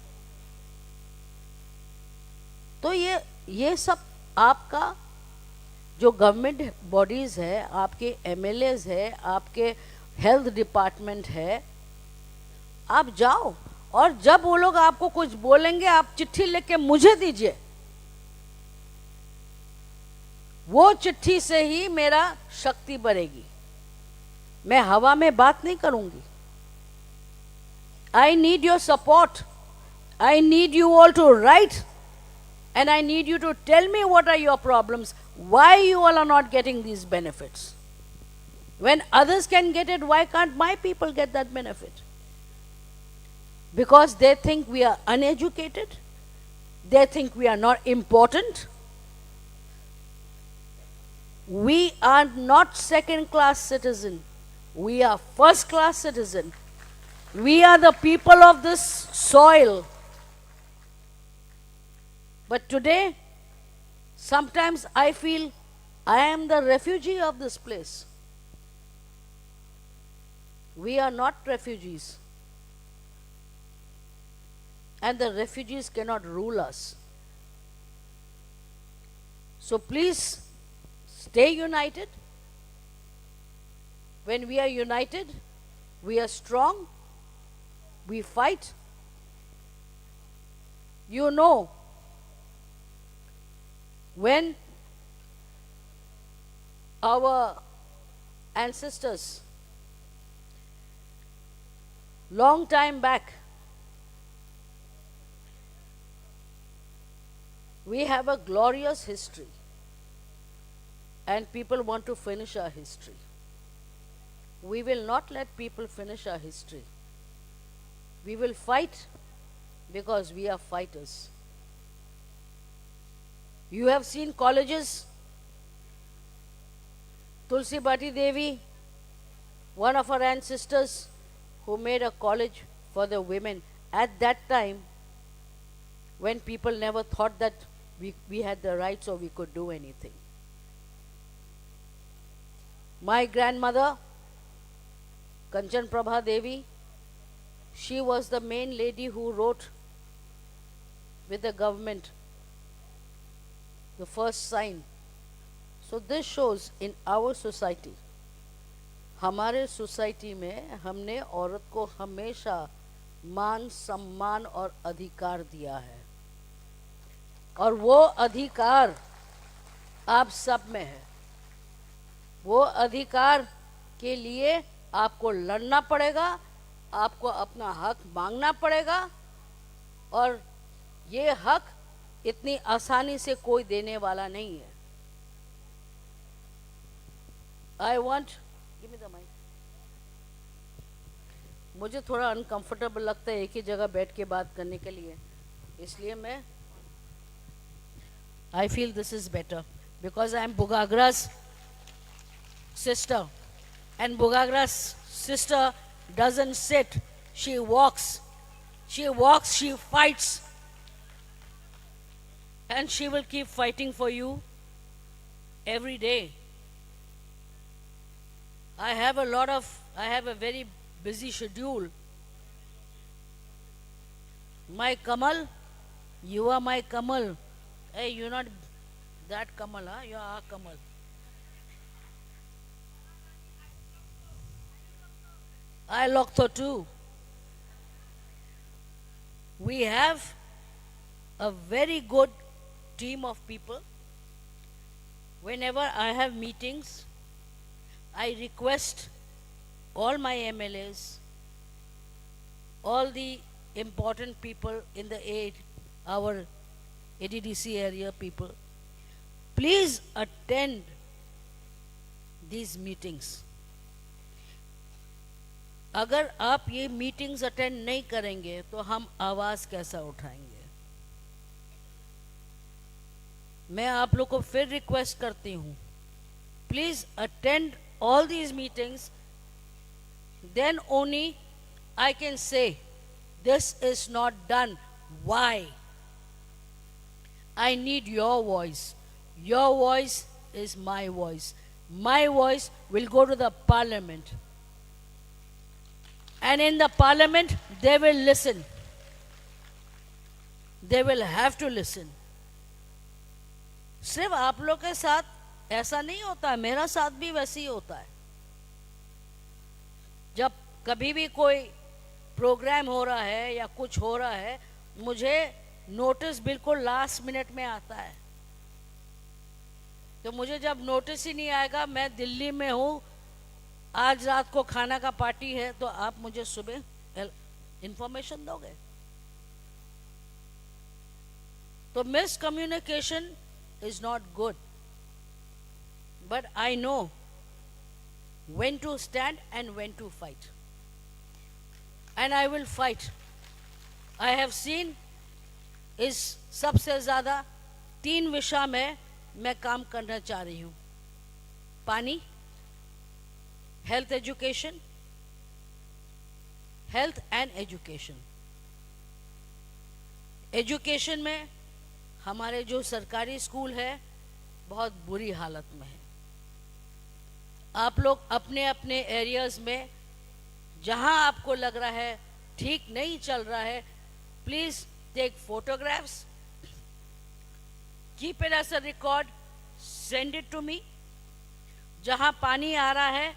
तो ये, ये सब आपका जो गवर्नमेंट बॉडीज है, आपके एमएलएज है, आपके हेल्थ डिपार्टमेंट है, आप जाओ और जब वो लोग आपको कुछ बोलेंगे, आप चिट्ठी लेके मुझे दीजिए। वो चिट्ठी से ही मेरा शक्ति बढ़ेगी। मैं हवा में बात नहीं करूंगी। I need your support. I need you all to write, and I need you to tell me what are your problems, why you all are not getting these benefits. When others can get it, why can't my people get that benefit? Because they think we are uneducated, they think we are not important. We are not second class citizen. We are first class citizen. We are the people of this soil. But today, sometimes I feel I am the refugee of this place. We are not refugees. And the refugees cannot rule us. So please stay united. When we are united, we are strong, we fight. You know, when our ancestors, long time back, we have a glorious history, and people want to finish our history. We will not let people finish our history. We will fight because we are fighters. You have seen colleges. Tulsi Bati Devi, one of our ancestors who made a college for the women. At that time, when people never thought that we, we had the rights or we could do anything. My grandmother, Kanchan Prabha Devi, she was the main lady who wrote with the government the first sign. So this shows in our society, हमारे सोसाइटी में हमने औरत को हमेशा मान, सम्मान और अधिकार दिया है, और वो अधिकार आप सब में है। वो अधिकार के लिए आपको लड़ना पड़ेगा, आपको अपना हक मांगना पड़ेगा, और ये हक इतनी आसानी से कोई देने वाला नहीं है। I want, give me the mic. मुझे थोड़ा अनकंफर्टेबल लगता है एक ही जगह बैठ के बात करने के लिए, इसलिए मैं, I feel this is better because I am Bugagra's sister, and Bugagra's sister doesn't sit, she walks. She walks, she fights, and she will keep fighting for you every day. I have a lot of, I have a very busy schedule. My Kamal, you are my Kamal. Hey, you're not that Kamal, huh? You are our Kamal. I Lokto too. We have a very good team of people. Whenever I have meetings, I request all my M L As, all the important people in the aid, our A D D C area people, please attend these meetings. अगर आप ये meetings attend नहीं करेंगे तो हम आवाज़ कैसा उठाएंगे? मैं आप लोग को फिर रिक्वेस्ट करती हूँ, please attend all these meetings, then only I can say this is not done. Why? I need your voice. Your voice is my voice. My voice will go to the parliament. And in the parliament, they will listen. They will have to listen. सिर्फ आप लोग के साथ ऐसा नहीं होता है, मेरा साथ भी वैसे ही होता है। जब कभी भी कोई प्रोग्राम हो रहा है या कुछ हो रहा है, मुझे नोटिस बिल्कुल लास्ट मिनट में आता है। तो मुझे जब नोटिस ही नहीं आएगा, मैं दिल्ली में हूँ, आज रात को खाना का पार्टी है, तो आप मुझे सुबह इंफॉर्मेशन दोगे? तो miscommunication is not good, but I know when to stand and when to fight, and I will fight. I have seen, इस सबसे ज़्यादा तीन विषय में मैं काम करना चाह रही हूँ: पानी, health education, health and education. Education में हमारे जो सरकारी स्कूल है, बहुत बुरी हालत में है। आप लोग अपने अपने एरियाज में जहाँ आपको लग रहा है ठीक नहीं चल रहा है, please take photographs, keep it as a record, send it to me. जहाँ पानी आ रहा है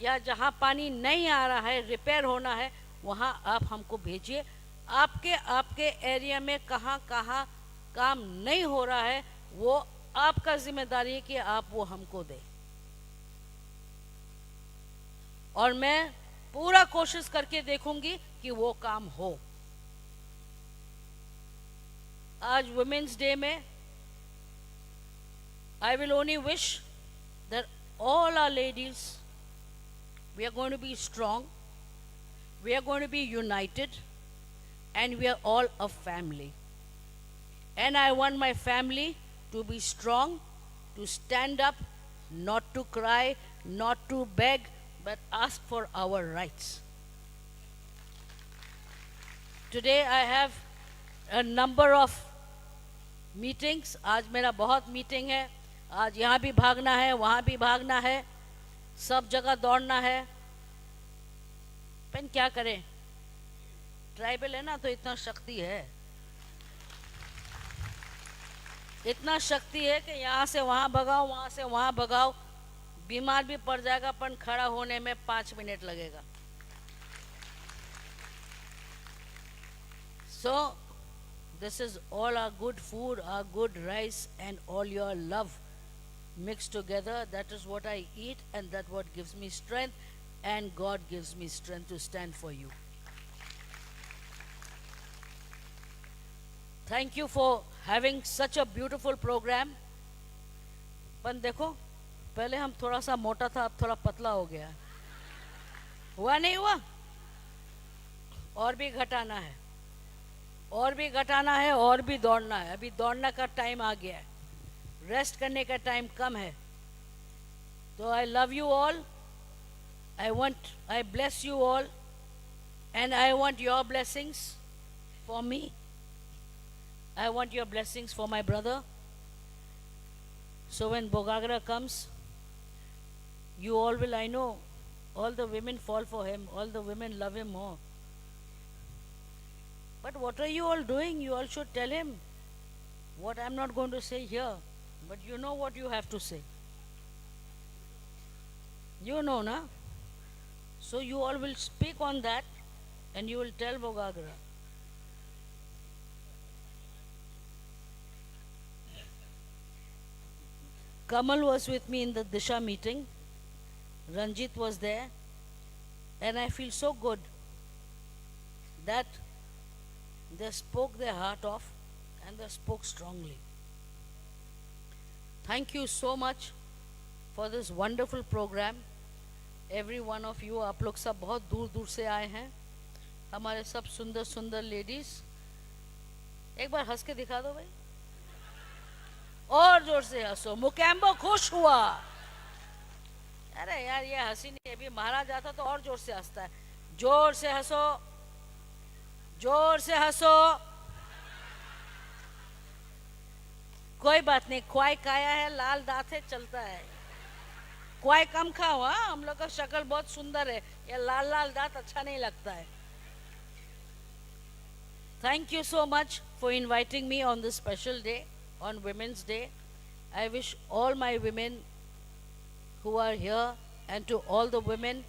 या जहाँ पानी नहीं आ रहा है, रिपेयर होना है, वहाँ आप हमको भेजिए। आपके आपके एरिया में कहाँ कहाँ काम नहीं हो रहा है, वो आपका जिम्मेदारी है कि आप वो हमको दें। और मैं पूरा कोशिश करके देखूंगी कि वो काम हो। आज वुमेन्स डे में I will only wish that all our ladies, we are going to be strong, we are going to be united, and we are all a family. And I want my family to be strong, to stand up, not to cry, not to beg, but ask for our rights. Today I have a number of meetings. आज मेरा बहुत मीटिंग है। आज यहाँ भी भागना है, वहाँ भी भागना है, सब जगह दौड़ना है। पर क्या करें, ट्राइबल है ना, तो इतना शक्ति है, इतना शक्ति है कि यहाँ से वहाँ भगाओ, वहाँ से वहाँ भगाओ, बीमार भी पड़ जाएगा, पर खड़ा होने में पाँच मिनट लगेगा। So, this is all our good food, our good rice, and all your love mixed together. That is what I eat, and that what gives me strength, and God gives me strength to stand for you. Thank you for having such a beautiful program. पण देखो, पहले हम थोड़ा सा मोटा था, अब थोड़ा पतला हो गया। हुआ नहीं हुआ? और भी घटाना है, और भी घटाना है, और भी दौड़ना है। अभी दौड़ने का टाइम आ गया है, रेस्ट करने का टाइम कम है। तो I love you all. I want, I bless you all, and I want your blessings for me. I want your blessings for my brother. So when Bogagra comes, you all will, I know, all the women fall for him, all the women love him more. But what are you all doing? You all should tell him what I'm not going to say here. But you know what you have to say. You know, na? So you all will speak on that and you will tell Bogagra. Kamal was with me in the Disha meeting. Ranjit was there. And I feel so good that they spoke their heart off and they spoke strongly. Thank you so much for this wonderful program. Every one of you, आप लोग सब बहुत दूर दूर से आए हैं, हमारे सब सुंदर सुंदर लेडीज। एक बार हंस के दिखा दो भाई, और जोर से हंसो। मुकेम्बो खुश हुआ। अरे यार, ये हंसी नहीं, अभी महाराज आता तो और जोर से हंसता है। जोर से हंसो, जोर से हंसो। कोई बात नहीं, ख्वाई काया है, लाल दांत है, चलता है। ख्वाई कम खाओ, हाँ, हम लोग का शक्ल बहुत सुंदर है, ये लाल लाल दांत अच्छा नहीं लगता है। Thank you so much for inviting me on this special day, on Women's Day. I wish all my women who are here and to all the women,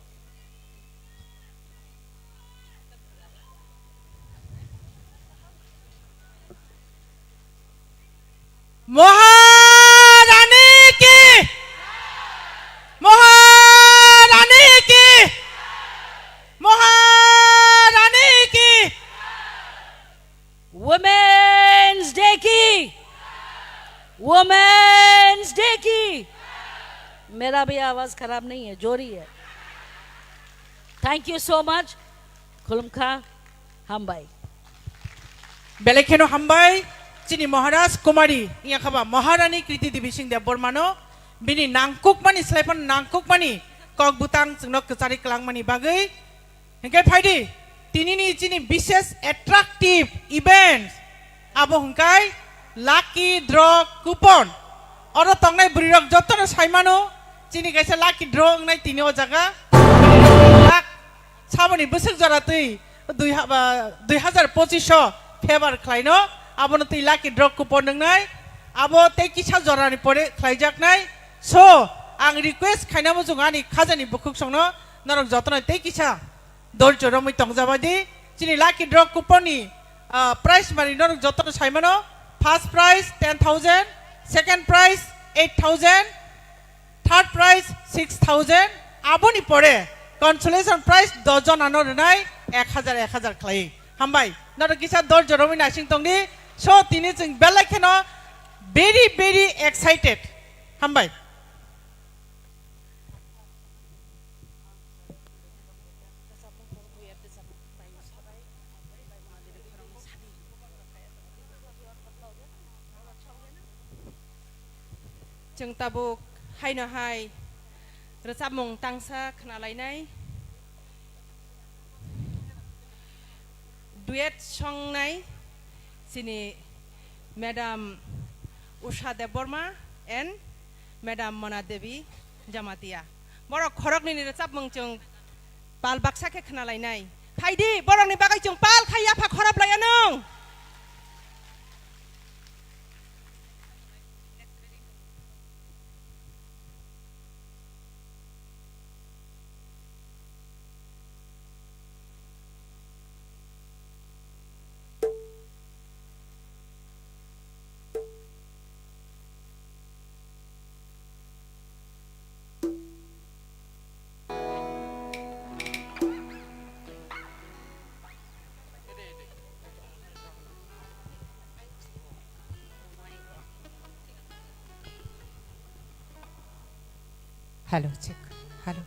মহারানী কি? মহারানী কি? মহারানী কি? Women's Day ki! Women's Day ki! मेरा भी आवाज खराब नहीं है, जोर ही है। Thank you so much. Khulumkha, hambai. Belai kheno hambai, chini Maharaj Kumari, iya khaba Maharani Kriti Devi Singh Debbarmano, bini nangkukmani, slaiphano nangkukmani kok bwtang chwngno kwcharwi kwlangmani bagwi. Hinkhe phaidi, tinini chini bishes attractive event, abo hwnkhe lucky draw coupon. Oro tongnai bwrwirok jotono saimano, chini kaisa lucky draw wngnai tini o jaga. Lak saboni bwswk jora twi dui ha-, ba, dui hazar pochish o favor khlaino, abono twi lucky draw coupon wngnai, abo tei kisa jorani pore khlaijaknai. So, ang request khaina muchungo ani khajani bukhuksongno, norok jotono tei kisa dorjo romwi tongjabaidi. Chini lucky draw coupon ni, ah, prize mani norok jotono saimano, first prize ten thousand, second prize eight thousand, third prize six thousand, aboni pore consolation prize dos jonano rwnai ek hajar, ek hajar khlai. Hambai, norok kisa dorjo romwi naising tongdi. So, tini chwng belai kheno very, very excited. Hambai. Chwng tabuk haino hai rwchapmung tangsa khna lainai. Duet songnai chini Madam Usha Debbarma and Madam Mona Devi Jamatia. Borok khoroknwini rwchapmung chwng pal baksa khe khna lainai. Phaidi, borokni bagwi chwng pal khai yapha khorop lai anw. Hello, check. Hello.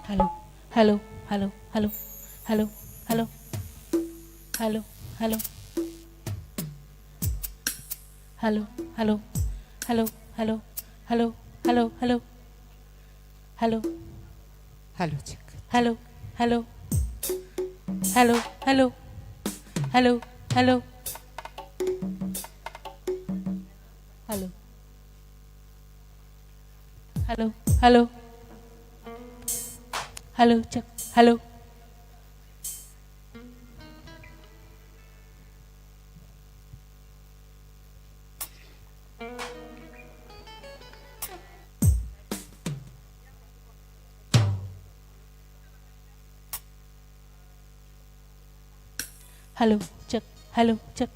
Hello, hello, hello, hello, hello, hello, hello, hello, hello, hello, hello, hello, hello, hello, hello, hello, hello, check. Hello, hello, hello, hello, hello, hello, hello. Hello. Hello, hello. Hello, check. Hello. Hello, check. Hello, check.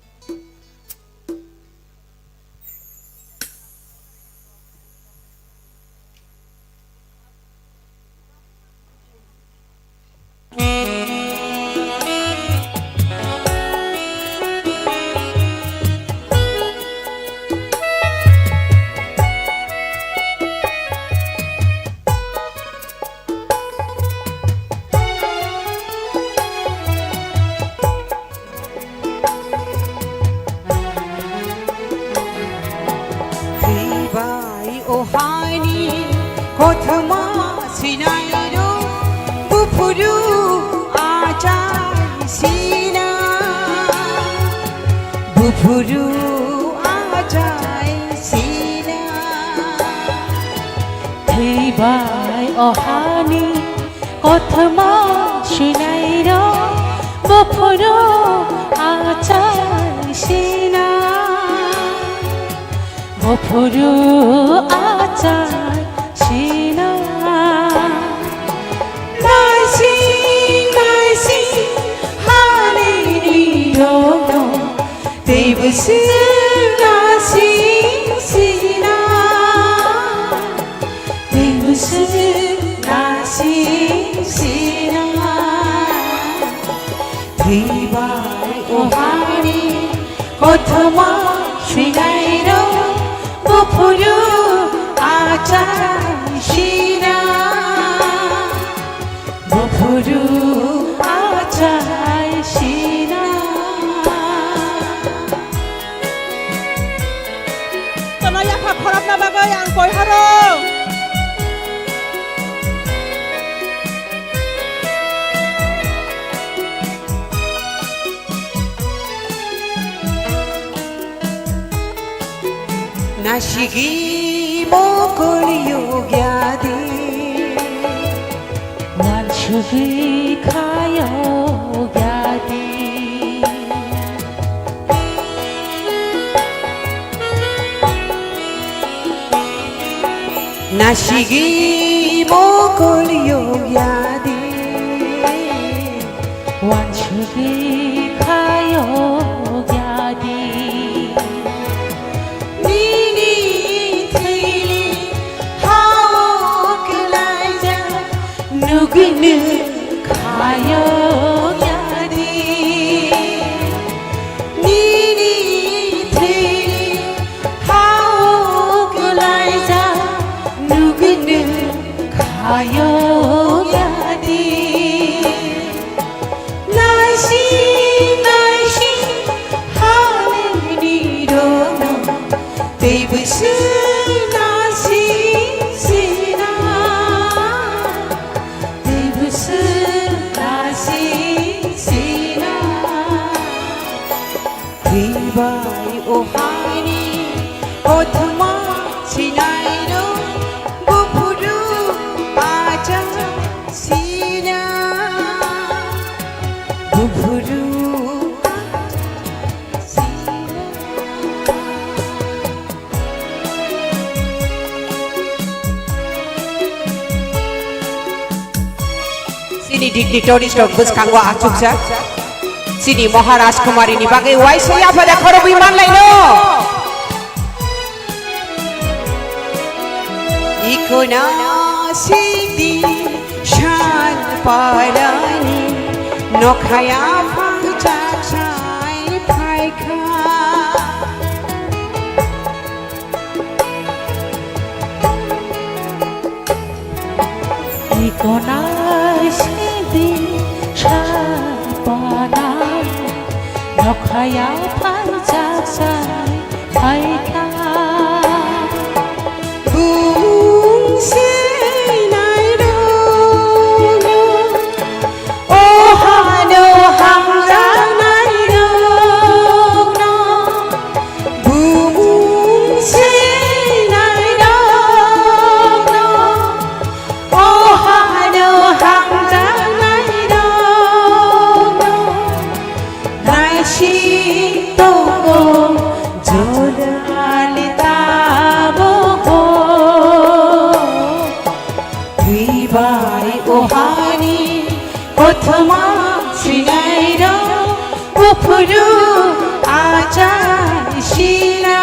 Twi bai o haini kothoma sinai rok, buphuru achai sina, buphuru achai sina. Twi bai o hani kothoma sinai rok, buphuru achai sina, buphuru achai sina. Naising, naising, hani ni rok no. Tei bwswk naising sina, tei bwswk naising sina. Twi bai o hani kothoma sinai rok, buphuru achai sina. Buphuru achai sina. Tono yapha khorokna bagwi ang koi horo. Nasigwi mokol yokya di. Wansugwi kha yokya di. Nasigwi mokol yokya di. Wansugwi kha yokya di. Nini thwini ha-o kwlaijak nugwino kha yokya di. Nini thwini ha-o kwlaijak nugwino kha yokya di. Naising, naising, hani ni rok no, tei bwswk naising sina, tei bwswk naising sina. Twi bai o haini kothoma sinai rok, buphuru achai sina, buphuru achai sina. Chini dignitaries rok bwskango achukjak. Chini Maharaj Kumari ni bagwi uaisa yaphada khorokwi manlaino. Iko naisingdi san parani nokhaya phang chak sai phaikha. Iko naisingdi san parani nokhaya phang chak sai phaikha. Bung se nai rok no, o hano hamjaknai rok no, bung se Kothoma sinairok buphuru achai sina.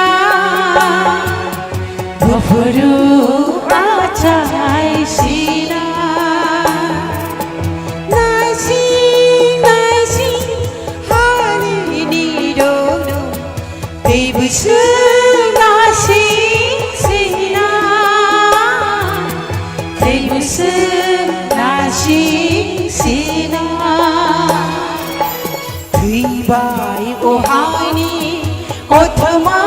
Buphuru achai sina. Naising naising hani nirok. Tei bwswk nasing sina, tei bwswk nasing sina. Twi bai o haini kothoma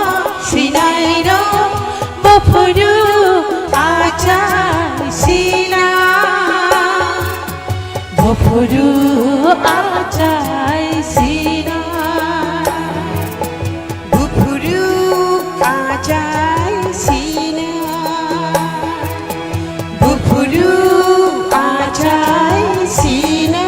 sinairok buphuru achai sina. Buphuru achai sina, buphuru achai sina, buphuru achai sina.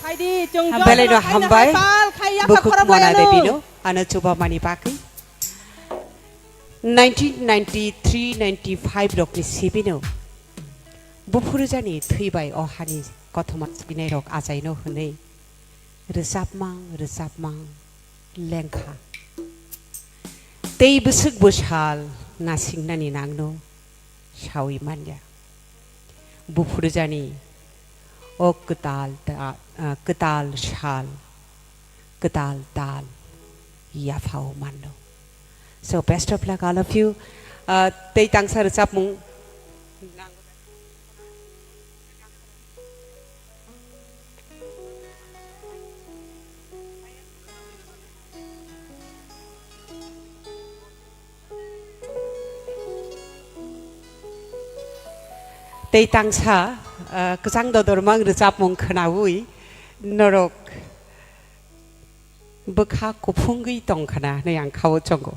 Phaidi, chwng Hambai joto no laino khaina hambai. Hai pal khai yapha Bukhuk khorokbai Mona ano. Devi no, ano chubamani bagwi. Nineteen ninety-three ninety-five rokni sibino buphurujani thwi bai o hani kothoma sinai rok achaino hwnwi rwchapmang rwchapmang lengkha. Tei bwswk bwsal nasingnani nangno sawi manya. Buphurujani o kwtal ta-, ah, kwtal sal, kwtal tal yaphao manno. So best of luck all of you. Ah, tei tangsa rwchapmung. Tei tangsa, ah, kwchang dodorma ang rwchapmung khwnaui norok bwkha kuphungwi tongkhwna hwnwi ang khao chongo.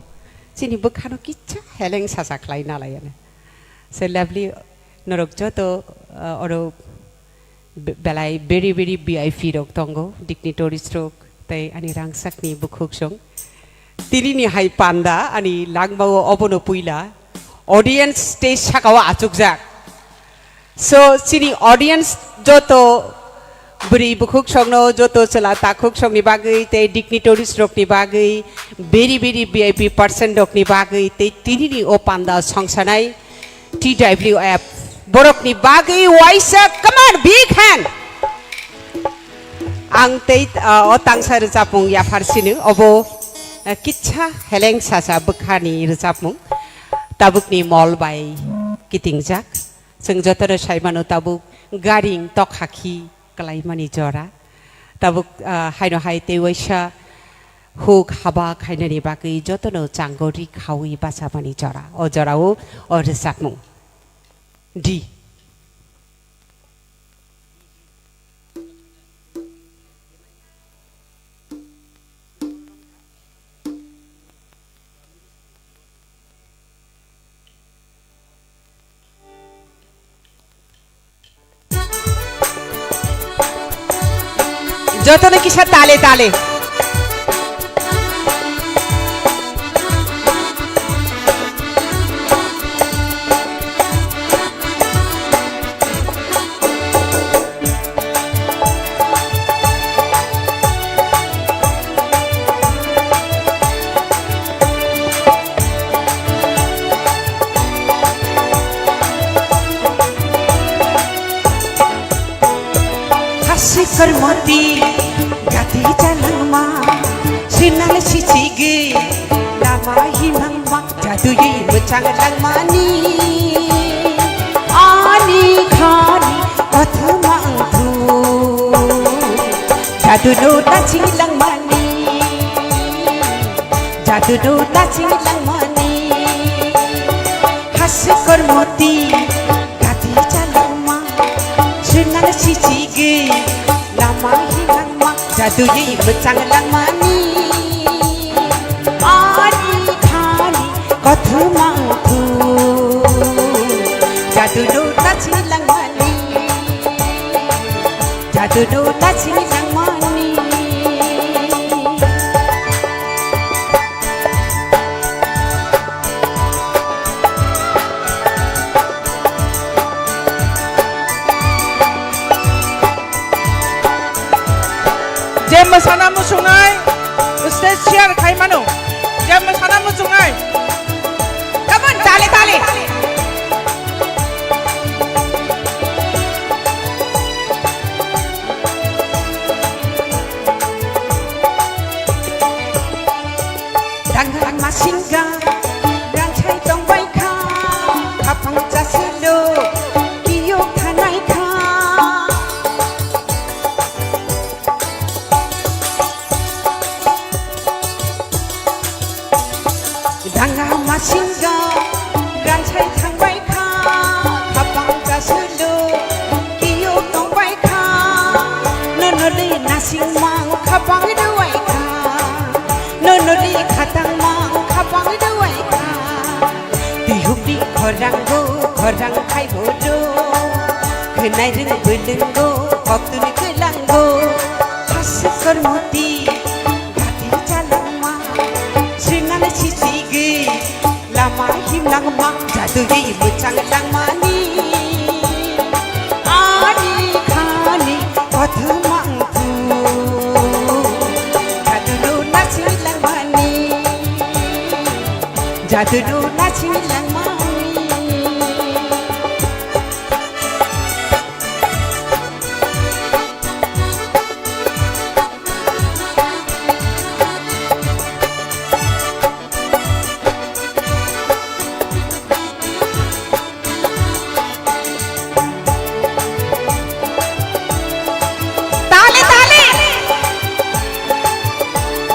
Chini bwkhano kicha heleng sasa khlai nalaiya. Se lovely norok joto, ah, oro Be-, belai beri beri V I P rok tongo, dignitaries rok, tei ani rangchakni bukhuksong. Tinini hai panda ani langmao obono puila audience stage sakao achukjak. So, chini audience joto bwrwi bukhuksongno, joto chwla takhuksongni bagwi tei dignitaries rokni bagwi, beri beri V I P person rokni bagwi tei tinini o panda songsanai T W F borokni bagwi waisa, come on, big hand. Ang tei, uh, o tangsa rwchapmung yaphar sini, obo, uh, kitsa heleng sasa bwkhani rwchapmung. Tabukni mol bai kitingjak. Chwng jotono sai mano tabuk garing tokhakhi kwlaimani jora. Tabuk, ah, haino hai tei waisa huk haba khainani bagwi jotono chango ri khaui bachamani jora. O jorao o rwchapmung. D. Jotono kisa tale tale. Hasi kormoti gati jalangma, sinal sichigi lama himangma. Jadui mwchang langmani ani khani kothoma wngthu. Jaduno naching langmani, jaduno naching langmani. Hasi kormoti gati chalangma, sunang sichigi lama hinangma. Jadui mwchang langmani ani khani kothoma wngthu. Jadui no nachi langmani, jadui no nachi langmani. Sana muchungnai stage share khai mano. Je sana muchungnai. Come on, tali, tali. Dangma singga, ranchai tongbai kha, khapang chasilo, kiyok thanai kha. Dangma singga, ranchai thangbai kha, khapang chasilo, kiyok tongbai kha. Nonoli nasing mang khapang duai kha. Nonoli khatang mang khapang duai kha. Tihukni khorang go, khorang khai bodo. Khenai ring beleng go, koktuni kelang go. Khasik kormoti, gati chalangma. Sinane sisigi, lama himlangma. Jadui muchang langmani. Ani khani kothumang thu. Jadui nasing langmani. Jadui nasing langmani. Tali, tali.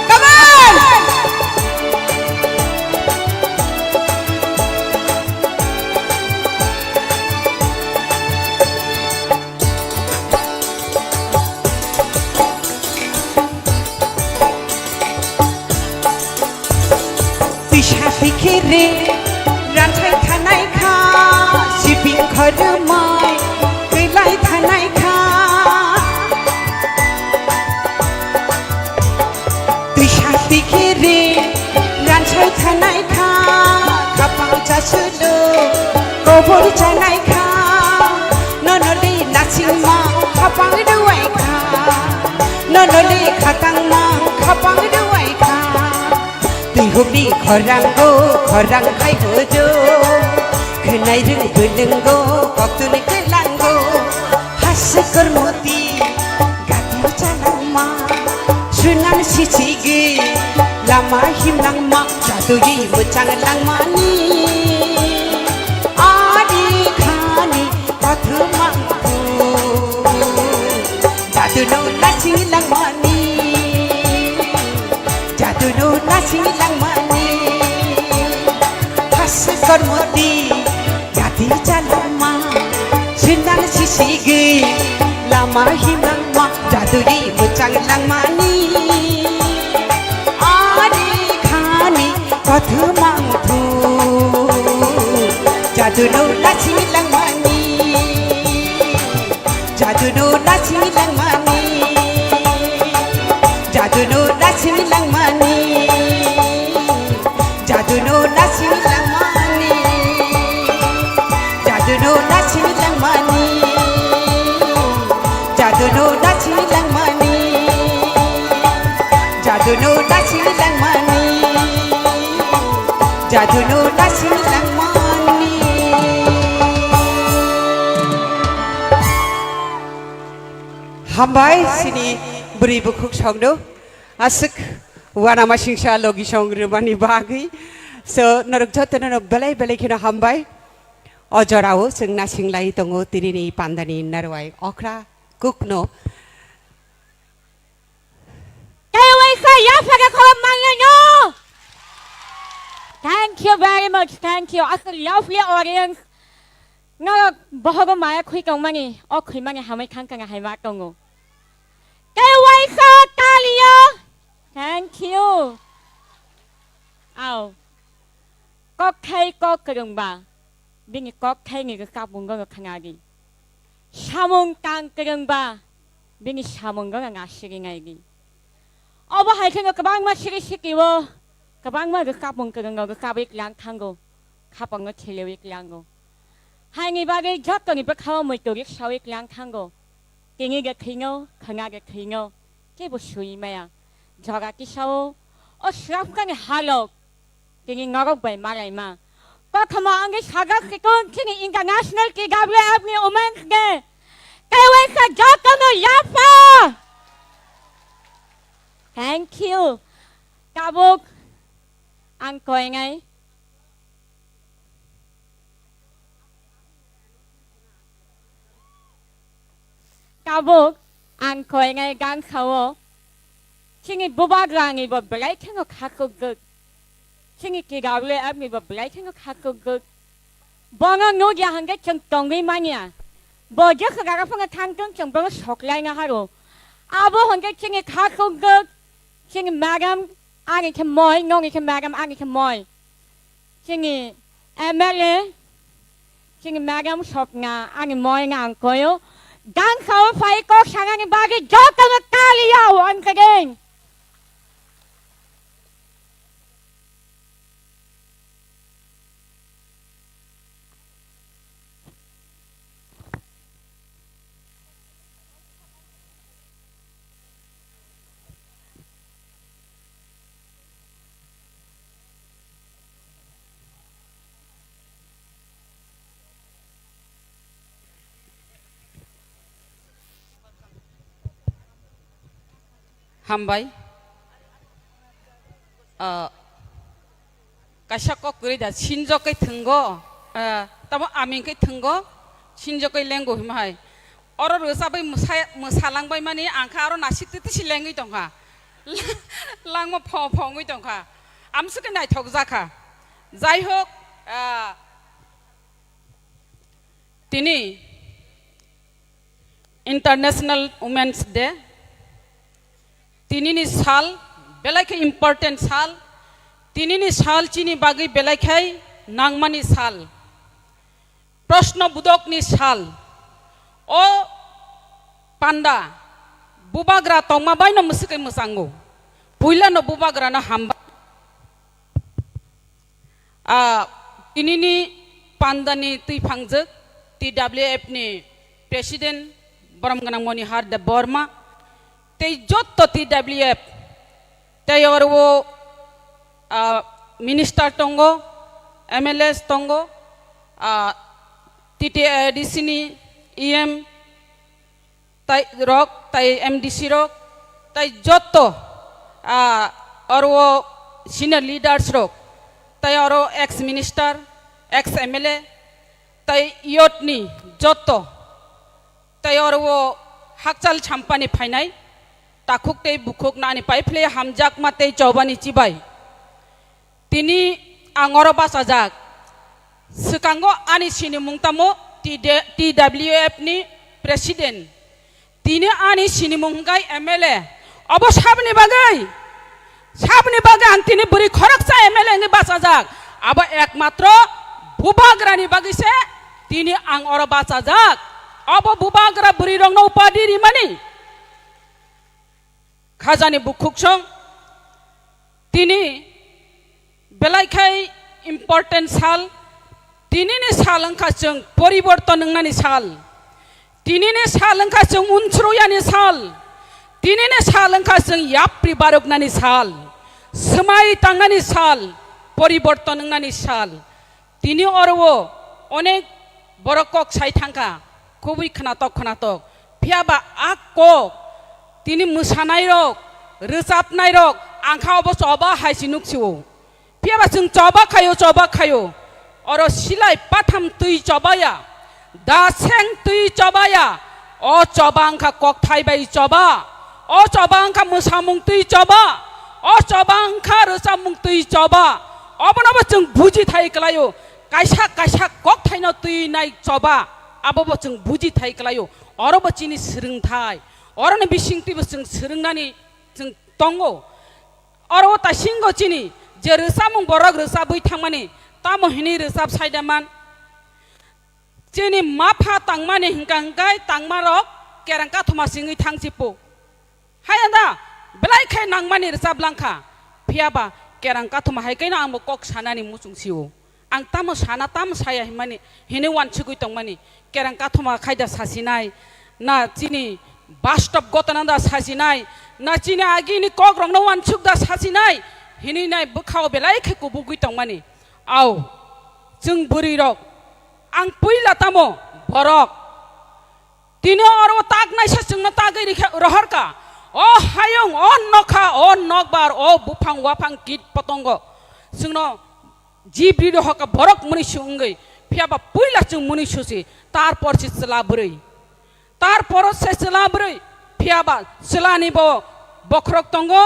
Come on. Tisa tikhere ranthai thanai kha, sibing khorumai twilai thanai kha. Tisa tikhere ranthai thanai kha, khapang chasulu kobor chanai kha. Nonoli nasingma khapang duai kha, nonoli khatangma khapang duai kha. Tihukni khorango khorang khai bojo, khenai ring belenggo koktuni kelango. Hase kormoti gati chalangma, sunan sichigi lama himlangma, jadui muchang langmani. Ani khani kothumang thu, jadui no nasing langmani. Jadui no nasing langmani, hase kormoti gati chalangma, sinang sisigi lama himlangma, jadui muchang langmani. Ani khani kothumang thu, jadui no nasing langmani. Jadui no nasing langmani. Jadui no nasing langmani. Jadui no nasing langmani. Jadui no nasing langmani. Jadui no nasing langmani. Jadui no nasing langmani. Jadui no nasing langmani. Hambai sini bwrwi bukhuk songno aswk uanama singsa logi song rwmani bagwi. So, norok jotono no belai belai kheno hambai. O jorao chwng nasing lai tongo tinini pandani narwai okra kukno. Kaiwai kha yapha khe khorok manlai no. Thank you very much, thank you. Aswk lovely audience. Norok bohogo maya khui tongmani, o khwimani hamwi thang kang hai ma tongo. Kaiwai kha taliya. Thank you. Au. Kok khai kok kwrwngba. Bini kok thaini rwchapmung rok khna di. Samung tang kwrwngba bini samung rok na siri nai di. Obo hai kheno kwbangma siri siki o kwbangma rwchapmung kwrwng rok rwchapwi klang thango, khapang no thelewi klango. Haini bagwi joto ni bwkha o muitu riksawi klang thango. Tini de thwino, khwna de thwino, kebo sui maya. Jaga kisa o, o swrapkani halok, tini norok bai malaima. Kothoma wngwi sajak sikung chini International T W F ni Women's Day. Kaiwaisa jotono yapha. Thank you. Tabuk ang koinai. Tabuk ang koinai gansao chini bubagrani bo belai kheno khakukgwk, chini T W F ni bo belai kheno khakukgwk. Bono nugya hwnkhe chwng tongwi manya. Bo jesa jaga phano thangthung chwng bono soklaina haro. Abo hwnkhe chini khakukgwk, chini madam ani khe moi, noni khe madam ani khe moi. Chini M L A, chini madam Swapna, ani moina ang koyo. Gansao phai kok sanani bagwi jotono taliya once again. Hambai. Ah, kaisa kok kwrwi da, sinjok khe thwngo, ah, tamo aming khe thwngo, sinjok khe lengo hima hai. Oro rwchabwi mwsa-, mwsalangbai mani ang kha oro nasik twi twi si lengwi tongkha. Langma pho pho wngwi tongkha. Amswk khe naithok jakha. Jai hok, ah, tini International Women's Day. Tinini sal belai khe important sal. Tinini sal chini bagwi belai khe nangmani sal. Proshno budokni sal. O panda bubagra tongma baino mwswkwi mwchango. Puilano bubagrano hamba. Ah, tinini pandani twi phangjak T W F ni President Borom Gwnang Monihar Debbarma tei jotto T W F tei oro, ah, minister tongo, M L As tongo, ah, T T A D C ni E M, tai rok, tai M D C rok, tai jotto, ah, oro senior leaders rok, tai oro ex minister, ex M L A, tai youth ni jotto, tai oro hakchal champani phainai, takhuk tei bukhuk nani paiphle hamjakma tei chobani chibai. Tini ang oro bachajak. Swkango ani sinimung tamo T D, T W F ni president. Tini ani sinimung hwnkhe M L A. Obo saboni bagwi? Saboni bagwi ang tini bwrwi khoroksa M L A wngwi bachajak. Abo ekmatro bubagrani bagwi se tini ang oro bachajak. Obo bubagra bwrwi rokno upadi rimani. Khajani bukhuksong, tini belai khai important sal, tinini sal wngkha chwng poriborton wngnani sal, tinini sal wngkha chwng unsroyani sal, tinini sal wngkha chwng yapri baroknani sal, swmai tangnani sal, poriborton wngnani sal. Tini oro o onek borok kok sai thangkha, kubui khwnatok khwnatok. Phiya ba a kok tini mwsanairok, rwchapnairok, ang kha obo choba hai se nuk sio. Phiya ba chwng choba khaio, choba khaio. Oro silai patham twi chobaya, da seng twi chobaya. O choba wngkha kokthai bai choba. O choba wngkha mwsamung twi choba. O choba wngkha rwchapmung twi choba. Obono bo chwng buji thai kwlaio. Kaisa kaisa kokthaino twi nai choba. Abo bo chwng buji thai kwlaio. Oro bo chini swrwngthai. Oroni bising twibo chwng swrwngnani chwng tongo. Oro o taisingo chini je rwchapmung borok rwchapwi thangmani, tamo hinwi rwchap saida man. Chini mapha tangmani hwnkha hwnkhe tangmarok kerang kathoma singwi thang chipo. Hai anda belai khe nangmani rwchap langkha. Phiya ba kerang kathoma hai khe no ang bo kok sanani muchung sio. Ang tamo sana, tamo saya hinmani, hinwi wansugwi tongmani. Kerang kathoma khaida sasinai, na chini bastop gotona da sasinai, Nachini agini kokrokno uansuk da sasinai, hinwi nai bwkhao belai khe kubugwi tongmani. Au, chwng bwrwirok, ang puila tamo borok. Tini oro tak naisa chwngno tagwi rikha-, rohorkha. O hayung, o nokha, o nokbar, o buphang waphang kit potongo. Chwngno jibri rohorkha borok mwnwi su wngwi. Phiya ba puila chwng mwnwi susi, tarpor se chwla bwrwi. Tarpor se chwla bwrwi, phiya ba chwlani bo bokhorok tongo,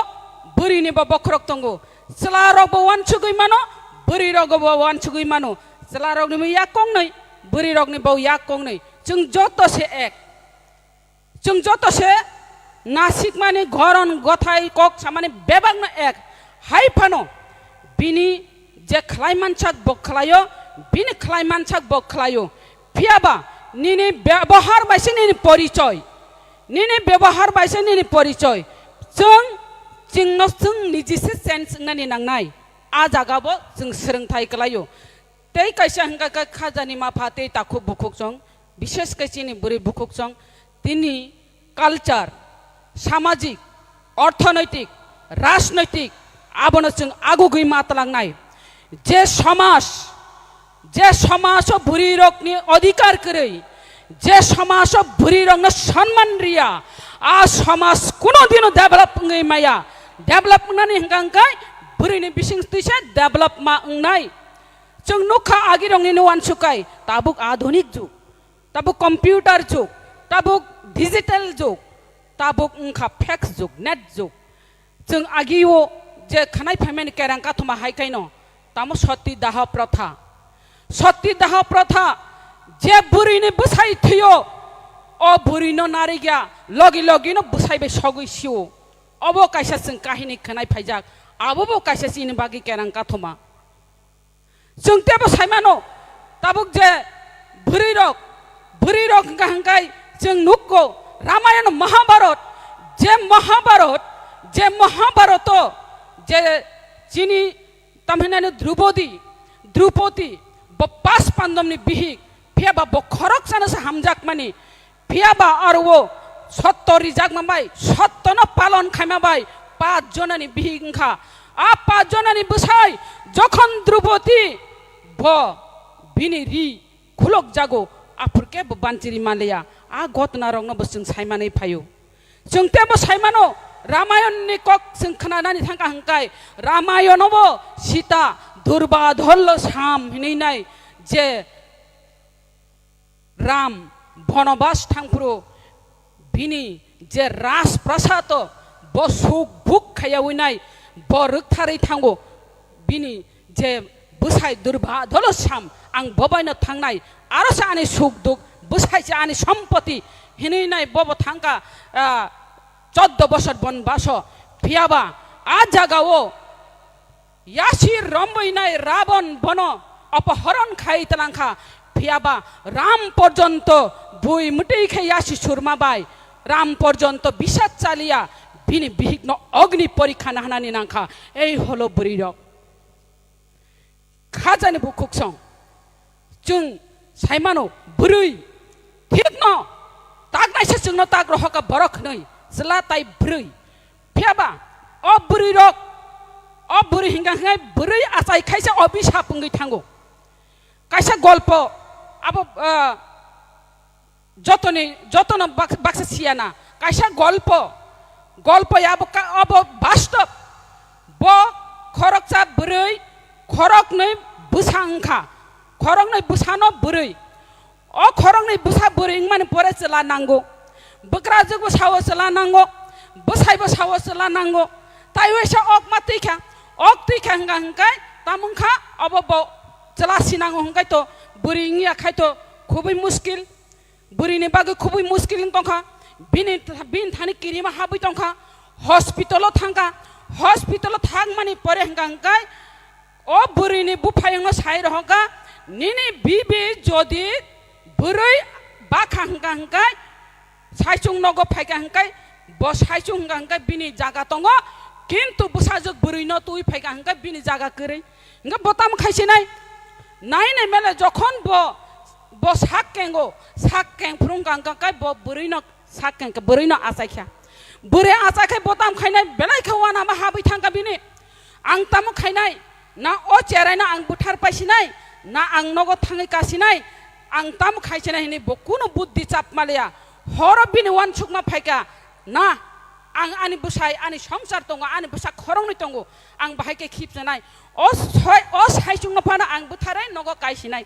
bwrwini bo bokhorok tongo. Chwla rok bo uansugwi mano, bwrwi rok bo uansugwi mano. Chwla rokni bo yak kongnwi, bwrwi rokni bo yak kongnwi. Chwng joto se ek. Chwng joto se nasikmani goron gothai kok samani bebakno ek. Hai phano bini je khlai mansak bo khlaio, bini khlai mansak bo khlaio. Phiya ba nini bebohar bai se nini porichoi. Nini bebohar bai se nini porichoi. Chwng, chwngno chwng niji se change wngnani nangnai. A jaga bo chwng swrwngthai klaio. Tei kaisa hwnkha khe khajani mapha tei takhuk bukhuk chwng, bishesh khe chini bwrwi bukhuk chwng, tini culture, samajik, orthonoitik, rajnoitik, abono chwng agugwi ma twlangnai. Je somaj, je somaj o bwrwirokni odhikar kwrwi, je somaj o bwrwirokno sonman riya, a somaj kuno dino develop wngwi maya. Develop wngnani hwnkha hwnkhe bwrwini bising twi se develop ma wngnai. Chwng nukha agirokni no uansuk kai, tabuk adhunik jug, tabuk computer jug, tabuk digital jug, tabuk wngkha fax jug, net jug. Chwng agio je khanai phaimani kerang kathoma hai kaino, tamo sati daha protha. Sati daha protha, je bwrwini bwsai thwio, o bwrwino narigya, logi logino bwsai bai sogwi sio. Obo kaisa chwng kahini khanai phaijak, abobo kaisa chini bagwi kerang kathoma. Chwng tebo saimano, tabuk je bwrwirok, bwrwirok hwnkha hwnkhe chwng nukgo, Ramayana Mahabharat, je Mahabharat, je Mahabharato, je chini tamhinani Drupadi, Drupadi, bo pas pandomni bihik, phiya ba bo khoroksano se hamjakmani, phiya ba aro o sotto rijakma bai, sottono palon khaima bai, pas jonani bihik wngkha. A pas jonani bwsai jokhon Drupadi bo bini ri khulok jago, aphur khe bo banchiri manliya. A ghotona rokno bo chwng saimanwi phaio. Chwng tebo saimano, Ramayonni kok chwng khnanani thangkha hwnkhe, Ramayano bo Sita, Durbadholo Sam hinwi nai je Ram bonobas thangphuru bini je rajprasado bo suk buk khaiyawi nai, bo rwktharwi thango, bini je bwsai Durbadholo Sam, ang bobaino thangnai, aro se ani suk duk bwsai se ani sompoti hinwi nai bobo thangkha, ah, choddo bosor bonbaso. Phiya ba a jagao Yasi romwi nai Rabon bono opohoron khai twlangkha, phiya ba Ram porjonto bui mwtwi khe yasi surma bai Ram porjonto bisat chaliya, bini bihikno ogni porikha nahnani nangkha. Ei holo bwrwirok, khajani bukhuksong. Chwng saimano, bwrwi thikno tak naisa chwngno tak rohorkha borok hwnwi, chwla tai bwrwi. Phiya ba o bwrwi rok, o bwrwi hingka hingkai bwrwi achai khaisa obisap wngwi thango. Kaisa golpo abo, ah, jotoni, jotono bak-, baksa siyana. Kaisa golpo, golpo ya abo ka-, abo bastob. Bo khoroksa bwrwi, khoroknwi bwsa wngkha. Khoroknwi bwsano bwrwi. O khoroknwi bwsa bwrwi wngmani pore chwla nango. Bwkrajwkbo sao chwla nango. Bwsaibo sao chwla nango. Tai waisa ok ma twi kha. Ok twi kha hwnka hwnkai tamo wngkha abo bo chwla sinango hwnkai to bwrwi wngya khai to khubui muskil. Bwrwini bagwi khubui muskil wng tongkha. Bini, bini thani kirima habwi tongkha. Hospital-o thangkha. Hospital-o thangmani pore hwnka hwnkai o bwrwini buphayungno sai rohorkha, "Nini bibi jodi bwrwi bakha hwnka hwnkai, saichung nogo phaikha hwnkai, bo saichung hwnka hwnkai bini jaga tongo, kintu bwsajwk bwrwino twi phaikha hwnkai bini jaga kwrwi." Hwnka bo tamo khaisinai? Nai nai mele jokhon bo, bo sak kengo, sak keng phuru hwnka hwnkai bo bwrwino sak keng khe bwrwino achaikha. Bwrwi acha khe bo tam khainai, belai khe uanama habwi thangkha bini. Ang tamo khainai, na o cheraino ang bwthar paisinai, na ang nogo thangwi kasinai, ang tamo khaisinai hinwi bo kunu buddhi chapmaliya. Horo bini uansukma phaikha, na ang ani bwsai, ani songsar tongo, ani bwsa khoroknwi tongo, ang bahai khe khipchanai. O soi-, o saichungno phano ang bwtharwi nogo kaisinai.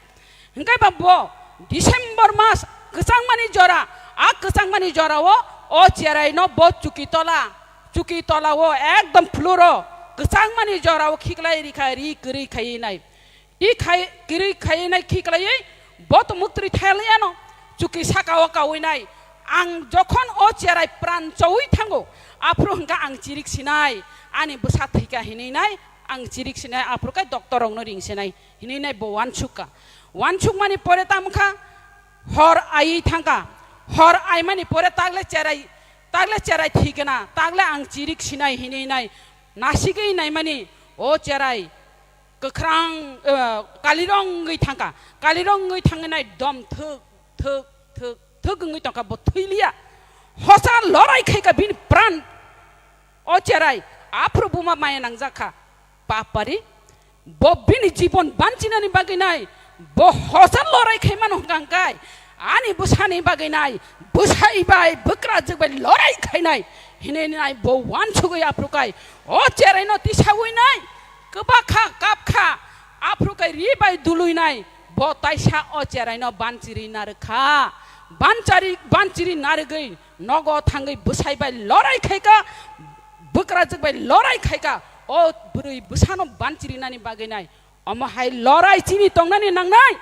Hingke ba bo December mas kwchangmani jora, a kwchangmani jorao o cheraino bo chuki tola, chuki tolao ekdom floor-o kwchangmani jorao khiklai rikha, ri kwrwi khaiwi nai. Ri khai, kwrwi khaiwi nai khiklaiwi bo to muktri thailaiano chuki sakao kawi nai. Ang jokhon o cherai pran chowi thango, aphuru hingka ang chirik sinai, ani bwsa thwikha hinwi nai, ang chirik sinai, aphuru khe doctor rokno ring sinai. Hinwi nai bo uansuk kha. Uansukmani pore tamo kha, hor aiwi thang kha. Hor aimani pore tagle cherai, tagle cherai thwigwna, tagle ang chirik sinai hinwi nai nasigwi naimani o cherai kwkhrang, eh, kalirong wngwi thang kha. Kalirong wngwi thangwi nai dom thwk, thwk, thwk, thwk wngwi tong kha, bo thwi liya. Hosa lorai khai kha bini pran. O cherai, aphuru buma maya nangjak kha. Papari, bo bini jibon banchinani bagwi nai, bo hosa lorai khaimano hwnkha hwnkhe, ani bwsani bagwi nai, bwsai bai bwkrajwk bai lorai khainai, hinwi nai bo uansugwi aphuru khai, o cheraino tisawi nai, kwbakha kapkha, aphuru khai ri bai dului nai, bo taisa o cheraino banchiri narwkha, banchari, banchiri narwgwi, nogo thangwi bwsai bai lorai khaikha, bwkrajwk bai lorai khaikha, o bwrwi bwsano banchirinani bagwi nai. Omo hai lorai chini tongnani nangnai.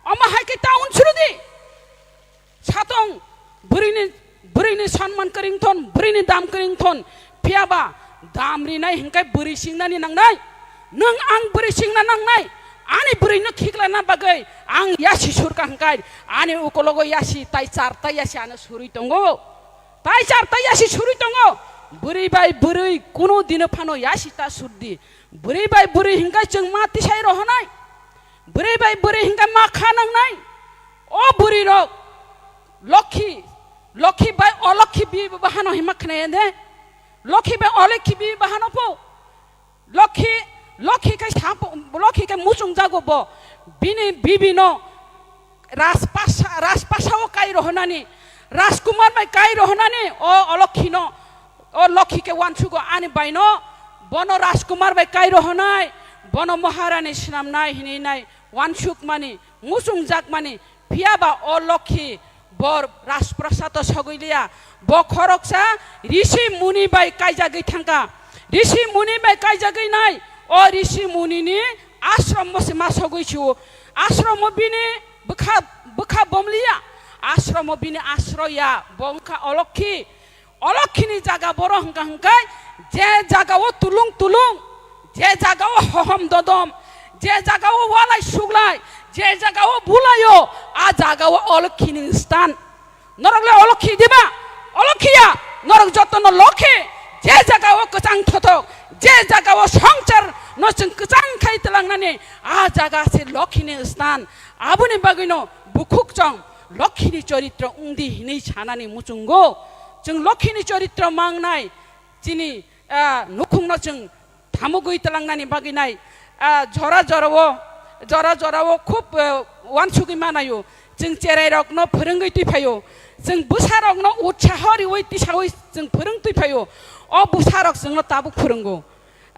Omo hai khe ta unsuru di. Satong bwrwini, bwrwini sanman kwrwng thon, bwrwini dam kwrwng thon. Phiya ba dam rinai hwnkhe bwrwi singnani nangnai. Nwng ang bwrwi singna nangnai. Ani bwrwino khiklana bagwi ang yasi surka hwnkhe ani ukologo yasi tai char tai yasi ano surwi tongo. Tai char tai yasi surwi tongo. Bwrwi bai bwrwi kuno dino phano yasi ta surdi. Bwrwi bai bwrwi hingkai chwng ma tisai rohonai. Bwrwi bai bwrwi hingkai ma kha nangnai. O bwrwi rok lokhi, lokhi bai olokhi bi bahano hima khna de. Lokhi bai olokhi bi bahano po. Lokhi, lokhi khai sapo, lokhi khai muchung jago bo. Bini bibino Rajpasa, Rajpasao kai rohonani, Rajkumar bai kai rohonani, o, o lokhino, o lokhi khe uansugo ani baino, bono Rajkumar bai kai rohonai, bono Maharani swnamnai hinwi nai uansukmani, muchungjakmani, phiya ba o lokhi bor Rajprasado sogwi liya, bo khoroksa Rishi Muni bai kaijagwi thangkha, Rishi Muni bai kaijagwi nai, o Rishi Munini ashromo se ma sogwi sio, ashromo bini bwkha, bwkha bomliya, ashromo bini asroya, bo wngkha olokhi. Olokhini jaga boro hwnkha hwnkhe, je jagao tulung tulung, je jagao hohom dodom, je jagao walai suglai, je jagao bulaio, a jagao olokhini stan. Norok le olokhi diba? Olokhiya. Norok jotono lokhi. Je jagao kwchang thothok, je jagao songchar no chwng kwchang khai tlangnani, a jaga se lokhini stan. Aboni bagwino bukhuk chong lokhini choritro wngdi hinwi sanani muchungo. Chwng lokhini choritro mangnai chini, ah, nukhungno chwng thamugwi tlangnani bagwi nai, ah, jora jorao, jora jorao khub, eh, uansugwi manaio. Chwng cherairokno phwrwngwi twi phaio. Chwng bwsarokno utsaho riwi tisawi chwng phwrwng twi phaio. O bwsarok chwngno tabuk phwrwngo.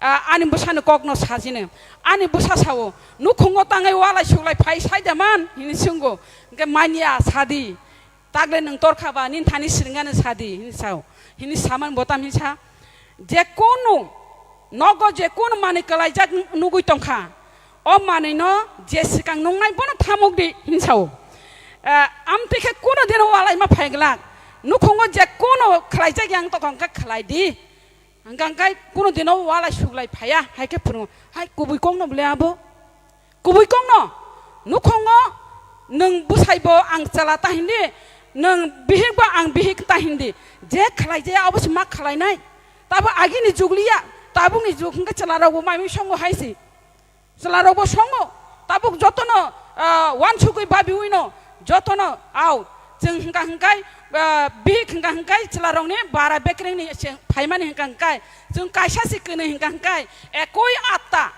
Ah, ani bwsani kokno sajini. Ani bwsa sao, "Nukhungo tangwi walai suglai phai sai da man?" hinwi swngo. Hwnkhe, "Manya, sadi." Takle nwng torkha ba, nini thani siringano sadi, hini sao. Hini samani botam hini sa. Jekunu nogo jekunu manwi kwlaijak nugwi tongkha, o manwino je swkang nungnai bono thamuk di, hini sao. Eh, amtwi khe kuno dino walaima phaiglak. Nukhungo jekunu khlaijak yang tongkha hwnkhe khlai di. Hwnkha hwnkhe kuno dino walai suglai phaiya, hai khe phwrwngo. Hai kubui kokno bole abo? Kubui kokno, nukhungo nwng bwsaibo ang chwla ta hindi, nwng bihikbo ang bihik ta hindi. Je khlai je abo se ma khlainai. Tabo agini jug liya, tabukni jug hwnkhe chwlarokbo mai mui songo hai se. Chwlarokbo songo, tabuk jotono, ah, uansugwi babiwino, jotono, au, Chwng hwnkha hwnkhe, ah, bihik hwnkha hwnkhe chwlarokni bara bekrengni se phaimani hwnkha hwnkhe, chwng kaisa se kwnwi hwnkha hwnkhe, ekoi atta,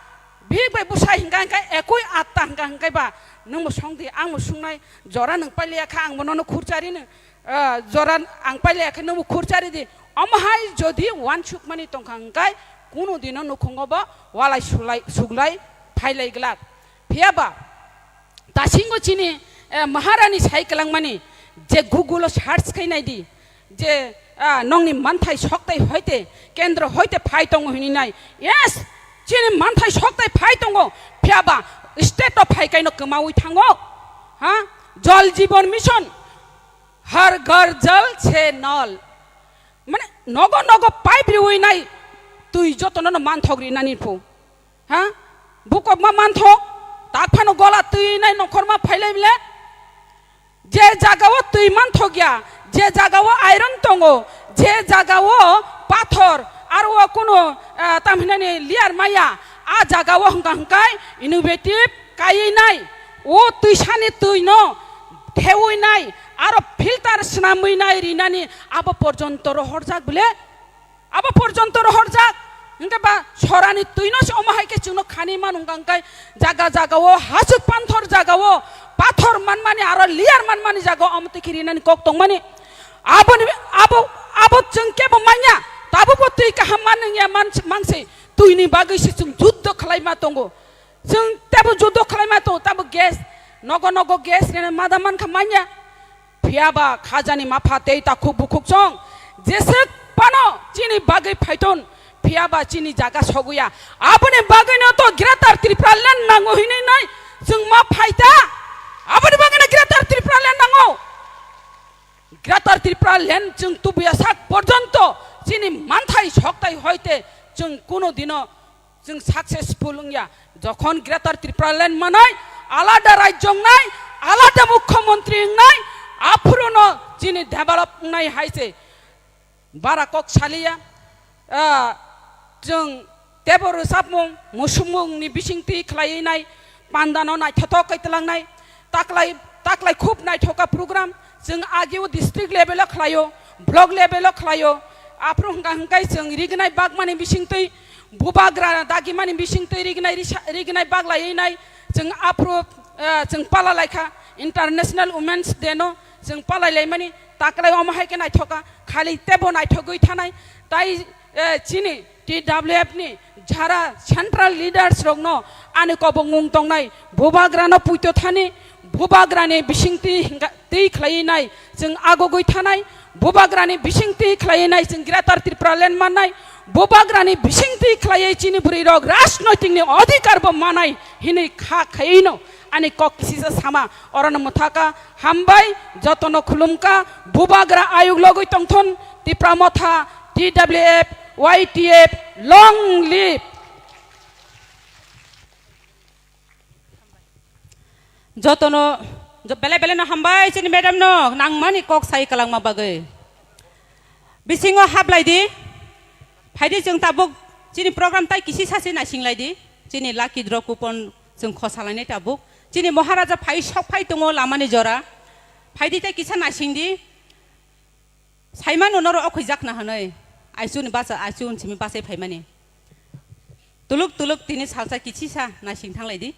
bihik bai bwsai hwnkha hwnkhe, ekoi atta hwnkha hwnkhe ba, nwngbo songdi, angbo songnai, jora nwng pailiya kha, angbo nono khurchari nw, ah, jora ang pailiya khe nwngbo khurchari di. Omo hai jodi uansukmani tongkha hwnkhe, kunu dino nukhungo bo walai sulai, suglai phailai glak. Phiya ba, dasingo chini, eh, Maharani sai kwlangmani je Google o search khai nai di, je, ah, nongni manthai soktai hoite, kendro hoite phai tongo hini nai. Yes, chini manthai soktai phai tongo, phiya ba state o phai kaino kwmaui thango. Ha? Jal Jeevan Mission, Har Ghar Jal Se Nal. Mane nogo nogo pipe riui nai twi jotono no manthok rinani phu. Ha? Bukok ma manthok, tak phano gola twi nai nongkhor ma phailai bile. Je jaga o twi manthok ya, je jaga o iron tongo, je jaga o pathor, aro o kuno, ah, tamhinani layer maya, a jaga o hwnkha hwnkhe innovative kaiwi nai, o twisani twino thewi nai, aro filter swnamwi nai rinani abo porjonto rohorjak bile. Abo porjonto rohorjak. Hwnkhe ba sorani twino se omo hai khe chwngno khani manu hwnkha hwnkhe jaga jaga o hasuk panthor jaga o pathor manmani aro layer manmani jaga o omo twi khe rinani kok tongmani. Aboni, abo, abo chwng kebo manya, tabukbo twi kaham man wngya man, manse twini bagwi se chwng juddo khlaima tongo. Chwng tebo juddo khlaima tongo, tabo gas, nogo nogo gas rina mada mankha manya. Phiya ba khajani mapha tei takhuk bukhuk chong jeswk phano chini bagwi phaiton, phiya ba chini jaga soguya. Aboni bagwino to Greater Tripura Land nango hinwi nai chwng ma phaita. Aboni bagwino Greater Tripura Land nango. Greater Tripura Land chwng tubuya sak porjonto chini manthai soktai hoite chwng kuno dino chwng successful wngya. Jokhon Greater Tripura Land manai, alada rajyo wngnai, alada mukhyamantri wngnai, aphuruno chini develop wngnai hai se bara kok saliya. Ah, chwng tebo rwchapmung, musukmungni bisingtwi khlaiwi nai, pandano naithothok khe twlangnai, taklai, taklai khub naithoka program, chwng ageo district level o khlaio, block level o khlaio, aphuru hwnkha hwnkhe chwng rignai bagmani bisingtwi, bubagra dagimani bisingtwi rignai risa-, rignai baglaiwi nai, chwng aphuru, eh, chwng pala laikha International Women's Day no, chwng palai laimani taklai omo hai khe naithoka, khali tebo naithogwi thanai, tai, eh, chini T W F ni jara central leaders rokno ani kobongmung tongnai, bubagrano puito thani, bubagrani bisingtwi hingka-, twi khlaiwi nai chwng agogwi thanai, bubagrani bisingtwi khlaiwi nai chwng Greater Tripura Land mannai, bubagrani bisingtwi khlaiwi chini bwrwirok rajnoitikni odhikar bo manai hinwi kha khaiwino ani kok kisisa sama. Orono mwthaka, hambai, jotono khulumka, bubagra ayuk logwi tongthon, Tipra Motha, T W F, Y T F, long live. Jotono, jo-, belai belai no hambai chini madam no nangmani kok sai kwlangma bagwi. Bisingo hablai di, phaidi chwng tabuk chini program tai kisi sasi naising lai di, chini lucky draw coupon chwng khosa lainai tabuk. Chini Maharaja phai sok phai tongo lamani jora, phaidi tai kisa naising di. Saimano norok okhoi jakna hwnwi, aichuni bacha, aichu unsimi bachai phaimani. Tuluk tuluk tini salsa kichisa naising thanglai di.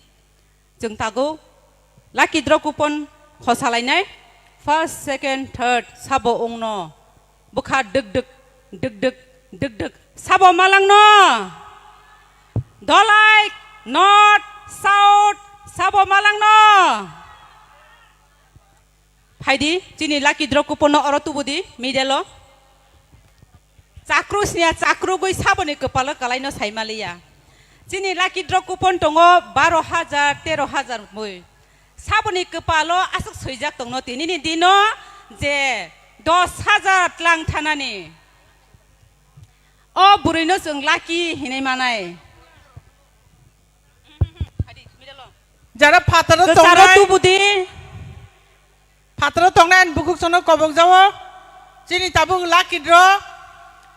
Chwng tago lucky draw coupon khosa lainai. First, second, third sabo wngno. Bwkha dwk dwk, dwk dwk, dwk dwk. Sabo malangno. Dolai, north, south, sabo malangno. Phaidi, chini lucky draw coupon no oro tubudi, middle o. Chakru sniya, chakru gwi saboni kwpalo kwlaino saimaliya. Chini lucky draw coupon tongo baro hajar, tero hajar mui. Saboni kwpalo aswk swijak tongno tinini dino je dos hajar tlang thanani. O bwrwino chwng lucky hinwi manai. Jara phataro Kwcharo tongnai, tubudi. Phataro tongnai ani bukhuk sono kobok jao. Chini tabuk lucky draw.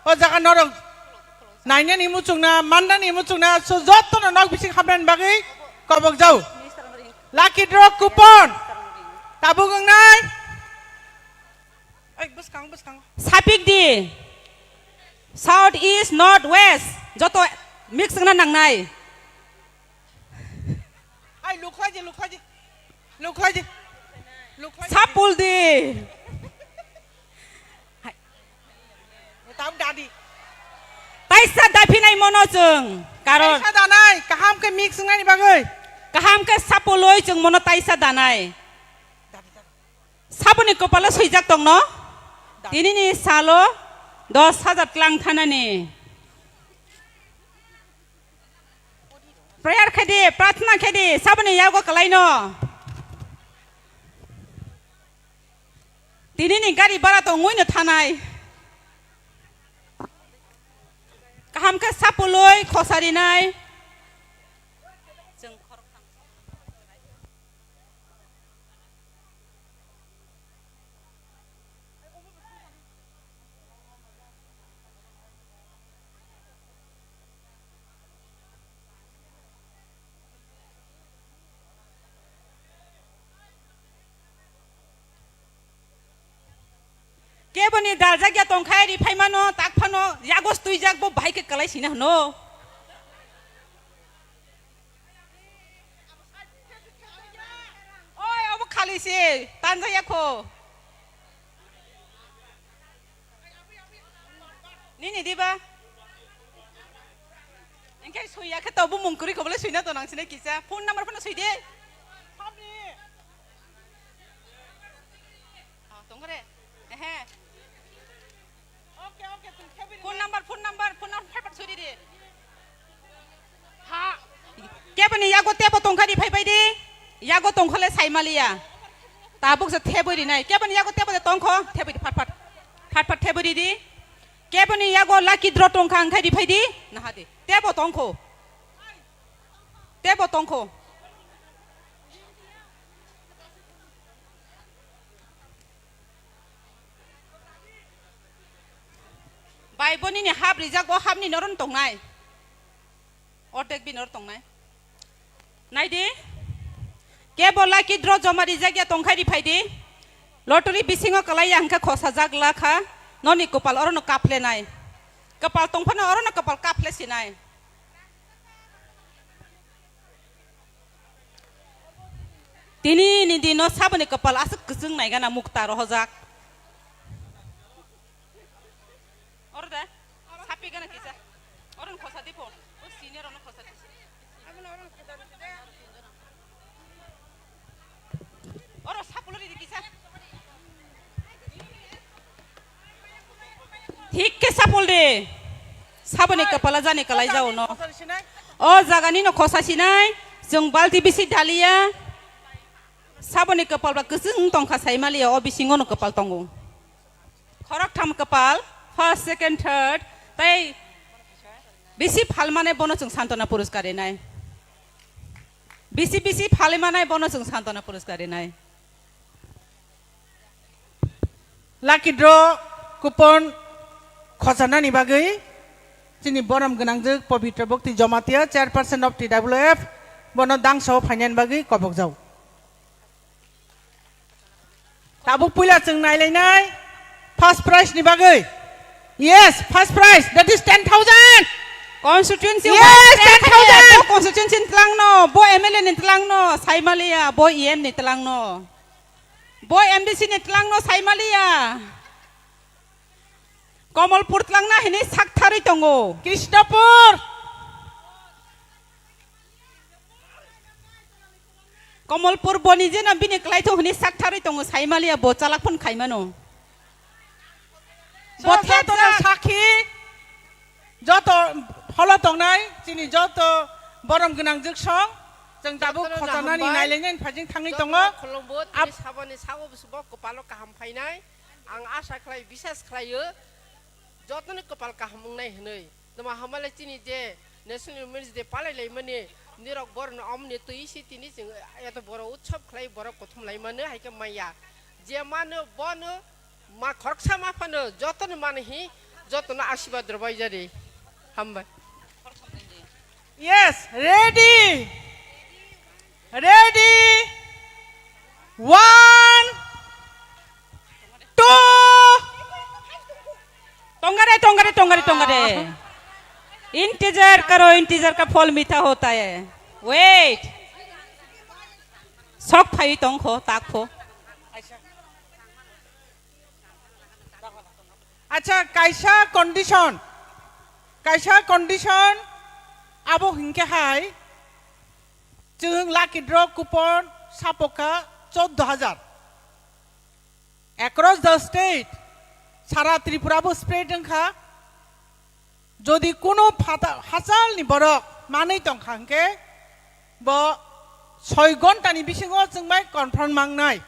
O jaga norok nainani muchungna, mandani muchungna, so jotono nok bising habnani bagwi kobok jao. Lucky draw coupon. Tabuk wngnai. Ai, bwskang, bwskang. Sapik di. South, east, north, west. Joto mix wngna nangnai. Ai, lukhlai di, lukhlai di. Lukhlai di. Lukhlai di. Sapul di. Tam dadi. Taisa daphinai mono chwng. Karon taisa danai, kaham khe mix wngnani bagwi. Kaham khe sapului chwng mono taisa danai. Dadi, dadi. Saboni kopalo swijak tongno. Dadi. Tinini salo dos hajar tlang thanani. Prayer khedi, prarthana khedi, saboni yago kalaino. Tinini gari bara tongwi no thanai. Kaham khe sapului khosarinai. Keboni daljak ya tongkha, ri phai mano, tak phano, yagos tuijak bo bahai khe kalai sina hwno. Oi, obo khali se, tanja ya kho. Nini diba? Engke sui ya khe to bumung kwrwi kobole suina to nang sini kisa. Phone number phano sui de. Ah, tongkore. Ehe. Phone number, phone number, phone number, phai phai suri di. Ha. Keboni yago tebo tongkha di phai phai di. Yago tongkhole sai maliya. Tabuk se theboi rinai. Keboni yago tebo de tongkho, theboi di phat phat. Phat phat theboi di di. Keboni yago lucky draw tongkha, wngkhai di phai di. Naha di. Tebo tongkho. Tebo tongkho. Bai, bo nini hap rijak, bo hap nini oro no tongnai. Ordek bini oro tongnai. Nai di. Kebo lucky draw joma rijak ya tongkhai ri phai di. Lottery bisingo kalai ya hwnkhe khosajak lakha. Noni kopal oro no kaplenai. Kopal tongphano oro no kopal kaple sinai. Tini ni dino saboni kopal aswk kwchwng naigana mukta rohojak. Oro de, sapi gana kisa. Oro no khosa di phone. O senior ono khosa di. Oro sapulo di kisa. Thik khe sapul de. Saboni kopala jani kalai jao no. O jagani no khosa sinai. Chwng balti bisi daliya. Saboni kopal ba kwchwng tongkha sai maliya, o bisingo no kopal tongo. Khoroktham kopal, first, second, third, tai bisi phalmane bono chwng santona puruskar rinai. Bisi bisi phalmane bono chwng santona puruskar rinai. Lucky draw coupon khochanani bagwi chini borom gwnangjwk Pabitra Bhakti Jamatia, chairperson of T W F, bono dangsa o phainani bagwi kobokjao. Tabuk puila chwng nailainai first prize ni bagwi. Yes, first prize, that is ten thousand. Constituency Yes, wise ten thousand. Bo constituency ni tlang no, bo M L A ni tlang no, Saimaliya, bo E M ni tlang no. Bo M D C ni tlang no Saimaliya. Komolpur tlang na hini sak tharwi tongo. Krishnapur. Komolpur boni jeno bini kwlaithok hini sak tharwi tongo, Saimaliya bo chalak phone khaimano. Bo So, joto thepjak. Sakhi, joto holo tongnai, chini joto borom gwnang jwksong, chwng tabuk Jotono khochanani hambai. Nailainani phajing thangwi Jotono tongo. Khulumbo, tini Ab- saboni sago busubo kwpalo kaham phainai. Ang asa khlai, bisas khlaio, jotoni kwpal kaham wngnai hwnwi. Tamo hamale chini je National Women's Day palai laimani, nirok borno omni twi si tini chwng eto boro utsob khlai borok kothom laimani hai khe maya. Je mano bono ma khoroksa ma phano jotoni mani hi jotono asibad rwbai jari. Hambai. Yes, ready. Ready. One, two, Tongare, tongare. Integer karo, integer ka phol mitha hota hai. Wait. Sok phai tongkho, takpho. Acha, kaisa condition. Kaisa condition abo hinkhe hai. Chwng lucky draw coupon sapokha choddo hajar. Across the state, sara Tripura bo spread wngkha. Jodi kuno phata-, hachal ni borok manwi tongkha hwnkhe, bo soi ghonta ni bisingo chwng bai confirm mangnai.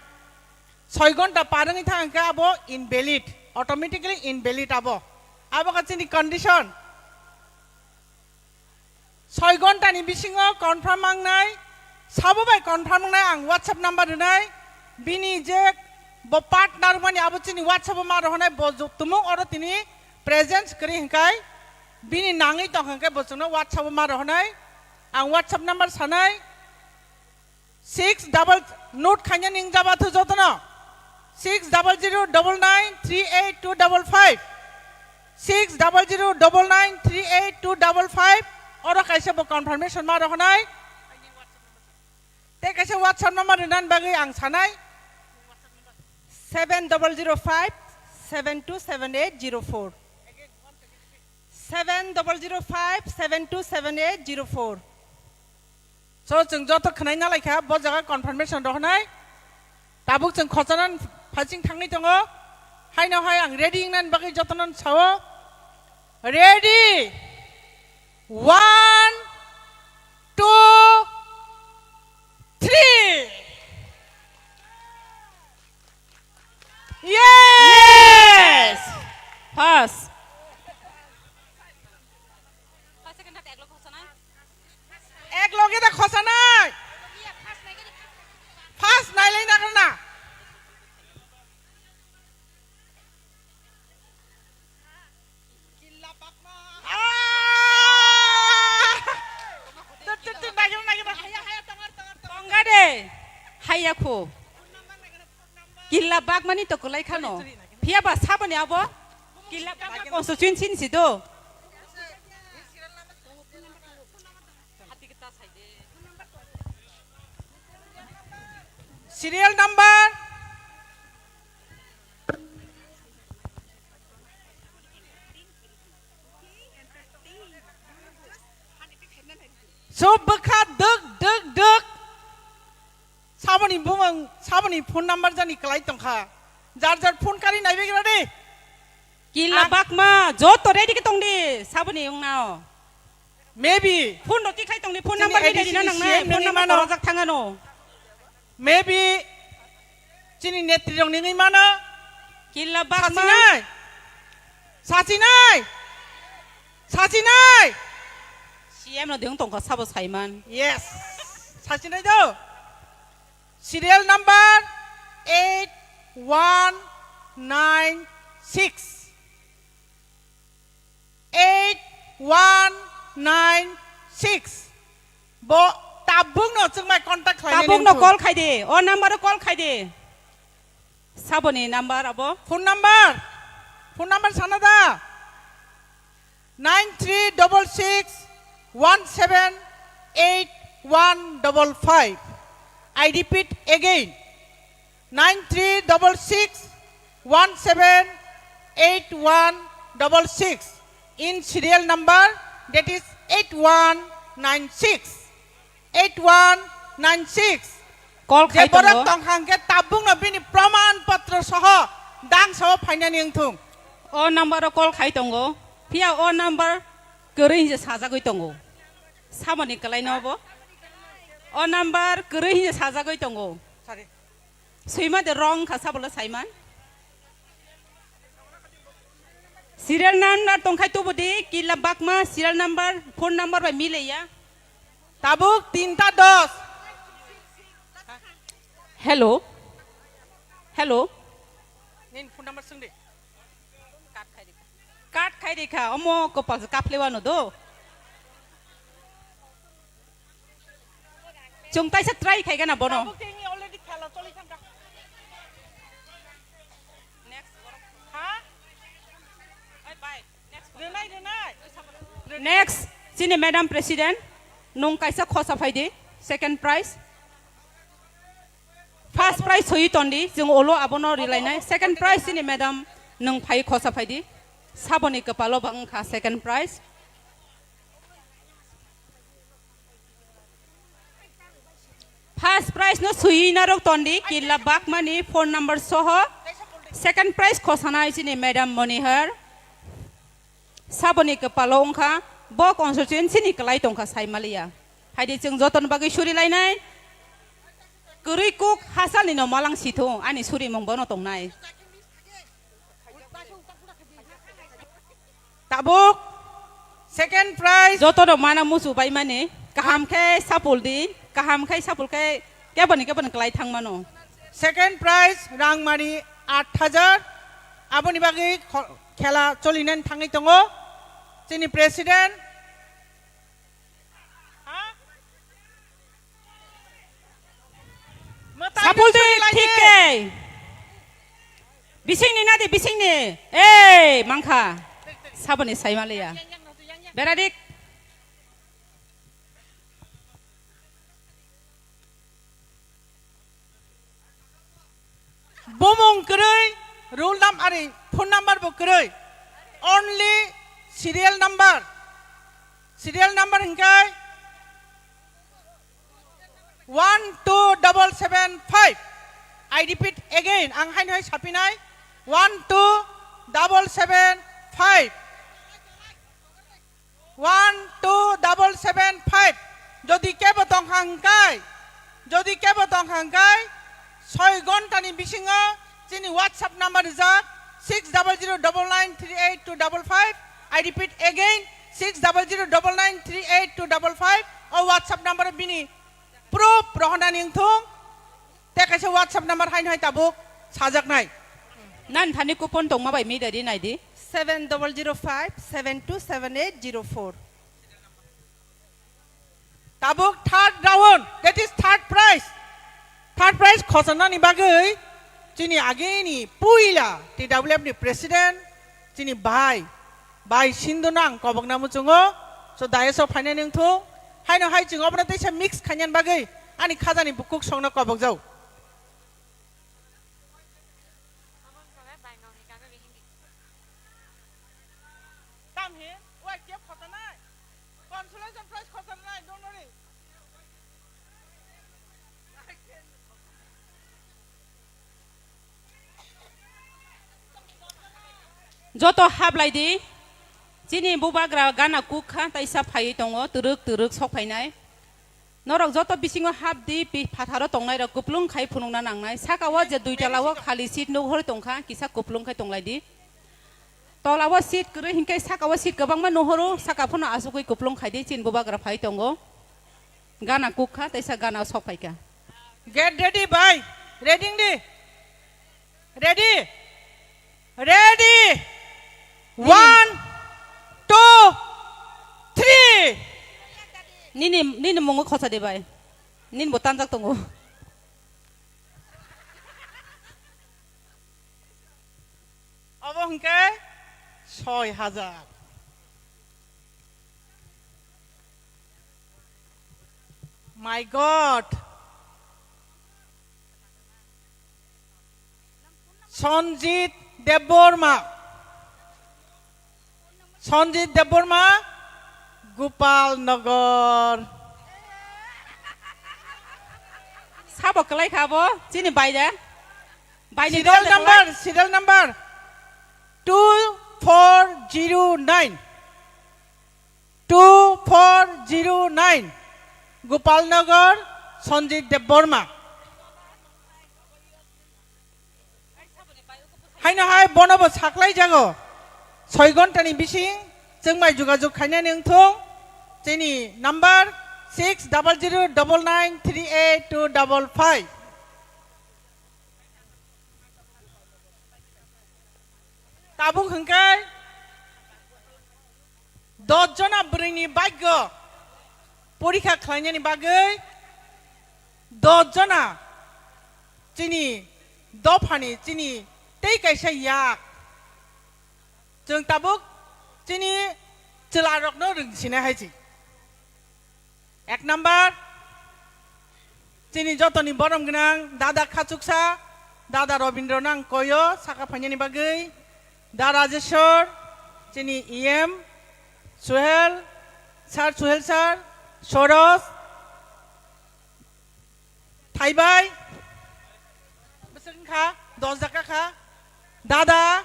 Soi ghonta par wngwi thang hwnkhe abo invalid, automatically invalid abo. Abo kha chini condition. Soi ghonta ni bisingo confirm mangnai, sabo bai confirm mangnai ang WhatsApp number rwnai, bini je bo partner mani abo chini WhatsApp o ma rohonai, bo ju-, tumung oro tini presence kwrwi hwnkhe, bini nangwi tong hwnkhe bo chwngno WhatsApp o ma rohonai, ang WhatsApp number sanai, Six double, note khaina ning jaba thu jotono. Six double zero double nine three eight two double five. Six double zero double nine three eight two double five. Oro kaisa bo confirmation ma rohonai. Tei kaisa WhatsApp number rinan bagwi ang sanai. Seven double zero five seven two seven eight zero four. Seven double zero five seven two seven eight zero four. So, chwng joto khwnai nalaikha, bo jaga confirmation rohonai. Tabuk chwng khochanan phaiching thangwi tongo. Haino hai ang ready wngna bagwi jotono sao. Ready? One, two, three. Yes! Yes! Pass. Ek loge da khosanai. First nailai na kana. Ah! Tut, tut, tut, naikhe, naikhe, naikhe. Haya, haya, tongar, tongar, tongar. Tonga de. Haya kho. Killa bagmani to kwlai khano. Phiya ba saboni abo. Killa bagma constituency ni si do. Serial number. Sub bwkha dwk dwk dwk. Saboni bumung, saboni phone number jani kwlai tongkha. Jar jar phone kari naibe gira de. Killa Ang bakma, joto ready khe tongdi, saboni wngnao. Maybe. Phone rok tikhlai tongdi, phone Chini number ni A D C ready na ni nangnai, C M phone nini number mano. Borojak thangano. Maybe chini netri rok nini mano. Killa bakma. Sachinai. Sachinai. Sachinai. C M no deng tongkha sabo saiman. Yes. Sachinai do. Serial number eight one nine six. Eight one nine six. Bo tabuk no chwngmai contact khlainani Tabuk no wngthung. Call khai di. O number o call khai di. Saboni number abo. Phone number. Phone number sana da. Nine three double six one seven eight one double five. I repeat again. Nine three double six one seven eight one double six in serial number, that is eight one nine six, eight one nine six. Call Je khai borok tongo. Tong hang khe tabuk no bini praman patro soho dang sao phainani wngthung. O number o call khai tongo. Phiya o number kwrwi hinse sajagwi tongo. Samani kwlai no bo. O number kwrwi hinse sajagwi tongo. Sorry. Swima de wrong kha sabolo saiman. Serial number tongkhai tubu di killa bakma serial number phone number bai mileya. Tabuk tinta dos. Hello. Hello. Nin phone number sungdi. Cut khai rikha. Omo kopal se kaple wano do. Chwng taisa try khai gana bono. Tabuk tini already khela choli thangkha. Next. Ha? Bye bye. Next. Next, chini Madam President, nwng kaisa khosa phaidi, second prize. First prize soyi tondi, chwng olo abono rilainai. Second prize chini Madam, nwng phai khosa phaidi. Saboni kwpalo ba wngkha second prize. First prize no swiwi narok tondi, killa bakmani phone number soho. Second prize khosanai chini Madam Monihar. Saboni kwpalo wngkha, bo constituency ni kwlai tongkha saimaliya. Haidi chwng jotoni bagwi surilainai. Kwrwi kuk hasalni no malang sithu, ani surimung bono tongnai. Tabuk second prize. Joto rok mana musu bai mani. Kaham khe sapul di. Kaham khe sapul khe keboni keboni kwlai thang mano. Second prize rang mani aat hajar. Aboni bagwi kho-, khela cholinani thangwi tongo. Chini president. Ha? Mwtai Sapul di suri lai thik de. Khe. Bisingni nadi bisingni. Ei, mangkha. Saboni saimaliya. Beradik. Bumung kwrwi, roll number, ari, phone number bo kwrwi. Only serial number. Serial number hingkai one two double seven five. I repeat again, ang haino hai sapinai, one two double seven five. One two double seven five. Jodi kebo tongkha hingkai, jodi kebo tongkha hingkai, soi ghonta ni bisingo chini WhatsApp number rijak six double zero double nine three eight two double five. I repeat again, six double zero double nine three eight two double five. O WhatsApp number bini proof rohonani wngthung. Tei kaisa WhatsApp number haino hai tabuk sajaknai. Nan thani coupon tongma bai mi dadi naidi. Seven double zero five seven two seven eight zero four. Tabuk third round, that is third prize. Third prize khosonani bagwi chini agini puila T W F ni president, chini bai, bai Sindhu no ang kobokna muchungo. So, dais o phainani wngthung. Haino hai chwng obono teisa mix khainani bagwi ani khajani bukuk songno kobokjao. Tamhi, wai khe khotanai. Consolation prize khotanai, don't worry. Joto hablai di. Chini bubagra gana kuk kha, taisa phaiwi tongo, twrwk twrwk sok phainai. Norok joto bisingo hap di, pi-, phatharo tongnai rok kuplung khai phunukna nangnai. Saka o je duitala o khali seat nuk hor tongkha, kisa kuplung khai tonglai di. Tola o seat kwrwi hinkhe saka o seat kwbangma nuhoro, saka phano asugwi kuplung khai di, chini bubagra phai tongo. Gana kuk kha, teisa gana sok phai kha. Get ready, bhai. Ready di. Ready? Ready? Nini one, two, three. Nini, nini mungo khosa de bai. Nini bo tanjak tongo. Obo hwnkhe soi hajar. My God! Sanjit Debbarma. Sanjit Debbarma, Gopal Nagar. Sabo kwlai kha bo, chini bai de. Bai ni serial dol de number, kwlai. Serial number two four zero nine. Two four zero nine, Gopal Nagar, Sanjit Debbarma. Haino hai bono bo saklai jago. Soi ghonta ni bising chwng bai jogajog khainani wngthung. Chini number six double zero double nine three eight two double five. Tabuk hwnkhe dos jona bwrwini bhagyo porikha khlainani bagwi dos jona chini dophani chini tei kaisa yak. Chwng tabuk chini Chwlarokno rwngsinai hai se. Ek number, chini jotoni borom gwnang dada Khachuksa, dada Robindro nang koyo saka phainani bagwi, da Rajeshwar, chini E M, Suhel, sir, Suhel sir, Soros, Thaibai. Bwswk wngkha? Dos dakha kha. Dada.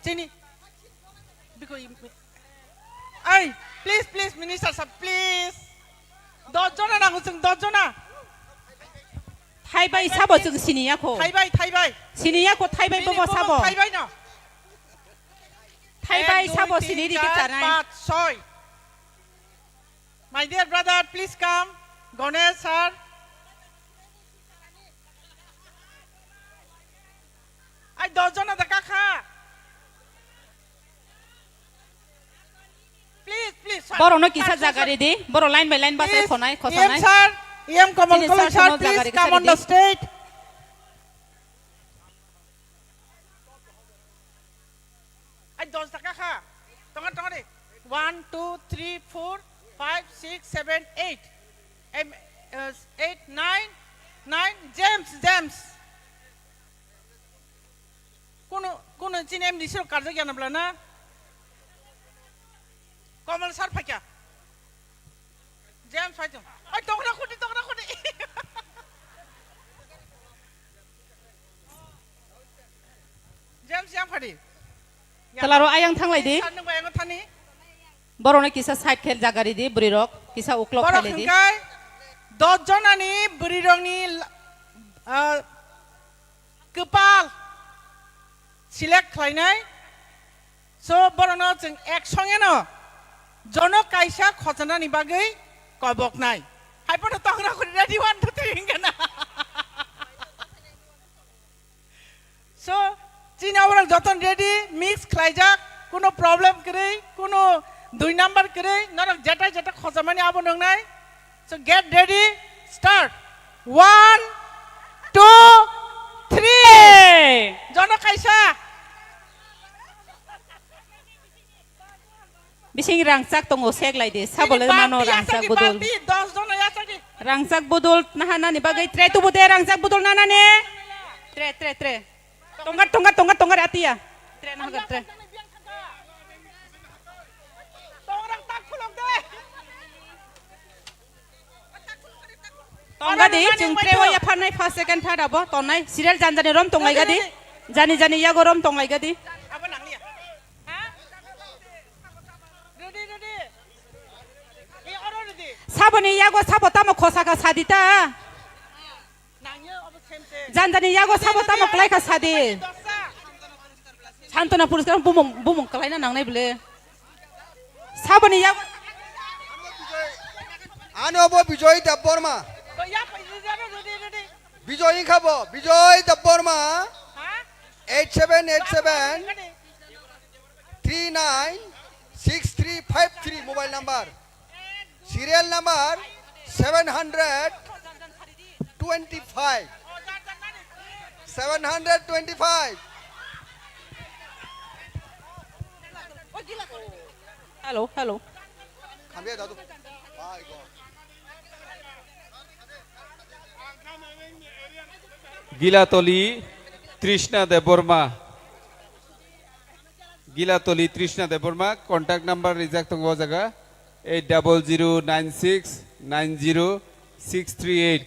Chini. Bikoi. Ai, please, please, minister sir, please. Dos jona nango chwng, dos jona. Thaibai sabo chwng sini yakho. Thaibai, thaibai. Sini yakho, thaibai. Bini bobo bobo sabo. Thaibai no. Thaibai sabo sini rikhe chanai. Ek, dui, tin, char, panch, soi. My dear brother, please come. Ganesh sir. Ai, dos jona da kakha. Please, please, sir. Borokno kisa jaga ridi. Borok line by line basai khonai, khosanai. Sir, E M Kamal Koloi sir, please come on the stage. Ai, dos dakha kha. Tonga, tonga de. One, two, three, four, five, six, seven, eight. Em, eh, eight, nine, nine. James, James. Kuno, kuno chini M D C rok karjak ya na bla na? Kamal sir phaikha. James, phai tong. Oi, tongra khudi, tongra khudi. James, yang phadi. Yang. Telaro ayang thanglai di. Sir, nung bayang thani. Borokno kisa side khe jaga ridi, bwrwi rok kisa uklok khailai di. Borok hwnkhe dos jonani bwrwi rokni, ah, kwpal select khlainai. So, borokno chwng ek songeno jono kaisa khochanani bagwi koboknai. Hai phano tongra khuri ready, one, two, three hwnkhe na. So, chini aborok joton ready, mix khlaijak, kuno problem kwrwi, kuno dui number kwrwi, norok jeta jeta khochamani abo nungnai. So get ready, start. One, two, three. Hey! Jono kaisa. Bising rangchak tongo, seklai di. Sabo le mano rangchak budul. Rangchak budul naha nani bagwi tray tubu de, rangchak budul nanani. Tray, tray, tray. Tongga, tongga, tongga, tongga, atiya. Tray naha tray. Tongga di, chwng tray o yapharnai first, second, third abo tongnai. Serial jani jani rom tonglai gadi. Jani jani yago rom tonglai gadi. Saboni yago sabo tamo khosaka sadita. Jani jani yago sabo tamo kwlaikha sadi. Santona Puraskar bumung, bumung kwlaina nangnai bwle. Saboni yago. Ani obo Bijoy Debbarma. Bijoy wngkha bo, Bijoy Debbarma. Eight seven eight seven three nine six three five three mobile number. Serial number seven hundred twenty-five. Seven hundred twenty-five. Hello, hello. Gilatoli Trishna Debbarma. Gilatoli Trishna Debbarma, contact number rijak tongo o jaga, eight double zero nine six nine zero six three eight.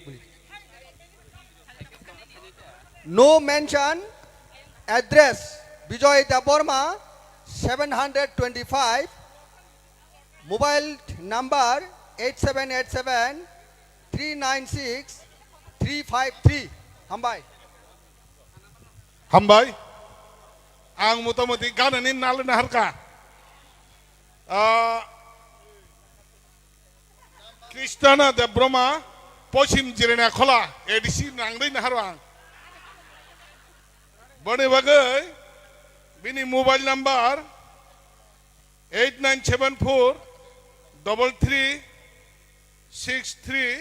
No mention address, Bijoy Debbarma, seven hundred twenty-five, mobile number eight seven eight seven three nine six three five three. Hambai. Hambai. Ang motamoti ganani nalwi naharkha. Ah, Kristana Debbarma, Pochim Jirania Khola, A D C nangwi naharo ang. Boni bagwi bini mobile number eight nine seven four double three six three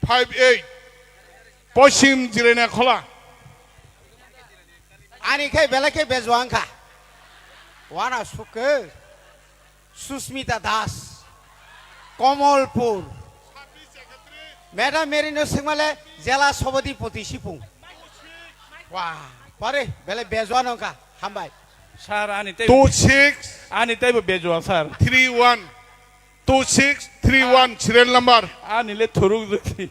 five eight, Pochim Jirania Khola. Ani khe belai khe bejwang kha. Wana suke Susmita Das, Komolpur. Madam Merino Singmale, Jela Sobodipoti Sipung. Wah, pare, bele bejuan ongkha, hambai. Sir, ani tei two six ani teibo bejuan, sir. Three one. Two six three one, serial number. Ani le thuruk jati.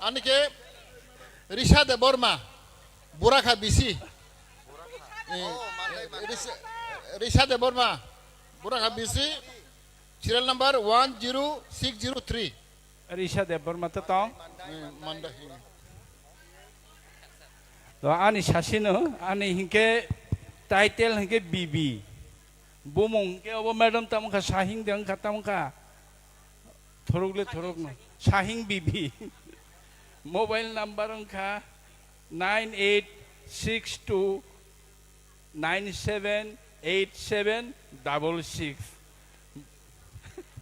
Ani ke Risha Debbarma, Burakha B C. Eh, Risha, Risha Debbarma, Burakha B C, serial number one zero six zero three. Risha Debbarma to tong. Eh, Manda, eh. To ani sasino, ani hinke title hinke B B. Bumung hinke obo madam tamo kha, Sahing de wngkha tamo kha. Thorok le thorok no. Sahing B B. Mobile number wngkha nine eight six two nine seven eight seven double six.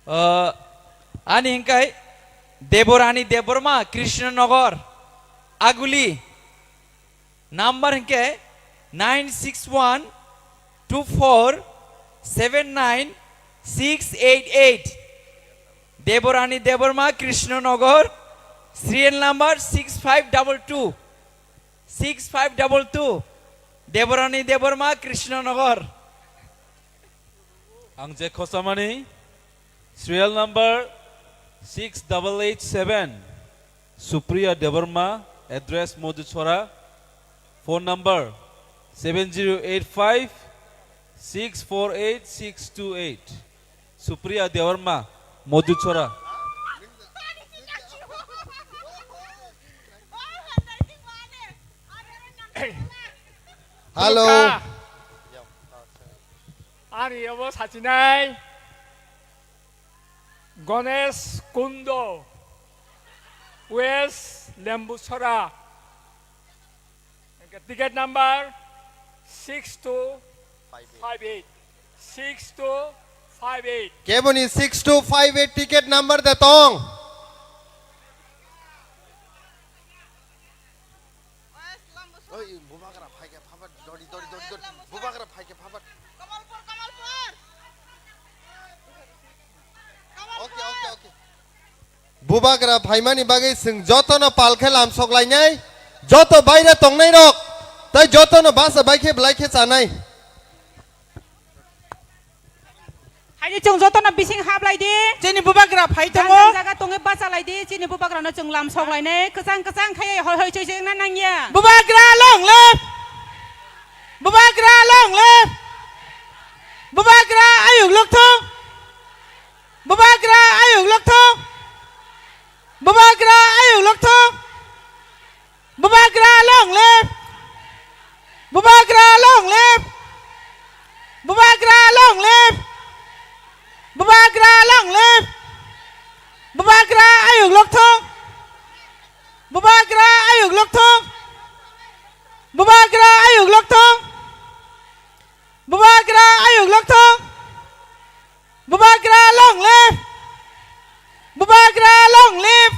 Uh, ani hingkai Deborani Debbarma, Krishnanagar, Aguli. Number hingke nine six one two four seven nine six eight eight. Deborani Debbarma, Krishnanagar, serial number six five double two. Six five double two, Deborani Debbarma, Krishnanagar. Ang je khosamani, serial number six double eight seven, Supriya Debbarma, address Madhuchhara, phone number seven zero eight five six four eight six two eight. Supriya Debbarma, Madhuchhara. Hello. Ani obo sachinai Ganesh Kundo, West Lembuchhara. Ticket number six two five eight. Six two five eight. Keboni six two five eight ticket number de tong. Oi, bubagra phaikhe phabar, dori, dori, dori, dori. Bubagra phaikhe phabar. Kamalpur, Kamalpur. Okay, okay, okay. Bubagra phaimani bagwi chwng jotono pal khe lamsok lainai, joto baire tongnai rok, tei jotono basa bai khe belai khe chanai. Haini chwng jotono bising hap lai di. Chini bubagra phai tongo. Jang jang jaga tongwi bacha lai di, chini bubagrano chwng lamsok lainai, kwchang kwchang khai hoi hoi choi choi wngna nangya. Bubagra long live! Bubagra long live! Bubagra ayuk lokthong! Bubagra ayuk lokthong. Bubagra ayuk lokthong. Bubagra long live. Bubagra long live. Bubagra long live. Bubagra long live. Bubagra ayuk lokthong. Bubagra ayuk lokthong. Bubagra ayuk lokthong. Bubagra ayuk lokthong. Bubagra long live! Bubagra long live!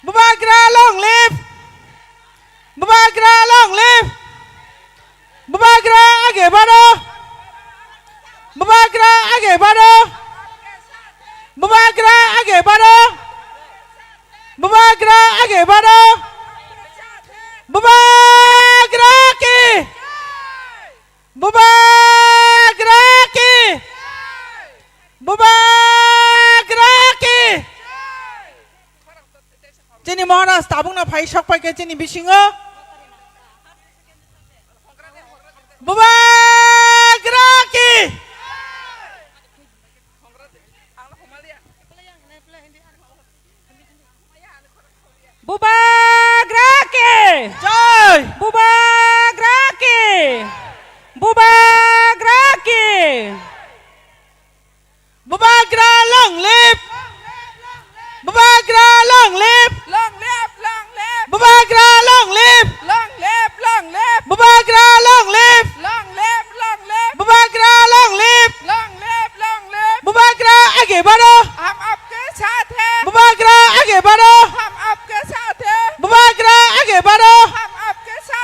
Bubagra long live! Bubagra long live! Bubagra age baro! Bubagra age baro! Bubagra age baro! Bubagra age baro! Bubagra ki! Bubagra ki! Bubagra ki! Chini Maharaj tabukno phai sok pai khe chini bisingo. Bubagra ki! Bubagra ki! Jai! Bubagra ki! Bubagra ki! Bubagra long live! Bubagra long live! Long live, long live! Bubagra long live! Long live, long live! Bubagra long live! Long live, long live! Bubagra long live! Long live, long live! Bubagra age baro! हम आपके साथ हैं! Bubagra age baro! हम आपके साथ हैं! Bubagra age baro! हम आपके साथ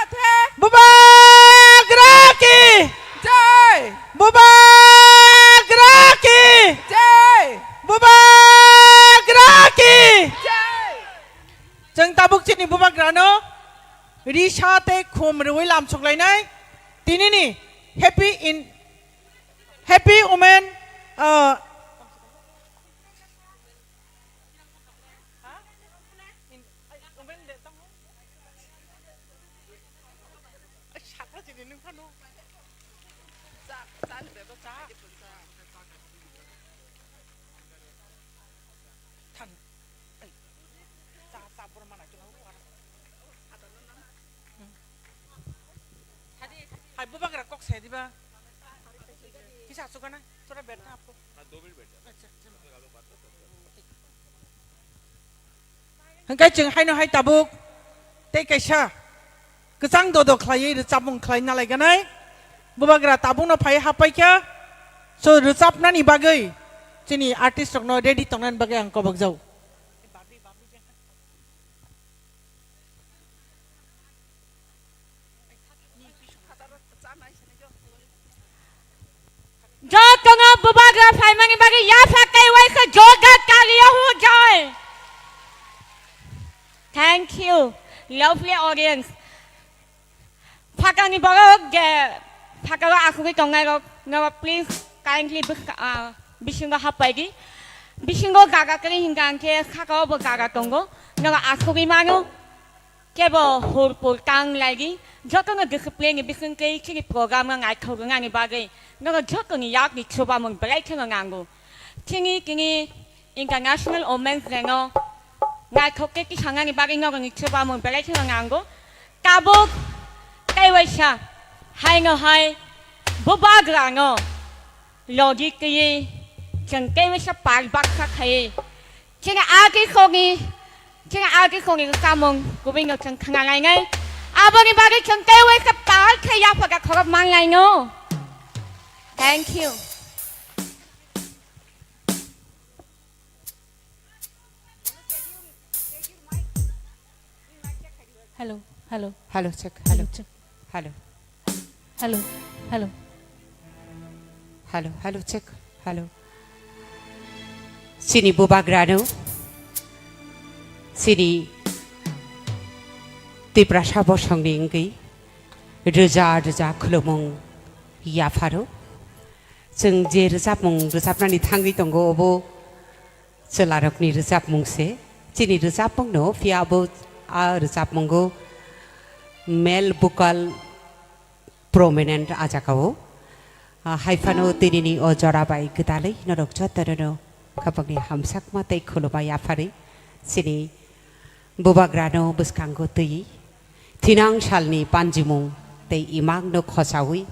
Ano risa tei khum rwui lamsoklainai tinini Happy in, Happy Women, uh, Hai, bubagra kok sai diba? Kisa asuk na? Thoda baitha aapko. Hwnkhe chwng haino hai tabuk tei kaisa kwchang dodo khlaiwi rwchapmung khlai nalaiganai. Bubagra tabukno phai hapaikha. So rwchapnani bagwi chini artist rokno ready tongnani bagwi ang kobokjao. Jotono bubagra phaimani bagwi yapha kaiwaisa joga taliya hujai. Thank you, lovely audience. Phakani borok je phakao asugwi tongnai rok, norok please kindly bwkha-, ah, bisingo hapai di. Bisingo jaga kwrwi hinkha hinkhe sakao bo jaga tongo, norok asugwi mano. Kebo hurpur tang laidi, jotono discipline ni bisingtwi chini program no naithok rwnani bagwi nono jotoni yakni chubamung belai kheno nango. Chini tini International Women's Day no naithok khe tisanani bagwi norokni chubamung belai kheno nango. Tabuk tei waisa haino hai bubagra no logi twiwi chwng tei waisa pal baksa khaiwi chini agi khogni Chini agi khongni samung kubui no chwng khna lainai. Aboni bagwi chwng tei waisa pal khe yapha da khorok man laino. Thank you. Hello, hello. Hello, check, hello. Check. Hello. Hello, hello. Hello, hello, check, hello. Chini bubagrano, chini Tiprasa bosongni wngwi rwja rwja khulumung yapharo. Chwng je rwchapmung rwchapnani thangwi tongo, obo chwlarokni rwchapmung se. Chini rwchapmungno phiya bo a rwchapmungo male vocal prominent a jagao. Ah, hai phano tinini o jora bai gwdalwi norok jotono khapangni hamsakma tei khuluma yapharwi chini bubagrano bwskango twiwi thinang salni panjimung tei imangno khosaui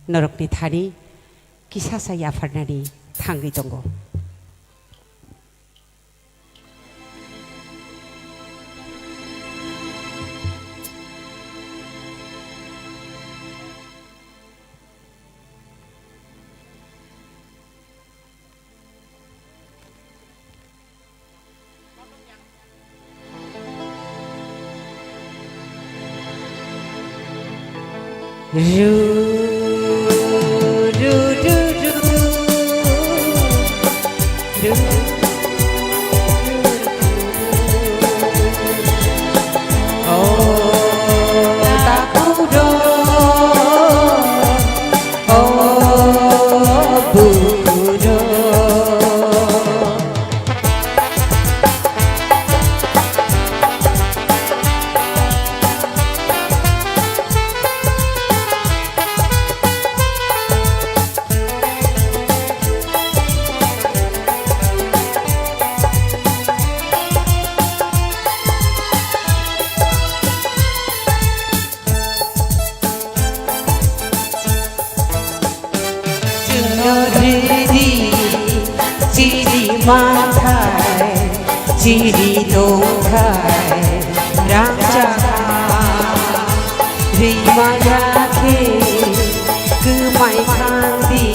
norokni thani kisasa yapharnani thangwi tongo. Ru, ru, ru, ru. Ru, ru, ru, ru. Oh, takudo. Oh, bukudo. Chwngno rwdi chini manthai, chini tongthai, rangchakha. Rima ya khe kwmai thangdi,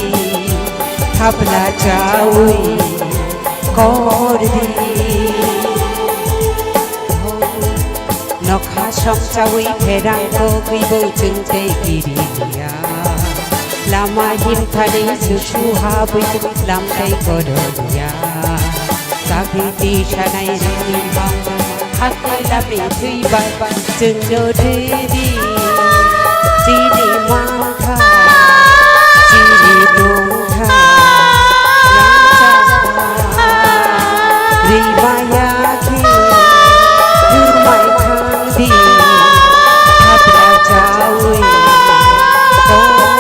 thapla chaui kordi. Nokha songchaui pherang kogwi bo chwng tei kiriya. Lama himthani susu habwi lam tei korokya. Sagri tisanai rwngni bang Akhai lamni thwibai chwngno riri, chini mangkha, chini nungkha, nangchakha, rimaya khe, rwmai thangdi, thapra chaui, tongdi.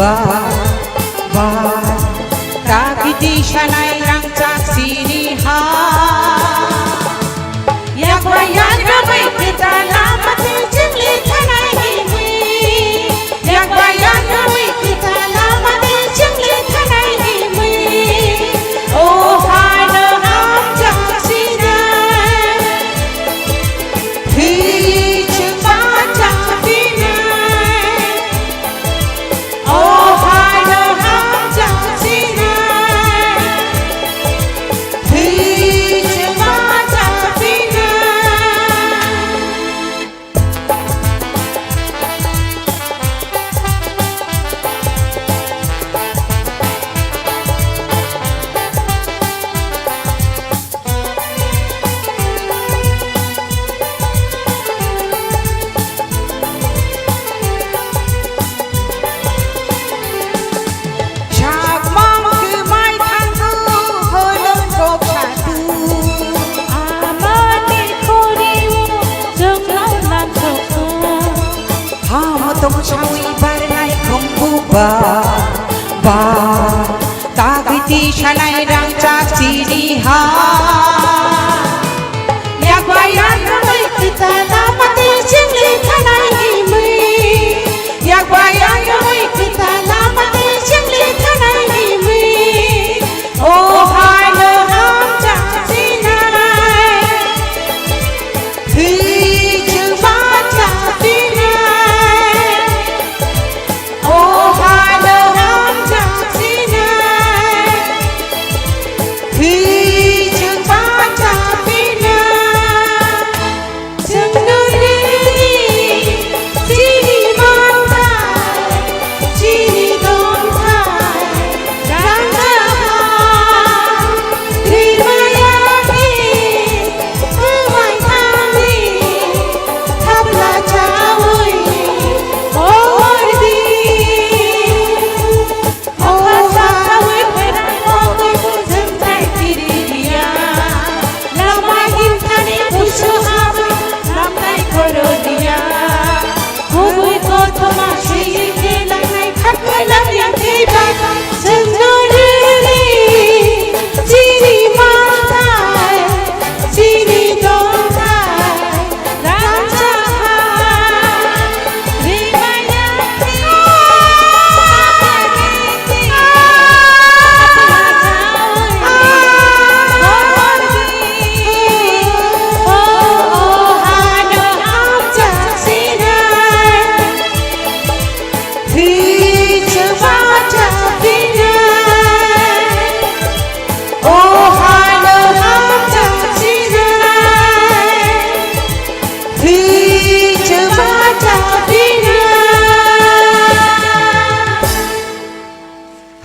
Ba, ba, takiti sanai rangchak sini ha. Yakba yakba bai kita lama te chingli thanai himwi. Yakba yakba bai kita lama te chingli thanai himwi. O hano hamjak sinai. Hi chingba chak sinai. Chakmang kwmai thangkuk holong kok satu. Amani khori-o chwngno nangsokha. Ham tong sawi barnai khumbu ba, ba. Tagwi tisanai rangchak chini ha. Yakbai yakbai kita lama te chingli thanai himwi. Yakbai yakbai kita lama te chingli thanai himwi. O hai no hamjak sinai. Hi chwng bacha sinai. O hano hamjak sinai, hi chwng bacha sinai. Chwngno riri, chini manthai, chini tongthai, rangchaha, rimaya khe, kwmai thangdi, thapla chaui, hordi.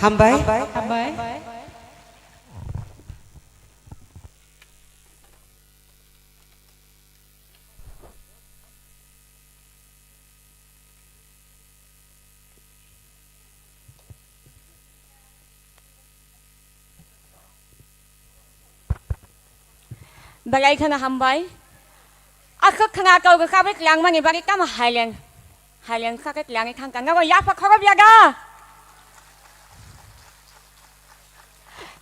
Hambai. Hambai. Belai kheno hambai. Aswk khna kau kwchagwi twlangmani bagwi tamo haileng, haileng sakhe twlangwi thangkha. Nogo yapha khorop ya da?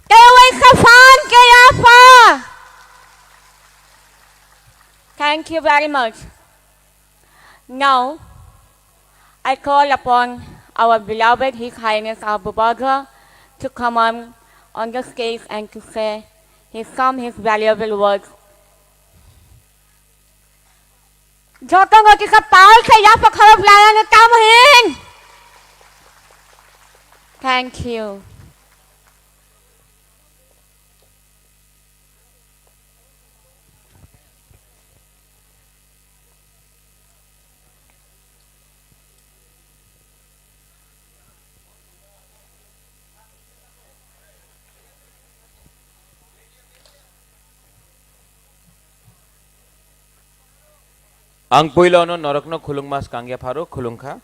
Tei waisa phan khe yapha. Thank you very much. Now, I call upon our beloved His Highness Abu Badra to come on, on the stage and to say his, some his valuable words. Jotono kisa pal khe yapha khorop layano tamo hin. Thank you. Ang puilono norokno khulungma swkang yapharo khulungkha.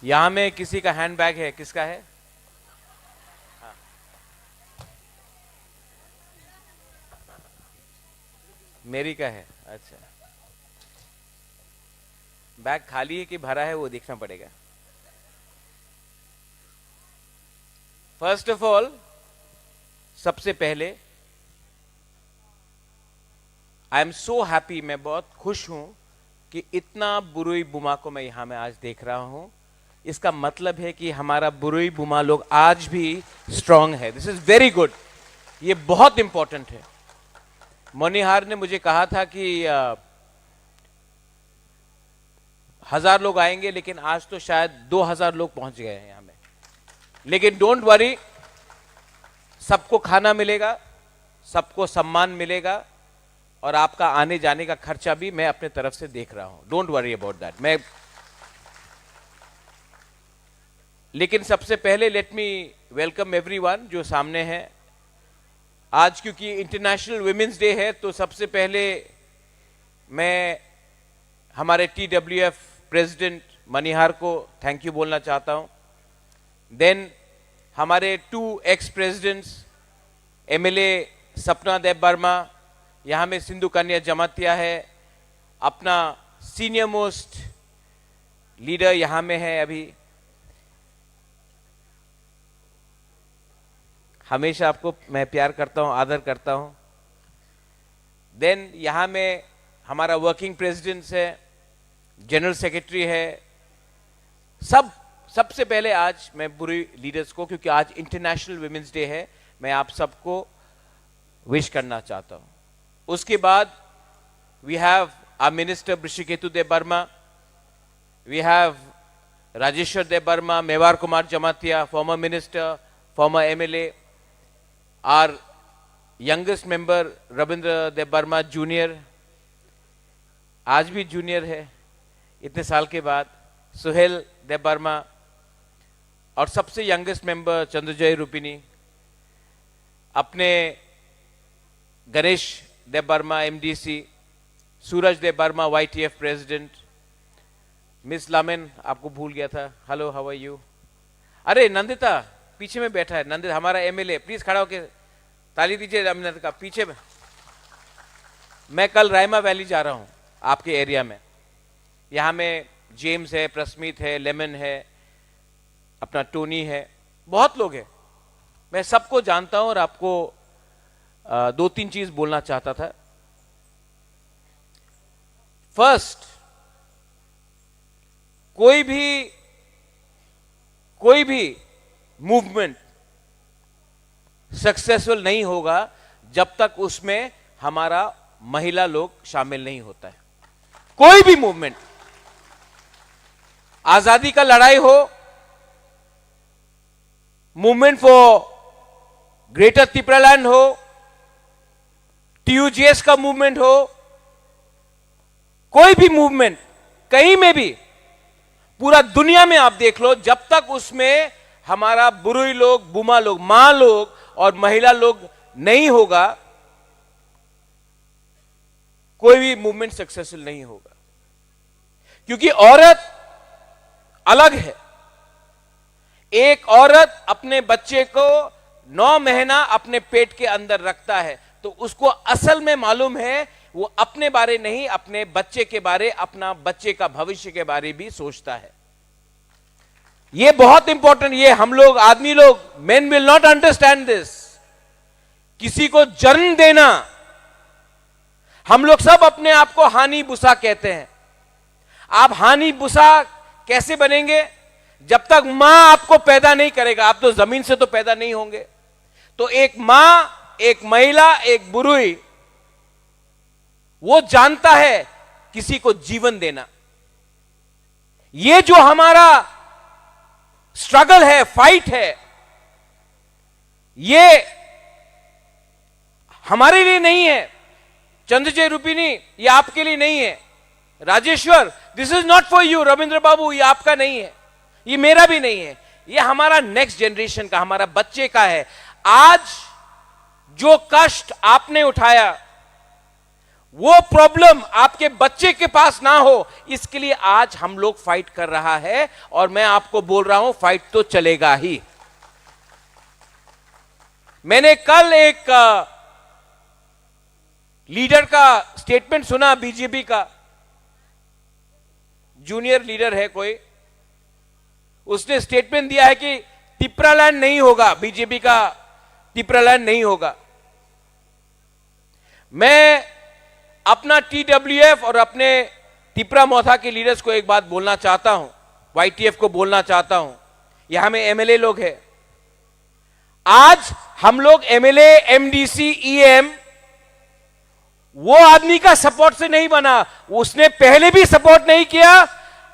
यहाँ में किसी का हैंडबैग है, किसका है? हाँ। मेरी का है? अच्छा। बैग खाली है कि भरा है, वो देखना पड़ेगा। फर्स्ट ऑफ ऑल, सबसे पहले, आई एम सो हैप्पी, मैं बहुत खुश हूँ कि इतना बुरुई बुमा को मैं यहाँ में आज देख रहा हूँ। इसका मतलब है कि हमारा बुरुई बुमा लोग आज भी स्ट्रांग है। दिस इज वेरी गुड, ये बहुत इंपॉर्टेंट है। मनिहार ने मुझे कहा था कि अ, हजार लोग आएंगे, लेकिन आज तो शायद दो हजार लोग पहुंच गए हैं यहाँ में। लेकिन डोंट वरी, सबको खाना मिलेगा, सबको सम्मान मिलेगा और आपका आने जाने का खर्चा भी मैं अपने तरफ से देख रहा हूँ। Don't worry about that. मैं, लेकिन सबसे पहले लेट मी वेलकम एवरीवन जो सामने है। आज क्योंकि इंटरनेशनल वुमेन्स डे है, तो सबसे पहले मैं हमारे टीडब्ल्यूएफ प्रेसिडेंट मनिहार को थैंक यू बोलना चाहता हूँ। देन हमारे टू एक्स प्रेसिडेंट्स, एमएलए सपना देव वर्मा, यहाँ में सिंधु कन्या जमातिया है, अपना सीनियर मोस्ट लीडर यहाँ में है अभी। हमेशा आपको मैं प्यार करता हूँ, आदर करता हूँ। देन यहाँ में हमारा वर्किंग प्रेसिडेंट्स है, जनरल सेक्रेटरी है, सब, सबसे पहले आज मैं बुरुई लीडर्स को, क्योंकि आज इंटरनेशनल वुमेन्स डे है, मैं आप सबको विश करना चाहता हूँ। उसके बाद we have our minister Brishaketu Debbarma, we have Rajeshwar Debbarma, Mewar Kumar Jamatia, former minister, former MLA, our youngest member Rabindra Debbarma Junior, आज भी जूनियर है इतने साल के बाद, सुहेल देबबर्मा, और सबसे यंगेस्ट मेंबर चंद्रजय रूपिनी, अपने गणेश देबबर्मा एमडीसी, सूरज देबबर्मा वाईटीएफ प्रेसिडेंट, मिस लामेन आपको भूल गया था, हेलो, हाउ आर यू? अरे नंदिता पीछे में बैठा है, नंदिता हमारा एमएलए, प्लीज खड़ा होके ताली दीजिए नंदिता का। पीछे में, मैं कल रायमा वैली जा रहा हूँ आपके एरिया में, यहाँ में जेम्स है, प्रस्मित है, लेमन है, अपना टोनी है, बहुत लोग हैं। मैं सबको जानता हूँ और आपको अ, दो तीन चीज बोलना चाहता था। फर्स्ट, कोई भी, कोई भी मूवमेंट सक्सेसफुल नहीं होगा जब तक उसमें हमारा महिला लोग शामिल नहीं होता है। कोई भी मूवमेंट, आजादी का लड़ाई हो, मूवमेंट फॉर ग्रेटर तिप्रालैंड हो, टीयूजीएस का मूवमेंट हो, कोई भी मूवमेंट कहीं में भी, पूरा दुनिया में आप देख लो, जब तक उसमें हमारा बुरुई लोग, बुमा लोग, माँ लोग और महिला लोग नहीं होगा, कोई भी मूवमेंट सक्सेसफुल नहीं होगा। क्योंकि औरत अलग है। एक औरत अपने बच्चे को नौ महीना अपने पेट के अंदर रखता है, तो उसको असल में मालूम है, वो अपने बारे नहीं, अपने बच्चे के बारे, अपना बच्चे का भविष्य के बारे भी सोचता है। ये बहुत इंपॉर्टेंट, ये हम लोग, आदमी लोग, men will not understand this। किसी को जन्म देना, हम लोग सब अपने आप को हानि बुसा कहते हैं। आप हानि बुसा कैसे बनेंगे? जब तक मां आपको पैदा नहीं करेगा, आप तो जमीन से तो पैदा नहीं होंगे। तो एक मां, एक महिला, एक बुरुई, वो जानता है किसी को जीवन देना। ये जो हमारा स्ट्रगल है, फाइट है, ये हमारे लिए नहीं है। चंद्रजय रूपिणी, ये आपके लिए नहीं है। Rajeshwar, this is not for you। Ravindra बाबू, ये आपका नहीं है, ये मेरा भी नहीं है, ये हमारा नेक्स्ट जनरेशन का, हमारा बच्चे का है। आज जो कष्ट आपने उठाया, वो प्रॉब्लम आपके बच्चे के पास ना हो, इसके लिए आज हम लोग फाइट कर रहा है। और मैं आपको बोल रहा हूं, फाइट तो चलेगा ही। मैंने कल एक लीडर का स्टेटमेंट सुना, बीजेपी का जूनियर लीडर है कोई, उसने स्टेटमेंट दिया है कि तिप्रालैंड नहीं होगा, बीजेपी का तिप्रालैंड नहीं होगा। मैं अपना टीडब्ल्यूएफ और अपने तिप्रा मोथा के लीडर्स को एक बात बोलना चाहता हूं, वाईटीएफ को बोलना चाहता हूं, यहां में एमएलए लोग हैं। आज हम लोग एमएलए, एमडीसी, ईएम वो आदमी का सपोर्ट से नहीं बना, उसने पहले भी सपोर्ट नहीं किया,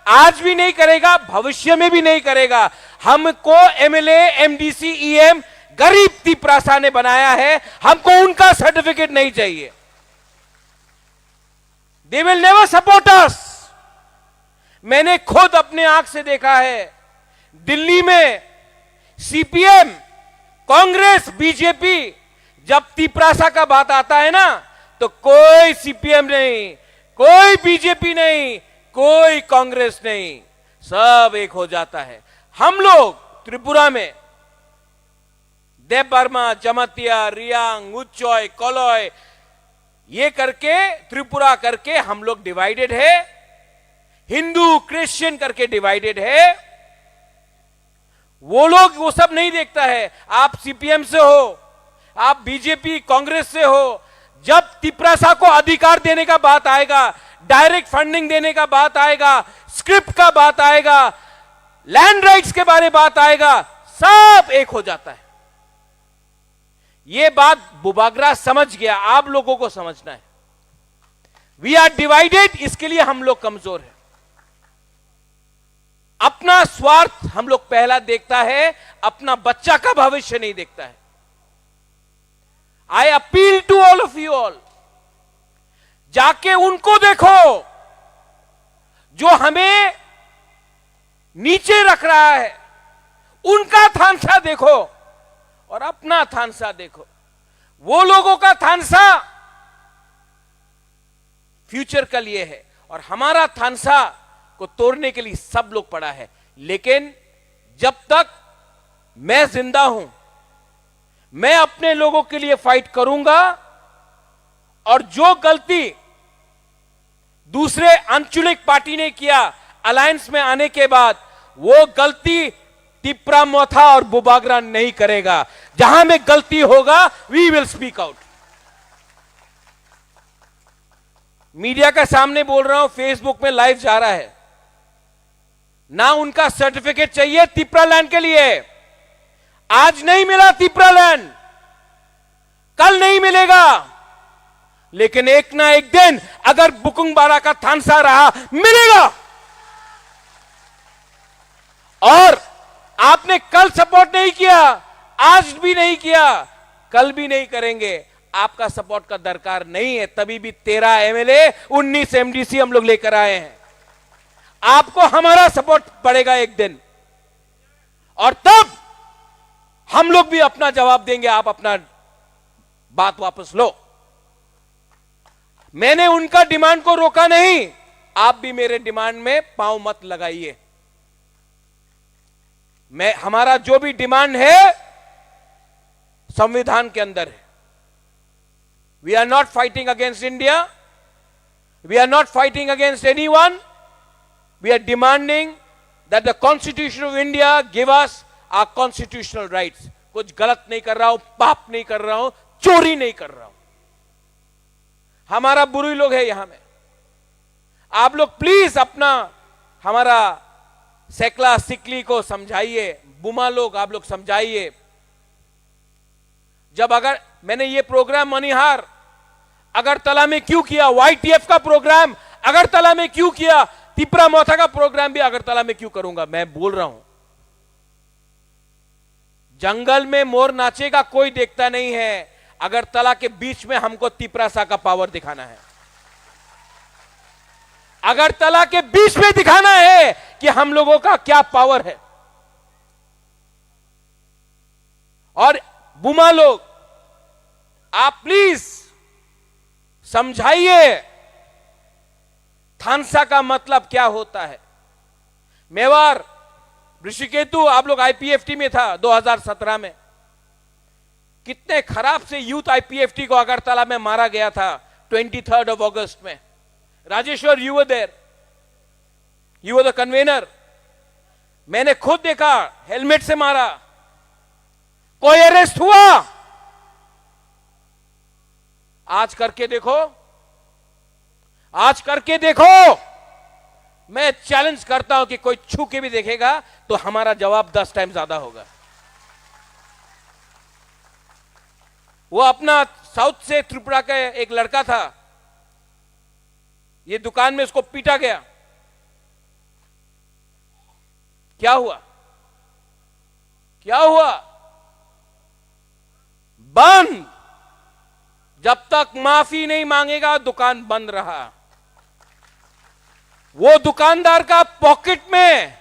आज भी नहीं करेगा, भविष्य में भी नहीं करेगा। हमको एमएलए, एमडीसी, ईएम गरीब तिप्रासा ने बनाया है, हमको उनका सर्टिफिकेट नहीं चाहिए। They will never support us। मैंने खुद अपने आंख से देखा है, दिल्ली में सीपीएम, कांग्रेस, बीजेपी, जब तिप्रासा का बात आता है ना, तो कोई सीपीएम नहीं, कोई बीजेपी नहीं, कोई कांग्रेस नहीं, सब एक हो जाता है। हम लोग त्रिपुरा में देबबर्मा, जमातिया, रियांग, उच्चय, कलय, ये करके, त्रिपुरा करके हम लोग डिवाइडेड है, हिंदू, क्रिश्चियन करके डिवाइडेड है। वो लोग वो सब नहीं देखता है। आप सीपीएम से हो, आप बीजेपी, कांग्रेस से हो, जब तिप्रासा को अधिकार देने का बात आएगा, डायरेक्ट फंडिंग देने का बात आएगा, स्क्रिप्ट का बात आएगा, लैंड राइट्स के बारे में बात आएगा, सब एक हो जाता है। ये बात बुबागरा समझ गया, आप लोगों को समझना है। वी आर डिवाइडेड, इसके लिए हम लोग कमजोर हैं। अपना स्वार्थ हम लोग पहला देखता है, अपना बच्चा का भविष्य नहीं देखता है। I appeal to all of you all, जाके उनको देखो जो हमें नीचे रख रहा है, उनका थानसा देखो और अपना थानसा देखो। वो लोगों का थानसा फ्यूचर के लिए है और हमारा थानसा को तोड़ने के लिए सब लोग पड़ा है। लेकिन जब तक मैं जिंदा हूं, मैं अपने लोगों के लिए फाइट करूंगा और जो गलती दूसरे आंचलिक पार्टी ने किया अलायंस में आने के बाद, वो गलती तिप्रा मोथा और बुबागरा नहीं करेगा। जहां में गलती होगा, we will speak out. Media के सामने बोल रहा हूं, फेसबुक में लाइव जा रहा है। ना उनका सर्टिफिकेट चाहिए तिप्रालैंड के लिए। आज नहीं मिला तिप्रालैंड, कल नहीं मिलेगा, लेकिन एक ना एक दिन अगर बुकुंग बारा का थानसा रहा, मिलेगा। और आपने कल सपोर्ट नहीं किया, आज भी नहीं किया, कल भी नहीं करेंगे। आपका सपोर्ट का दरकार नहीं है, तभी भी तेरह एमएलए, उन्नीस एमडीसी हम लोग लेकर आए हैं। आपको हमारा सपोर्ट पड़ेगा एक दिन, और तब हम लोग भी अपना जवाब देंगे। आप अपना बात वापस लो। मैंने उनका डिमांड को रोका नहीं, आप भी मेरे डिमांड में पांव मत लगाइए। मैं, हमारा जो भी डिमांड है, संविधान के अंदर है। We are not fighting against India. We are not fighting against anyone. We are demanding that the Constitution of India give us our constitutional rights. कुछ गलत नहीं कर रहा हूं, पाप नहीं कर रहा हूं, चोरी नहीं कर रहा हूं। हमारा बुरुई लोग है यहां में। आप लोग प्लीज अपना, हमारा सेकला सिकली को समझाइए, बुमा लोग आप लोग समझाइए। जब अगर मैंने ये प्रोग्राम मणिहार अगरतला में क्यों किया, वाईटीएफ का प्रोग्राम अगरतला में क्यों किया, तिपरा मोथा का प्रोग्राम भी अगरतला में क्यों करूंगा, मैं बोल रहा हूं। जंगल में मोर नाचेगा, कोई देखता नहीं है। अगरतला के बीच में हमको तिपरासा का पावर दिखाना है। अगरतला के बीच में दिखाना है कि हम लोगों का क्या पावर है। और बुमा लोग, आप प्लीज समझाइए, थानसा का मतलब क्या होता है। मेवार, ऋषिकेतु, आप लोग आईपीएफटी में था दो हज़ार सत्रह में, कितने खराब से यूथ आईपीएफटी को अगरतला में मारा गया था ट्वेंटी थर्ड ऑफ अगस्त में। Rajeshwar, you were there, you were the convener. मैंने खुद देखा, हेलमेट से मारा, कोई अरेस्ट हुआ? आज करके देखो, आज करके देखो। मैं चैलेंज करता हूं कि कोई छू के भी देखेगा तो हमारा जवाब दस टाइम ज्यादा होगा। वो अपना साउथ से त्रिपुरा का एक लड़का था, ये दुकान में उसको पीटा गया। क्या हुआ? क्या हुआ? बंद। जब तक माफी नहीं मांगेगा, दुकान बंद रहा। वो दुकानदार का पॉकेट में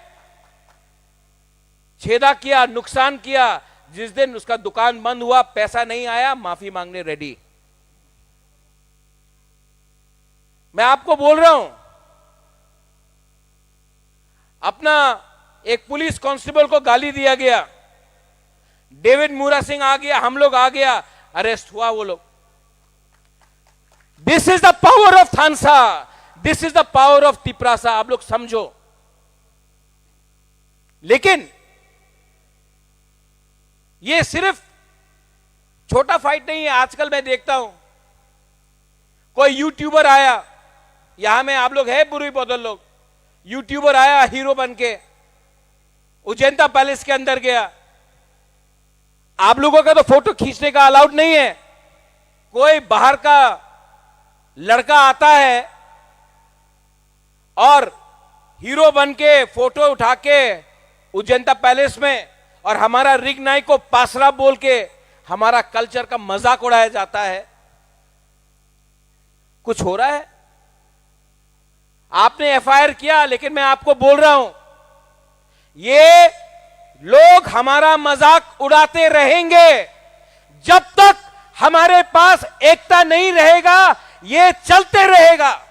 छेदा किया, नुकसान किया। जिस दिन उसका दुकान बंद हुआ, पैसा नहीं आया, माफी मांगने रेडी। मैं आपको बोल रहा हूं, अपना एक पुलिस कांस्टेबल को गाली दिया गया, डेविड मूरा सिंह आ गया, हम लोग आ गया, अरेस्ट हुआ वो लोग। This is the power of थानसा, this is the power of Tiprasa. आप लोग समझो। लेकिन ये सिर्फ छोटा फाइट नहीं है। आजकल मैं देखता हूं, कोई यूट्यूबर आया, यहां में आप लोग हैं बुरुई बदल लोग, यूट्यूबर आया हीरो बन के, उजेंता पैलेस के अंदर गया। आप लोगों का तो फोटो खींचने का अलाउड नहीं है। कोई बाहर का लड़का आता है और हीरो बन के फोटो उठा के उजेंता पैलेस में और हमारा रिग नाई को पासरा बोल के हमारा कल्चर का मजाक उड़ाया जाता है। कुछ हो रहा है? आपने एफआईआर किया, लेकिन मैं आपको बोल रहा हूं, ये लोग हमारा मजाक उड़ाते रहेंगे। जब तक हमारे पास एकता नहीं रहेगा, ये चलते रहेगा।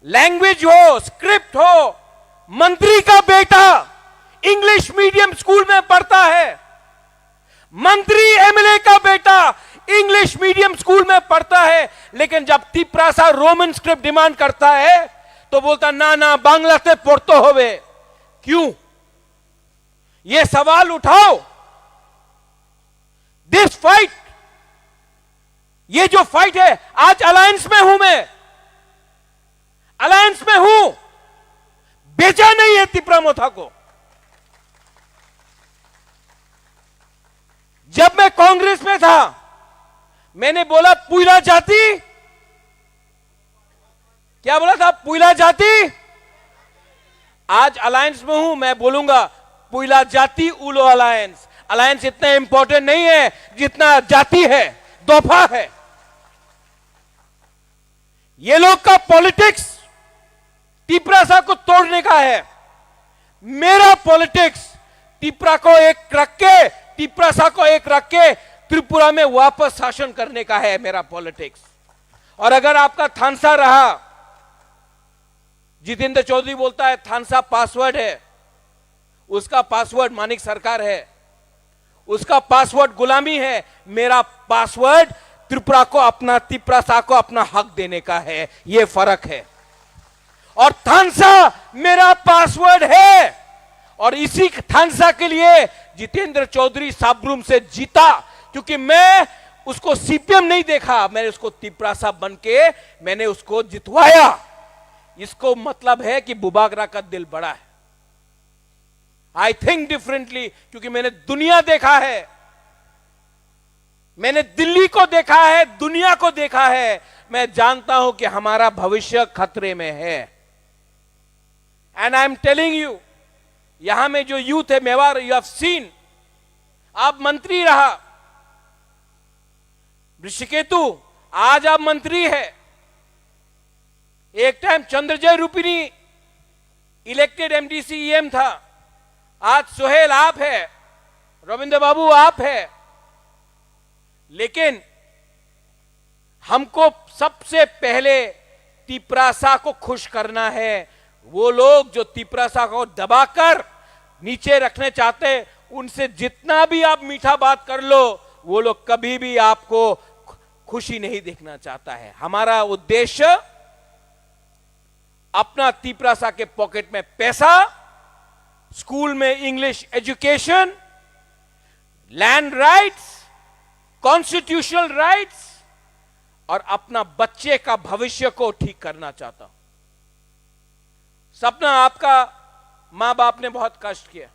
लैंग्वेज हो, स्क्रिप्ट हो, मंत्री का बेटा इंग्लिश मीडियम स्कूल में पढ़ता है, मंत्री एमएलए का बेटा इंग्लिश मीडियम स्कूल में पढ़ता है, लेकिन जब तिपरासा रोमन स्क्रिप्ट डिमांड करता है तो बोलता, "ना, ना, बांग्लाते पढ़ते होवे।" क्यों? ये सवाल उठाओ। दिस फाइट, ये जो फाइट है, आज अलायंस में हूं मैं, अलायंस में हूं, बेचा नहीं है तिपरा मोथा को। जब मैं कांग्रेस में था, मैंने बोला, "पुइला जाति।" क्या बोला था? पुइला जाति। आज अलायंस में हूं, मैं बोलूंगा, पुइला जाति उलो अलायंस। अलायंस इतना इंपॉर्टेंट नहीं है जितना जाति है, दफा है। ये लोग का पॉलिटिक्स तिपरासा को तोड़ने का है। मेरा पॉलिटिक्स तिपरा को एक रख के, तिपरासा को एक रख के त्रिपुरा में वापस शासन करने का है मेरा पॉलिटिक्स। और अगर आपका थानसा रहा, जितेंद्र चौधरी बोलता है थानसा पासवर्ड है, उसका पासवर्ड मानिक सरकार है। उसका पासवर्ड गुलामी है, मेरा पासवर्ड त्रिपुरा को अपना, तिप्रासा को अपना हक देने का है। ये फर्क है। और थानसा मेरा पासवर्ड है। और इसी थानसा के लिए जितेंद्र चौधरी साब्रुम से जीता, क्योंकि मैं उसको सीपीएम नहीं देखा, मैंने उसको तिप्रासा बन के मैंने उसको जितवाया। इसको मतलब है कि बुबागरा का दिल बड़ा है। आई थिंक डिफरेंटली, क्योंकि मैंने दुनिया देखा है, मैंने दिल्ली को देखा है, दुनिया को देखा है। मैं जानता हूं कि हमारा भविष्य खतरे में है। And I am telling you, यहां में जो यूथ है मेवार, यू हैव सीन, आप मंत्री रहा ऋषिकेतु, आज आप मंत्री है। एक टाइम चंद्रजय रूपिणी इलेक्टेड एमडीसी ईएम था, आज सोहेल आप है, रविंद्र बाबू आप है। लेकिन हमको सबसे पहले तिपरासा को खुश करना है। वो लोग जो तिपरासा को दबाकर नीचे रखने चाहते हैं, उनसे जितना भी आप मीठा बात कर लो, वो लोग कभी भी आपको खु-, खुशी नहीं देखना चाहता है। हमारा उद्देश्य अपना तिपरासा के पॉकेट में पैसा, स्कूल में English education, land rights, constitutional rights और अपना बच्चे का भविष्य को ठीक करना चाहता हूं। सपना, आपका माँ बाप ने बहुत कष्ट किया,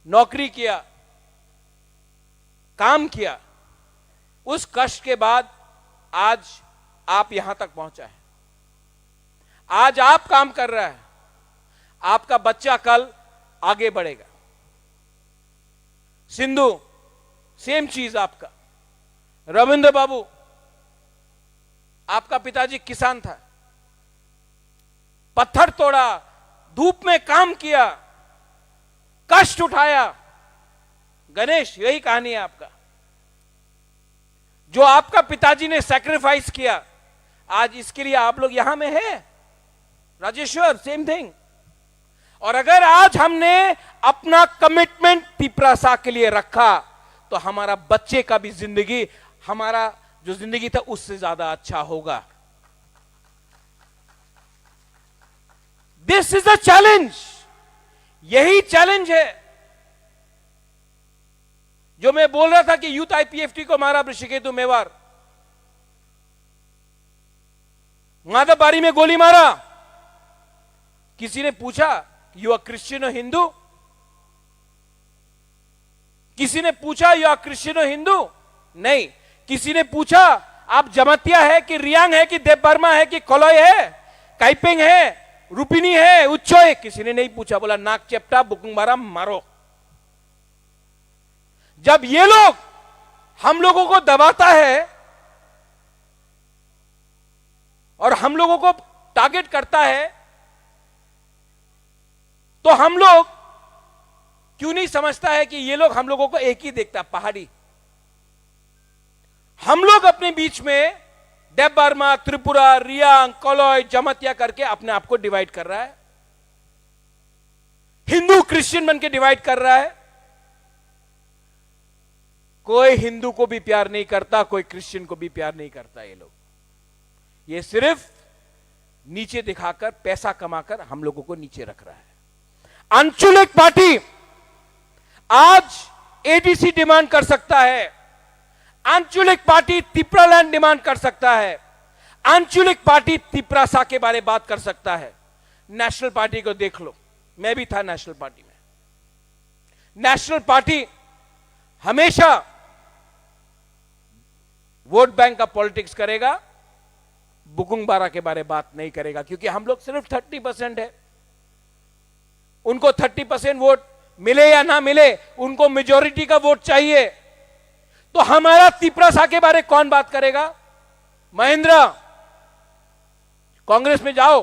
नौकरी किया, काम किया, उस कष्ट के बाद आज आप यहां तक पहुंचा है। आज आप काम कर रहा है, आपका बच्चा कल आगे बढ़ेगा। सिंधु, सेम चीज आपका। रविंद्र बाबू, आपका पिताजी किसान था, पत्थर तोड़ा, धूप में काम किया, कष्ट उठाया। गणेश, यही कहानी है आपका। जो आपका पिताजी ने सैक्रिफाइस किया, आज इसके लिए आप लोग यहां में हैं। Rajeshwar, same thing. और अगर आज हमने अपना कमिटमेंट तिपरासा के लिए रखा, तो हमारा बच्चे का भी जिंदगी, हमारा जो जिंदगी था, उससे ज्यादा अच्छा होगा। This is the challenge. यही चैलेंज है जो मैं बोल रहा था कि यूथ आईपीएफटी को मारा, ऋषिकेतु मेवार, माधवबाड़ी में गोली मारा। किसी ने पूछा, यू आर क्रिश्चियन और हिंदू? किसी ने पूछा, यू आर क्रिश्चियन और हिंदू? नहीं। किसी ने पूछा, आप जमातिया है कि रियांग है कि देबबर्मा है कि कलय है, काइपेंग है, रूपिनी है, उच्चो है? किसी ने नहीं पूछा। बोला, नाक चेपटा, बुकुंगबारा मारो। जब ये लोग हम लोगों को दबाता है और हम लोगों को टारगेट करता है, तो हम लोग क्यों नहीं समझता है कि ये लोग हम लोगों को एक ही देखता, पहाड़ी? हम लोग अपने बीच में देबबर्मा, त्रिपुरा, रियांग, कलय, जमातिया करके अपने आप को डिवाइड कर रहा है, हिंदू क्रिश्चियन बन के डिवाइड कर रहा है। कोई हिंदू को भी प्यार नहीं करता, कोई क्रिश्चियन को भी प्यार नहीं करता। ये लोग, ये सिर्फ नीचे दिखाकर, पैसा कमाकर हम लोगों को नीचे रख रहा है। आंचलिक पार्टी आज एडीसी डिमांड कर सकता है, आंचलिक पार्टी तिपरालैंड डिमांड कर सकता है, आंचलिक पार्टी तिपरासा के बारे बात कर सकता है। नेशनल पार्टी को देख लो, मैं भी था नेशनल पार्टी में। नेशनल पार्टी हमेशा वोट बैंक का पॉलिटिक्स करेगा, बुकुंगबारा के बारे बात नहीं करेगा, क्योंकि हम लोग सिर्फ थर्टी परसेंट है। उनको थर्टी परसेंट वोट मिले या ना मिले, उनको मेजोरिटी का वोट चाहिए। तो हमारा तिपरासा के बारे कौन बात करेगा? महेंद्र, कांग्रेस में जाओ,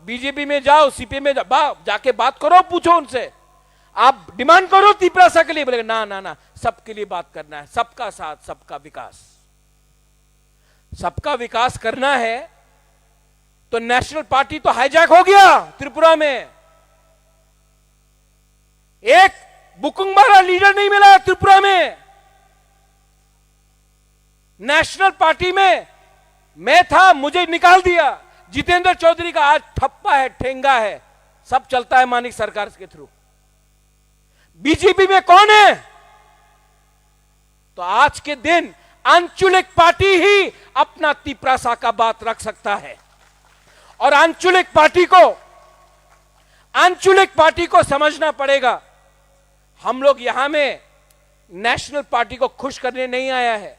बीजेपी में जाओ, सीपीएम में जाओ, बा-, जाके बात करो, पूछो उनसे, आप डिमांड करो तिपरासा के लिए। बोले, ना, ना, ना, सबके लिए बात करना है, सबका साथ, सबका विकास। सबका विकास करना है, तो नेशनल पार्टी तो हाईजैक हो गया त्रिपुरा में। एक बुकुंग वाला लीडर नहीं मिला त्रिपुरा में। नेशनल पार्टी में मैं था, मुझे निकाल दिया। जितेंद्र चौधरी का आज ठप्पा है, ठेंगा है, सब चलता है मानिक सरकार के थ्रू। बीजेपी में कौन है? तो आज के दिन आंचलिक पार्टी ही अपना तिपरासा का बात रख सकता है। और आंचलिक पार्टी को, आंचलिक पार्टी को समझना पड़ेगा। हम लोग यहां में नेशनल पार्टी को खुश करने नहीं आया है।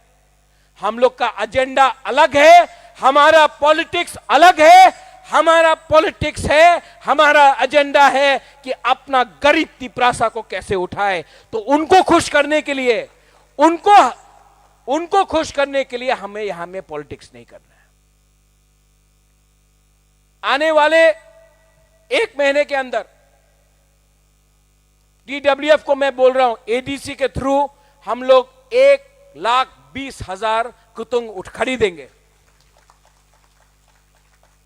हम लोग का एजेंडा अलग है, हमारा पॉलिटिक्स अलग है। हमारा पॉलिटिक्स है, हमारा एजेंडा है कि अपना गरीब तिपरासा को कैसे उठाए। तो उनको खुश करने के लिए, उनको, उनको खुश करने के लिए हमें यहां में पॉलिटिक्स नहीं करना है। आने वाले एक महीने के अंदर टीडब्ल्यूएफ को मैं बोल रहा हूं, एडीसी के थ्रू हम लोग एक लाख बीस हजार कुतुंग उठ खरीदेंगे।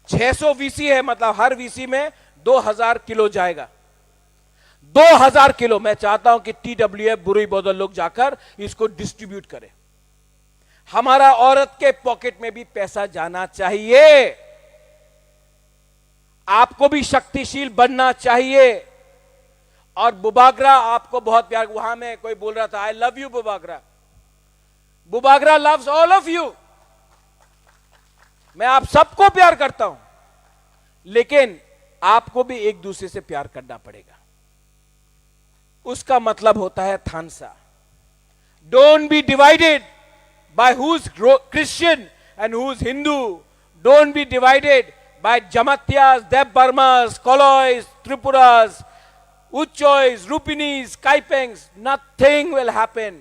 छह सौ वीसी है, मतलब हर वीसी में दो हजार किलो जाएगा। दो हजार किलो। मैं चाहता हूं कि टीडब्ल्यूएफ बुरुई बदल लोग जाकर इसको डिस्ट्रीब्यूट करें। हमारा औरत के पॉकेट में भी पैसा जाना चाहिए। आपको भी शक्तिशील बनना चाहिए। और बुबागरा आपको बहुत प्यार, वहां में कोई बोल रहा था, "I love you Bubagra." Bubagra loves all of you। मैं आप सबको प्यार करता हूं, लेकिन आपको भी एक दूसरे से प्यार करना पड़ेगा। उसका मतलब होता है थानसा। Don't be divided by who's Christian and who's Hindu. Don't be divided by Jamatyas, Debbarmas, Kolois, Tripuras, Uchois, Rupinis, Kaipengs. Nothing will happen.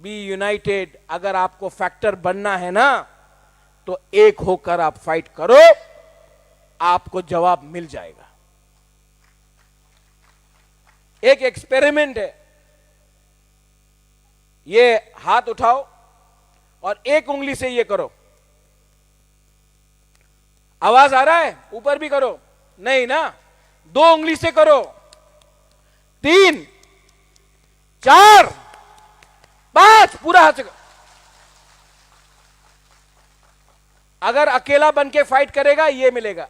Be united. अगर आपको फैक्टर बनना है ना, तो एक होकर आप फाइट करो, आपको जवाब मिल जाएगा। एक एक्सपेरिमेंट है, ये हाथ उठाओ और एक उंगली से ये करो। आवाज आ रहा है? ऊपर भी करो, नहीं ना, दो उंगली से करो, तीन, चार, पांच, पूरा हाथ से करो। अगर अकेला बन के फाइट करेगा, ये मिलेगा।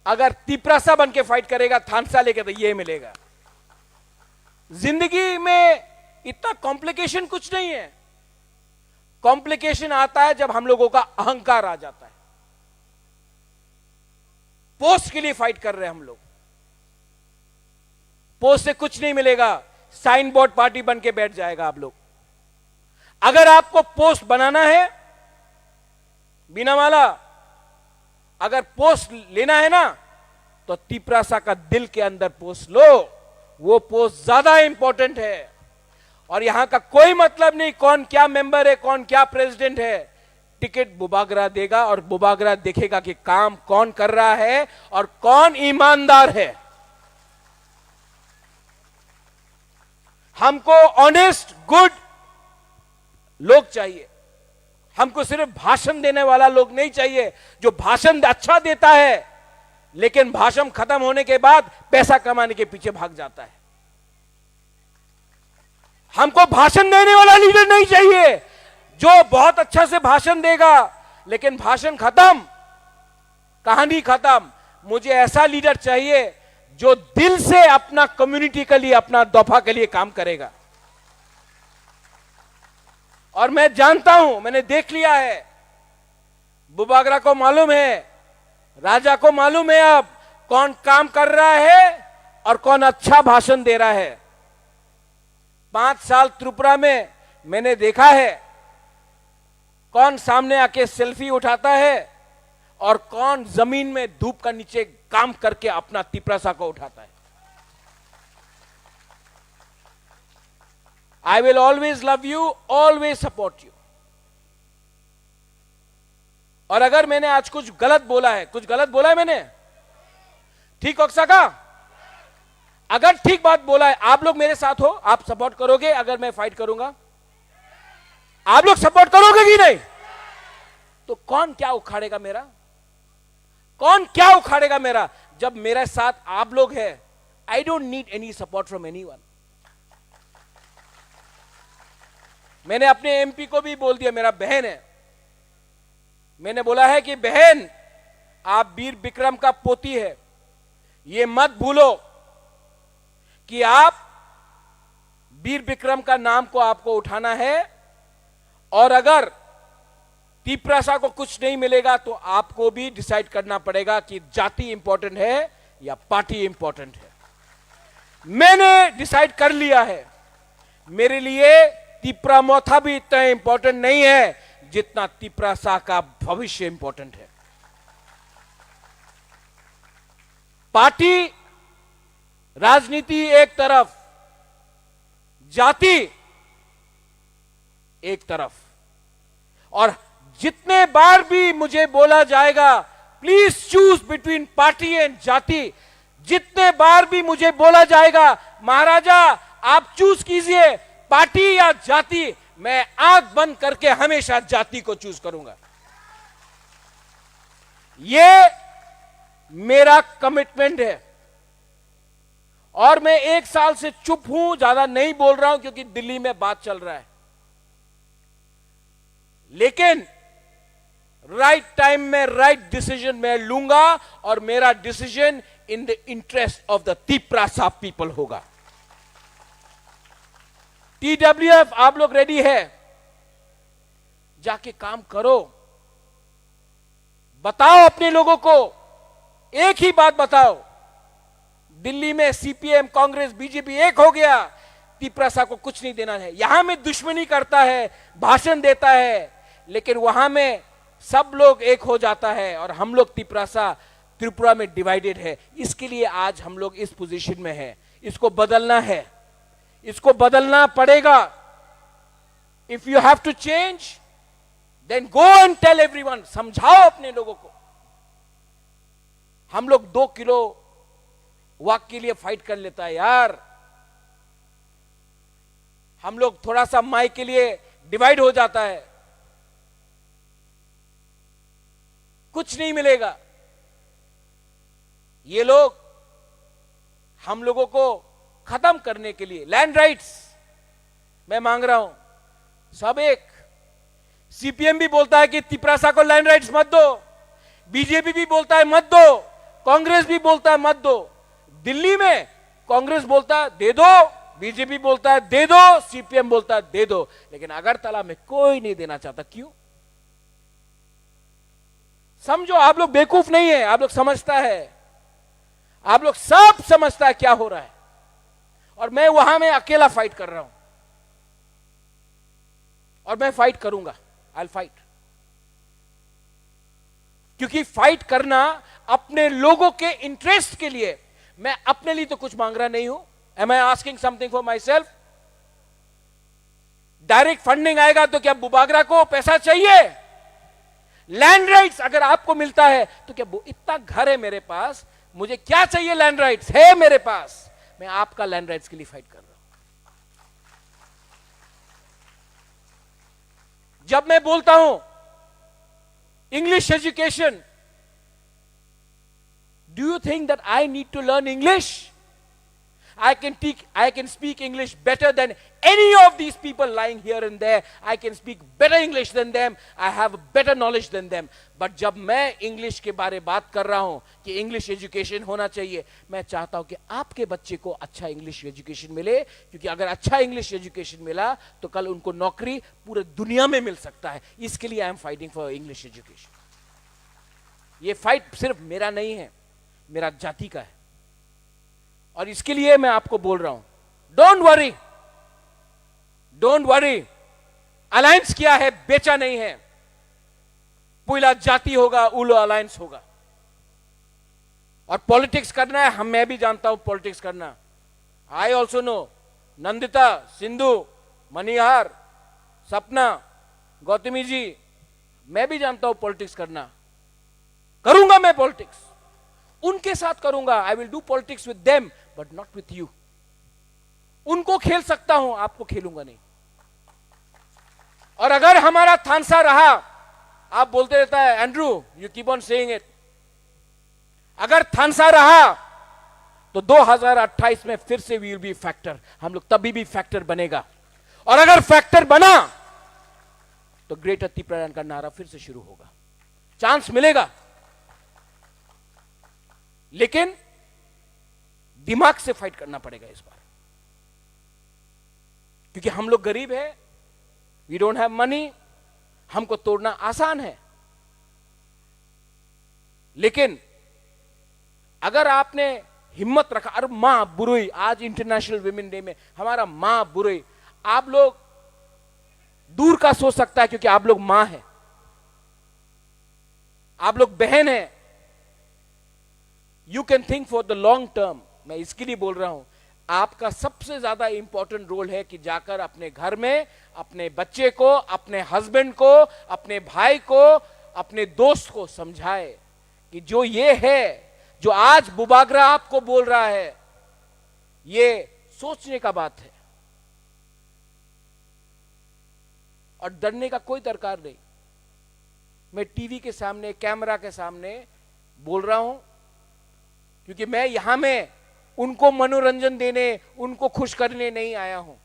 अगर तिपरासा बन के फाइट करेगा, थानसा लेके, तो ये मिलेगा। जिंदगी में इतना कॉम्प्लिकेशन कुछ नहीं है। कॉम्प्लिकेशन आता है जब हम लोगों का अहंकार आ जाता है। पोस्ट के लिए फाइट कर रहे हैं हम लोग। पोस्ट से कुछ नहीं मिलेगा, साइन बोर्ड पार्टी बन के बैठ जाएगा आप लोग। अगर आपको पोस्ट बनाना है, बिना माला, अगर पोस्ट लेना है ना, तो तिपरासा का दिल के अंदर पोस्ट लो, वो पोस्ट ज्यादा इंपॉर्टेंट है। और यहां का कोई मतलब नहीं कौन क्या मेंबर है, कौन क्या प्रेसिडेंट है, टिकट बुबागरा देगा और बुबागरा देखेगा कि काम कौन कर रहा है और कौन ईमानदार है। हमको ऑनेस्ट, गुड लोग चाहिए। हमको सिर्फ भाषण देने वाला लोग नहीं चाहिए। जो भाषण अच्छा देता है, लेकिन भाषण खत्म होने के बाद पैसा कमाने के पीछे भाग जाता है। हमको भाषण देने वाला लीडर नहीं चाहिए, जो बहुत अच्छा से भाषण देगा, लेकिन भाषण खत्म, कहानी खत्म। मुझे ऐसा लीडर चाहिए, जो दिल से अपना कम्युनिटी के लिए, अपना दफा के लिए काम करेगा। और मैं जानता हूं, मैंने देख लिया है, बुबागरा को मालूम है, राजा को मालूम है अब कौन काम कर रहा है और कौन अच्छा भाषण दे रहा है। पांच साल त्रिपुरा में मैंने देखा है, कौन सामने आके सेल्फी उठाता है और कौन जमीन में धूप का नीचे काम करके अपना तिपरासा को उठाता है। I will always love you, always support you। और अगर मैंने आज कुछ गलत बोला है, कुछ गलत बोला है मैंने, ठीक ओक्साका, अगर ठीक बात बोला है, आप लोग मेरे साथ हो, आप सपोर्ट करोगे अगर मैं फाइट करूंगा? आप लोग सपोर्ट करोगे कि नहीं? तो कौन क्या उखाड़ेगा मेरा? कौन क्या उखाड़ेगा मेरा? जब मेरे साथ आप लोग हैं, I don't need any support from anyone. मैंने अपने एमपी को भी बोल दिया, मेरा बहन है, मैंने बोला है कि बहन, आप वीर विक्रम का पोती है, ये मत भूलो कि आप वीर विक्रम का नाम को आपको उठाना है, और अगर तिपरासा को कुछ नहीं मिलेगा तो आपको भी डिसाइड करना पड़ेगा कि जाति इंपॉर्टेंट है या पार्टी इंपॉर्टेंट है। मैंने डिसाइड कर लिया है, मेरे लिए तिपरा मोथा भी इतना इंपॉर्टेंट नहीं है जितना तिपरासा का भविष्य इंपॉर्टेंट है। पार्टी, राजनीति एक तरफ, जाति एक तरफ। और जितने बार भी मुझे बोला जाएगा, "Please choose between party and जाति," जितने बार भी मुझे बोला जाएगा, "महाराजा, आप चूज कीजिए, पार्टी या जाति," मैं आंख बंद करके हमेशा जाति को चूज करूंगा। ये मेरा कमिटमेंट है। और मैं एक साल से चुप हूं, ज्यादा नहीं बोल रहा हूं, क्योंकि दिल्ली में बात चल रहा है। लेकिन राइट टाइम में राइट डिसीजन मैं लूंगा, और मेरा decision in the interest of the Tiprasa people होगा। टीडब्ल्यूएफ, आप लोग रेडी है? जाके काम करो, बताओ अपने लोगों को, एक ही बात बताओ, दिल्ली में सीपीएम, कांग्रेस, बीजेपी एक हो गया, तिपरासा को कुछ नहीं देना है। यहां में दुश्मनी करता है, भाषण देता है, लेकिन वहां में सब लोग एक हो जाता है और हम लोग तिपरासा त्रिपुरा में डिवाइडेड है। इसके लिए आज हम लोग इस पोजीशन में है। इसको बदलना है, इसको बदलना पड़ेगा। If you have to change, then go and tell everyone, समझाओ अपने लोगों को। हम लोग दो किलो वाक के लिए फाइट कर लेता है यार, हम लोग थोड़ा सा माइक के लिए डिवाइड हो जाता है, कुछ नहीं मिलेगा। ये लोग हम लोगों को खत्म करने के लिए लैंड राइट्स मैं मांग रहा हूं, सब एक। सीपीएम भी बोलता है कि तिपरासा को लैंड राइट्स मत दो, बीजेपी भी बोलता है मत दो, कांग्रेस भी बोलता है मत दो। दिल्ली में कांग्रेस बोलता है दे दो, बीजेपी बोलता है दे दो, सीपीएम बोलता है दे दो, लेकिन अगरतला में कोई नहीं देना चाहता। क्यों? समझो, आप लोग बेवकूफ नहीं है, आप लोग समझता है, आप लोग सब समझता है क्या हो रहा है। और मैं वहां में अकेला फाइट कर रहा हूं, और मैं फाइट करूंगा, आई फाइट। क्योंकि फाइट करना अपने लोगों के इंटरेस्ट के लिए, मैं अपने लिए तो कुछ मांग रहा नहीं हूं। Am I asking something for myself? Direct funding आएगा तो क्या बुबागरा को पैसा चाहिए? लैंड राइट्स अगर आपको मिलता है तो क्या वो इतना घर है मेरे पास, मुझे क्या चाहिए? लैंड राइट्स है मेरे पास, मैं आपका लैंड राइट्स के लिए फाइट कर रहा हूं। जब मैं बोलता हूं English education, do you think that I need to learn English? I can teach, I can speak English better than any of these people lying here and there. I can speak better English than them. I have better knowledge than them. But जब मैं इंग्लिश के बारे बात कर रहा हूं कि English education होना चाहिए, मैं चाहता हूं कि आपके बच्चे को अच्छा इंग्लिश एजुकेशन मिले, क्योंकि अगर अच्छा इंग्लिश एजुकेशन मिला तो कल उनको नौकरी पूरे दुनिया में मिल सकता है। इसके लिए I am fighting for English education. ये फाइट सिर्फ मेरा नहीं है, मेरा जाति का है। और इसके लिए मैं आपको बोल रहा हूं, don't worry, don't worry. Alliance किया है, बेचा नहीं है। पहला जाति होगा, उलो अलायंस होगा। और पॉलिटिक्स करना है, हम, मैं भी जानता हूं पॉलिटिक्स करना। I also know नंदिता, सिंधु, मनिहार, सपना, गौतमी जी, मैं भी जानता हूं पॉलिटिक्स करना। करूंगा मैं पॉलिटिक्स, उनके साथ करूंगा। I will do politics with them, but not with you. उनको खेल सकता हूं, आपको खेलूंगा नहीं। और अगर हमारा थानसा रहा, आप बोलते रहता है, Andrew, you keep on saying it. अगर थानसा रहा तो दो हज़ार अट्ठाईस में फिर से वी विल बी फैक्टर, हम लोग तभी भी फैक्टर बनेगा। और अगर फैक्टर बना तो ग्रेटर तिप्रालैंड का नारा फिर से शुरू होगा। चांस मिलेगा, लेकिन दिमाग से फाइट करना पड़ेगा इस बार, क्योंकि हम लोग गरीब है, वी डोंट हैव मनी। हमको तोड़ना आसान है, लेकिन अगर आपने हिम्मत रखा, और माँ बुरुई, आज इंटरनेशनल वीमेन डे में हमारा माँ बुरुई, आप लोग दूर का सोच सकता है क्योंकि आप लोग माँ है, आप लोग बहन है। You can think for the long term। मैं इसके लिए बोल रहा हूं, आपका सबसे ज्यादा इंपॉर्टेंट रोल है कि जाकर अपने घर में अपने बच्चे को, अपने हस्बैंड को, अपने भाई को, अपने दोस्त को समझाए कि जो ये है, जो आज बुबागरा आपको बोल रहा है, ये सोचने का बात है। और डरने का कोई दरकार नहीं। मैं टीवी के सामने, कैमरा के सामने बोल रहा हूं, क्योंकि मैं यहां में उनको मनोरंजन देने, उनको खुश करने नहीं आया हूं।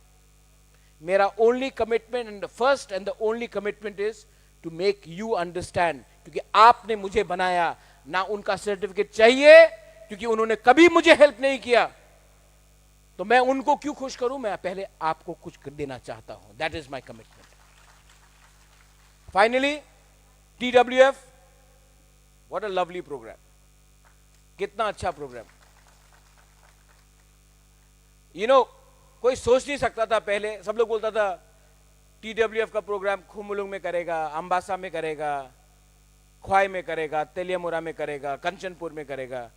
मेरा only commitment and the first and the only commitment is to make you understand, क्योंकि आपने मुझे बनाया, ना उनका सर्टिफिकेट चाहिए, क्योंकि उन्होंने कभी मुझे हेल्प नहीं किया। तो मैं उनको क्यों खुश करूं? मैं पहले आपको कुछ कर देना चाहता हूं। That is my commitment। Finally, T W F, what a lovely program। कितना अच्छा प्रोग्राम। यू नो, कोई सोच नहीं सकता था पहले। सब लोग बोलता था टीडब्ल्यूएफ का प्रोग्राम खुमुलुंग में करेगा, अम्बासा में करेगा, ख्वाई में करेगा, तेलियामुरा में करेगा, कंचनपुर में करेगा।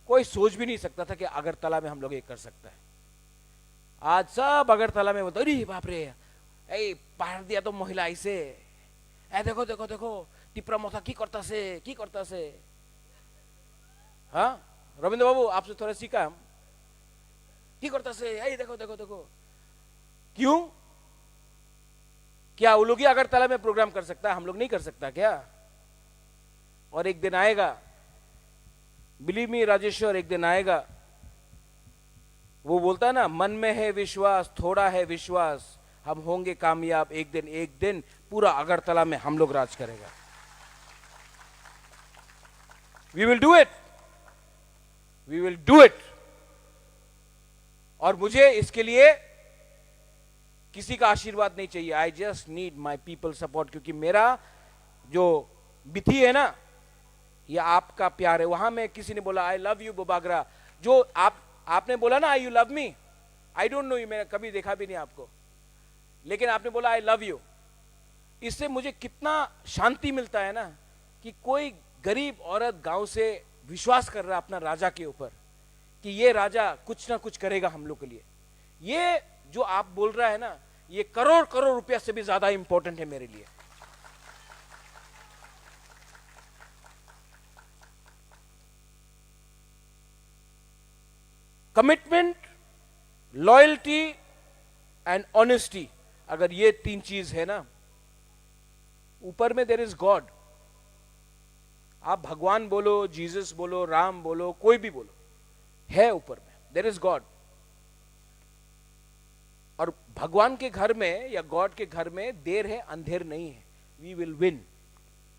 कोई सोच भी नहीं सकता था कि अगरतला में हम लोग ये कर सकता है। आज सब अगरतला में बोलते, अरे बाप रे, ए, पहाड़ दिया तो महिला ऐसे, ए, देखो, देखो, देखो, टिपरा मोथा की करता से, की करता से। हाँ, रविंद्र बाबू, आपसे थोड़ा सीखा हम। की करता से, ए, देखो, देखो, देखो। क्यों? क्या वो लोग ही अगरतला में प्रोग्राम कर सकता है, हम लोग नहीं कर सकता क्या? और एक दिन आएगा, बिलीव मी राजेश्वर, एक दिन आएगा। वो बोलता है ना, मन में है विश्वास, थोड़ा है विश्वास, हम होंगे कामयाब एक दिन, एक दिन पूरा अगरतला में हम लोग राज करेगा। We will do it, we will do it। और मुझे इसके लिए किसी का आशीर्वाद नहीं चाहिए। I just need my people support, क्योंकि मेरा जो बिथी है ना, ये आपका प्यार है। वहां में किसी ने बोला, "I love you बुबागरा।" जो आप, आपने बोला ना, "You love me", I don't know you, मैंने कभी देखा भी नहीं आपको, लेकिन आपने बोला, "I love you", इससे मुझे कितना शांति मिलता है ना, कि कोई गरीब औरत गांव से विश्वास कर रहा है अपना राजा के ऊपर, कि ये राजा कुछ ना कुछ करेगा हम लोग के लिए। ये जो आप बोल रहा है ना, ये करोड़ करोड़ रुपया से भी ज्यादा इंपॉर्टेंट है मेरे लिए। कमिटमेंट, लॉयल्टी एंड ऑनेस्टी, अगर ये तीन चीज है ना, ऊपर में देयर इज गॉड। आप भगवान बोलो, जीसस बोलो, राम बोलो, कोई भी बोलो, है ऊपर में, देयर इज गॉड। और भगवान के घर में या गॉड के घर में देर है, अंधेर नहीं है। We will win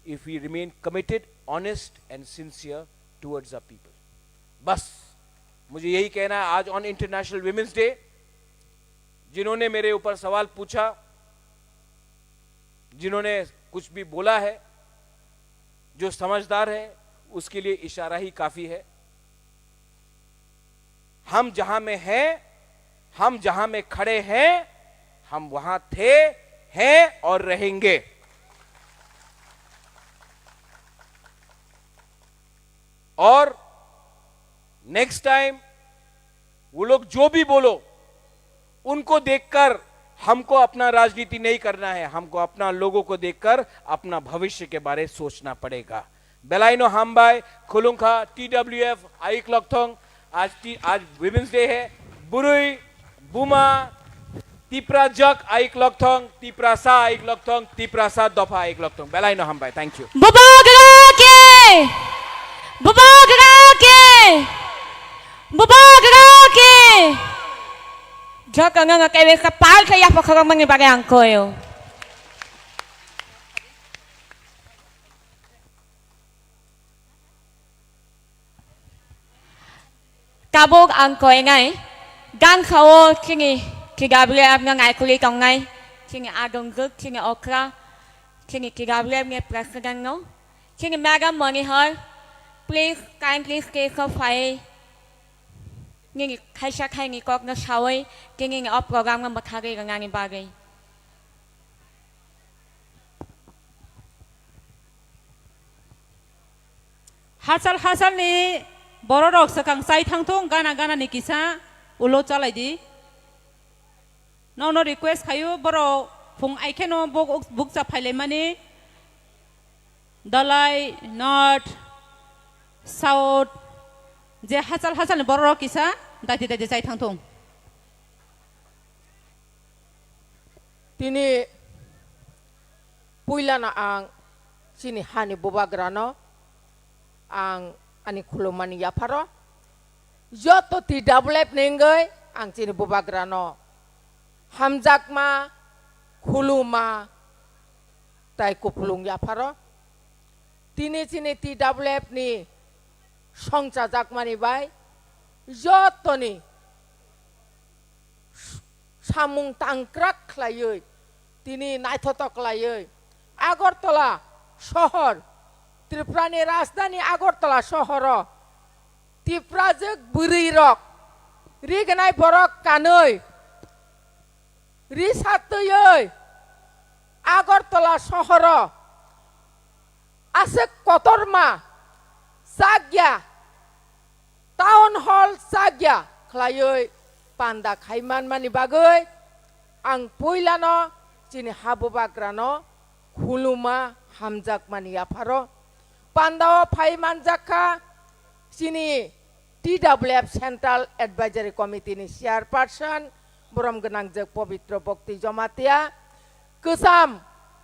if we remain committed, honest and sincere towards our people। बस मुझे यही कहना है। आज ऑन इंटरनेशनल वीमेंस डे जिन्होंने मेरे ऊपर सवाल पूछा, जिन्होंने कुछ भी बोला है, जो समझदार है, उसके लिए इशारा ही काफी है। हम जहां में हैं, हम जहां में खड़े हैं, हम वहां थे, हैं और रहेंगे। और नेक्स्ट टाइम वो लोग जो भी बोलो, उनको देखकर हमको अपना राजनीति नहीं करना है, हमको अपना लोगों को देखकर अपना भविष्य के बारे सोचना पड़ेगा। Belai no hambai, khulungkha, T W F, aik lokthong, आज टी, आज वीमेंस डे है, बुरुई, बुमा, तिप्रा जग आइक लकथोंग, तिप्रासा आइक लकथोंग, तिप्रासा दफा आइक लकथोंग। Belai no hambai, thank you। Bubagra ke! Bubagra ke! Bubagra ki! Joto no no kebe ka pal ka ya pokha mani bagwi ang koyo. Tabuk ang koinai, gan khao chini T W F no naikolwi tongnai, chini adongjwk, chini okra, chini T W F ni president no, chini Madam Monihar, please kindly stage o phai, nini khaisa khaini kok no sawi, chini o program no mwthagwi rwnani bagwi. Hachal hachal ni borok rok swkang chai thang thung, gana gana ni kisa ulo chalai di. Nono request khayu, borok phung ai kheno buk, bukcha phailaimani, Dalai, North, South, je hachal hachal ni borok rok kisa daiti daiti chai thang thung. Tini puilano ang chini hani bubagrano ang ani khulumani yapharo joto T W F ni wngwi ang chini bubagrano hamjakma, khuluma tai kupulung yapharo. Tini chini T W F ni songchajakmani bai jotoni samung tangkrak khlaiwi, tini naithotok khlaiwi Agartala sohor, Tripurani rajdhani Agartala sohoro Tiprajwk bwrwirok, rignai borok kanwi, risa twiwi Agartala sohoro aswk kotorma chakya, town hall chakya khlaiwi panda khai manmani bagwi ang puilano chini ha bubagrano khuluma hamjakmani yapharo. Pandao phai manjak kha chini T W F Central Advisory Committee ni Chairperson, borom gwnangjwk Pobitro Bhakti Jamatia, kwcham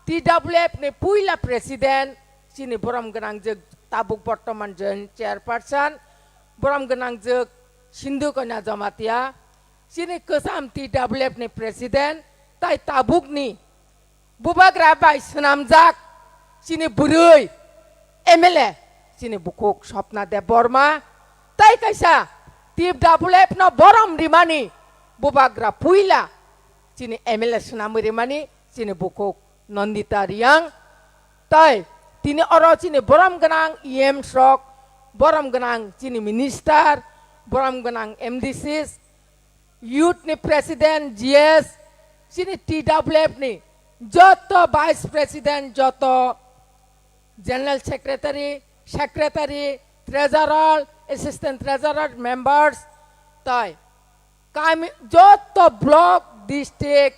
T W F ni puila President, chini borom gwnangjwk tabuk bortoman Joint Chairperson, borom gwnangjwk Sindhu Kanya Jamatia, chini kwcham T W F ni President, tai tabukni bubagra bai swnamjak chini bwrwi M L A chini bukhuk Swapna Debbarma, tai kaisa T W F no borom rimani bubagra puila chini M L A swnamwi rimani chini bukhuk Nandita Reang, tai tini oro chini borom gwnang E M rok, borom gwnang chini minister, borom gwnang M D Cs, Youth ni President, G S, chini T W F ni joto Vice President, joto General Secretary, Secretary, Treasurer, Assistant Treasurer, Members, tai kami joto Block, District,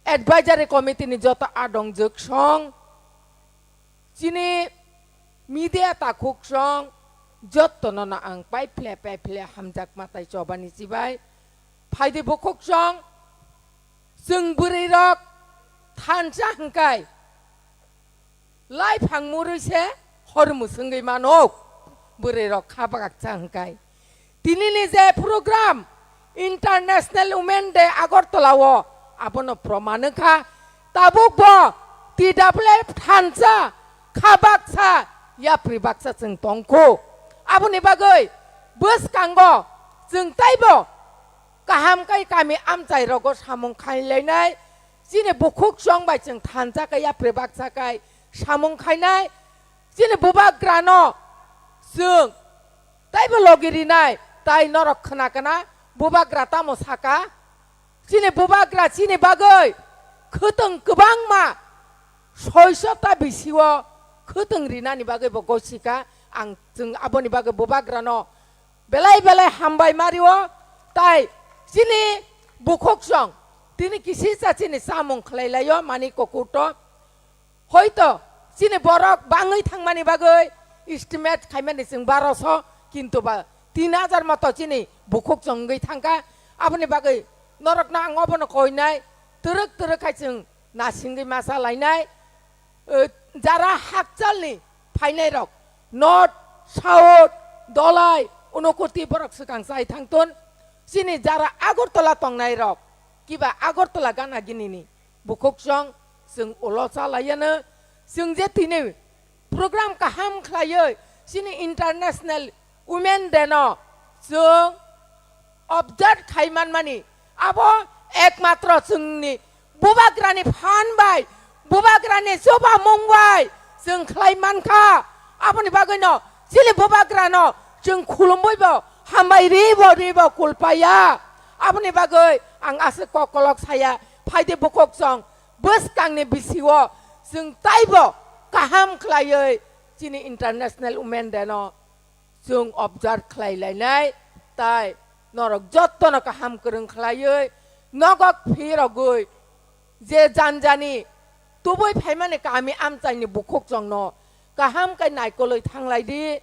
Advisory Committee ni joto adongjwk song, chini media takhuk song, jotono no ang paiphle paiphle hamjakma tai chobani chibai. Phaidi bukhuk song, chwng bwrwi rok thansa hwnkhe lai phang murwi se hor mwswngwi mano, bwrwi rok kha bagaksa hwnkhe. Tinini je program International Women Day Agartala o, abono proman wngkha. Tabuk bo T W F thansa kha baksa yapri baksa chwng tongkhu. Aboni bagwi bwskango chwng taibo kaham kai kami amchai rogo samung khainlainai. Chini bukhuk song bai chwng thansa kai yapri baksa kai samung khainai. Chini bubagrano chwng taibo logi rinai, tai norok khna kana bubagra tamo saka? Chini bubagra chini bagwi khwtwng kwbangma soiso ta bisio khwtwng rinani bagwi bo gosika. Ang chwng aboni bagwi bubagrano belai belai hambai mario, tai chini bukhuk song tini kisisa chini chamung khlai laio mani kukurto. Hoito chini borok bangwi thangmani bagwi estimate khaimani chwng baroso, kintu ba tin hajar moto chini bukhuk chwng wngwi thangkha. Aboni bagwi norokno ang obono koinai, twrwk twrwk khai chwng nasingwi masa lainai. Eh, jara hakchalni phainairok, North, South, Dolai, Unokoti borok swkang chai thangton. Chini jara Agartala tongnai rok, kiba Agartala gana ginini bukhuk song, chwng ulo chalaiyano. Chwng je tini program kaham khlaiwi chini International Women Day no chwng observe khai manmani, abo ekmatro chwngni bubagrani phan bai, bubagrani chubamung bai chwng khlai mankha. Aboni bagwino chini bubagrano chwng khulumwibo hambai ribo ribo kulpaya. Aboni bagwi ang aswk kokolok saya, phaidi bukhuk song bwskangni bisio chwng taibo kaham khlaiwi chini International Women Day no chwng observe khlai lainai, tai norok jottono kaham kwrwng khlaiwi nogok phirogwi je janjani tubui phaimani kami amchaini bukhuk chongno kaham khe naikolwi thanglai di,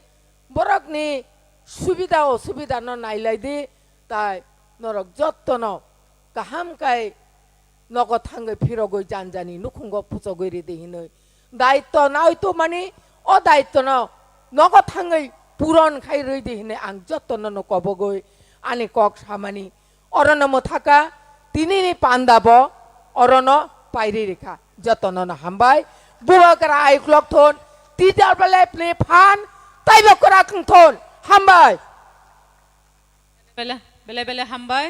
borokni subida osubidano nailai di, tai norok jottono kaham khe nogo thangwi phirogwi janjani nukhungo puchogwi ridi hinwi daitto nai tumani, o daittono nogo thangwi puron khai rwidi hinwi ang jottono no kobogwi ani kok samani. Orono mwthaka tinini panda bo orono pairi rikha. Jottono no hambai. Bubagra ayuklok thon, T W F ni phan taibo kwrak wng thon. Hambai. Bele bele bele hambai.